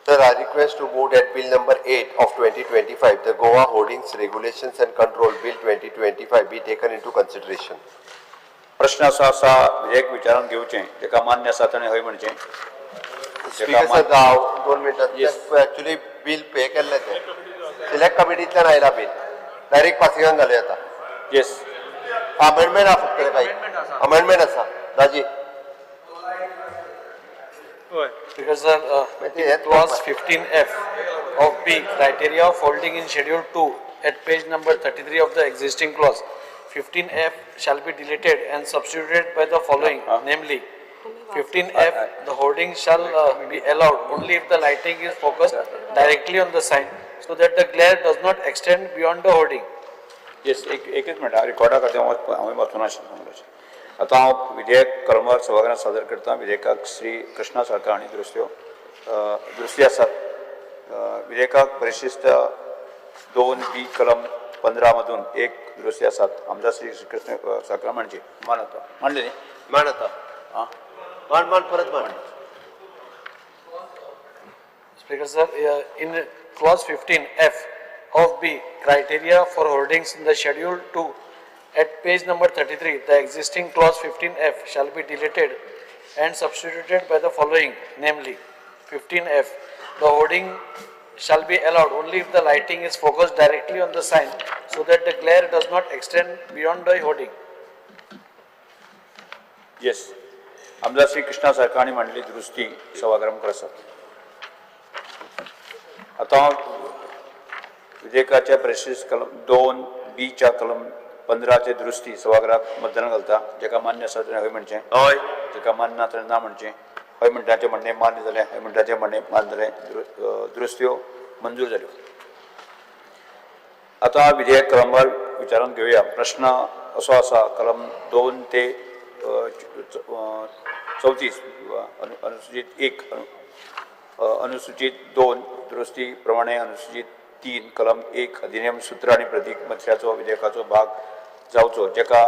[SPEAKER 4] Sir, I request to move that Bill Number 8 of 2025, the Goa Hoardings Regulations and Control Bill 2025 be taken into consideration.
[SPEAKER 1] प्रश्न असो आसा, विधेयक विचारून घेवचें. जेका मान्य आसा ताणें हय म्हणचें.
[SPEAKER 4] स्पीकर सर, हांव 2 मिनटां. एक्चुअली बील पे केल्लें तें सिलेक्ट कमिटींतल्यान आयला बील, डायरेक्ट पासिंगाक घालूं येता.
[SPEAKER 1] येस.
[SPEAKER 4] अमेंडमेंट आसा फक्त काही अमेंडमेंट आसा दाजी.
[SPEAKER 10] Because sir, clause 15F of B, criteria of holding in schedule 2 at page number 33 of the existing clause, 15F shall be deleted and substituted by the following, namely, 15F, the hoarding shall be allowed only if the lighting is focused directly on the sign, so that the glare does not extend beyond the hoarding.
[SPEAKER 1] Yes, एक एकच minute, रिकॉर्डा खातीर हांवें वाचून आशिल्लें. आतां हांव विधेयक कलमवार सभाघरांत सादर करता. विधेयकाक श्री कृष्णा साळकार हांणी दुरुस्ती आसात. विधेयकाक परिशिष्ट 2 बी कलम 15 मधून 1 दुरुस्ती आसात. आमदार श्री कृष्ण साळकार म्हणजे मान आता मांडले न्ही?
[SPEAKER 4] मान आता.
[SPEAKER 1] आं,
[SPEAKER 4] मान मान परत मान.
[SPEAKER 10] Speaker sir, in clause 15F of B, criteria for hoardings in the schedule 2 at page number 33, the existing clause 15F shall be deleted and substituted by the following, namely, 15F, the hoarding shall be allowed only if the lighting is focused directly on the sign, so that the glare does not extend beyond the hoarding.
[SPEAKER 1] Yes. आमदार श्री कृष्णा साळकार हांणी मांडली दुरुस्ती सभाघरा मुखार आसात. आतां विधेयकाच्या परिशिष्ट कलम 2 बीच्या कलम 15 दुरुस्ती सभाघरात मतदान घालता. जेका मान्य आसा ताणें हय म्हणचें,
[SPEAKER 4] हय.
[SPEAKER 1] जेका मान्य ना ताणें ना म्हणचें. हय म्हणटाचें म्हणणें मान्य जालें. हय म्हणटाचें म्हणणें मान्य जालें. दुरुस्त्यो मंजूर जाल्यो. आतां विधेयक कलमवार विचारून घेवया. प्रश्न असो आसा, कलम 2 ते 34 अनुसूचित 1 अनुसूचित 2 दुरुस्ती प्रमाणे अनुसूचित 3 कलम 1 अधिनियम सूत्र आनी प्रतीक मत्स्याचो विधेयकाचो भाग जावचो. जेका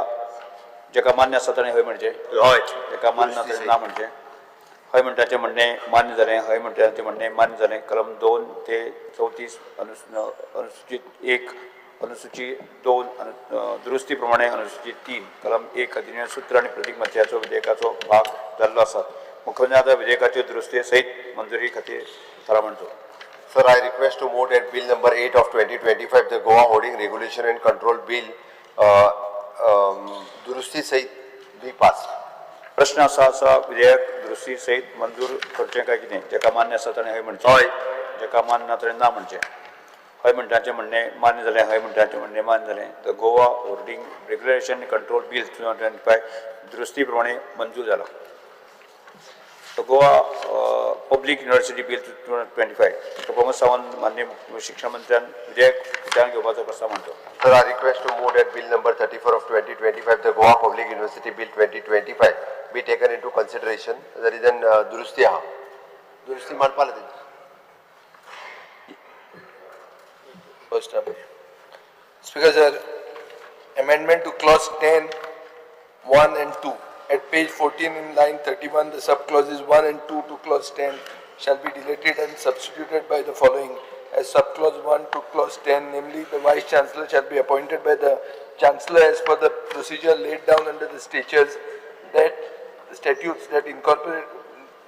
[SPEAKER 1] जेका मान्य आसा ताणें हय म्हणचें,
[SPEAKER 4] हय.
[SPEAKER 1] जेका मान्य ना ताणें ना म्हणचें. हय म्हणटाचें म्हणणें मान्य जालें. हय म्हणटाचें म्हणणें मान्य जालें. कलम 2 ते 34 अनुसूचित 1 अनुसूची 2 दुरुस्ती प्रमाणे अनुसूचित 3 कलम 1 अधिनियम सूत्र आनी प्रतीक मत्स्याचो विधेयकाचो भाग जाल्लो आसा. मुख्यमंत्री आतां विधेयकाच्यो दुरुस्ती सयत मंजुरी खातीर थाराव मांडचो.
[SPEAKER 4] Sir, I request to move that Bill Number 8 of 2025, the Goa Hoarding Regulation and Control Bill, दुरुस्ती सहित be passed.
[SPEAKER 1] प्रश्न आसा आसा विधेयक दुरुस्ती सयत मंजूर करचें काय कितें? जेका मान्य आसा ताणें हय म्हणचें,
[SPEAKER 4] हय.
[SPEAKER 1] जेका मान्य ना ताणें ना म्हणचें. हय म्हणटाचें म्हणणें मान्य जालें. हय म्हणटाचें म्हणणें मान्य जालें. The Goa Hoarding Regulation Control Bill 2025 दुरुस्ती प्रमाणे मंजूर जाला. The Goa Public University Bill 2025, doctor Pramod Sawant माननीय शिक्षण मंत्र्यान विधेयक विचारांत घेवपाचो प्रस्ताव मांडचो.
[SPEAKER 4] Sir, I request to move that Bill Number 34 of 2025, the Goa Public University Bill 2025, be taken into consideration. There is an दुरुस्ती आहा. दुरुस्ती मांडपाक जाय.
[SPEAKER 6] First up. Speaker sir, amendment to clause 10, 1 and 2. At page 14 in line 31, the subclauses 1 and 2 to clause 10 shall be deleted and substituted by the following. As subclause 1 to clause 10, namely the Vice Chancellor shall be appointed by the Chancellor as per the procedure laid down under the statutes that incorporate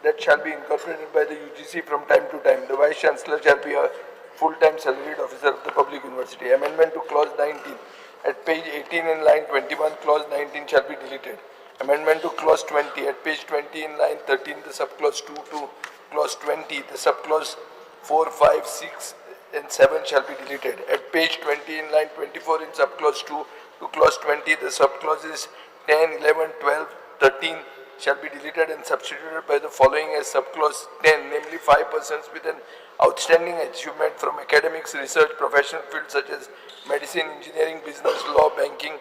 [SPEAKER 6] that shall be incorporated by the UGC from time to time. The Vice Chancellor shall be a full-time salaried officer of the public university. Amendment to clause 19. At page 18 in line 21, clause 19 shall be deleted. Amendment to clause 20. At page 20 in line 13, the subclause 2 to clause 20, the subclause 4, 5, 6 and 7 shall be deleted. At page 20 in line 24 in subclause 2, to clause 20, the subclauses 10, 11, 12, 13 shall be deleted and substituted by the following as subclause 10, namely 5 persons with an outstanding achievement from academics, research, professional fields such as medicine, engineering, business, law, banking,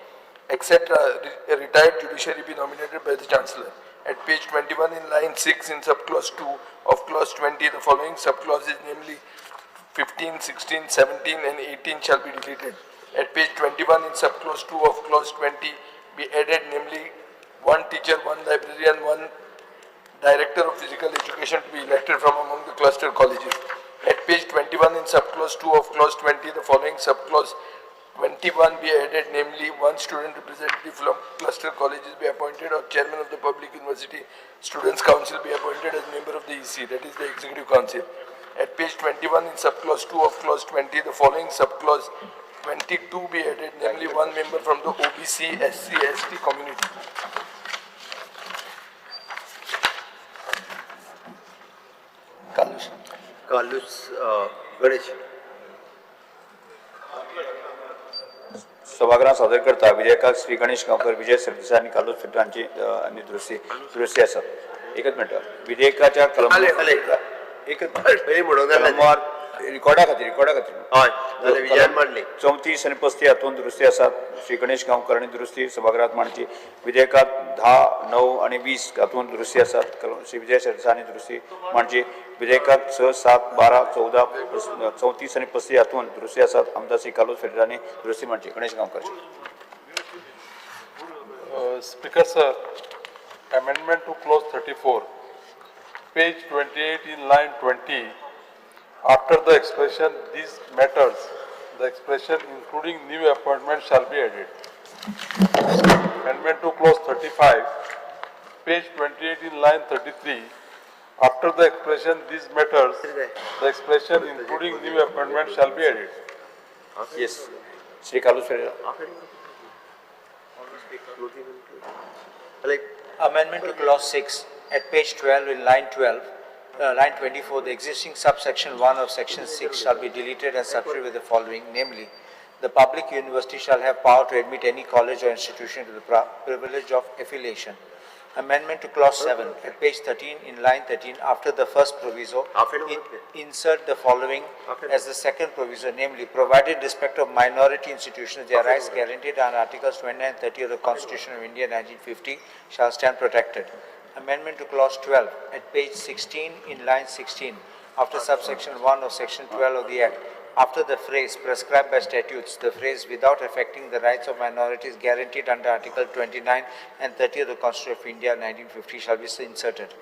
[SPEAKER 6] etc., retired judiciary be nominated by the Chancellor. At page 21 in line 6 in subclause 2 of clause 20, the following subclauses, namely 15, 16, 17 and 18 shall be deleted. At page 21 in subclause 2 of clause 20 be added, namely 1 teacher, 1 librarian, 1 director of physical education to be elected from among the cluster colleges. At page 21 in subclause 2 of clause 20, the following subclause 21 be added, namely 1 student representative from cluster colleges be appointed or chairman of the public university students council be appointed as member of the EC, that is the executive council. At page 21 in subclause 2 of clause 20, the following subclause 22 be added, namely 1 member from the OBC, SC, ST community.
[SPEAKER 4] Carlos. Carlos Ganesh.
[SPEAKER 1] सभागृहात सादर करता विधेयकाक श्री गणेश गांवकर, विजय सरदेसाय आनी Carlos Ferreira हांची आनी दुरुस्ती आसा. एकच मिनट, विधेयकाच्या कलम एकच कलमवार रिकॉर्डा खातीर
[SPEAKER 4] हय जालें, विजयान मांडली.
[SPEAKER 1] 34 आनी 35 हातूंत दुरुस्ती आसात. श्री गणेश गांवकर हांणी दुरुस्ती सभागृहात मांडची. विधेयकात 10, 9 आनी 20 हातूंत दुरुस्ती आसात. श्री विजय सरदेसाय हांणी दुरुस्ती मांडची. विधेयकात 6, 7, 12, 14, 34 आनी 35 हातूंत दुरुस्ती आसात. आमदार श्री कार्लोस फेरेरा हांणी दुरुस्ती मांडची. Ganesh Gaonkar.
[SPEAKER 3] Speaker sir, amendment to clause 34, page 28 in line 20, after the expression these matters, the expression including new appointment shall be added. Amendment to clause 35, page 28 in line 33, after the expression these matters, the expression including new appointment shall be added.
[SPEAKER 1] Yes, Shri Carlos Ferreira.
[SPEAKER 17] Amendment to clause 6 at page 12 in line 12, line 24, the existing subsection 1 of section 6 shall be deleted and substituted with the following, namely, the public university shall have power to admit any college or institution to the privilege of affiliation. Amendment to clause 7 at page 13 in line 13, after the first proviso, insert the following as the second proviso, namely, provided respect of minority institutions, their rights guaranteed under Articles 29 and 30 of the Constitution of India 1950 shall stand protected. Amendment to clause 12 at page 16 in line 16, after subsection 1 of section 12 of the Act, after the phrase prescribed by statutes, the phrase without affecting the rights of minorities guaranteed under Article 29 and 30 of the Constitution of India 1950 shall be inserted.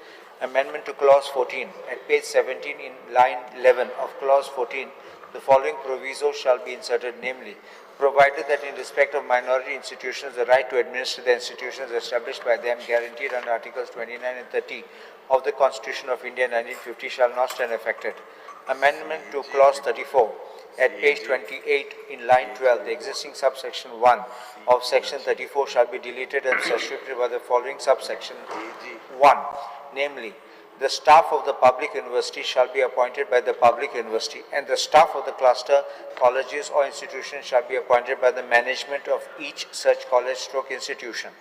[SPEAKER 17] Amendment to clause 14 at page 17 in line 11 of clause 14, the following proviso shall be inserted, namely, provided that in respect of minority institutions, the right to administer the institutions established by them guaranteed under Articles 29 and 30 of the Constitution of India 1950 shall not stand affected. Amendment to clause 34 at page 28 in line 12, the existing subsection 1 of section 34 shall be deleted and substituted by the following subsection 1, namely, the staff of the public university shall be appointed by the public university, and the staff of the cluster colleges or institutions shall be appointed by the management of each such college stroke institution.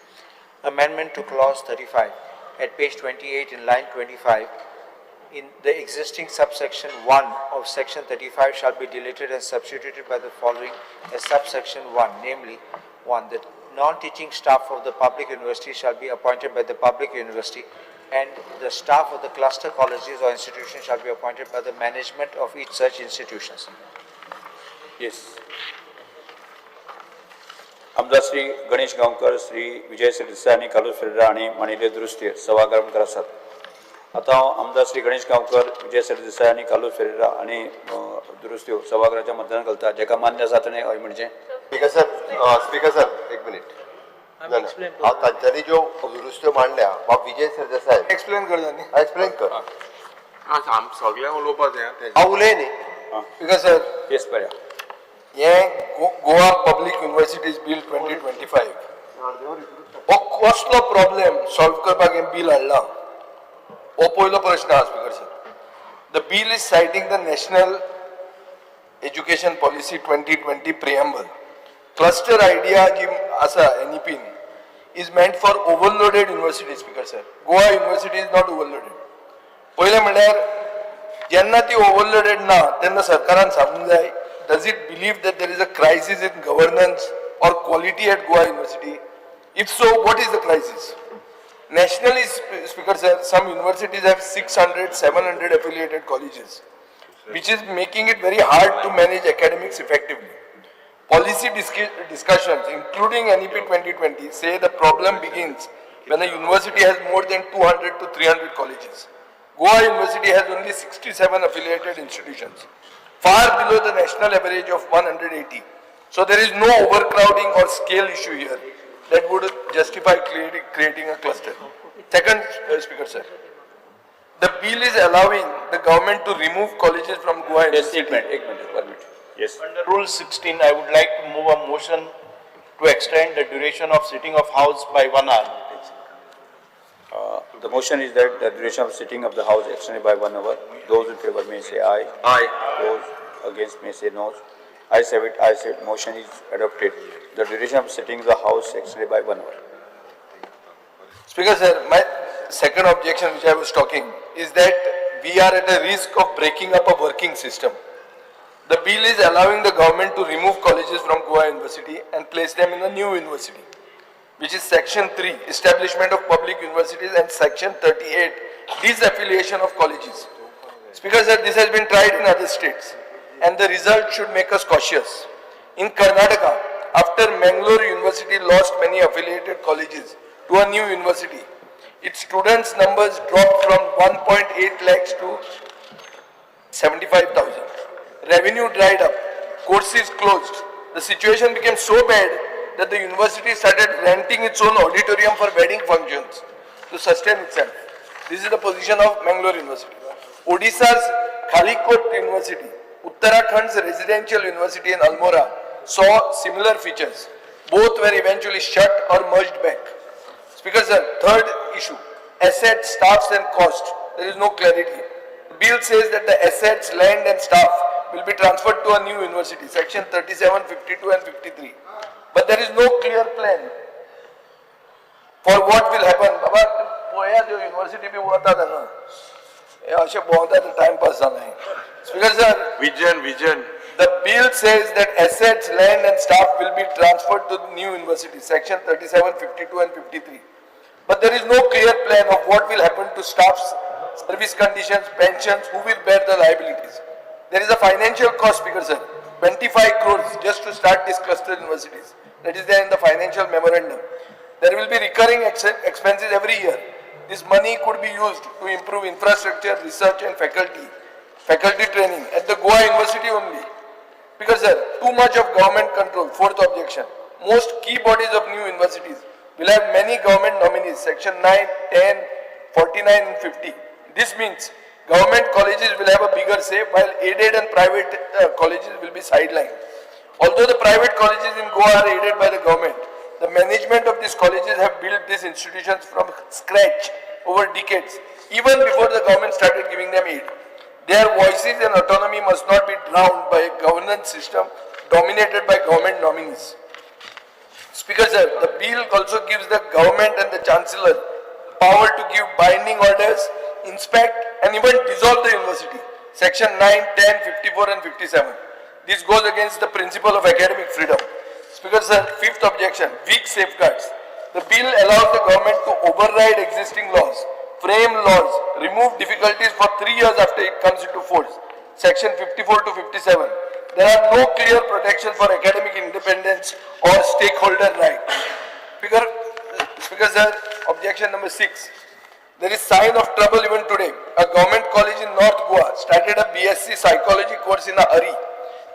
[SPEAKER 17] Amendment to clause 35 at page 28 in line 25, in the existing subsection 1 of section 35 shall be deleted and substituted by the following as subsection 1, namely, 1, the non-teaching staff of the public university shall be appointed by the public university, and the staff of the cluster colleges or institutions shall be appointed by the management of each such institutions.
[SPEAKER 1] Yes. आमदार श्री गणेश गांवकर, श्री विजय सरदेसाय आनी Carlos Ferreira हांणी मांडिल्ल्यो दुरुस्ती सभाघरामुखार आसात. आतां हांव आमदार श्री गणेश गांवकर, विजय सरदेसाय आनी Carlos Ferreira हांणी दुरुस्त्यो सभाघराच्या मतदान घालता. जाका मान्य आसा ताणें हय म्हणचें.
[SPEAKER 4] स्पीकर सर, स्पीकर सर, एक मिनीट. हांव तांच्यांनी ज्यो दुरुस्त्यो मांडल्या, बाब विजय सरदेसाय
[SPEAKER 6] एक्सप्लेन कर जानी.
[SPEAKER 4] एक्सप्लेन कर.
[SPEAKER 20] आम सगळ्यांक उलोवपाचें.
[SPEAKER 4] हांव उलय न्ही.
[SPEAKER 6] स्पीकर सर,
[SPEAKER 1] येस बरें.
[SPEAKER 6] हें गोवा पब्लीक युनिवर्सिटीज बील 2025 हो कसलो प्रॉब्लेम सॉल्व करपाक हें बील हाडलां हो पयलो प्रश्न आहा. Speaker sir, the bill is citing the National Education Policy 2020 preamble. Cluster idea जी आसा एनईपीन is meant for overloaded university, Speaker sir. Goa University is not overloaded. पयलें म्हणल्यार जेन्ना ती ओवरलोडेड ना तेन्ना सरकारान सांगूंक जाय, does it believe that there is a crisis in governance or quality at Goa University? If so, what is the crisis? Nationally, Speaker sir, some universities have 600, 700 affiliated colleges, which is making it very hard to manage academics effectively. Policy discussions, including NEP 2020, say the problem begins when a university has more than 200 to 300 colleges. Goa University has only 67 affiliated institutions, far below the national average of 180. So there is no overcrowding or scale issue here that would justify creating a cluster. Second, Speaker sir, the bill is allowing the government to remove colleges from Goa University.
[SPEAKER 1] Yes, एक minute, 1 minute. Yes.
[SPEAKER 9] Under Rule 16, I would like to move a motion to extend the duration of sitting of House by 1 hour.
[SPEAKER 1] The motion is that the duration of sitting of the House extended by 1 hour. Those in favor may say aye.
[SPEAKER 20] Aye.
[SPEAKER 1] Those against may say no. I say it, I say it. Motion is adopted. The duration of sitting of the House extended by 1 hour.
[SPEAKER 6] Speaker sir, my second objection which I was talking is that we are at a risk of breaking up a working system. The bill is allowing the government to remove colleges from Goa University and place them in a new university, which is Section 3, Establishment of Public Universities, and Section 38, Disaffiliation of Colleges. Speaker sir, this has been tried in other states, and the result should make us cautious. In Karnataka, after Mangalore University lost many affiliated colleges to a new university, its students' numbers dropped from 1.8 lakhs to 75,000. Revenue dried up, courses closed. The situation became so bad that the university started renting its own auditorium for wedding functions to sustain itself. This is the position of Mangalore University. Odisha's Khalikot University, Uttarakhand's residential university in Almora saw similar features. Both were eventually shut or merged back. Speaker sir, third issue, assets, staffs and cost. There is no clarity. The bill says that the assets, land and staff will be transferred to a new university, section 37, 52 and 53. But there is no clear plan for what will happen. Baba, पळया त्यो university बी वता हांगा. हे अशें भोंवता time pass जाला. Speaker sir,
[SPEAKER 20] Vision.
[SPEAKER 6] The bill says that assets, land and staff will be transferred to the new university, section 37, 52 and 53. But there is no clear plan of what will happen to staff's service conditions, pensions, who will bear the liabilities. There is a financial cost, Speaker sir, 25 crores just to start these cluster universities. That is there in the financial memorandum. There will be recurring expenses every year. This money could be used to improve infrastructure, research and faculty training at the Goa University only. Because sir, too much of government control, fourth objection. Most key bodies of new universities will have many government nominees, section 9, 10, 49 and 50. This means government colleges will have a bigger say while aided and private colleges will be sidelined. Although the private colleges in Goa are aided by the government, the management of these colleges have built these institutions from scratch over decades, even before the government started giving them aid. Their voices and autonomy must not be drowned by a governance system dominated by government nominees. Speaker sir, the bill also gives the government and the chancellor power to give binding orders, inspect and even dissolve the university. Section 9, 10, 54 and 57. This goes against the principle of academic freedom. Speaker sir, fifth objection, weak safeguards. The bill allows the government to override existing laws, frame laws, remove difficulties for 3 years after it comes into force. Section 54 to 57. There are no clear protection for academic independence or stakeholder rights. Speaker sir, objection number 6. There is sign of trouble even today. A government college in North Goa started a BSc psychology course in a hurry.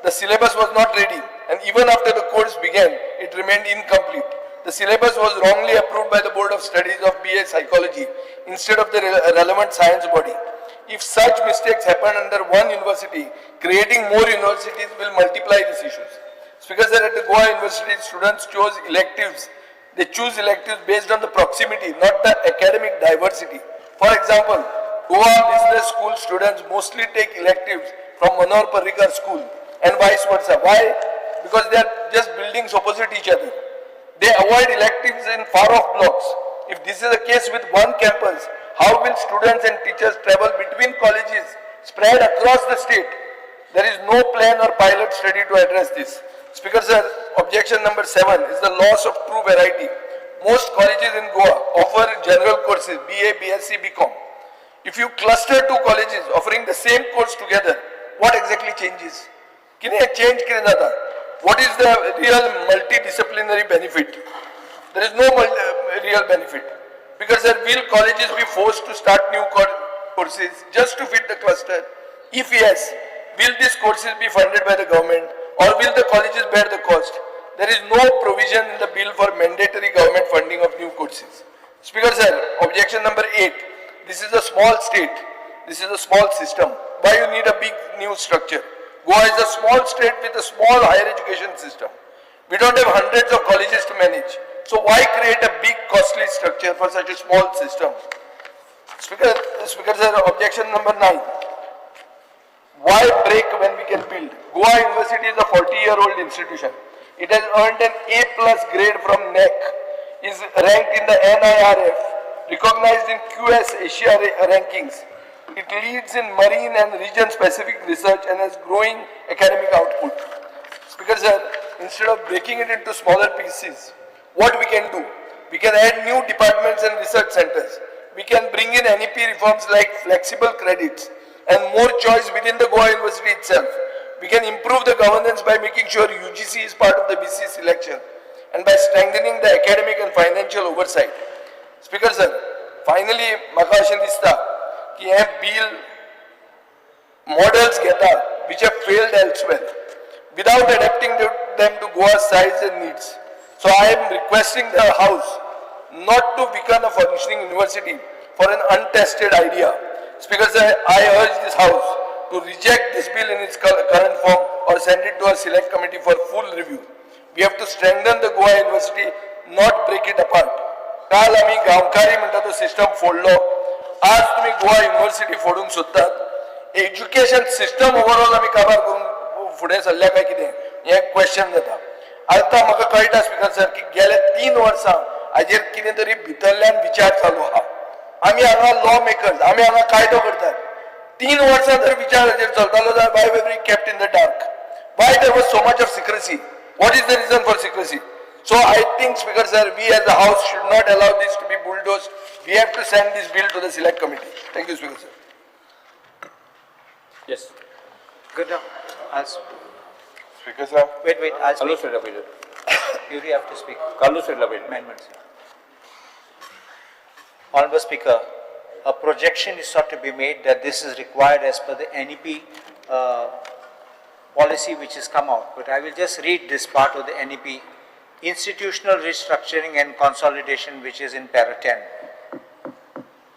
[SPEAKER 6] The syllabus was not ready, and even after the course began, it remained incomplete. The syllabus was wrongly approved by the Board of Studies of BA Psychology instead of the relevant science body. If such mistakes happen under one university, creating more universities will multiply these issues. Speaker sir, at the Goa University, students chose electives. They choose electives based on the proximity, not the academic diversity. For example, Goa Business School students mostly take electives from Manohar Parrikar School and vice versa. Why? Because they are just buildings opposite each other. They avoid electives in far off blocks. If this is the case with one campus, how will students and teachers travel between colleges spread across the state? There is no plan or pilot study to address this. Speaker sir, objection number 7 is the loss of true variety. Most colleges in Goa offer general courses, BA, BSc, BCom. If you cluster two colleges offering the same course together, what exactly changes? कितें change कितें जाता? What is the real multidisciplinary benefit? There is no real benefit. Because sir, will colleges be forced to start new courses just to fit the cluster? If yes, will these courses be funded by the government or will the colleges bear the cost? There is no provision in the bill for mandatory government funding of new courses. Speaker sir, objection number 8. This is a small state. This is a small system. Why you need a big new structure? Goa is a small state with a small higher education system. We don't have hundreds of colleges to manage. So why create a big costly structure for such a small system? Speaker sir, objection number 9. Why break when we can build? Goa University is a 40-year-old institution. It has earned an A+ grade from NEC, is ranked in the NIRF, recognized in QS Asia rankings. It leads in marine and region-specific research and has growing academic output. Speaker sir, instead of breaking it into smaller pieces, what we can do? We can add new departments and research centers. We can bring in NEP reforms like flexible credits and more choice within the Goa University itself. We can improve the governance by making sure UGC is part of the BC selection and by strengthening the academic and financial oversight. Speaker sir, finally, म्हाका अशें दिसता की हें bill models घेता which have failed elsewhere without adapting them to Goa's size and needs. So I am requesting the House not to weaken a functioning university for an untested idea. Speaker sir, I urge this House to reject this bill in its current form or send it to a select committee for full review. We have to strengthen the Goa University, not break it apart. काल आमी गांवकारी म्हणटा तो system फोडलो, आज तुमी Goa university फोडूंक सोदतात. Education system overall आमी काबार करून फुडें सरल्या काय कितें हें क्वेश्चन जाता. आतां म्हाका कळटा स्पीकर सर की गेले 3 वर्सां हाजेर कितें तरी भितरल्यान विचार चालू आहा. आमी हांगा लॉ मेकर्स, आमी हांगा कायदो करतात. 3 वर्सां जर विचार हाजेर चलतालो जाल्यार why were we kept in the dark? Why there was so much of secrecy? What is the reason for secrecy? So I think, Speaker sir, we as a house should not allow this to be bulldozed. We have to send this bill to the select committee. Thank you, Speaker sir.
[SPEAKER 1] Yes.
[SPEAKER 17] Good.
[SPEAKER 20] Speaker sir.
[SPEAKER 17] Wait. I'll speak.
[SPEAKER 1] Carlos.
[SPEAKER 17] You have to speak.
[SPEAKER 1] Carlos.
[SPEAKER 17] Amendments. Honorable Speaker, a projection is sought to be made that this is required as per the NEP policy which has come out. But I will just read this part of the NEP. Institutional restructuring and consolidation, which is in para 10.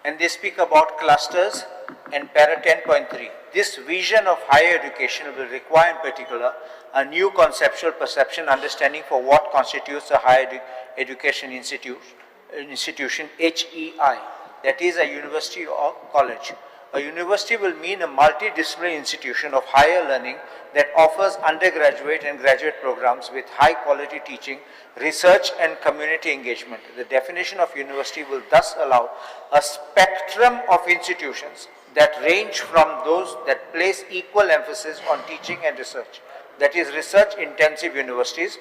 [SPEAKER 17] And they speak about clusters and para 10.3. This vision of higher education will require in particular a new conceptual perception understanding for what constitutes a higher education institution, HEI, that is a university or college. A university will mean a multidisciplinary institution of higher learning that offers undergraduate and graduate programs with high quality teaching, research and community engagement. The definition of university will thus allow a spectrum of institutions that range from those that place equal emphasis on teaching and research, that is research intensive universities,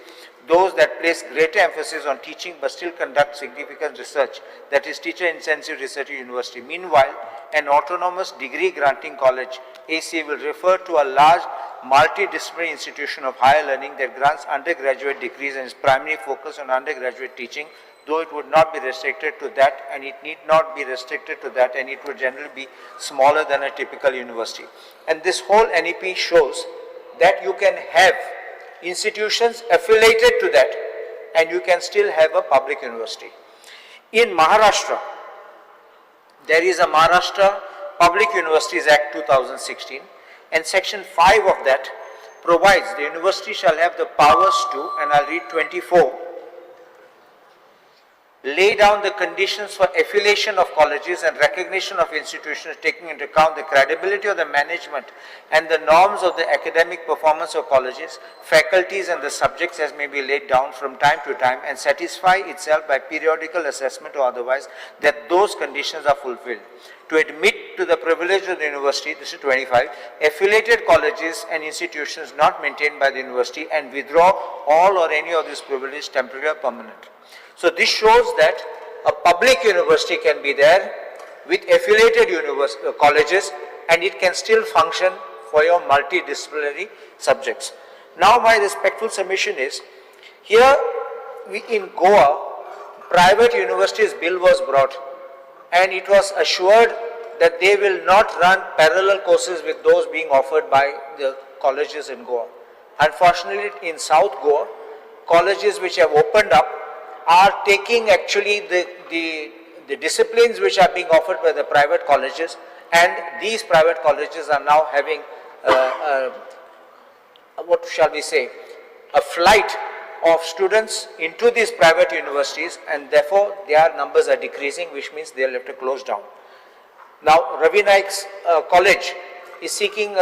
[SPEAKER 17] those that place greater emphasis on teaching but still conduct significant research, that is teacher intensive research university. Meanwhile, an autonomous degree granting college, AC, will refer to a large multidisciplinary institution of higher learning that grants undergraduate degrees and is primarily focused on undergraduate teaching, though it would not be restricted to that, and it need not be restricted to that, and it would generally be smaller than a typical university. And this whole NEP shows that you can have institutions affiliated to that and you can still have a public university. In Maharashtra, there is a Maharashtra Public Universities Act 2016, and section 5 of that provides the university shall have the powers to, and I'll read 24, Lay down the conditions for affiliation of colleges and recognition of institutions, taking into account the credibility of the management and the norms of the academic performance of colleges, faculties and the subjects as may be laid down from time to time, and satisfy itself by periodical assessment or otherwise that those conditions are fulfilled. To admit to the privilege of the university, this is 25, affiliated colleges and institutions not maintained by the university, and withdraw all or any of this privilege, temporary or permanent. So this shows that a public university can be there with affiliated colleges, and it can still function for your multidisciplinary subjects. Now my respectful submission is, here in Goa, private universities bill was brought, and it was assured that they will not run parallel courses with those being offered by the colleges in Goa. Unfortunately, in South Goa, colleges which have opened up are taking actually the disciplines which are being offered by the private colleges, and these private colleges are now having, what shall we say, a flight of students into these private universities, and therefore their numbers are decreasing, which means they will have to close down. Now, Ravi Naik's college is seeking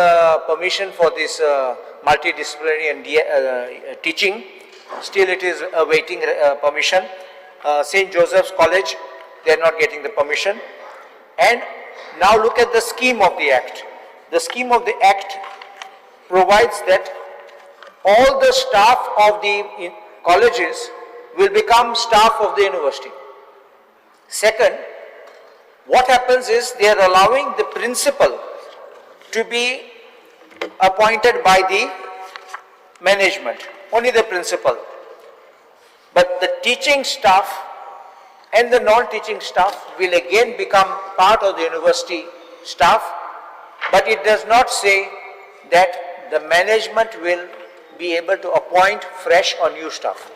[SPEAKER 17] permission for this multidisciplinary and teaching. Still it is awaiting permission. St. Joseph's College, they are not getting the permission. And now look at the scheme of the Act. The scheme of the Act provides that all the staff of the colleges will become staff of the university. Second, what happens is they are allowing the principal to be appointed by the management, only the principal. But the teaching staff and the non-teaching staff will again become part of the university staff, but it does not say that the management will be able to appoint fresh or new staff,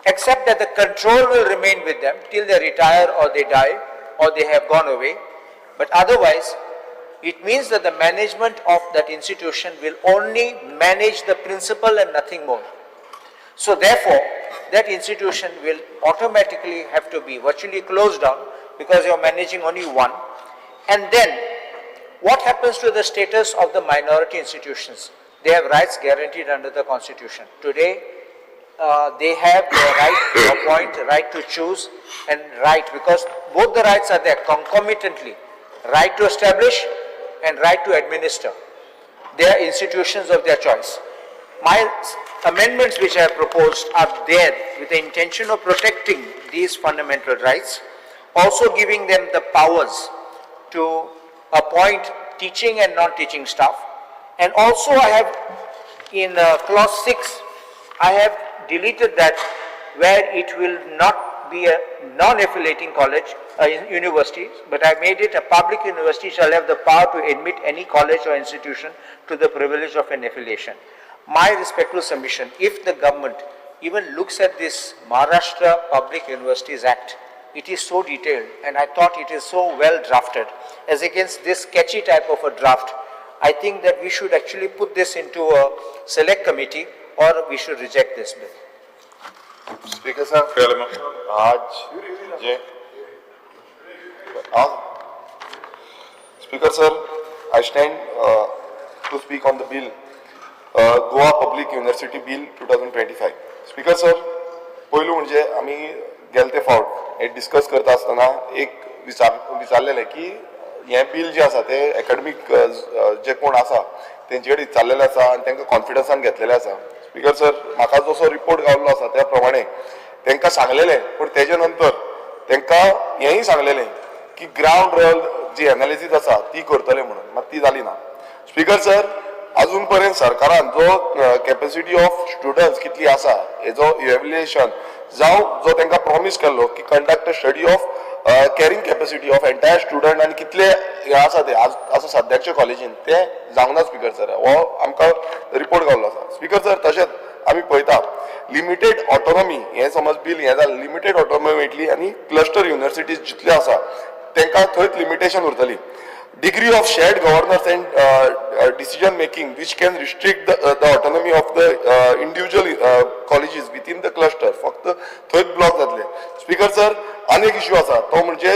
[SPEAKER 17] except that the control will remain with them till they retire or they die or they have gone away. But otherwise, it means that the management of that institution will only manage the principal and nothing more. So therefore, that institution will automatically have to be virtually closed down because you are managing only one. And then, what happens to the status of the minority institutions? They have rights guaranteed under the Constitution. Today, they have the right to appoint, right to choose, and right, because both the rights are there concomitantly. Right to establish and right to administer their institutions of their choice. My amendments which I have proposed are there with the intention of protecting these fundamental rights, also giving them the powers to appoint teaching and non-teaching staff. And also I have, in clause 6, I have deleted that where it will not be a non-affiliating college, university, but I made it a public university shall have the power to admit any college or institution to the privilege of an affiliation. My respectful submission, if the government even looks at this Maharashtra Public Universities Act, it is so detailed and I thought it is so well drafted, as against this sketchy type of a draft. I think that we should actually put this into a select committee or we should reject this bill.
[SPEAKER 2] Speaker sir, आज जे Speaker sir, I stand to speak on the bill, Goa Public University Bill 2025. Speaker sir, पयलू म्हणजे आमी गेले ते फावट हे discuss करता आसतना एक विचारलेलें की हें बील जें आसा तें एकाडमीक जे कोण आसा तेंचे कडेन विचारलेलें आसा आनी तांकां कॉन्फिडन्सान घेतलेलें आसा. स्पीकर सर, म्हाका जसो रिपोर्ट गावल्लो आसा त्या प्रमाणे तांकां सांगलेलें, पूण तेजे नंतर तांकां हेंय सांगलेलें की ग्रावंड रियल जी एनालिसीस आसा ती करतले म्हणून, मात ती जाली ना. स्पीकर सर, अजून पर्यंत सरकारान जो कॅपेसिटी ऑफ स्टुडंट्स कितली आसा हेजो इव्हॅल्युएशन जावं जो तांकां प्रॉमीस केल्लो की conduct a study of carrying capacity of entire student आनी कितले हे आसा ते आज आसा सद्याच्या कॉलेजीन ते जावंक ना. स्पीकर सर, हो आमकां रिपोर्ट गावल्लो आसा. स्पीकर सर, तशेंच आमी पळयता लिमिटेड ऑटोनॉमी हें समज बील हें जालें, लिमिटेड ऑटोनॉमी मेळटली आनी क्लस्टर युनिवर्सिटीज जितल्यो आसा तांकां थंयच लिमिटेशन उरतली. Degree of shared governance and decision making which can restrict the autonomy of the individual colleges within the cluster, फक्त थंयच ब्लॉक जातले. Speaker sir, आनी एक इश्यू आसा तो म्हणजे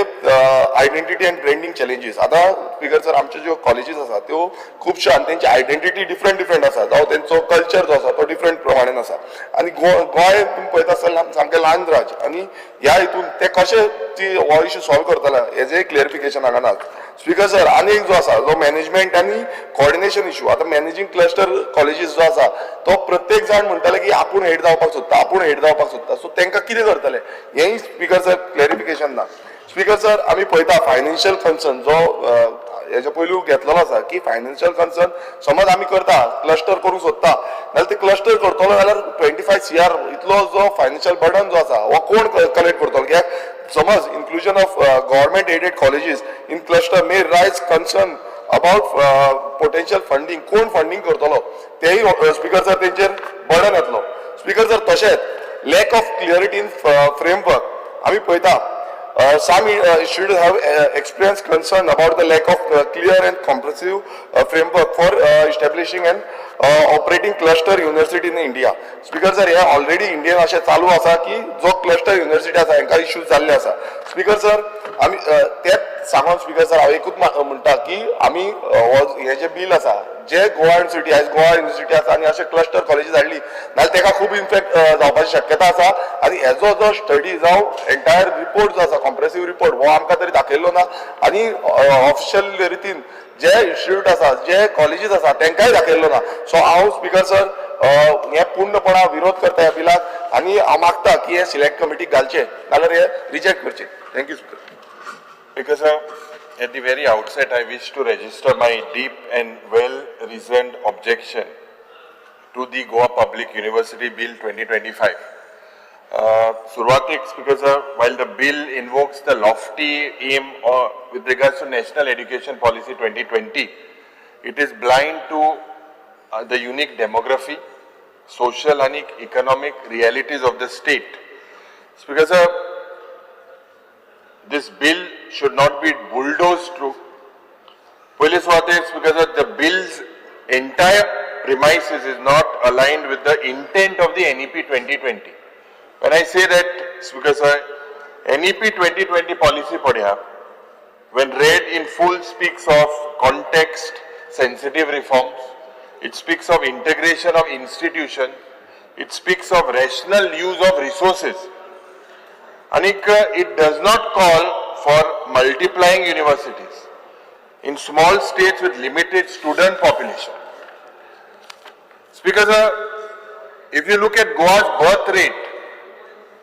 [SPEAKER 2] आयडेंटिटी अँड ब्रेंडींग चॅलेंजीस. आतां स्पीकर सर, आमच्यो ज्यो कॉलेजीस आसा त्यो खुबश्यो आनी तेंची आयडेंटिटी डिफरंट डिफरंट आसा, जावं तेंचो कल्चर जो आसा तो डिफरंट प्रमाणेन आसा. आनी गोंय तुमी पळयता आसतना सामकें ल्हान राज्य आनी ह्या हितून ते कशे ती हो इश्यू सॉल्व करतले हेजें क्लियरिफिकेशन हांगा ना. स्पीकर सर, आनी एक जो आसा जो मॅनेजमेंट आनी कॉर्डिनेशन इश्यू. आतां मॅनेजींग क्लस्टर कॉलेजीस जो आसा तो प्रत्येक जाण म्हणटाले की आपूण हेड जावपाक सोदता, आपूण हेड जावपाक सोदता. सो तांकां कितें करतले हेंय स्पीकर सर क्लॅरिफिकेशन ना. स्पीकर सर, आमी पळयता फायनान्शियल कन्सर्न जो हेच्या पयलू घेतलेलो आसा की फायनान्शियल कन्सर्न समज आमी करता, क्लस्टर करूंक सोदता जाल्यार ते क्लस्टर करतलो जाल्यार 25 CR इतलो जो फायनान्शियल बर्डन जो आसा हो कोण कलेक्ट करतलो? कित्याक समज inclusion of government aided colleges in cluster may raise concern about potential funding. कोण फंडींग करतलो तेय स्पीकर सर तेंचेर बर्डन येतलो. स्पीकर सर, तशेंच lack of clarity in framework. आमी पळयता some should have experienced concern about the lack of clear and comprehensive framework for establishing and operating cluster university in India. Speaker sir, हे already Indian अशें चालू आसा की जो cluster university आसा हेंकां इश्यूज जाल्ले आसा. स्पीकर सर, आमी तेच सांगोन स्पीकर सर, हांव एकूच म्हणटा की आमी हो हे जे बील आसा जे गोवा युनिव्हर्सिटी, आयज गोवा युनिव्हर्सिटी आसा आनी अशे क्लस्टर कॉलेजीस हाडली नाल्यार तेका खूब इम्पॅक्ट जावपाची शक्यता आसा. आनी हेजो जो स्टडी जावं एंटायर रिपोर्ट जो आसा, कॉम्प्रेसिव रिपोर्ट, हो आमकां तरी दाखयल्लो ना आनी ऑफिशियल रितीन जे इन्स्टिट्यूट आसा, जे कॉलेजीस आसा तांकांय दाखयल्लो ना. सो हांव स्पीकर सर हे पूर्णपणा विरोध करता ह्या बिलाक आनी हांव मागता की हे सिलेक्ट कमिटीक घालचे नाल्यार हे रिजेक्ट करचे. Thank you, speaker.
[SPEAKER 20] Speaker sir, at the very outset, I wish to register my deep and well-reasoned objection to the Goa Public University Bill 2025. सुरवातीक, Speaker sir, while the bill invokes the lofty aim with regards to National Education Policy 2020, it is blind to the unique demography, social and economic realities of the state. Speaker sir, this bill should not be bulldozed through. पयले सुवातेर, because of the bill's entire premises is not aligned with the intent of the NEP 2020. When I say that, Speaker sir, NEP 2020 policy पळया, when read in full, speaks of context sensitive reforms, it speaks of integration of institution, it speaks of rational use of resources. And it does not call for multiplying universities in small states with limited student population. Speaker sir, if you look at Goa's birth rate,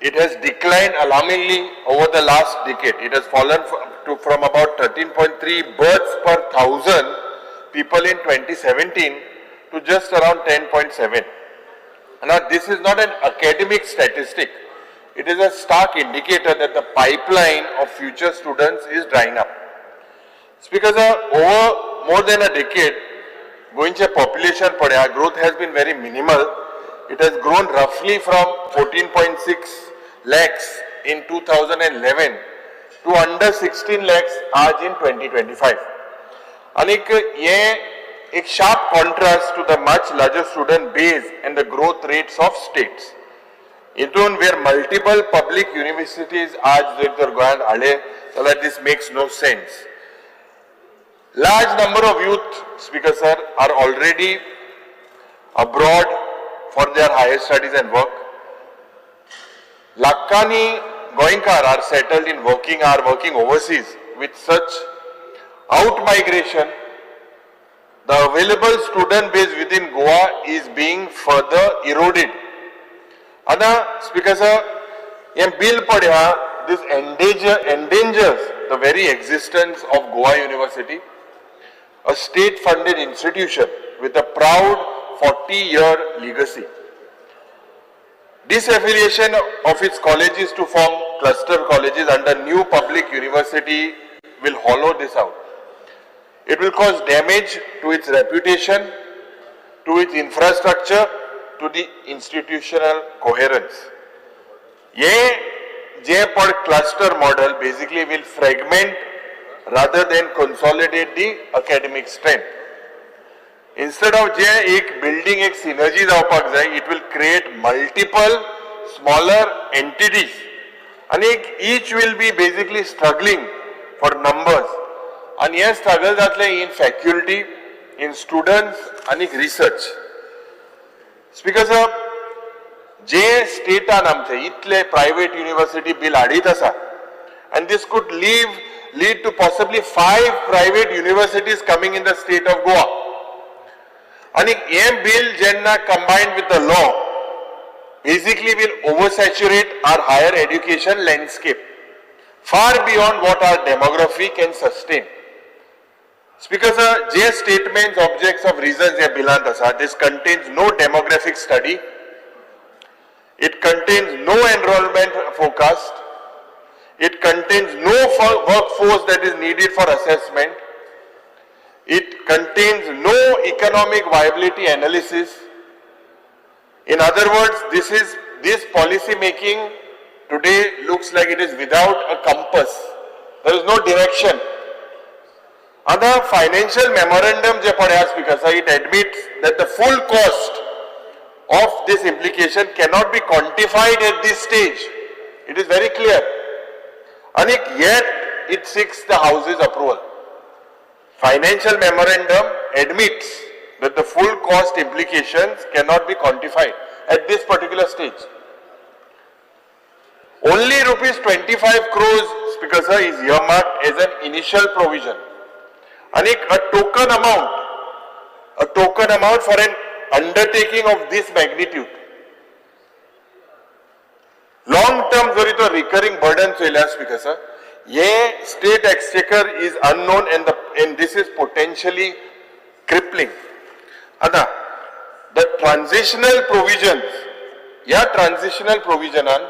[SPEAKER 20] it has declined alarmingly over the last decade. It has fallen from about 13.3 births per thousand people in 2017 to just around 10.7. Now, this is not an academic statistic. It is a stark indicator that the pipeline of future students is drying up. Speaker sir, over more than a decade, गोंयचे population पळया, growth has been very minimal. It has grown roughly from 14.6 lakhs in 2011 to under 16 lakhs आज in 2025. आनीक हे एक sharp contrast to the much larger student base and the growth rates of states. हितून where multiple public universities आज जर तर गोंयांत हाडले जाल्यार this makes no sense. Large number of youth, Speaker sir, are already abroad for their higher studies and work. लाखांनी गोंयकार are settled in working, are working overseas. With such out migration, the available student base within Goa is being further eroded. आतां speaker sir, हें bill पळया, this endangers the very existence of Goa University, a state funded institution with a proud 40-year legacy. Disaffiliation of its colleges to form cluster colleges under new public university will hollow this out. It will cause damage to its reputation, to its infrastructure, to the institutional coherence. ये जे पण cluster model basically will fragment rather than consolidate the academic strength. Instead of जे एक building एक synergy जावपाक जाय, it will create multiple smaller entities. आनी each will be basically struggling for numbers आनी हे struggle जातले इन फॅक्युल्टी, इन स्टुडंट्स आनी research. Speaker साहब, जे स्टेटान आमचे इतले प्रायव्हेट युनिव्हर्सिटी बिल हाडीत आसा and this could lead to possibly 5 private universities coming in the state of Goa. आनी हे बिल जेन्ना combined with the law basically will oversaturate our higher education landscape far beyond what our demography can sustain. Speaker sir, J statements, objects of reasons ह्या बिलांत आसा, this contains no demographic study, it contains no enrollment forecast, it contains no workforce that is needed for assessment, it contains no economic viability analysis. In other words, this policy making today looks like it is without a compass. There is no direction. Other financial memorandum जे पळय Speaker sir, it admits that the full cost of this implication cannot be quantified at this stage. It is very clear. And yet it seeks the House's approval. Financial memorandum admits that the full cost implications cannot be quantified at this particular stage. Only rupees 25 crores, Speaker sir, is earmarked as an initial provision. And a token amount, a token amount for an undertaking of this magnitude. Long term जरी तो recurring burden चोयल्यार Speaker sir, hey state exchequer is unknown and this is potentially crippling. आता the transitional provisions, ह्या transitional provisionan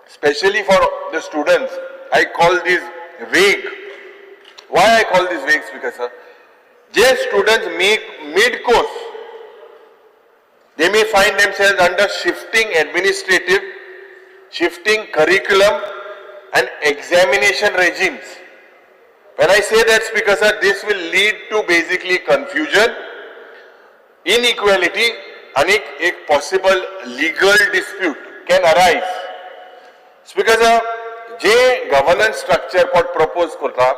[SPEAKER 20] especially for the students, I call this vague. Why I call this vague, Speaker sir? J students make mid-course, they may find themselves under shifting administrative, shifting curriculum and examination regimes. When I say that, Speaker sir, this will lead to basically confusion, inequality and एक possible legal dispute can arise. Speaker sir, J governance structure what propose करता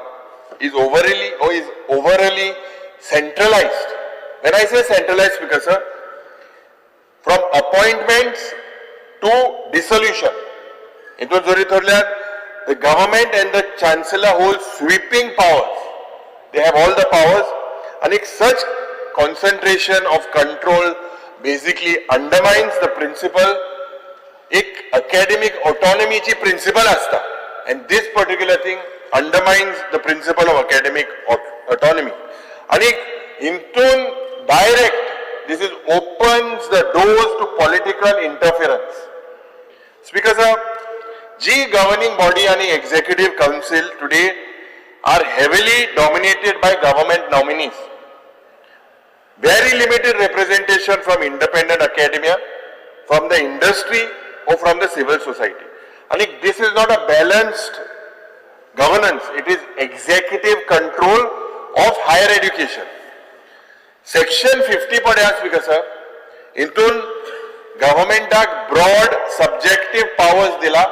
[SPEAKER 20] is overly centralized. When I say centralized, Speaker sir, from appointments to dissolution, हितून जरी धरल्यार the government and the chancellor hold sweeping powers. They have all the powers, and if such concentration of control basically undermines the principle, एक academic autonomy ची principle असता, and this particular thing undermines the principle of academic autonomy. आणि हितून direct this is opens the doors to political interference. Speaker sir, G governing body आणि executive council today are heavily dominated by government nominees. Very limited representation from independent academia, from the industry or from the civil society. And this is not a balanced governance, it is executive control of higher education. Section 50 पळया Speaker sir, हितून गव्हर्मेंटाक broad subjective powers दिला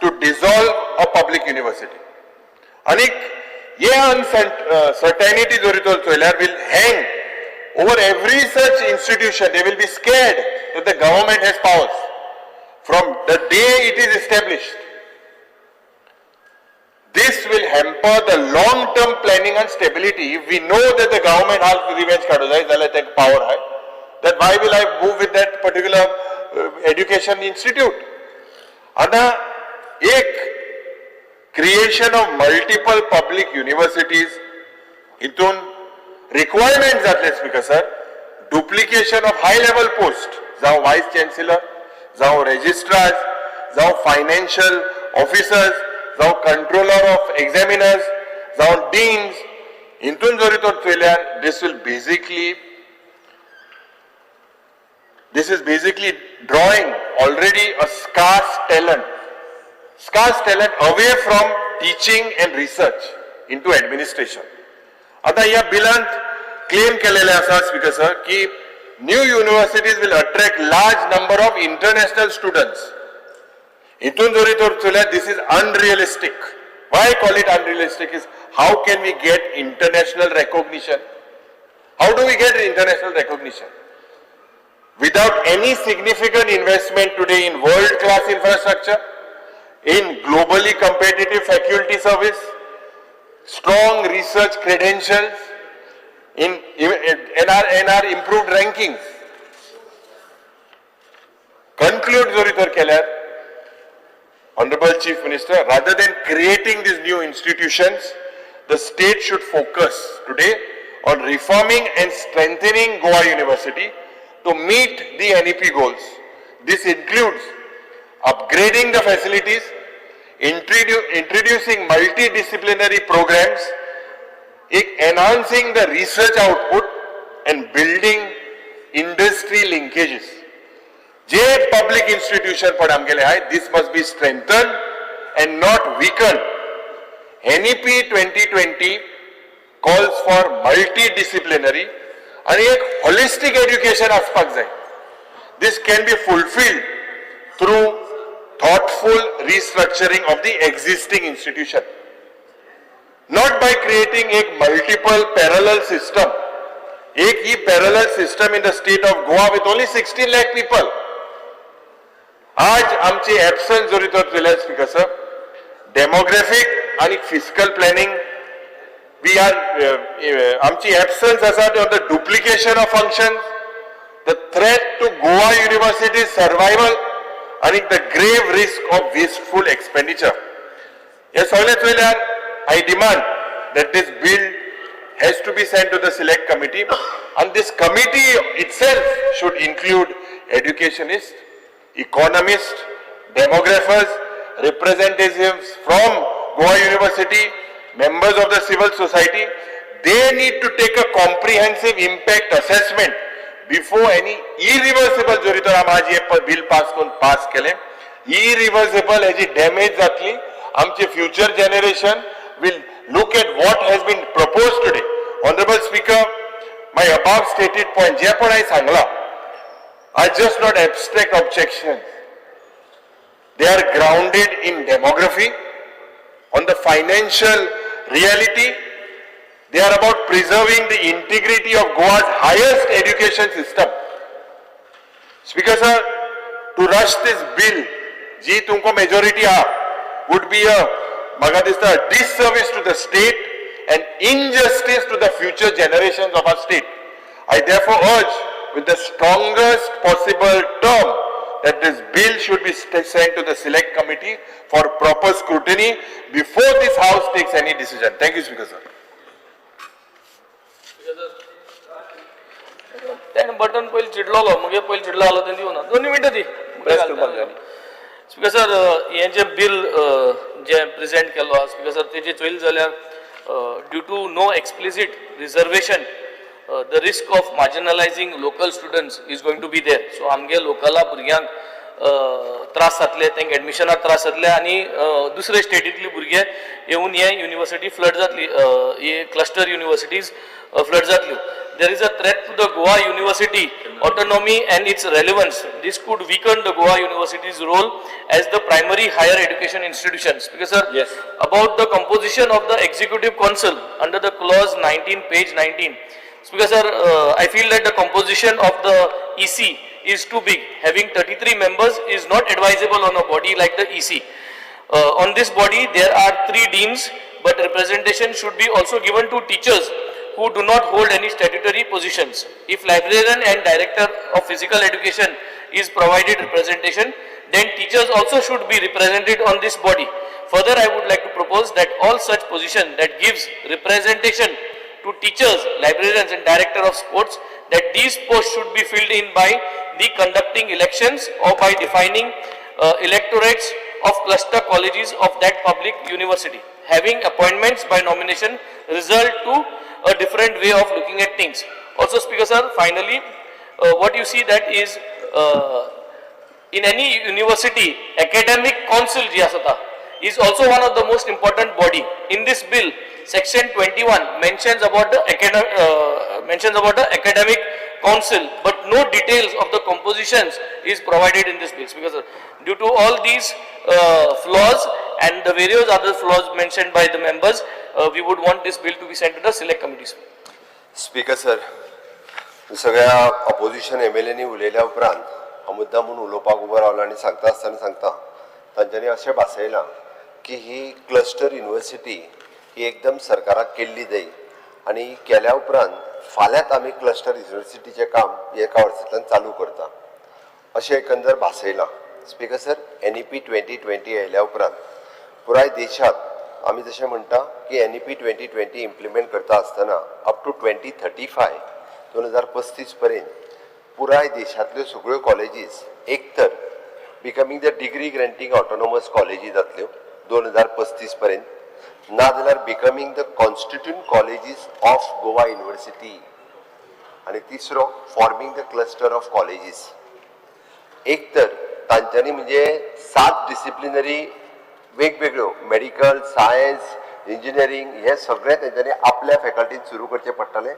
[SPEAKER 20] to dissolve a public university. आणि हे uncertainty जरी तर चोयल्यार will hang over every such institution. They will be scared that the government has powers from the day it is established. This will hamper the long-term planning and stability. If we know that the government has revenge काडू जाय जाल्यार तांकां power आहाय, then why will I move with that particular education institute? आतां एक creation of multiple public universities हितून requirement जातले Speaker sir, duplication of high level post, जावं वायस चॅन्सलर, जावं रेजिस्ट्रार्स, जावं फायनान्शियल ऑफिसर्स, जावं कंट्रोलर ऑफ एक्झामिनर्स, जावं डीन्स. हितून जरी तर चोयल्यार this is basically drawing already a scarce talent away from teaching and research into administration. आता ह्या बिलांत क्लेम केलेले आसा स्पीकर सर की new universities will attract large number of international students. हितून जरी तर चोयल्यार this is unrealistic. Why call it unrealistic is how can we get international recognition? How do we get international recognition without any significant investment today in world class infrastructure, in globally competitive faculty service, strong research credentials, in our improved rankings? Conclude जरी तर केल्यार, Honorable Chief Minister, rather than creating these new institutions, the state should focus today on reforming and strengthening Goa University to meet the NEP goals. This includes upgrading the facilities, introducing multidisciplinary programs, enhancing the research output and building industry linkages. J public institution पण आमगेले आहाय, this must be strengthen and not weaken. NEP 2020 calls for multi disciplinary आणि एक हॉलिस्टीक education आसपाक जाय. This can be fulfilled through thoughtful restructuring of the existing institution, not by creating a multiple parallel system. एक ही parallel system in the state of Goa with only 16 lakh people. आज आमची एबसन्स जरी तर चोयल्यार, speaker sir, demographic आणि fiscal planning we are आमची एबसन्स आसा on the duplication of function, the threat to Goa University survival आणि the grave risk of wasteful expenditure. हे सगळें चोयल्यार I demand that this bill has to be sent to the select committee, and this committee itself should include educationists, economists, demographers, representatives from Goa University, members of the civil society. They need to take a comprehensive impact assessment before any irreversible. जरी तर आमी आज हे bill pass करून pass केलें, irreversible हेजी damage जातली. आमचे future generation will look at what has been proposed today. Honorable Speaker, my above stated point, जे पण हांवें सांगला, are just not abstract objections. They are grounded in demography, on the financial reality. They are about preserving the integrity of Goa's highest education system. Speaker sir, to rush this bill, जी तुमको majority आहा, would be a, म्हाका दिसता, disservice to the state and injustice to the future generations of our state. I therefore urge with the strongest possible term that this bill should be sent to the select committee for proper scrutiny before this house takes any decision. Thank you, Speaker sir.
[SPEAKER 14] तेणें button पयलीं चिडलोलो, मगीर पयलीं चिडलो आलो तें दिवना. दोन मिनटां दी.
[SPEAKER 1] Press करपाक जाय.
[SPEAKER 14] स्पीकर सर, हें जें बील जें प्रेजेंट केल्लो आहा, स्पीकर सर, तेजें चोयलें जाल्यार due to no explicit reservation, the risk of marginalizing local students is going to be there. So आमगे लोकला भुरग्यांक त्रास जातले, तांकां एडमिशनाक त्रास जातले आनी दुसरे स्टेटींतले भुरगे येवन हे युनिवर्सिटी फ्लड जातली, हे क्लस्टर युनिवर्सिटीज फ्लड जातल्यो. There is a threat to the Goa University autonomy and its relevance. This could weaken the Goa University's role as the primary higher education institutions. Because, sir, about the composition of the executive council under the clause 19, page 19. Speaker sir, I feel that the composition of the EC is too big. Having 33 members is not advisable on a body like the EC. On this body, there are three deans, but representation should be also given to teachers who do not hold any statutory positions. If librarian and director of physical education is provided representation, then teachers also should be represented on this body. Further, I would like to propose that all such position that gives representation to teachers, librarians and director of sports, that these posts should be filled in by the conducting elections or by defining electorates of cluster colleges of that public university. Having appointments by nomination result to a different way of looking at things. Also, Speaker sir, finally, what you see that is in any university, academic council ji asata is also one of the most important body. In this bill, section 21 mentions about the academic council, but but no details of the compositions is provided in this bill. Because due to all these flaws and the various other flaws mentioned by the members, we would want this bill to be sent to the select committees.
[SPEAKER 4] Speaker sir, सगळ्या opposition M L any उलयल्या उपरांत हांव मुद्दाम म्हूण उलोवपाक उबो रावलो आनी सांगता आसतना सांगता तांच्यांनी अशें भासयलां की ही क्लस्टर युनिवर्सिटी ही एकदम सरकाराक केल्ली जाय आनी केल्या उपरांत फाल्यांत आमी क्लस्टर युनिवर्सिटीचें काम एका वर्सांतल्यान चालू करता अशें एकंदर भासयलां. स्पीकर सर, NEP 2020 आयल्या उपरांत पुराय देशांत आमी जशें म्हणटा की NEP 2020 implement करता आसतना अप टू 2035 2035 पर्यंत पुराय देशांतल्यो सगळ्यो कॉलेजीस एक तर becoming the degree granting autonomous कॉलेजी जातल्यो 2035 पर्यंत, नाजाल्यार becoming the constituent colleges of Goa University, आनी तिसरो forming the cluster of colleges. एक तर तांच्यांनी म्हणजे 7 डिसिप्लिनरी वेगवेगळ्यो मेडिकल, सायन्स, इंजिनियरींग हे सगळें तेंच्यांनी आपल्या फॅकल्टीन सुरू करचें पडटलें.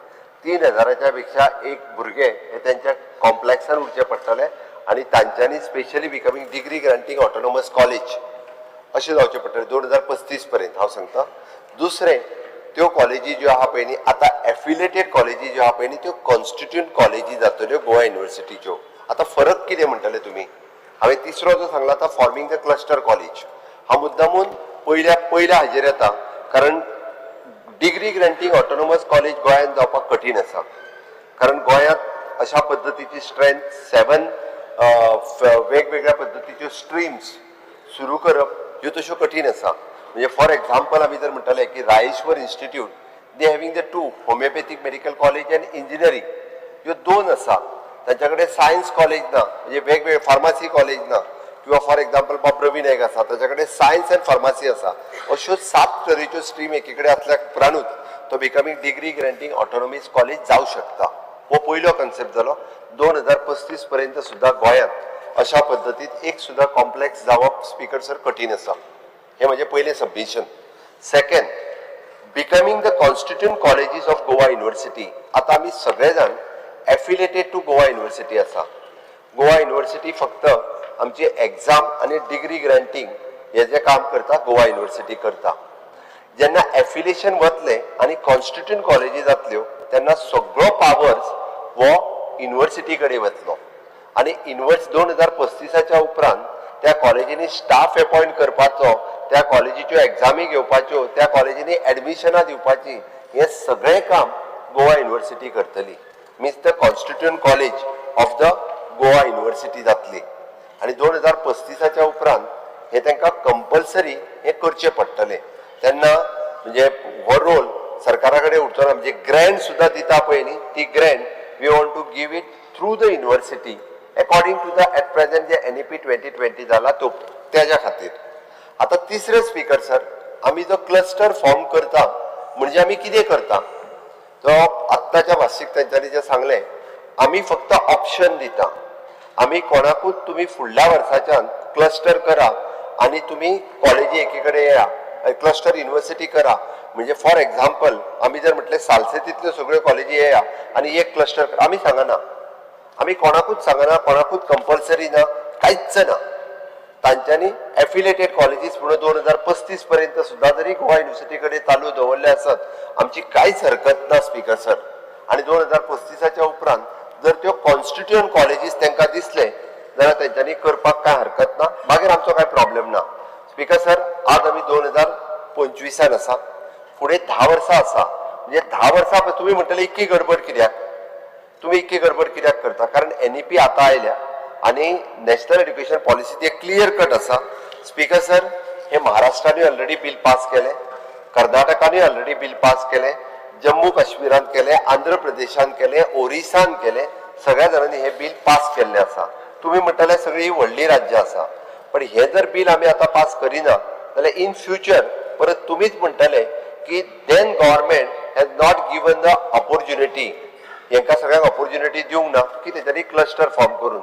[SPEAKER 4] 3000 पेक्षा एक भुरगे हे तेंच्या कॉम्प्लेक्सान उरचें पडटलें आनी तांच्यांनी specially becoming degree granting autonomous college अशें जावचें पडटलें 2035 पर्यंत हांव सांगता. दुसरें, त्यो कॉलेजी ज्यो आहा पळय न्ही आतां एफिलेटेड कॉलेजी ज्यो आहा पळय न्ही त्यो कॉन्स्टिट्यूंट कॉलेजी जातल्यो गोवा युनिवर्सिटीच्यो. आतां फरक कितें म्हणटले तुमी? हांवें तिसरो जो सांगला आतां फॉर्मींग the cluster college, हांव मुद्दामून पयल्या हाजेर येता कारण डिग्री ग्रँटींग ऑटोनॉमस कॉलेज गोंयांत जावपाक कठीण आसा. कारण गोंयांत अशा पद्दतीची स्ट्रेंथ 7 वेगवेगळ्या पद्दतीच्यो स्ट्रीम्स सुरू करप ह्यो तश्यो कठीण आसा. म्हणजे फॉर एक्झाम्पल आमी जर म्हणटले की Rayeshwar institute they having the 2 homeopathic medical college and engineering ह्यो 2 आसा. तांच्या कडेन सायन्स कॉलेज ना, म्हणजे वेगवेगळे फार्मासी कॉलेज ना, किंवा फॉर एक्झाम्पल बाब रवी नायक आसा ताच्या कडेन सायन्स अँड फार्मासी आसा. अश्यो 7 तरेच्यो स्ट्रीम एकी कडेन आसल्या उपरांतूच तो becoming degree granting autonomous college जावं शकता. हो पयलो कन्सेप्ट जालो. 2035 पर्यंत सुद्दां गोंयांत अशा पद्दतीत एक सुद्दां कॉम्प्लेक्स जावप स्पीकर सर कठीण आसा. हें म्हजें पयलें submission. Second, becoming the constituent colleges of Goa University. आतां आमी सगळे जाण एफिलेटेड टू गोवा युनिवर्सिटी आसा. गोवा युनिवर्सिटी फक्त आमची एग्जाम आनी डिग्री ग्रँटींग हें जें काम करता गोवा युनिवर्सिटी करता. जेन्ना एफिलेशन वतलें आनी कॉन्स्टिट्यूंट कॉलेजी जातल्यो तेन्ना सगळो पावर्स हो युनिवर्सिटी कडेन वतलो आनी 2035 उपरांत त्या कॉलेजींनी स्टाफ एपॉयंट करपाचो, त्या कॉलेजीच्यो एग्जामी घेवपाच्यो, त्या कॉलेजींनी एडमिशनां दिवपाची, हें सगळें काम गोवा युनिवर्सिटी करतली. Means the constituent college of the Goa University जातली आनी 2035 उपरांत हें तांकां कंपल्सरी हें करचें पडटलें. तेन्ना म्हणजे हो रोल सरकारा कडेन उरचो ना. म्हणजे ग्रँट सुद्दां दिता पळय न्ही, ती grant we want to give it through the university according to the at present J NEP 2020 जाला तो तेज्या खातीर. आतां तिसरें स्पीकर सर, आमी जो क्लस्टर फॉर्म करता म्हणजे आमी कितें करता, तो आत्ताच्या भाशीक तेंच्यांनी जें सांगलें, आमी फक्त ऑप्शन दिता. आमी कोणाकूच तुमी फुडल्या वर्साच्यान क्लस्टर करा आनी तुमी कॉलेजी एकी कडेन येया, क्लस्टर युनिवर्सिटी करा. म्हणजे फॉर एक्झाम्पल आमी जर म्हटलें सालसेतींतल्यो सगळ्यो कॉलेजी येया आनी एक क्लस्टर करा, आमी सांगना, आमी कोणाकूच सांगना, कोणाकूच कंपल्सरी ना, कांयच ना. तांच्यांनी एफिलेटेड कॉलेजीस म्हणून 2035 पर्यंत सुद्दां जरी गोवा युनिवर्सिटी कडेन चालू दवरले आसत आमची कांयच हरकत ना स्पीकर सर. आनी 2035 उपरांत जर त्यो कॉन्स्टिट्युएंट कॉलेजीस तांकां दिसले जाल्यार तेंच्यांनी करपाक कांय हरकत ना, मागीर आमचो कांय प्रॉब्लेम ना. स्पीकर सर, आज आमी 2025 आसा, फुडें 10 वर्सां आसा. म्हणजे 10 वर्सां तुमी म्हणटले इतकी गडबड कित्याक, तुमी इतकी गडबड कित्याक करता, कारण NEP आतां आयल्या आनी नॅशनल एड्युकेशन पॉलिसी ती क्लियर कट आसा. स्पीकर सर, हे महाराष्ट्रानूय ऑलरेडी बील पास केलें, कर्नाटकानूय ऑलरेडी बील पास केलें, जम्मू काश्मीरान केलें, आंध्र प्रदेशान केलें, ओरिसान केलें, सगळ्या जाणांनी हें बील पास केल्लें आसा. तुमी म्हणटले सगळीं व्हडलीं राज्यां आसा, पण हें जर बील आमी आतां पास करिना जाल्यार इन फ्युचर परत तुमीच म्हणटले की then government has not given the opportunity, हेंकां सगळ्यांक ऑपोर्च्युनिटी दिवंक ना की तेंच्यांनी क्लस्टर फॉर्म करून.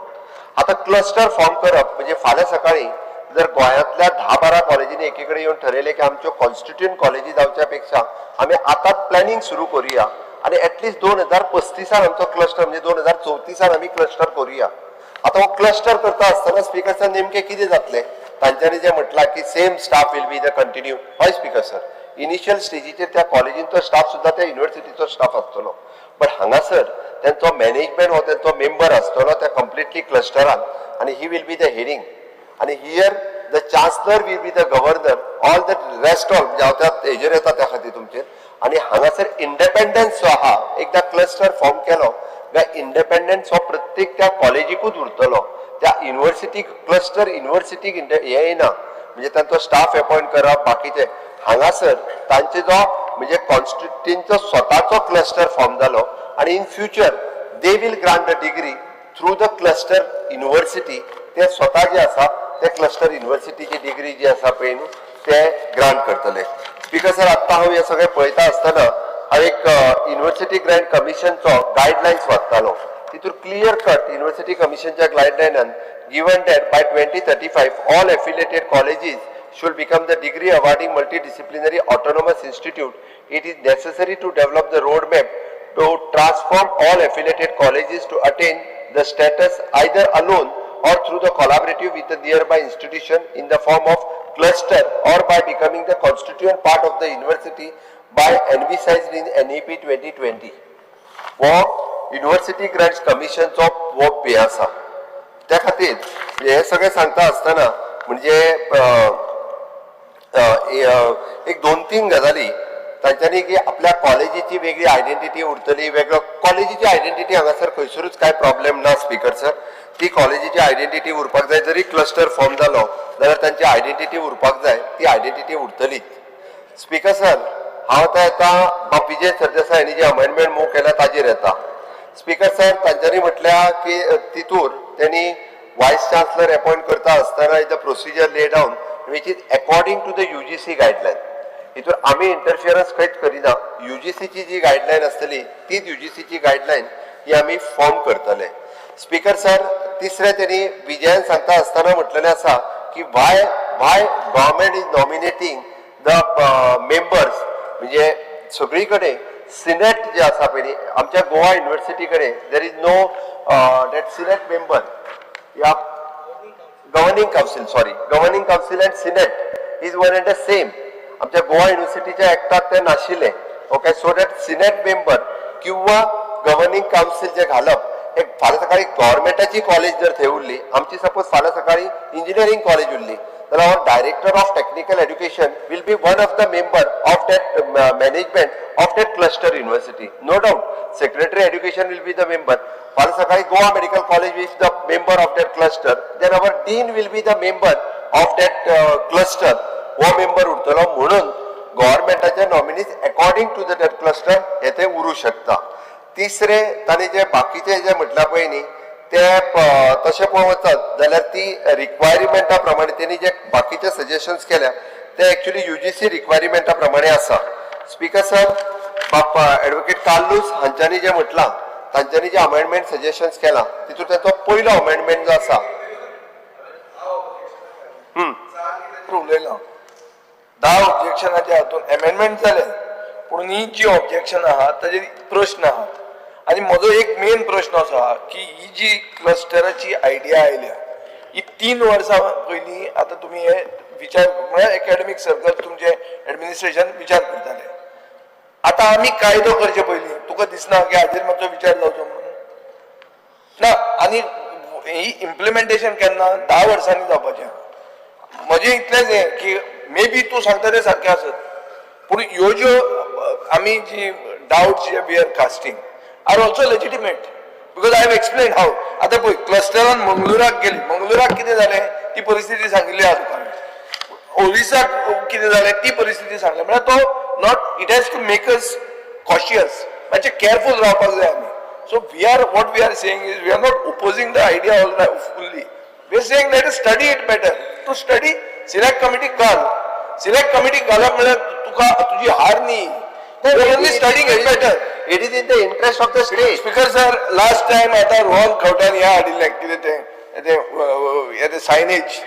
[SPEAKER 4] आतां क्लस्टर फॉर्म करप म्हणजे फाल्यां सकाळीं जर गोंयांतल्या 10-12 कॉलेजींनी एकी कडेन येवन ठरयलें की आमच्यो कॉन्स्टिट्युएंट कॉलेजी जावच्या पेक्षा आमी आतांच प्लॅनिंग सुरू करुया आनी एटलिस्ट 2035 आमचो क्लस्टर, म्हणजे 2034 आमी क्लस्टर करुया. आतां हो क्लस्टर करता आसतना स्पीकर सर नेमकें कितें जातलें, तांच्यांनी जें म्हटलां की same staff will be the continue. हय स्पीकर सर, इनिशियल स्टेजीचेर त्या कॉलेजींचो स्टाफ सुद्दां त्या युनिवर्सिटीचो स्टाफ आसतलो, बट हांगासर तेंचो मॅनेजमेंट हो तेंचो मेंबर आसतलो त्या कंप्लिटली क्लस्टरान, आनी he will be the heading, आनी here the chancellor will be the governor, all the rest all म्हणजे हांव त्या हेजेर येता त्या खातीर तुमचेर. आनी हांगासर इंडिपेंडन्स जो आहा, एकदां क्लस्टर फॉर्म केलो काय इंडिपेंडन्स हो प्रत्येक त्या कॉलेजीकूच उरतलो, त्या युनिवर्सिटीक क्लस्टर युनिवर्सिटीक हें येना, म्हणजे तांचो स्टाफ अपॉयंट करप बाकीचे. हांगासर तांचे जो म्हणजे कॉन्स्टिट्युंटचो स्वताचो क्लस्टर फॉर्म जालो आनी in future they will grant the degree through the cluster university. ते स्वता जे आसा ते क्लस्टर युनिवर्सिटीची डिग्री जी आसा पळय न्हू ते ग्रांट करतले. स्पीकर सर, आत्तां हांव हें सगळें पळयता आसतना हांव एक युनिवर्सिटी ग्रांट कमिशनचो गायडलायन्स वाचतालो, तितून क्लियर कट युनिवर्सिटी कमिशनच्या गायडलायनान given that by 2035 all affiliated colleges should become the degree awarding multidisciplinary autonomous institute, it is necessary to develop the roadmap to transform all affiliated colleges to attain the status either alone or through the collaborative with the nearby institution in the form of cluster or by becoming the constituent part of the university by envisaged in NEP 2020. हो university grants कमिशनचो हो pay आसा. त्या खातीर हे सगळें सांगता आसतना म्हणजे एक दोन तीन गजाली तांच्यांनी की आपल्या कॉलेजीची वेगळी आयडेंटिटी उरतली, वेगळो कॉलेजीची आयडेंटिटी हांगासर खंयसरूच कांय प्रॉब्लेम ना स्पीकर सर, ती कॉलेजीची आयडेंटिटी उरपाक जाय. जरी क्लस्टर फॉर्म जालो जाल्यार तांची आयडेंटिटी उरपाक जाय, ती आयडेंटिटी उरतलीच. स्पीकर सर, हांव आतां येता बाब विजय सरदेसाय हांणी जी अमेंडमेंट मूव केल्या ताजेर येता. स्पीकर सर, तांच्यांनी म्हटल्या की तितूर त्यांनी वायस चान्सलर अपॉयंट करता आसतना the procedure lay down which is according to the UGC guideline. हितून आमी इंटरफियरन्स खंयच करिना. UGCची जी गायडलायन आसतली तीच UGCची गायडलायन ही आमी फॉर्म करतले. स्पीकर सर, तिसरें तेणी विजयान सांगता आसतना म्हटलेलें आसा की why government is nominating the members, म्हणजे सगळी कडेन सिनेट जे आसा पळय आमच्या गोवा युनिवर्सिटी कडेन there is no that senate member या governing council, sorry, governing council and senate is one and the same. आमच्या गोवा युनिवर्सिटीच्या एक्टाक ते नाशिल्लें. Okay, so that senate member किंवा गव्हर्निंग कावन्सील जे घालप, एक फाल्यां सकाळी गव्हर्मेंटाची कॉलेज जर थंय उरली आमची, सपोज फाल्यां सकाळी इंजिनियरींग कॉलेज उरली जाल्यार our director of technical education will be one of the member of that management of that cluster university. No doubt secretary education will be the member. फाल्यां सकाळी Goa medical college is the member of that cluster, then our dean will be the member of that cluster. हो member उरतलो म्हणून गव्हर्मेंटाचे nominees according to the that cluster हे ते उरूं शकता. तिसरें तांणी जे बाकीचे जे म्हटलां पळय न्ही ते तशें पळोवंक वचत जाल्यार ती रिक्वायरमेंटा प्रमाणे तेणी जे बाकीचे सजेशन्स केल्या ते एक्चुली UGC रिक्वायरमेंटा प्रमाणे आसा. स्पीकर सर, बाप्पा एडवोकेट कार्लूस हांच्यांनी जें म्हटलां, तांच्यांनी जे अमेंडमेंट सजेशन्स केला तितून तांचो पयलो अमेंडमेंट जो आसा
[SPEAKER 6] उलयलो 10 ऑब्जेक्शनाच्या हातून एमेंडमेंट जाले, पूण ही जी ऑब्जेक्शन आहा ताजेर प्रश्न आहा. आनी म्हजो एक मेन प्रश्न असो आहा की ही जी क्लस्टराची आयडिया आयल्या ही 3 वर्सां पयलीं आतां तुमी हे विचार म्हळ्यार एकॅडमीक सर्कल तुमचे एडमिनिस्ट्रेशन विचार करताले. आतां आमी कायदो करचे पयलीं तुका दिसना की हाजेर मातसो विचार जावचो म्हणून ना? आनी ही इम्प्लिमेंटेशन केन्ना 10 वर्सांनी जावपाचें आहा. म्हजें इतलेंच हें की मे बी तूं सांगता तें सारकें आसत, पूण ह्यो ज्यो आमी जी doubts J we are casting are also legitimate because I have explain how. आतां पळय क्लस्टरान मंगळुराक गेली, मंगळुराक कितें जालें ती परिस्थिती सांगिल्ली आहा तुका, ओरिसाक कितें जालें ती परिस्थिती सांगली. म्हळ्यार तो not it has to make us cautious, मातशें केअरफूल रावपाक जाय आमी. So we are what we are saying is we are not opposing the idea all fully. We are saying let us study it better. To study select committee घाल, select committee घालप म्हळ्यार तुका तुजी हार न्ही. Only studying it better.
[SPEAKER 4] It is in the interest of the state.
[SPEAKER 6] Speaker sir, last time आतां रोहन खंवट्यान हें हाडिल्लें कितें तें तें सायनेज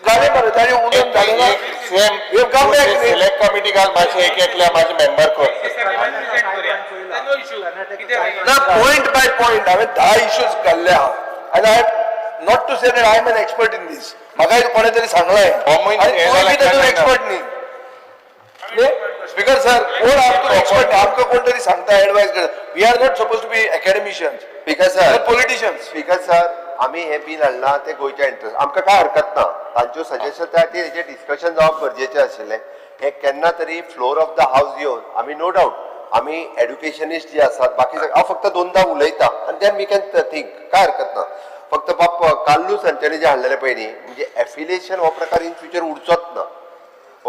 [SPEAKER 6] घालें मरे, ताजें उलोवन जालें ना.
[SPEAKER 20] सिलेक्ट कमिटी घाल मातशें, एक एकल्या मातशें मेंबर कर.
[SPEAKER 6] my point. हांवें 10 इश्यूज घाल्ले आहा आनी I not to say that I am an expert in this. म्हाका कोणें तरी सांगलें आनी तूंय बी तातूंत एक्सपर्ट न्ही. स्पीकर सर, कोण आमकां एक्सपर्ट, आमकां कोण तरी सांगता, एडवायज करता. We are not suppose to be academicians,
[SPEAKER 4] speaker sir,
[SPEAKER 6] politicians.
[SPEAKER 4] Speaker sir, आमी हें बील हाडलां तें गोंयच्या इंट्रस्ट, आमकां कांय हरकत ना. तांच्यो सजेशन त्या खातीर हेजें डिस्कशन जावप गरजेचें आशिल्लें. हें केन्ना तरी फ्लोर ऑफ the house येवन आमी नो डावट आमी एड्युकेशनिस्ट जे आसात बाकी हांव फक्त दोनदां उलयता आनी then we can think, कांय हरकत ना. फक्त बाब कार्लूस हांच्यांनी जें हाडलेलें पळय न्ही, म्हणजे एफिलिएशन हो प्रकार इन फ्युचर उरचोच ना.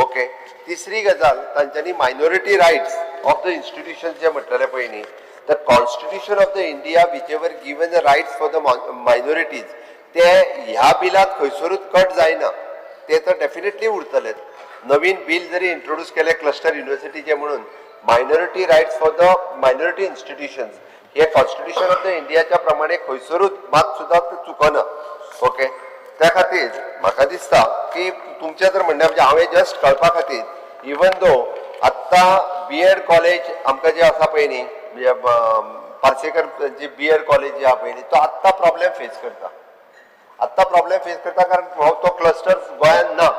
[SPEAKER 4] ओके, तिसरी गजाल तांच्यांनी minority rights of the institution जे म्हटलेलें पळय न्ही, the constitution of the India whichever given the rights for the minorities, ते ह्या बिलात खंयसरूच कट जायना, ते तर डेफिनेटली उरतले. नवीन बील जरी इंट्रोड्यूस केले क्लस्टर युनिवर्सिटीचे म्हणून, minority rights for the minority institutions hey constitution of the इंडियाच्या प्रमाणे खंयसरूच मात सुद्दां चुकना. ओके, त्या खातीर म्हाका दिसता की तुमचें जर म्हणणें म्हणजे हांवें जस्ट कळपा खातीर, इवन दो आत्तां बी एड कॉलेज आमकां जे आसा पळय न्ही, म्हणजे Parsekar G B Ed college जी आहा पळय न्ही, तो आत्तां प्रॉब्लेम फेस करता. आत्तां प्रॉब्लेम फेस करता कारण हो तो क्लस्टर गोंयांत ना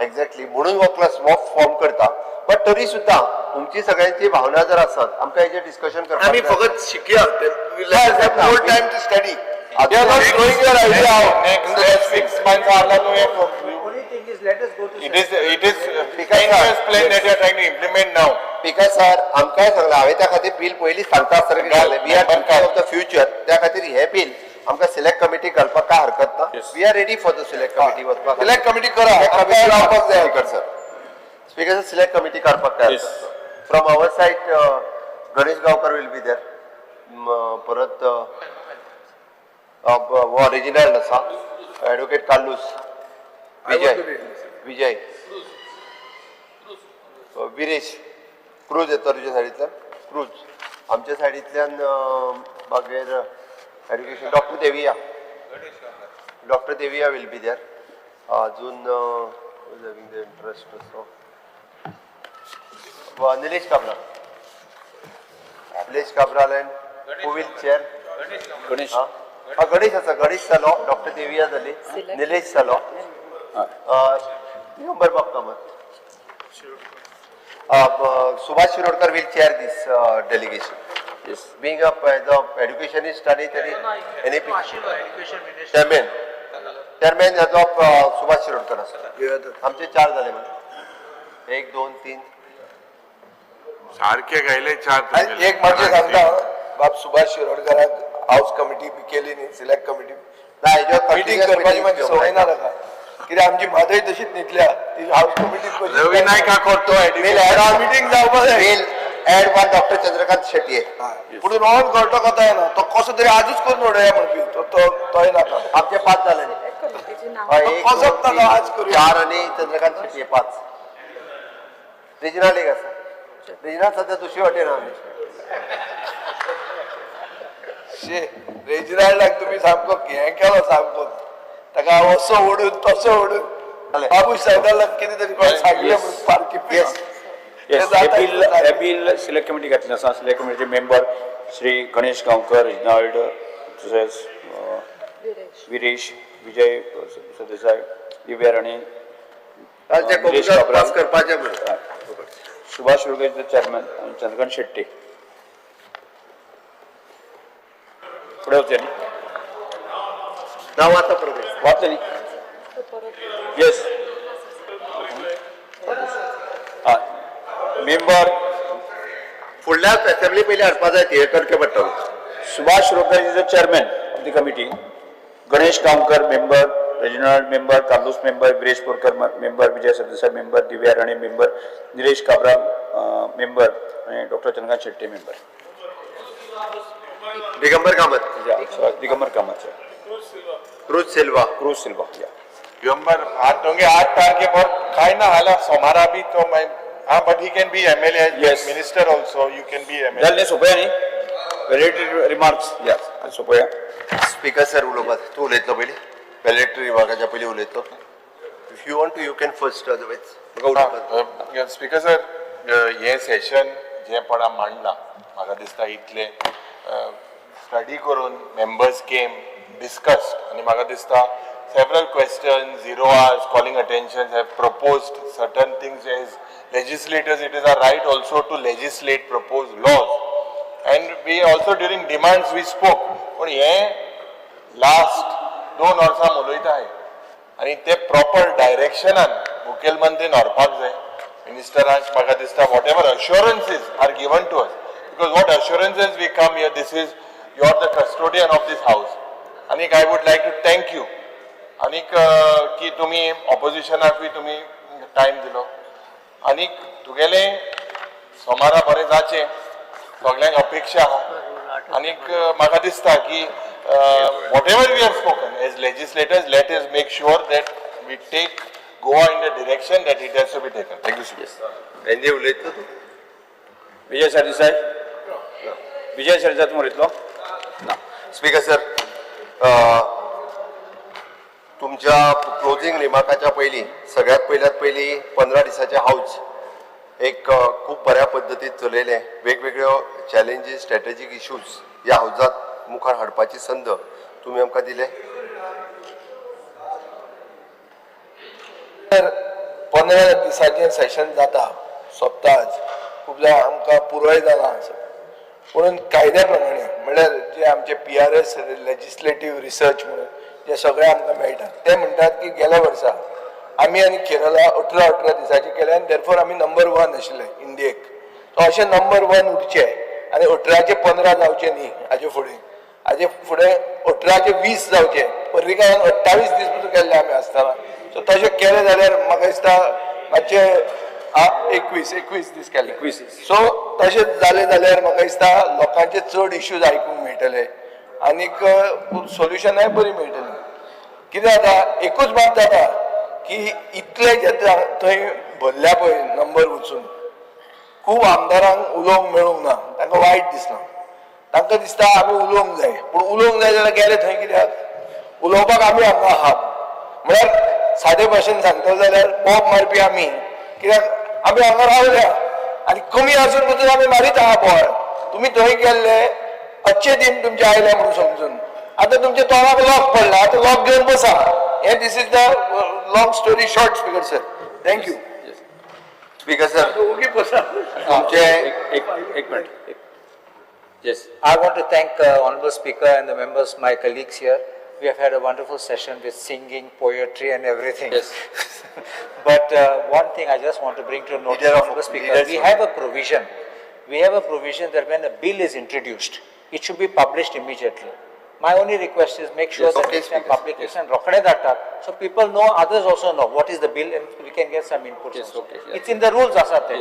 [SPEAKER 4] एक्झॅक्टली, म्हणून हो क्लस्टर हो फॉर्म करता. बट तरी सुद्दां तुमची सगळ्यांची भावना जर आसत आमकां हेजेर डिस्कशन करपाक
[SPEAKER 6] आमी
[SPEAKER 4] जाय.
[SPEAKER 6] फकत शिकया, more time to study. They are not throwing your idea out.
[SPEAKER 20] Next 6 months आला न्हू हे.
[SPEAKER 17] Only thing is, let us go to
[SPEAKER 20] It is 10 years plan that you are trying to implement now.
[SPEAKER 4] Speaker sir, आमकांय सांगलां, हांवें त्या खातीर bill पयलींच सांगता आसतना कितें जालें, we are thinking of the future. त्या खातीर हें बील आमकां सिलेक्ट कमिटी घालपाक कांय हरकत ना. We are ready for the select committee वचपाक.
[SPEAKER 6] सिलेक्ट कमिटी करा, आमकां रावपाक जाय.
[SPEAKER 4] Speaker sir, speaker sir, select committee काडपाक काय हरकत ना. From our side Ganesh Gaonkar will be there, परत हो रेजिनाल्ड आसा, एडवोकेट कार्लूस, विजय, विजय, विरेश क्रूज येतो तुज्या सायडींतल्यान, क्रूज आमच्या सायडींतल्यान, मागीर education doctor Devia, doctor Devia will be there. अजून the interest असो Nilesh Cabral, Nilesh Cabral and who will chair?
[SPEAKER 1] Ganesh.
[SPEAKER 4] हा गणेश आसा, गणेश जालो, डॉक्टर देविया जाली, निलेश जालो, दिगंबर बाब Kamat, Subhash Shirodkar will chair this delegation. Being a educationist आनी त्यांनी एनईपी चेअरमॅन, चेअरमॅन हाचो सुभाष शिरोडकर आसा. आमचे 4 जाले मरे, 1 2 3
[SPEAKER 20] सारखे गायले 4.
[SPEAKER 6] एक मातशें सांगता बाब सुभाष शिरोडकराक हाऊस कमिटी बी केली न्ही, सिलेक्ट कमिटी
[SPEAKER 4] ना हेज्यो
[SPEAKER 6] मिटींग करपाची मातशी संवय ना ताका, कित्याक आमची म्हादय तशीच न्हिदल्या ती हाऊस कमिटी.
[SPEAKER 20] रवी नायका करतो.
[SPEAKER 6] मिटींग जावपा जाय.
[SPEAKER 4] Will add one doctor Chandrakant Shetye.
[SPEAKER 6] पूण रोहन कळटो कथा येना, तो कसो तरी आजूच करून उडोवया म्हणपी तो तोय नाका.
[SPEAKER 4] आमचे 5 जाले न्ही, एक
[SPEAKER 6] कसोच
[SPEAKER 4] दोन
[SPEAKER 6] ना आज
[SPEAKER 4] तीन
[SPEAKER 6] करूया.
[SPEAKER 4] 4 आनी चंद्रकांत शेटये 5. रिजनल एक आसा, रिजनल सध्या दुसरी वाटेन आमी.
[SPEAKER 6] शे रेजिनाल्डाक तुमी सामको हें केलो, सामको ताका असो ओडून तसो ओडून बाबू सायदालाक कितें तरी कोणें सांगलें म्हणून पारखी.
[SPEAKER 1] येस, हे बील सिलेक्ट कमिटी घातलें आसा. सिलेक्ट कमिटीचे मेंबर श्री गणेश गांवकर, रिजनाल्ड, तशेंच विरेश, विजय सरदेसाय, दिव्या राणे, निलेश काब्राल, सुभाष शिरोडकर चेअरमॅन आनी चंद्रकांत शेट्टी. फुडें वचया न्ही?
[SPEAKER 4] ना वाचा परत.
[SPEAKER 1] वाचलें न्ही? येस. मेंबर
[SPEAKER 4] फुडल्या असेंब्ली पयलीं हाडपा जाय ती, हें करचें पडटलें.
[SPEAKER 1] Subhash Shirodkar is the chairman of the committee, Ganesh Gaonkar member, Reginald member, Carlos member, Viresh Borkar member, Vijay Sardesai member, Divya Rane member, Nilesh Cabral member आनी doctor Chandrakant Shetty member.
[SPEAKER 4] Digambar Kamat,
[SPEAKER 1] Digambar Kamat,
[SPEAKER 4] Cruz Silva,
[SPEAKER 1] Cruz Silva.
[SPEAKER 20] Digambar हात होंगे 8 तारखे पर खाए ना हाला सोमारा भी तो मैं हाँ, but he can be MLA,
[SPEAKER 1] Yes.
[SPEAKER 20] Minister also, you can be MLA.
[SPEAKER 1] जालें सोंपया न्ही? व्हॅलिडिटी रिमार्क्स या सोंपया.
[SPEAKER 4] स्पीकर सर उलोवपाक तूं उलयतलो पयलीं, व्हॅलिडिटी रिमार्काच्या पयलीं उलयतलो. If you want to you can first, otherwise म्हाका उलोवपाक.
[SPEAKER 20] स्पीकर सर, हें सेशन जें पण मांडलां म्हाका दिसता इतलें स्टडी करून मेंबर्स केम, डिस्कस्ड आनी म्हाका दिसता several questions, zero hours, calling attentions have proposed certain things. As legislators, it is our right also to legislate, propose laws, and we also during demands we spoke. पूण हें last 2 वर्सां उलयता आहे आनी ते प्रॉपर डायरेक्शनान मुखेलमंत्रीन व्हरपाक जाय. मिनिस्टरांक म्हाका दिसता whatever assurances are given to us, because what assurances we come here, this is, you are the custodian of this house. आनीक I would like to thank you आनीक की तुमी ऑपोजिशनाकूय तुमी टायम दिलो आनीक तुगेलें सोमारा बरें जाचें सगल्यांक अपेक्षा आहा. आनीक म्हाका दिसता की whatever we have spoken as legislators, let us make sure that we take Goa in the direction that it has to be taken. Thank you.
[SPEAKER 4] NJ उलयता तूं.
[SPEAKER 1] विजय सरदेसाय, विजय सरदेसाय, तूं उलयतलो ना?
[SPEAKER 4] स्पीकर सर, तुमच्या क्लोजींग रिमार्काच्या पयलीं सगळ्यात पयल्यात पयलीं 15 दिसाचें हाऊस एक खूब बऱ्या पद्दतीन चलयलें. वेगवेगळ्यो चॅलेंजीस, स्ट्रॅटेजीक इश्यूज ह्या हावजात मुखार हाडपाची संद तुमी आमकां दिले.
[SPEAKER 6] तर 15 दिसाचें सेशन जाता, सोंपता आज. खूब जाण आमकां पुरोय जालां आसा, पुणून कायद्या प्रमाणे म्हणल्यार जे आमचे पीआरएस लेजिस्लेटीव रिसर्च म्हणून जे सगळे आमकां मेळटा, ते म्हणटात की गेल्या वर्सा आमी आनी केरला 18 18 दिसाचे केले आनी देरफोर आमी नंबर वन आशिल्ले इंडियेक. सो अशें नंबर वन उरचे आनी 18चे 15 जावचे न्ही. हाजे फुडें 18चे 20 जावचे. पर्रीकारान 28 दीस पसून केल्ले आमी आसतना. सो तशें केलें जाल्यार म्हाका दिसता मातशें 21 21 दीस केले.
[SPEAKER 1] 21 दीस.
[SPEAKER 6] सो तशें जालें जाल्यार म्हाका दिसता लोकांचे चड इश्यूज आयकूंक मेळटले आनीक सोल्युशनाय बरी मेळटली. कितें जाता, एकूच मात जाता की इतले जे थंय भरल्या पळय नंबर वचून खूब आमदारांक उलोवंक मेळूंक ना. तांकां वायट दिसलां. तांकां दिसता आमी उलोवंक जाय, पूण उलोवंक जाय जाल्यार गेले थंय कित्याक? उलोवपाक आमी हांगा आहात. म्हळ्यार सादे भाशेन सांगतलो जाल्यार बोब मारपी आमी, कित्याक आमी हांगा रावल्या आनी कमी आसून पसून आमी मारीत आहा बोवाळ. तुमी थंय गेल्ले, अच्छे दिन तुमचे आयले म्हणून समजून आतां तुमच्या तोंडाक लॉक पडला. आतां लॉक घेवन बसा. हें, this is the long story short, Speaker sir. Thank you.
[SPEAKER 4] Speaker sir,
[SPEAKER 6] ओगी बसा.
[SPEAKER 4] तुमचे
[SPEAKER 1] एक एक एक minute. Yes.
[SPEAKER 17] I want to thank Honorable Speaker and the members, my colleagues here. We have had a wonderful session with singing, poetry and everything. But one thing I just want to bring to notice,
[SPEAKER 4] Leader of-
[SPEAKER 17] Honorable Speaker,
[SPEAKER 4] leaders
[SPEAKER 17] we
[SPEAKER 4] of-
[SPEAKER 17] have a provision. We have a provision that when a bill is introduced, it should be published immediately. My only request is make sure that
[SPEAKER 4] Okay,
[SPEAKER 17] next time
[SPEAKER 4] Speaker.
[SPEAKER 17] Publication रोखडे धाडटात, so people know, others also know what is the bill and we can get some inputs also. It's in the rules आसा ते.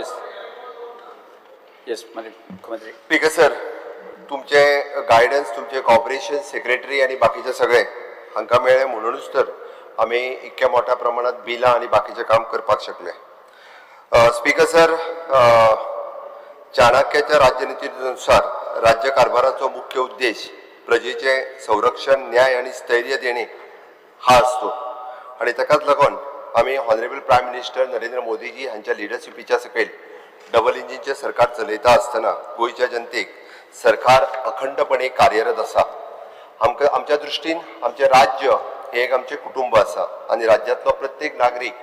[SPEAKER 1] Yes, मुख्यमंत्री.
[SPEAKER 4] Speaker sir, तुमचे guidance, तुमचे corporation, secretary आनी बाकीचे सगळे हांकां मेळ्ळे म्हणूनच तर आमी इतक्या मोठ्या प्रमाणात बिलां आनी बाकीचें काम करपाक शकले. स्पीकर सर, चाणक्याच्या राज्यनितीनुसार राज्यकारभाराचो मुख्य उद्देश प्रजेचे संरक्षण, न्याय आणि स्थैर्य देणे हा असतो आणि ताकाच लागून आमी ऑनरेबल प्रायम मिनिस्टर नरेंद्र मोदीजी हांच्या लिडरशिपीच्या सकयल डबल इंजिनचें सरकार चलयता आसतना गोंयच्या जनतेक सरकार अखंडपणे कार्यरत आसा. आमकां आमच्या दृश्टीन आमचें राज्य हें एक आमचें कुटुंब आसा आनी राज्यांतलो प्रत्येक नागरीक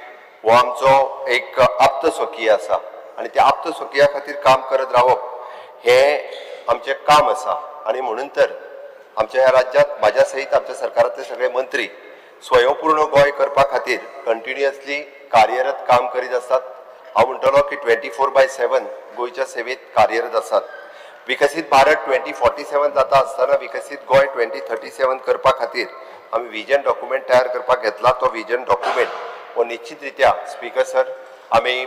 [SPEAKER 4] हो आमचो एक आप्त स्वकीय आसा आनी त्या आप्त स्वकीया खातीर काम करत रावप हें आमचें काम आसा. आनी म्हणून तर आमच्या ह्या राज्यांत म्हाज्या सहीत आमच्या सरकारांतले सगळे मंत्री स्वयंपूर्ण गोंय करपा खातीर कंटिन्युअसली कार्यरत काम करीत आसात. हांव म्हणटलो की 24/7 गोंयच्या सेवेत कार्यरत आसात. विकसीत भारत 2047 जाता आसतना विकसीत गोंय 2037 करपा खातीर आमी विजन डॉक्युमेंट तयार करपाक घेतला. तो विजन डॉक्युमेंट हो निश्चित रित्या, स्पीकर सर, आमी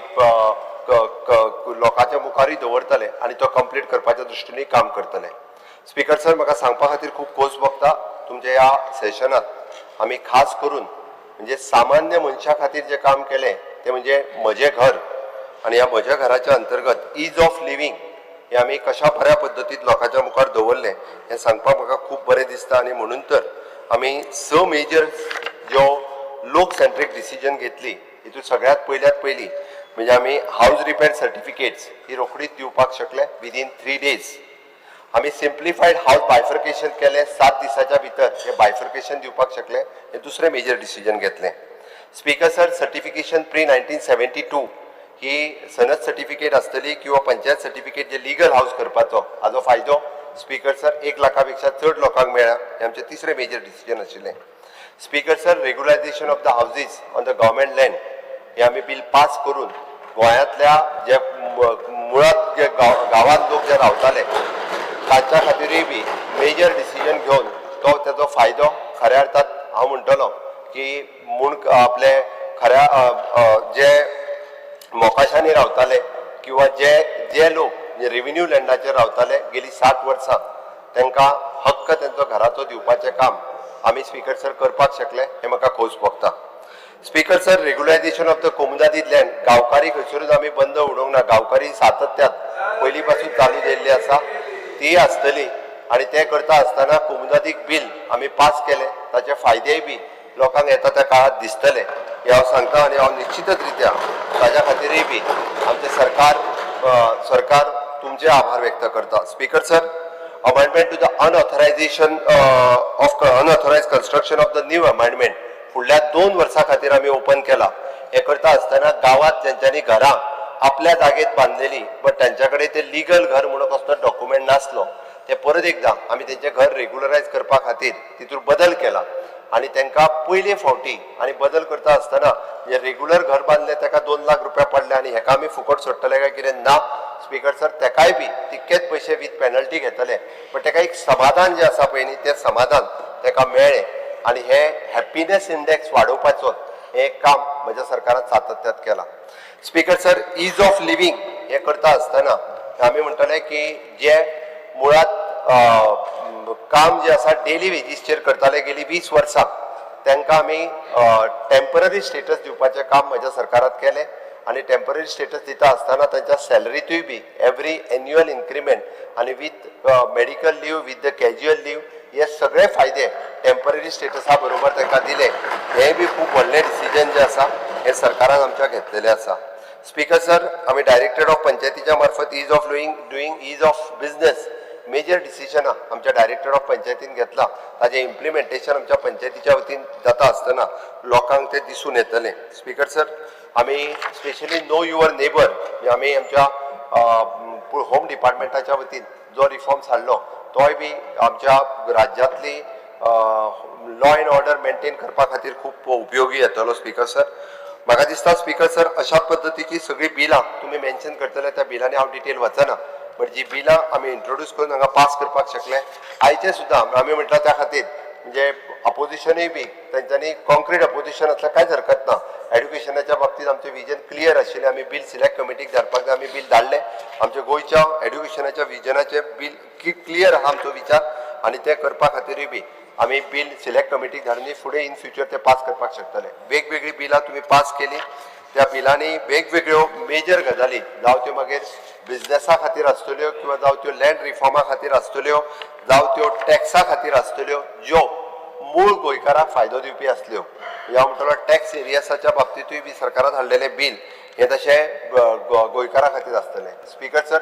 [SPEAKER 4] लोकांच्या मुखारूय दवरतले आनी तो कंप्लीट करपाच्या दृश्टीनूय काम करतले. स्पीकर सर, म्हाका सांगपा खातीर खूब खोस भोगता. तुमच्या ह्या सेशनात आमी खास करून म्हणजे सामान्य मनशा खातीर जें काम केलें तें म्हणजे म्हजें घर आनी ह्या म्हज्या घराच्या अंतर्गत is of living हे आमी कशा बऱ्या पद्दतीन लोकांच्या मुखार दवरलें हें सांगपाक म्हाका खूब बरें दिसता. आनी म्हणून तर आमी स मेजर ज्यो लोक सेंट्रीक डिसिजन घेतली, हितून सगळ्यात पयल्यात पयली म्हणजे आमी हावज रिपेर सर्टिफिकेट्स ही रोखडीच दिवपाक शकले विदीन 3 डेज. आमी सिम्प्लिफायड हावज बायफर्केशन केलें. 7 दिसाच्या भितर हें बायफर्केशन दिवपाक शकले. हें दुसरें मेजर डिसिजन घेतलें. Speaker sir, certification pre 1972 ही सनद सर्टिफिकेट आसतली किंवा पंचायत सर्टिफिकेट जे लिगल हावज करपाचो, हाजो फायदो स्पीकर सर 1 लाखा पेक्षा चड लोकांक मेळ्ळा. हें आमचें तिसरें मेजर डिसिजन आशिल्लें. Speaker sir, regularisation of the houses on the government land हे आमी बील पास करून गोंयांतल्या जे मुळात जे गांवांत लोक जे रावताले तांच्या खातीरूय बी मेजर डिसिजन घेवन तो तेजो फायदो खऱ्या अर्थात हांव म्हणटलो की म्हूण आपले खऱ्या जे मोकाशांनी रावताले किंवा जे जे लोक रेविन्यू लँडाचेर रावताले गेली 60 वर्सां तांकां हक्क तेंचो घराचो दिवपाचें काम आमी स्पीकर सर करपाक शकले, हें म्हाका खोस भोगता. Speaker sir, regularisation of the comunidade land, गांवकारी खंयसरूच आमी बंद उडोवंक ना. गांवकारी सातत्यात पयलीं पासून चालू जाल्ली आसा, ती आसतली आनी तें करता आसतना कोमुनिदादीक बील आमी पास केलें, ताचे फायदेय बी लोकांक येता त्या काळांत दिसतले हें हांव सांगता. आनी हांव निश्चितच रित्या ताज्या खातीरय बी आमचें सरकार तुमचे आभार व्यक्त करता. Speaker sir, amendment to the unauthorisation of unauthorised construction of the new amendment फुडल्या 2 वर्सां खातीर आमी ओपन केला. हें करता आसतना गांवांत जेंच्यांनी घरां आपल्या जागेत बांदलेली बट तांच्या कडेन ते लिगल घर म्हणून कसलो डॉक्युमेंट नासलो, ते परत एकदां आमी तेंचें घर रेगुलरायज करपा खातीर तितूर बदल केला आनी तांकां पयले फावटी आनी बदल करता आसतना जे रेगुलर घर बांदले ताका 2 लाख रुपया पडले आनी हेका आमी फुकट सोडटले काय कितें ना. स्पीकर सर, तेकाय बी तितकेच पयशे वीथ पेनल्टी घेतले, बट तेका एक समाधान जें आसा पळय न्ही, तें समाधान तेका मेळ्ळें आनी हे हॅप्पीनेस इंडेक्स वाडोवपाचो हें काम म्हज्या सरकारान सातत्यात केलां. Speaker sir, ease of living हें करता आसतना आमी म्हणटले की जे मुळात काम जें आसा डेली वेजीसचेर करताले गेली 20 वर्सां, तांकां आमी टेम्पररी स्टेटस दिवपाचें काम म्हज्या सरकारात केलें आनी टेम्पररी स्टेटस दिता आसतना तांच्या सॅलरीतूय बी एवरी एन्युअल इन्क्रिमेंट आनी with medical leave, with the casual leave हे सगळे फायदे टेम्पररी स्टेटसा बरोबर तांकां दिले. हें बी खूब व्हडलें डिसिजन जें आसा हें सरकारान आमच्या घेतलेलें आसा. स्पीकर सर, आमी डायरेक्टर ऑफ पंचायतीच्या मार्फत ease of doing ease of business major डिसिजनां आमच्या डायरेक्टर ऑफ पंचायतीन घेतला, ताजें इम्प्लिमेंटेशन आमच्या पंचायतीच्या वतीन जाता आसतना लोकांक तें दिसून येतलें. स्पीकर सर, आमी स्पेशली नो your neighbour आमी आमच्या होम डिपार्टमेंटाच्या वतीन जो रिफॉर्म्स हाडलो तोय बी आमच्या राज्यांतली लॉ एंड ऑर्डर मेंटेन करपा खातीर खूब उपयोगी येतलो. स्पीकर सर, म्हाका दिसता स्पीकर सर अशा पद्दतीची सगळीं बिलां तुमी मेन्शन करतले, त्या बिलांनी हांव डिटेल वचना, बट जी बिलां आमी इंट्रोड्यूस करून हांगा पास करपाक शकले आयचे सुद्दां आमी म्हटल्यार त्या खातीर म्हणजे अपोजिशनूय बी तेंच्यांनी कॉन्क्रीट अपोजिशन आसल्यार कांयच हरकत ना. एड्युकेशनाच्या बाबतींत आमचें विजन क्लियर आशिल्लें, आमी बील सिलेक्ट कमिटीक धाडपाक जाय, आमी बील धाडलें. आमच्या गोंयच्या एड्युकेशनाच्या विजनाचें बील क्लियर आहा आमचो विचार आनी तें करपा खातीरूय बी आमी बील सिलेक्ट कमिटीक धाडून फुडें इन फ्युचर ते पास करपाक शकतले. वेगवेगळीं बिलां तुमी पास केली, त्या बिलांनी वेगवेगळ्यो मेजर गजाली जावं त्यो मागीर बिजनेसा खातीर आसतल्यो किंवा जावं त्यो लँड रिफॉर्मा खातीर आसतल्यो, जावं त्यो टॅक्सा खातीर आसतल्यो, ज्यो मूळ गोंयकाराक फायदो दिवपी आसल्यो. हांव म्हणटलो टॅक्स एरियसाच्या बाबतींतूय बी सरकारान हाडलेलें बील हें तशें गोंयकारा खातीर आसतलें. स्पीकर सर,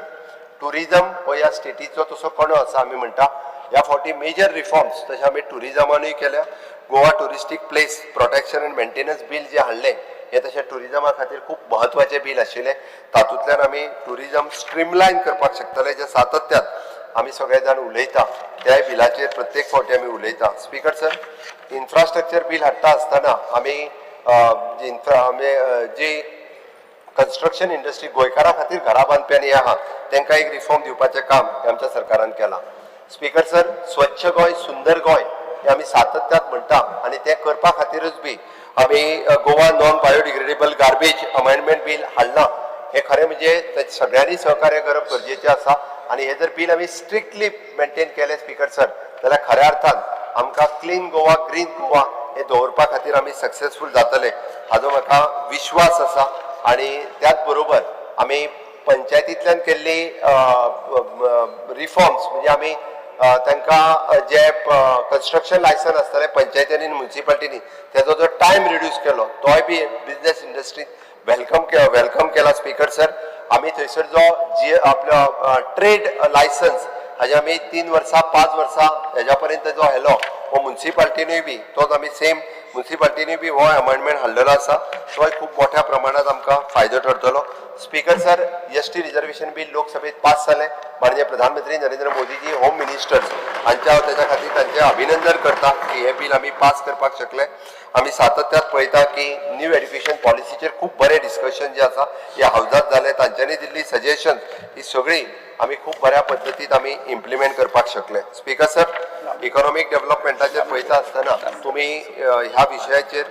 [SPEAKER 4] टुरिजम हो ह्या स्टेटीचो तसो कणो आसा आमी म्हणटा. ह्या फावटी मेजर रिफॉर्म्स तशें आमी टुरिजमानूय केल्या. Goa touristic place protection and maintenance bill जें हाडलें हें तशें टुरिजमा खातीर खूब म्हत्वाचें बील आशिल्लें. तातूंतल्यान आमी टुरिजम स्ट्रीमलायन करपाक शकतले, जें सातत्यात आमी सगळे जाण उलयता त्याय बिलाचेर प्रत्येक फावटी आमी उलयता. स्पीकर सर, इन्फ्रास्ट्रक्चर बील हाडटा आसतना आमी जी कन्स्ट्रक्शन इंडस्ट्री गोंयकारां खातीर घरां बांदप्यांनी आहा तांकां एक रिफॉर्म दिवपाचें काम आमच्या सरकारान केलां. स्पीकर सर, स्वच्छ गोंय सुंदर गोंय हें आमी सातत्यात म्हणटा आनी तें करपा खातीरूच बी आमी Goa non biodegradable garbage amendment bill हाडलां. हें खरें म्हणजे सगळ्यांनी सहकार्य करप गरजेचें आसा आनी हें जर बील आमी स्ट्रिक्टली मेंटेन केलें स्पीकर सर जाल्यार खऱ्या अर्थान आमकां क्लीन गोवा ग्रीन गोवा हें दवरपा खातीर आमी सक्सेसफूल जातले हाजो म्हाका विश्वास आसा. आनी त्याच बरोबर आमी पंचायतींतल्यान केल्ली रिफॉर्म्स म्हणजे आमी तांकां जे कन्स्ट्रक्शन लायसन आसतालें पंचायतींनी आनी मुन्सिपालिटींनी तेजो जो टायम रिड्यूस केलो तोय बी बिजनेस इंडस्ट्रीन welcome केला. स्पीकर सर, आमी थंयसर जो जी आपलो ट्रेड लायसन्स हाजे आमी 3 वर्सां 5 वर्सां हेज्या पर्यंत जो हेलो हो मुन्सिपाल्टीनूय बी तोच आमी सेम मुन्सिपाल्टीनूय बी हो अमेंडमेंट हाडलेलो आसा, तोय खूब मोठ्या प्रमाणात आमकां फायदो ठरतलो. Speaker sir, ST reservation bill लोकसभेत पास जालें. माननीय प्रधानमंत्री नरेंद्र मोदीजी होम मिनिस्टर्स हांच्या हांव तेज्या खातीर तांचें अभिनंदन करता की हें बील आमी पास करपाक शकले. आमी सातत्यात पळयता की न्यू एड्युकेशन पॉलिसीचेर खूब बरें डिस्कशन जें आसा ह्या हावजात जालें. तांच्यांनी दिल्ली सजेशन ही सगळी आमी खूब बऱ्या पद्दतीन आमी इम्प्लिमेंट करपाक शकले. स्पीकर सर, इकॉनॉमीक डेव्हलपमेंटाचेर पळयता आसतना तुमी ह्या विशयाचेर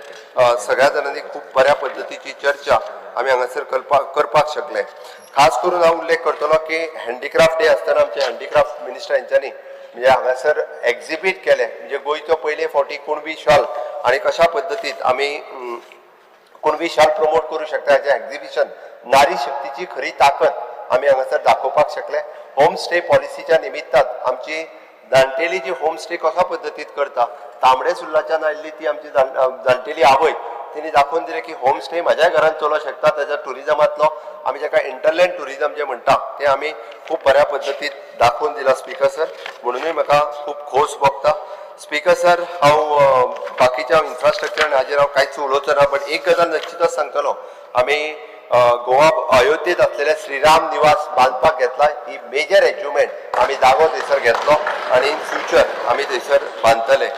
[SPEAKER 4] सगळ्या जाणांनी खूब बऱ्या पद्दतीची चर्चा आमी हांगासर करपाक शकले. खास करून हांव उल्लेख करतलो की हँडीक्राफ्ट डे आसतना आमचे हँडीक्राफ्ट मिनिस्टर हेंच्यांनी म्हणजे हांगासर एक्झिबीट केलें, म्हणजे गोंयचो पयले फावटी कुणबी शाल आनी कशा पद्दतीन आमी कुणबी शाल प्रमोट करूं शकता हेचें एक्झिबिशन, नारी शक्तीची खरी ताकद आमी हांगासर दाखोवपाक शकले. होम स्टे पॉलिसीच्या निमित्तान आमची जाणटेली जी होम स्टे कशा पद्दतीन करता, तांबडे सुर्लाच्यान आयिल्ली ती आमची जाणटेली आवय, तिणी दाखोवन दिलें की होम स्टे म्हाज्या घरान चलोवंक शकता. ताच्या ट्युरिजमांतलो आमी जाका इंटरलँड ट्युरिजम जें म्हणटा तें आमी खूब बऱ्या पद्दतीन दाखोवन दिलां स्पीकर सर, म्हणुनूय म्हाका खूब खोस भोगता. स्पीकर सर, हांव बाकीच्या इन्फ्रास्ट्रक्चर हाजेर हांव कांयच उलोवचो ना, बट एक गजाल निश्चितच सांगतलो, आमी गोवा अयोध्येत आसलेले श्रीराम निवास बांदपाक घेतला, ही मेजर एचिवमेंट आमी जागो थंयसर घेतलो आनी इन फ्युचर आमी थंयसर बांदतले.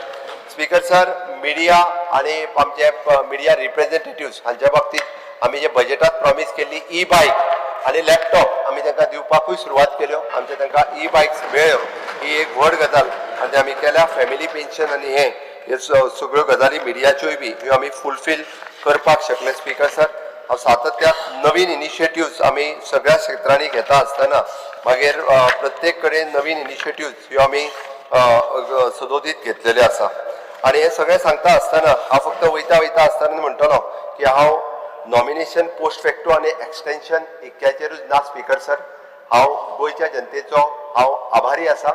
[SPEAKER 4] स्पीकर सर, मिडिया आनी आमचे मिडिया रिप्रेझेंटेटिव्स हांच्या बाबतीत आमी जे बजेटात प्रॉमीस केल्ली ई बायक आनी लॅपटॉप आमी तांकां दिवपाकूय सुरवात केल्यो. आमचे तांकां ई बायक्स मेळ्ळ्यो, ही एक व्हड गजाल आनी आमी केल्या. फॅमिली पेन्शन आनी हे सगळ्यो गजाली मिडियाच्योय बी ह्यो आमी फुलफील करपाक शकले. स्पीकर सर, हांव सातत्यात नवीन इनिशिएटिव्स आमी सगळ्या क्षेत्रांनी घेता आसतना मागीर प्रत्येक कडेन नवीन इनिशिएटिव्स ह्यो आमी सदोदीत घेतलेल्यो आसा. आनी हें सगळें सांगता आसतना हांव फक्त वयता वयता आसतना म्हणटलो की हांव नॉमिनेशन पोस्ट फॅक्टो आनी एक्सटेन्शन इतक्याचेरूच ना स्पीकर सर, हांव गोंयच्या जनतेचो हांव आभारी आसा,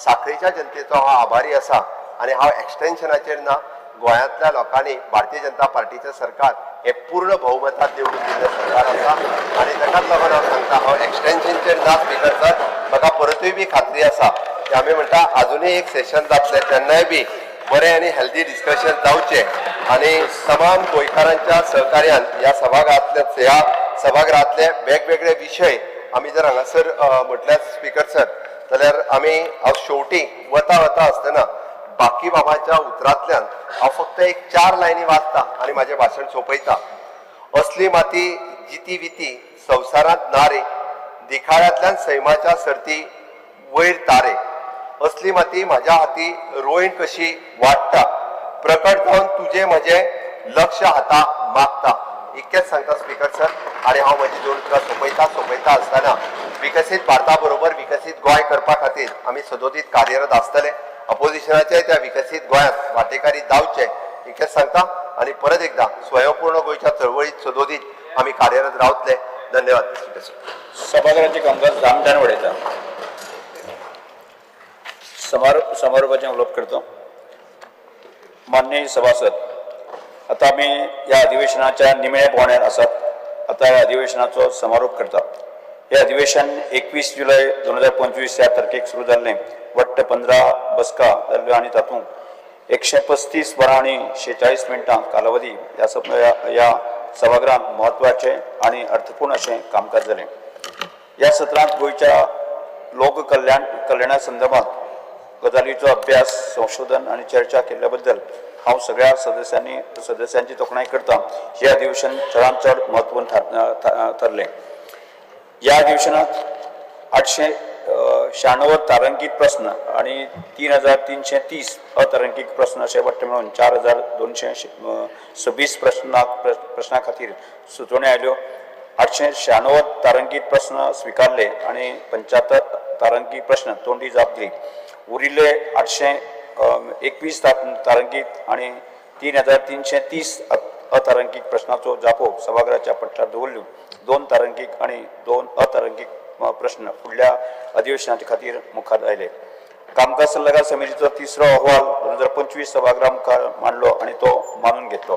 [SPEAKER 4] साखळीच्या जनतेचो हांव आभारी आसा आनी हांव एक्सटेन्शनाचेर ना, गोंयांतल्या लोकांनी भारतीय जनता पार्टीचें सरकार हे पूर्ण बहुमतात निवडून दिल्लें सरकार आसा आनी ताकाच लागून हांव सांगता हांव एक्सटेन्शनचेर ना स्पीकर सर. म्हाका परतूय बी खात्री आसा की आमी म्हणटा आजुनूय एक सेशन जातलें तेन्नाय बी बरें आनी हेल्दी डिस्कशन जावचें आनी तमाम गोंयकारांच्या सहकार्यान ह्या सभागृहांतले ह्या सभागृहांतले वेगवेगळे विशय आमी जर हांगासर म्हटल्यार स्पीकर सर जाल्यार आमी हांव शेवटी वता वता आसतना बाकीबाबाच्या उतरांतल्यान हांव फक्त एक 4 लायनी वाचता आनी म्हाजें भाशण सोंपयता. असली माती जिती विती संवसारांत ना रे, दिखाळ्यांतल्यान सैमाच्या सर्ती वयर तारे, असली माती म्हाज्या हाती रोयण कशी वाडटा, प्रकट जावन तुजें म्हजें लक्ष हाता मागता. इतकेंच सांगता स्पीकर सर आनी हांव म्हजी 2 उतरां सोंपयता. सोंपयता आसतना विकसीत भारता बरोबर विकसीत गोंय करपा खातीर आमी सदोदीत कार्यरत आसतले. अपोजिशनाचे त्या विकसीत गोंयांत वांटेकारी जावचे इतकेंच सांगता आनी परत एकदा स्वयंपूर्ण गोंयच्या चळवळीत सदोदीत आमी कार्यरत रावतले. धन्यवाद स्पीकर सर.
[SPEAKER 1] सभाघराचे कामकाज 10 मिनटांनी वाडयता. समारोपाचें उलोवप करता. माननीय सभासद, आतां आमी ह्या अधिवेशनाच्या निमण्या पावंड्यार आसात. आतां ह्या अधिवेशनाचो समारोप करता. हें अधिवेशन 21 जुलय 2025 ह्या तारखेक सुरू जाल्लें. वट्ट 15 बसका जाल्ल्यो आनी तातूंत 135 वरां आनी 46 मिनटां कालावधी ह्या सभागृहांत म्हत्वाचें आनी अर्थपूर्ण अशें कामकाज जालें. ह्या सत्रांत गोंयच्या लोक कल्याणा संदर्भात गजालीचो अभ्यास, संशोधन आनी चर्चा केल्ल्या बद्दल हांव सगळ्या सदस्यांची तोखणाय करता. हें अधिवेशन चडांत चड म्हत्वपूर्ण थरलें. ह्या अधिवेशनात 896 तारांकीत प्रस्न आनी 3330 अतारांकीत प्रस्न अशे वट्ट मेळून 4226 प्रश्ना खातीर सुचोवण्यो आयल्यो. 896 तारांकीत प्रस्न स्विकारले आनी 75 तारांकीत प्रस्न तोंडी जाप दिली. उरिल्ले 821 तारांकीत आनी 3330 अतारांकीत प्रश्नाचो जापो सभाघराच्या पट्टार दवरल्यो. 2 तारांकीत आनी 2 अतारांकीत प्रश्न फुडल्या अधिवेशनाच्या खातीर मुखार आयले. कामकाज सल्लागार समितीचो तिसरो अहवाल 2025 सभागृहा मुखार मांडलो आनी तो मानून घेतलो.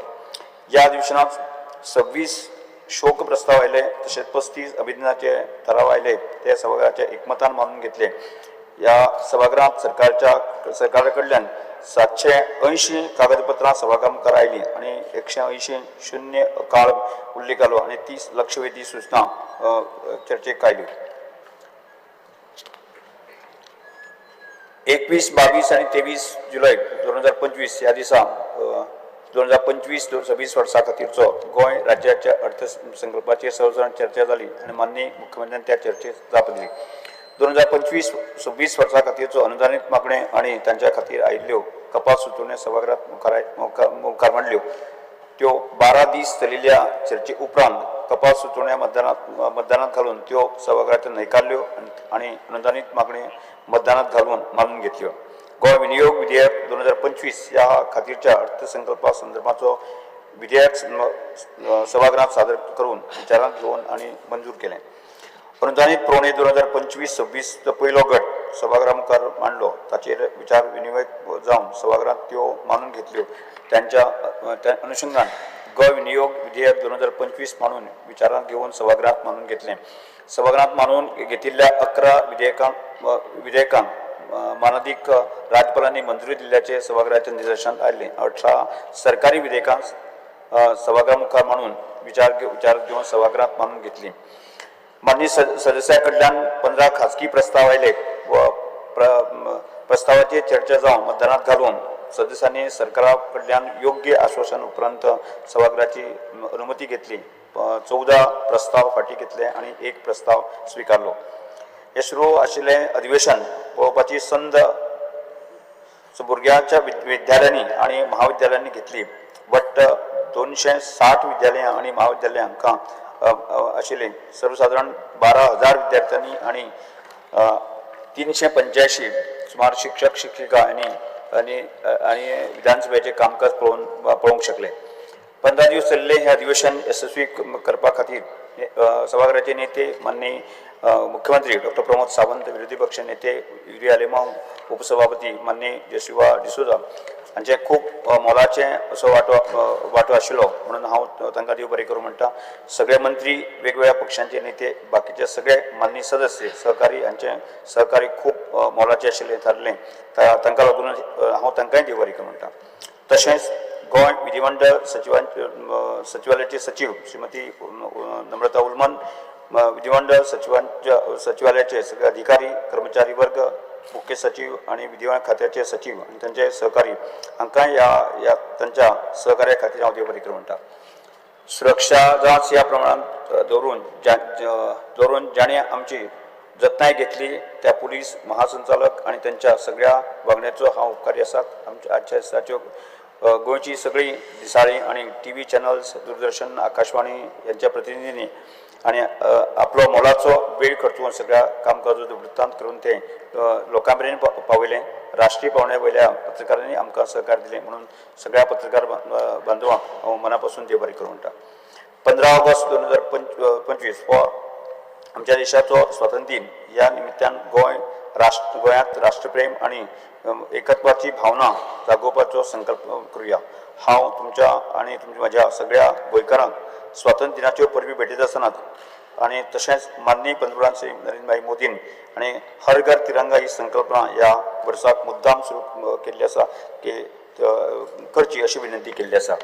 [SPEAKER 1] ह्या अधिवेशनात 26 शोक प्रस्ताव आयले, तशेंच 35 अभिनंदनाचे ठराव आयले, ते सभाघराच्या एकमतान मानून घेतले. ह्या सभागृहांत सरकारा कडल्यान 780 कागदपत्रां सभागृहा मुखार आयलीं आनी 180 शून्य काळ उल्लेख जालो आनी 30 लक्षवेधी सूचना चर्चेक आयल्यो. 21, 22 आनी 23 जुलय 2025 ह्या दिसा 2025-26 वर्सा खातीरचो गोंय राज्याच्या अर्थसंकल्पाचेर सर्वसाधारण चर्चा जाली आनी माननीय मुख्यमंत्र्यान त्या चर्चेक जाप दिली. 2025-26 वर्सा खातीरचो अनुदानीत मागणे आनी तांच्या खातीर आयिल्ल्यो कपात सुचोवण्यो सभागृहात मुखार मांडल्यो. त्यो 12 दीस चलिल्ल्या चर्चे उपरांत कपात सुचोवण्यो मतदानात घालून त्यो सभागृहात न्हयकारल्यो आनी अनुदानीत मागणे मतदानात घालून मानून घेतल्यो. गोंय विनियोग विधेयक 2025 ह्या खातीरच्या अर्थसंकल्पा संदर्भाचो विधेयक सभागृहात सादर करून विचारांत घेवन आनी मंजूर केलें. अनुदानीत पुरवणी 2025-26 पयलो गट सभागृहा मुखार मांडलो. ताचेर विचार विनिमय जावन सभागृहात त्यो मानून घेतल्यो. त्यांच्या त्या अनुशंगान गोंय विनियोग विधेयक 2025 मानून विचारांत घेवन सभागृहात मानून घेतलें. सभागृहात मानून घेतिल्ल्या 11 विधेयकांक मानादीक राज्यपालांनी मंजुरी दिल्ल्याचे सभागृहाच्या निदर्शनात आयलें. 18 सरकारी विधेयकां सभागृहा मुखार मांडून विचार घेवन सभागृहात मानून घेतलीं. माननीय सदस्या कडल्यान 15 खाजगी प्रस्ताव आयले व प्रस्तावाचेर चर्चा जावन मतदानात घालून सदस्यांनी सरकारा कडल्यान योग्य आश्वासन उपरांत सभागृहाची अनुमती घेतली. 14 प्रस्ताव फाटी घेतले आनी 1 प्रस्ताव स्विकारलो. हे सुरू आशिल्लें अधिवेशन पळोवपाची संद भुरग्यांच्या विद्यालयांनी आनी महाविद्यालयांनी घेतली. वट्ट 260 विद्यालयां आनी महाविद्यालयां हांकां आशिल्लीं. सर्वसादारण 12,000 विद्यार्थ्यांनी आनी 385 सुमार शिक्षक शिक्षिका आनी आनी आनी विधानसभेचें कामकाज पळोवंक शकले. 15 दीस चल्ले हे अधिवेशन यशस्वी करपा खातीर सभागृहाचे नेते माननीय मुख्यमंत्री डॉक्टर प्रमोद सावंत, विरोधी पक्ष नेते युरी आलेमांव, उपसभापती माननीय जेसिवा डिसोजा हांचे खूब मोलाचें असो वांटो आशिल्लो म्हणून हांव तांकां देव बरें करूं म्हणटा. सगळे मंत्री, वेगवेगळ्या पक्षांचे नेते, बाकीचे सगळे माननीय सदस्य सहकारी हांचे सहकारी खूब मोलाचें आशिल्लें थारलें. तांकां लागून हांव तांकांय देव बरें करूं म्हणटा. तशेंच गोंय विधिमंडळ सचिवालयाचे सचीव श्रीमती नम्रता उलमन, विधिमंडळ सचिवालयाचे सगळे अधिकारी, कर्मचारी वर्ग, मुख्य सचीव आनी विधिमंडळ खात्याचे सचीव आनी तांचे सहकारी हांकां ह्या तांच्या सहकार्या खातीर हांव देव बरें करूं म्हणटा. सुरक्षा जांच ह्या प्रमाणांत दवरून जाणें आमची जतनाय घेतली त्या पुलीस महासंचालक आनी तांच्या सगळ्या वागण्याचो हांव उपकारी आसा. आमच्या आजच्या दिसाच्यो गोंयची सगळीं दिसाळीं आनी T V channels, Doordarshan, Akashvani यांच्या प्रतिनिधींनी आनी आपलो मोलाचो वेळ खर्चून सगळ्या कामकाजाचो वृत्तांत करून ते लोकां मेरेन पावयलें. राष्ट्रीय पावंड्या वयल्या पत्रकारांनी आमकां सहकार दिलें म्हणून सगळ्या पत्रकार बांधवांक हांव मना पासून देव बरें करूं म्हणटा. 15 ऑगस्ट 2025 हो आमच्या देशाचो स्वातंत्र्य दिन. ह्या निमित्तान गोंयांत राष्ट्रप्रेम आनी एकत्वाची भावना जागोवपाचो संकल्प करुया. हांव तुमच्या आनी म्हज्या सगळ्या गोंयकारांक स्वातंत्र्य दिनाच्यो परबी भेटयत आसतना आनी तशेंच माननीय पंतप्रधान श्री नरेंद्रभाई मोदीन आनी हर घर तिरंगा ही संकल्पना ह्या वर्साक मुद्दाम सुरू केल्ली आसा की करची अशी विनंती केल्ली आसा.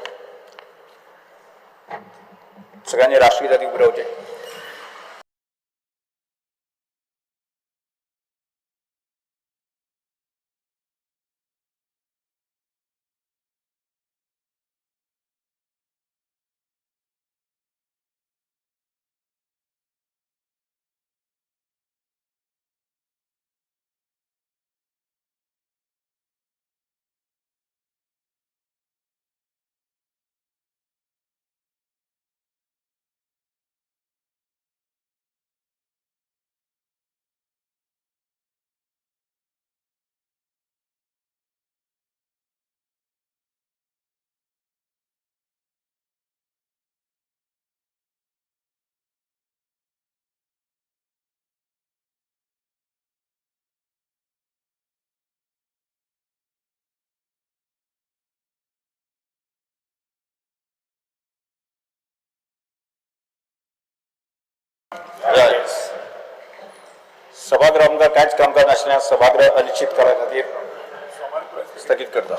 [SPEAKER 1] सगळ्यांनी राष्ट्रगीताक उबे रावचें. सभागृह आमकां कांयच कामकाज नासल्यान सभागृह अनिश्चित काळा खातीर स्थगीत करता.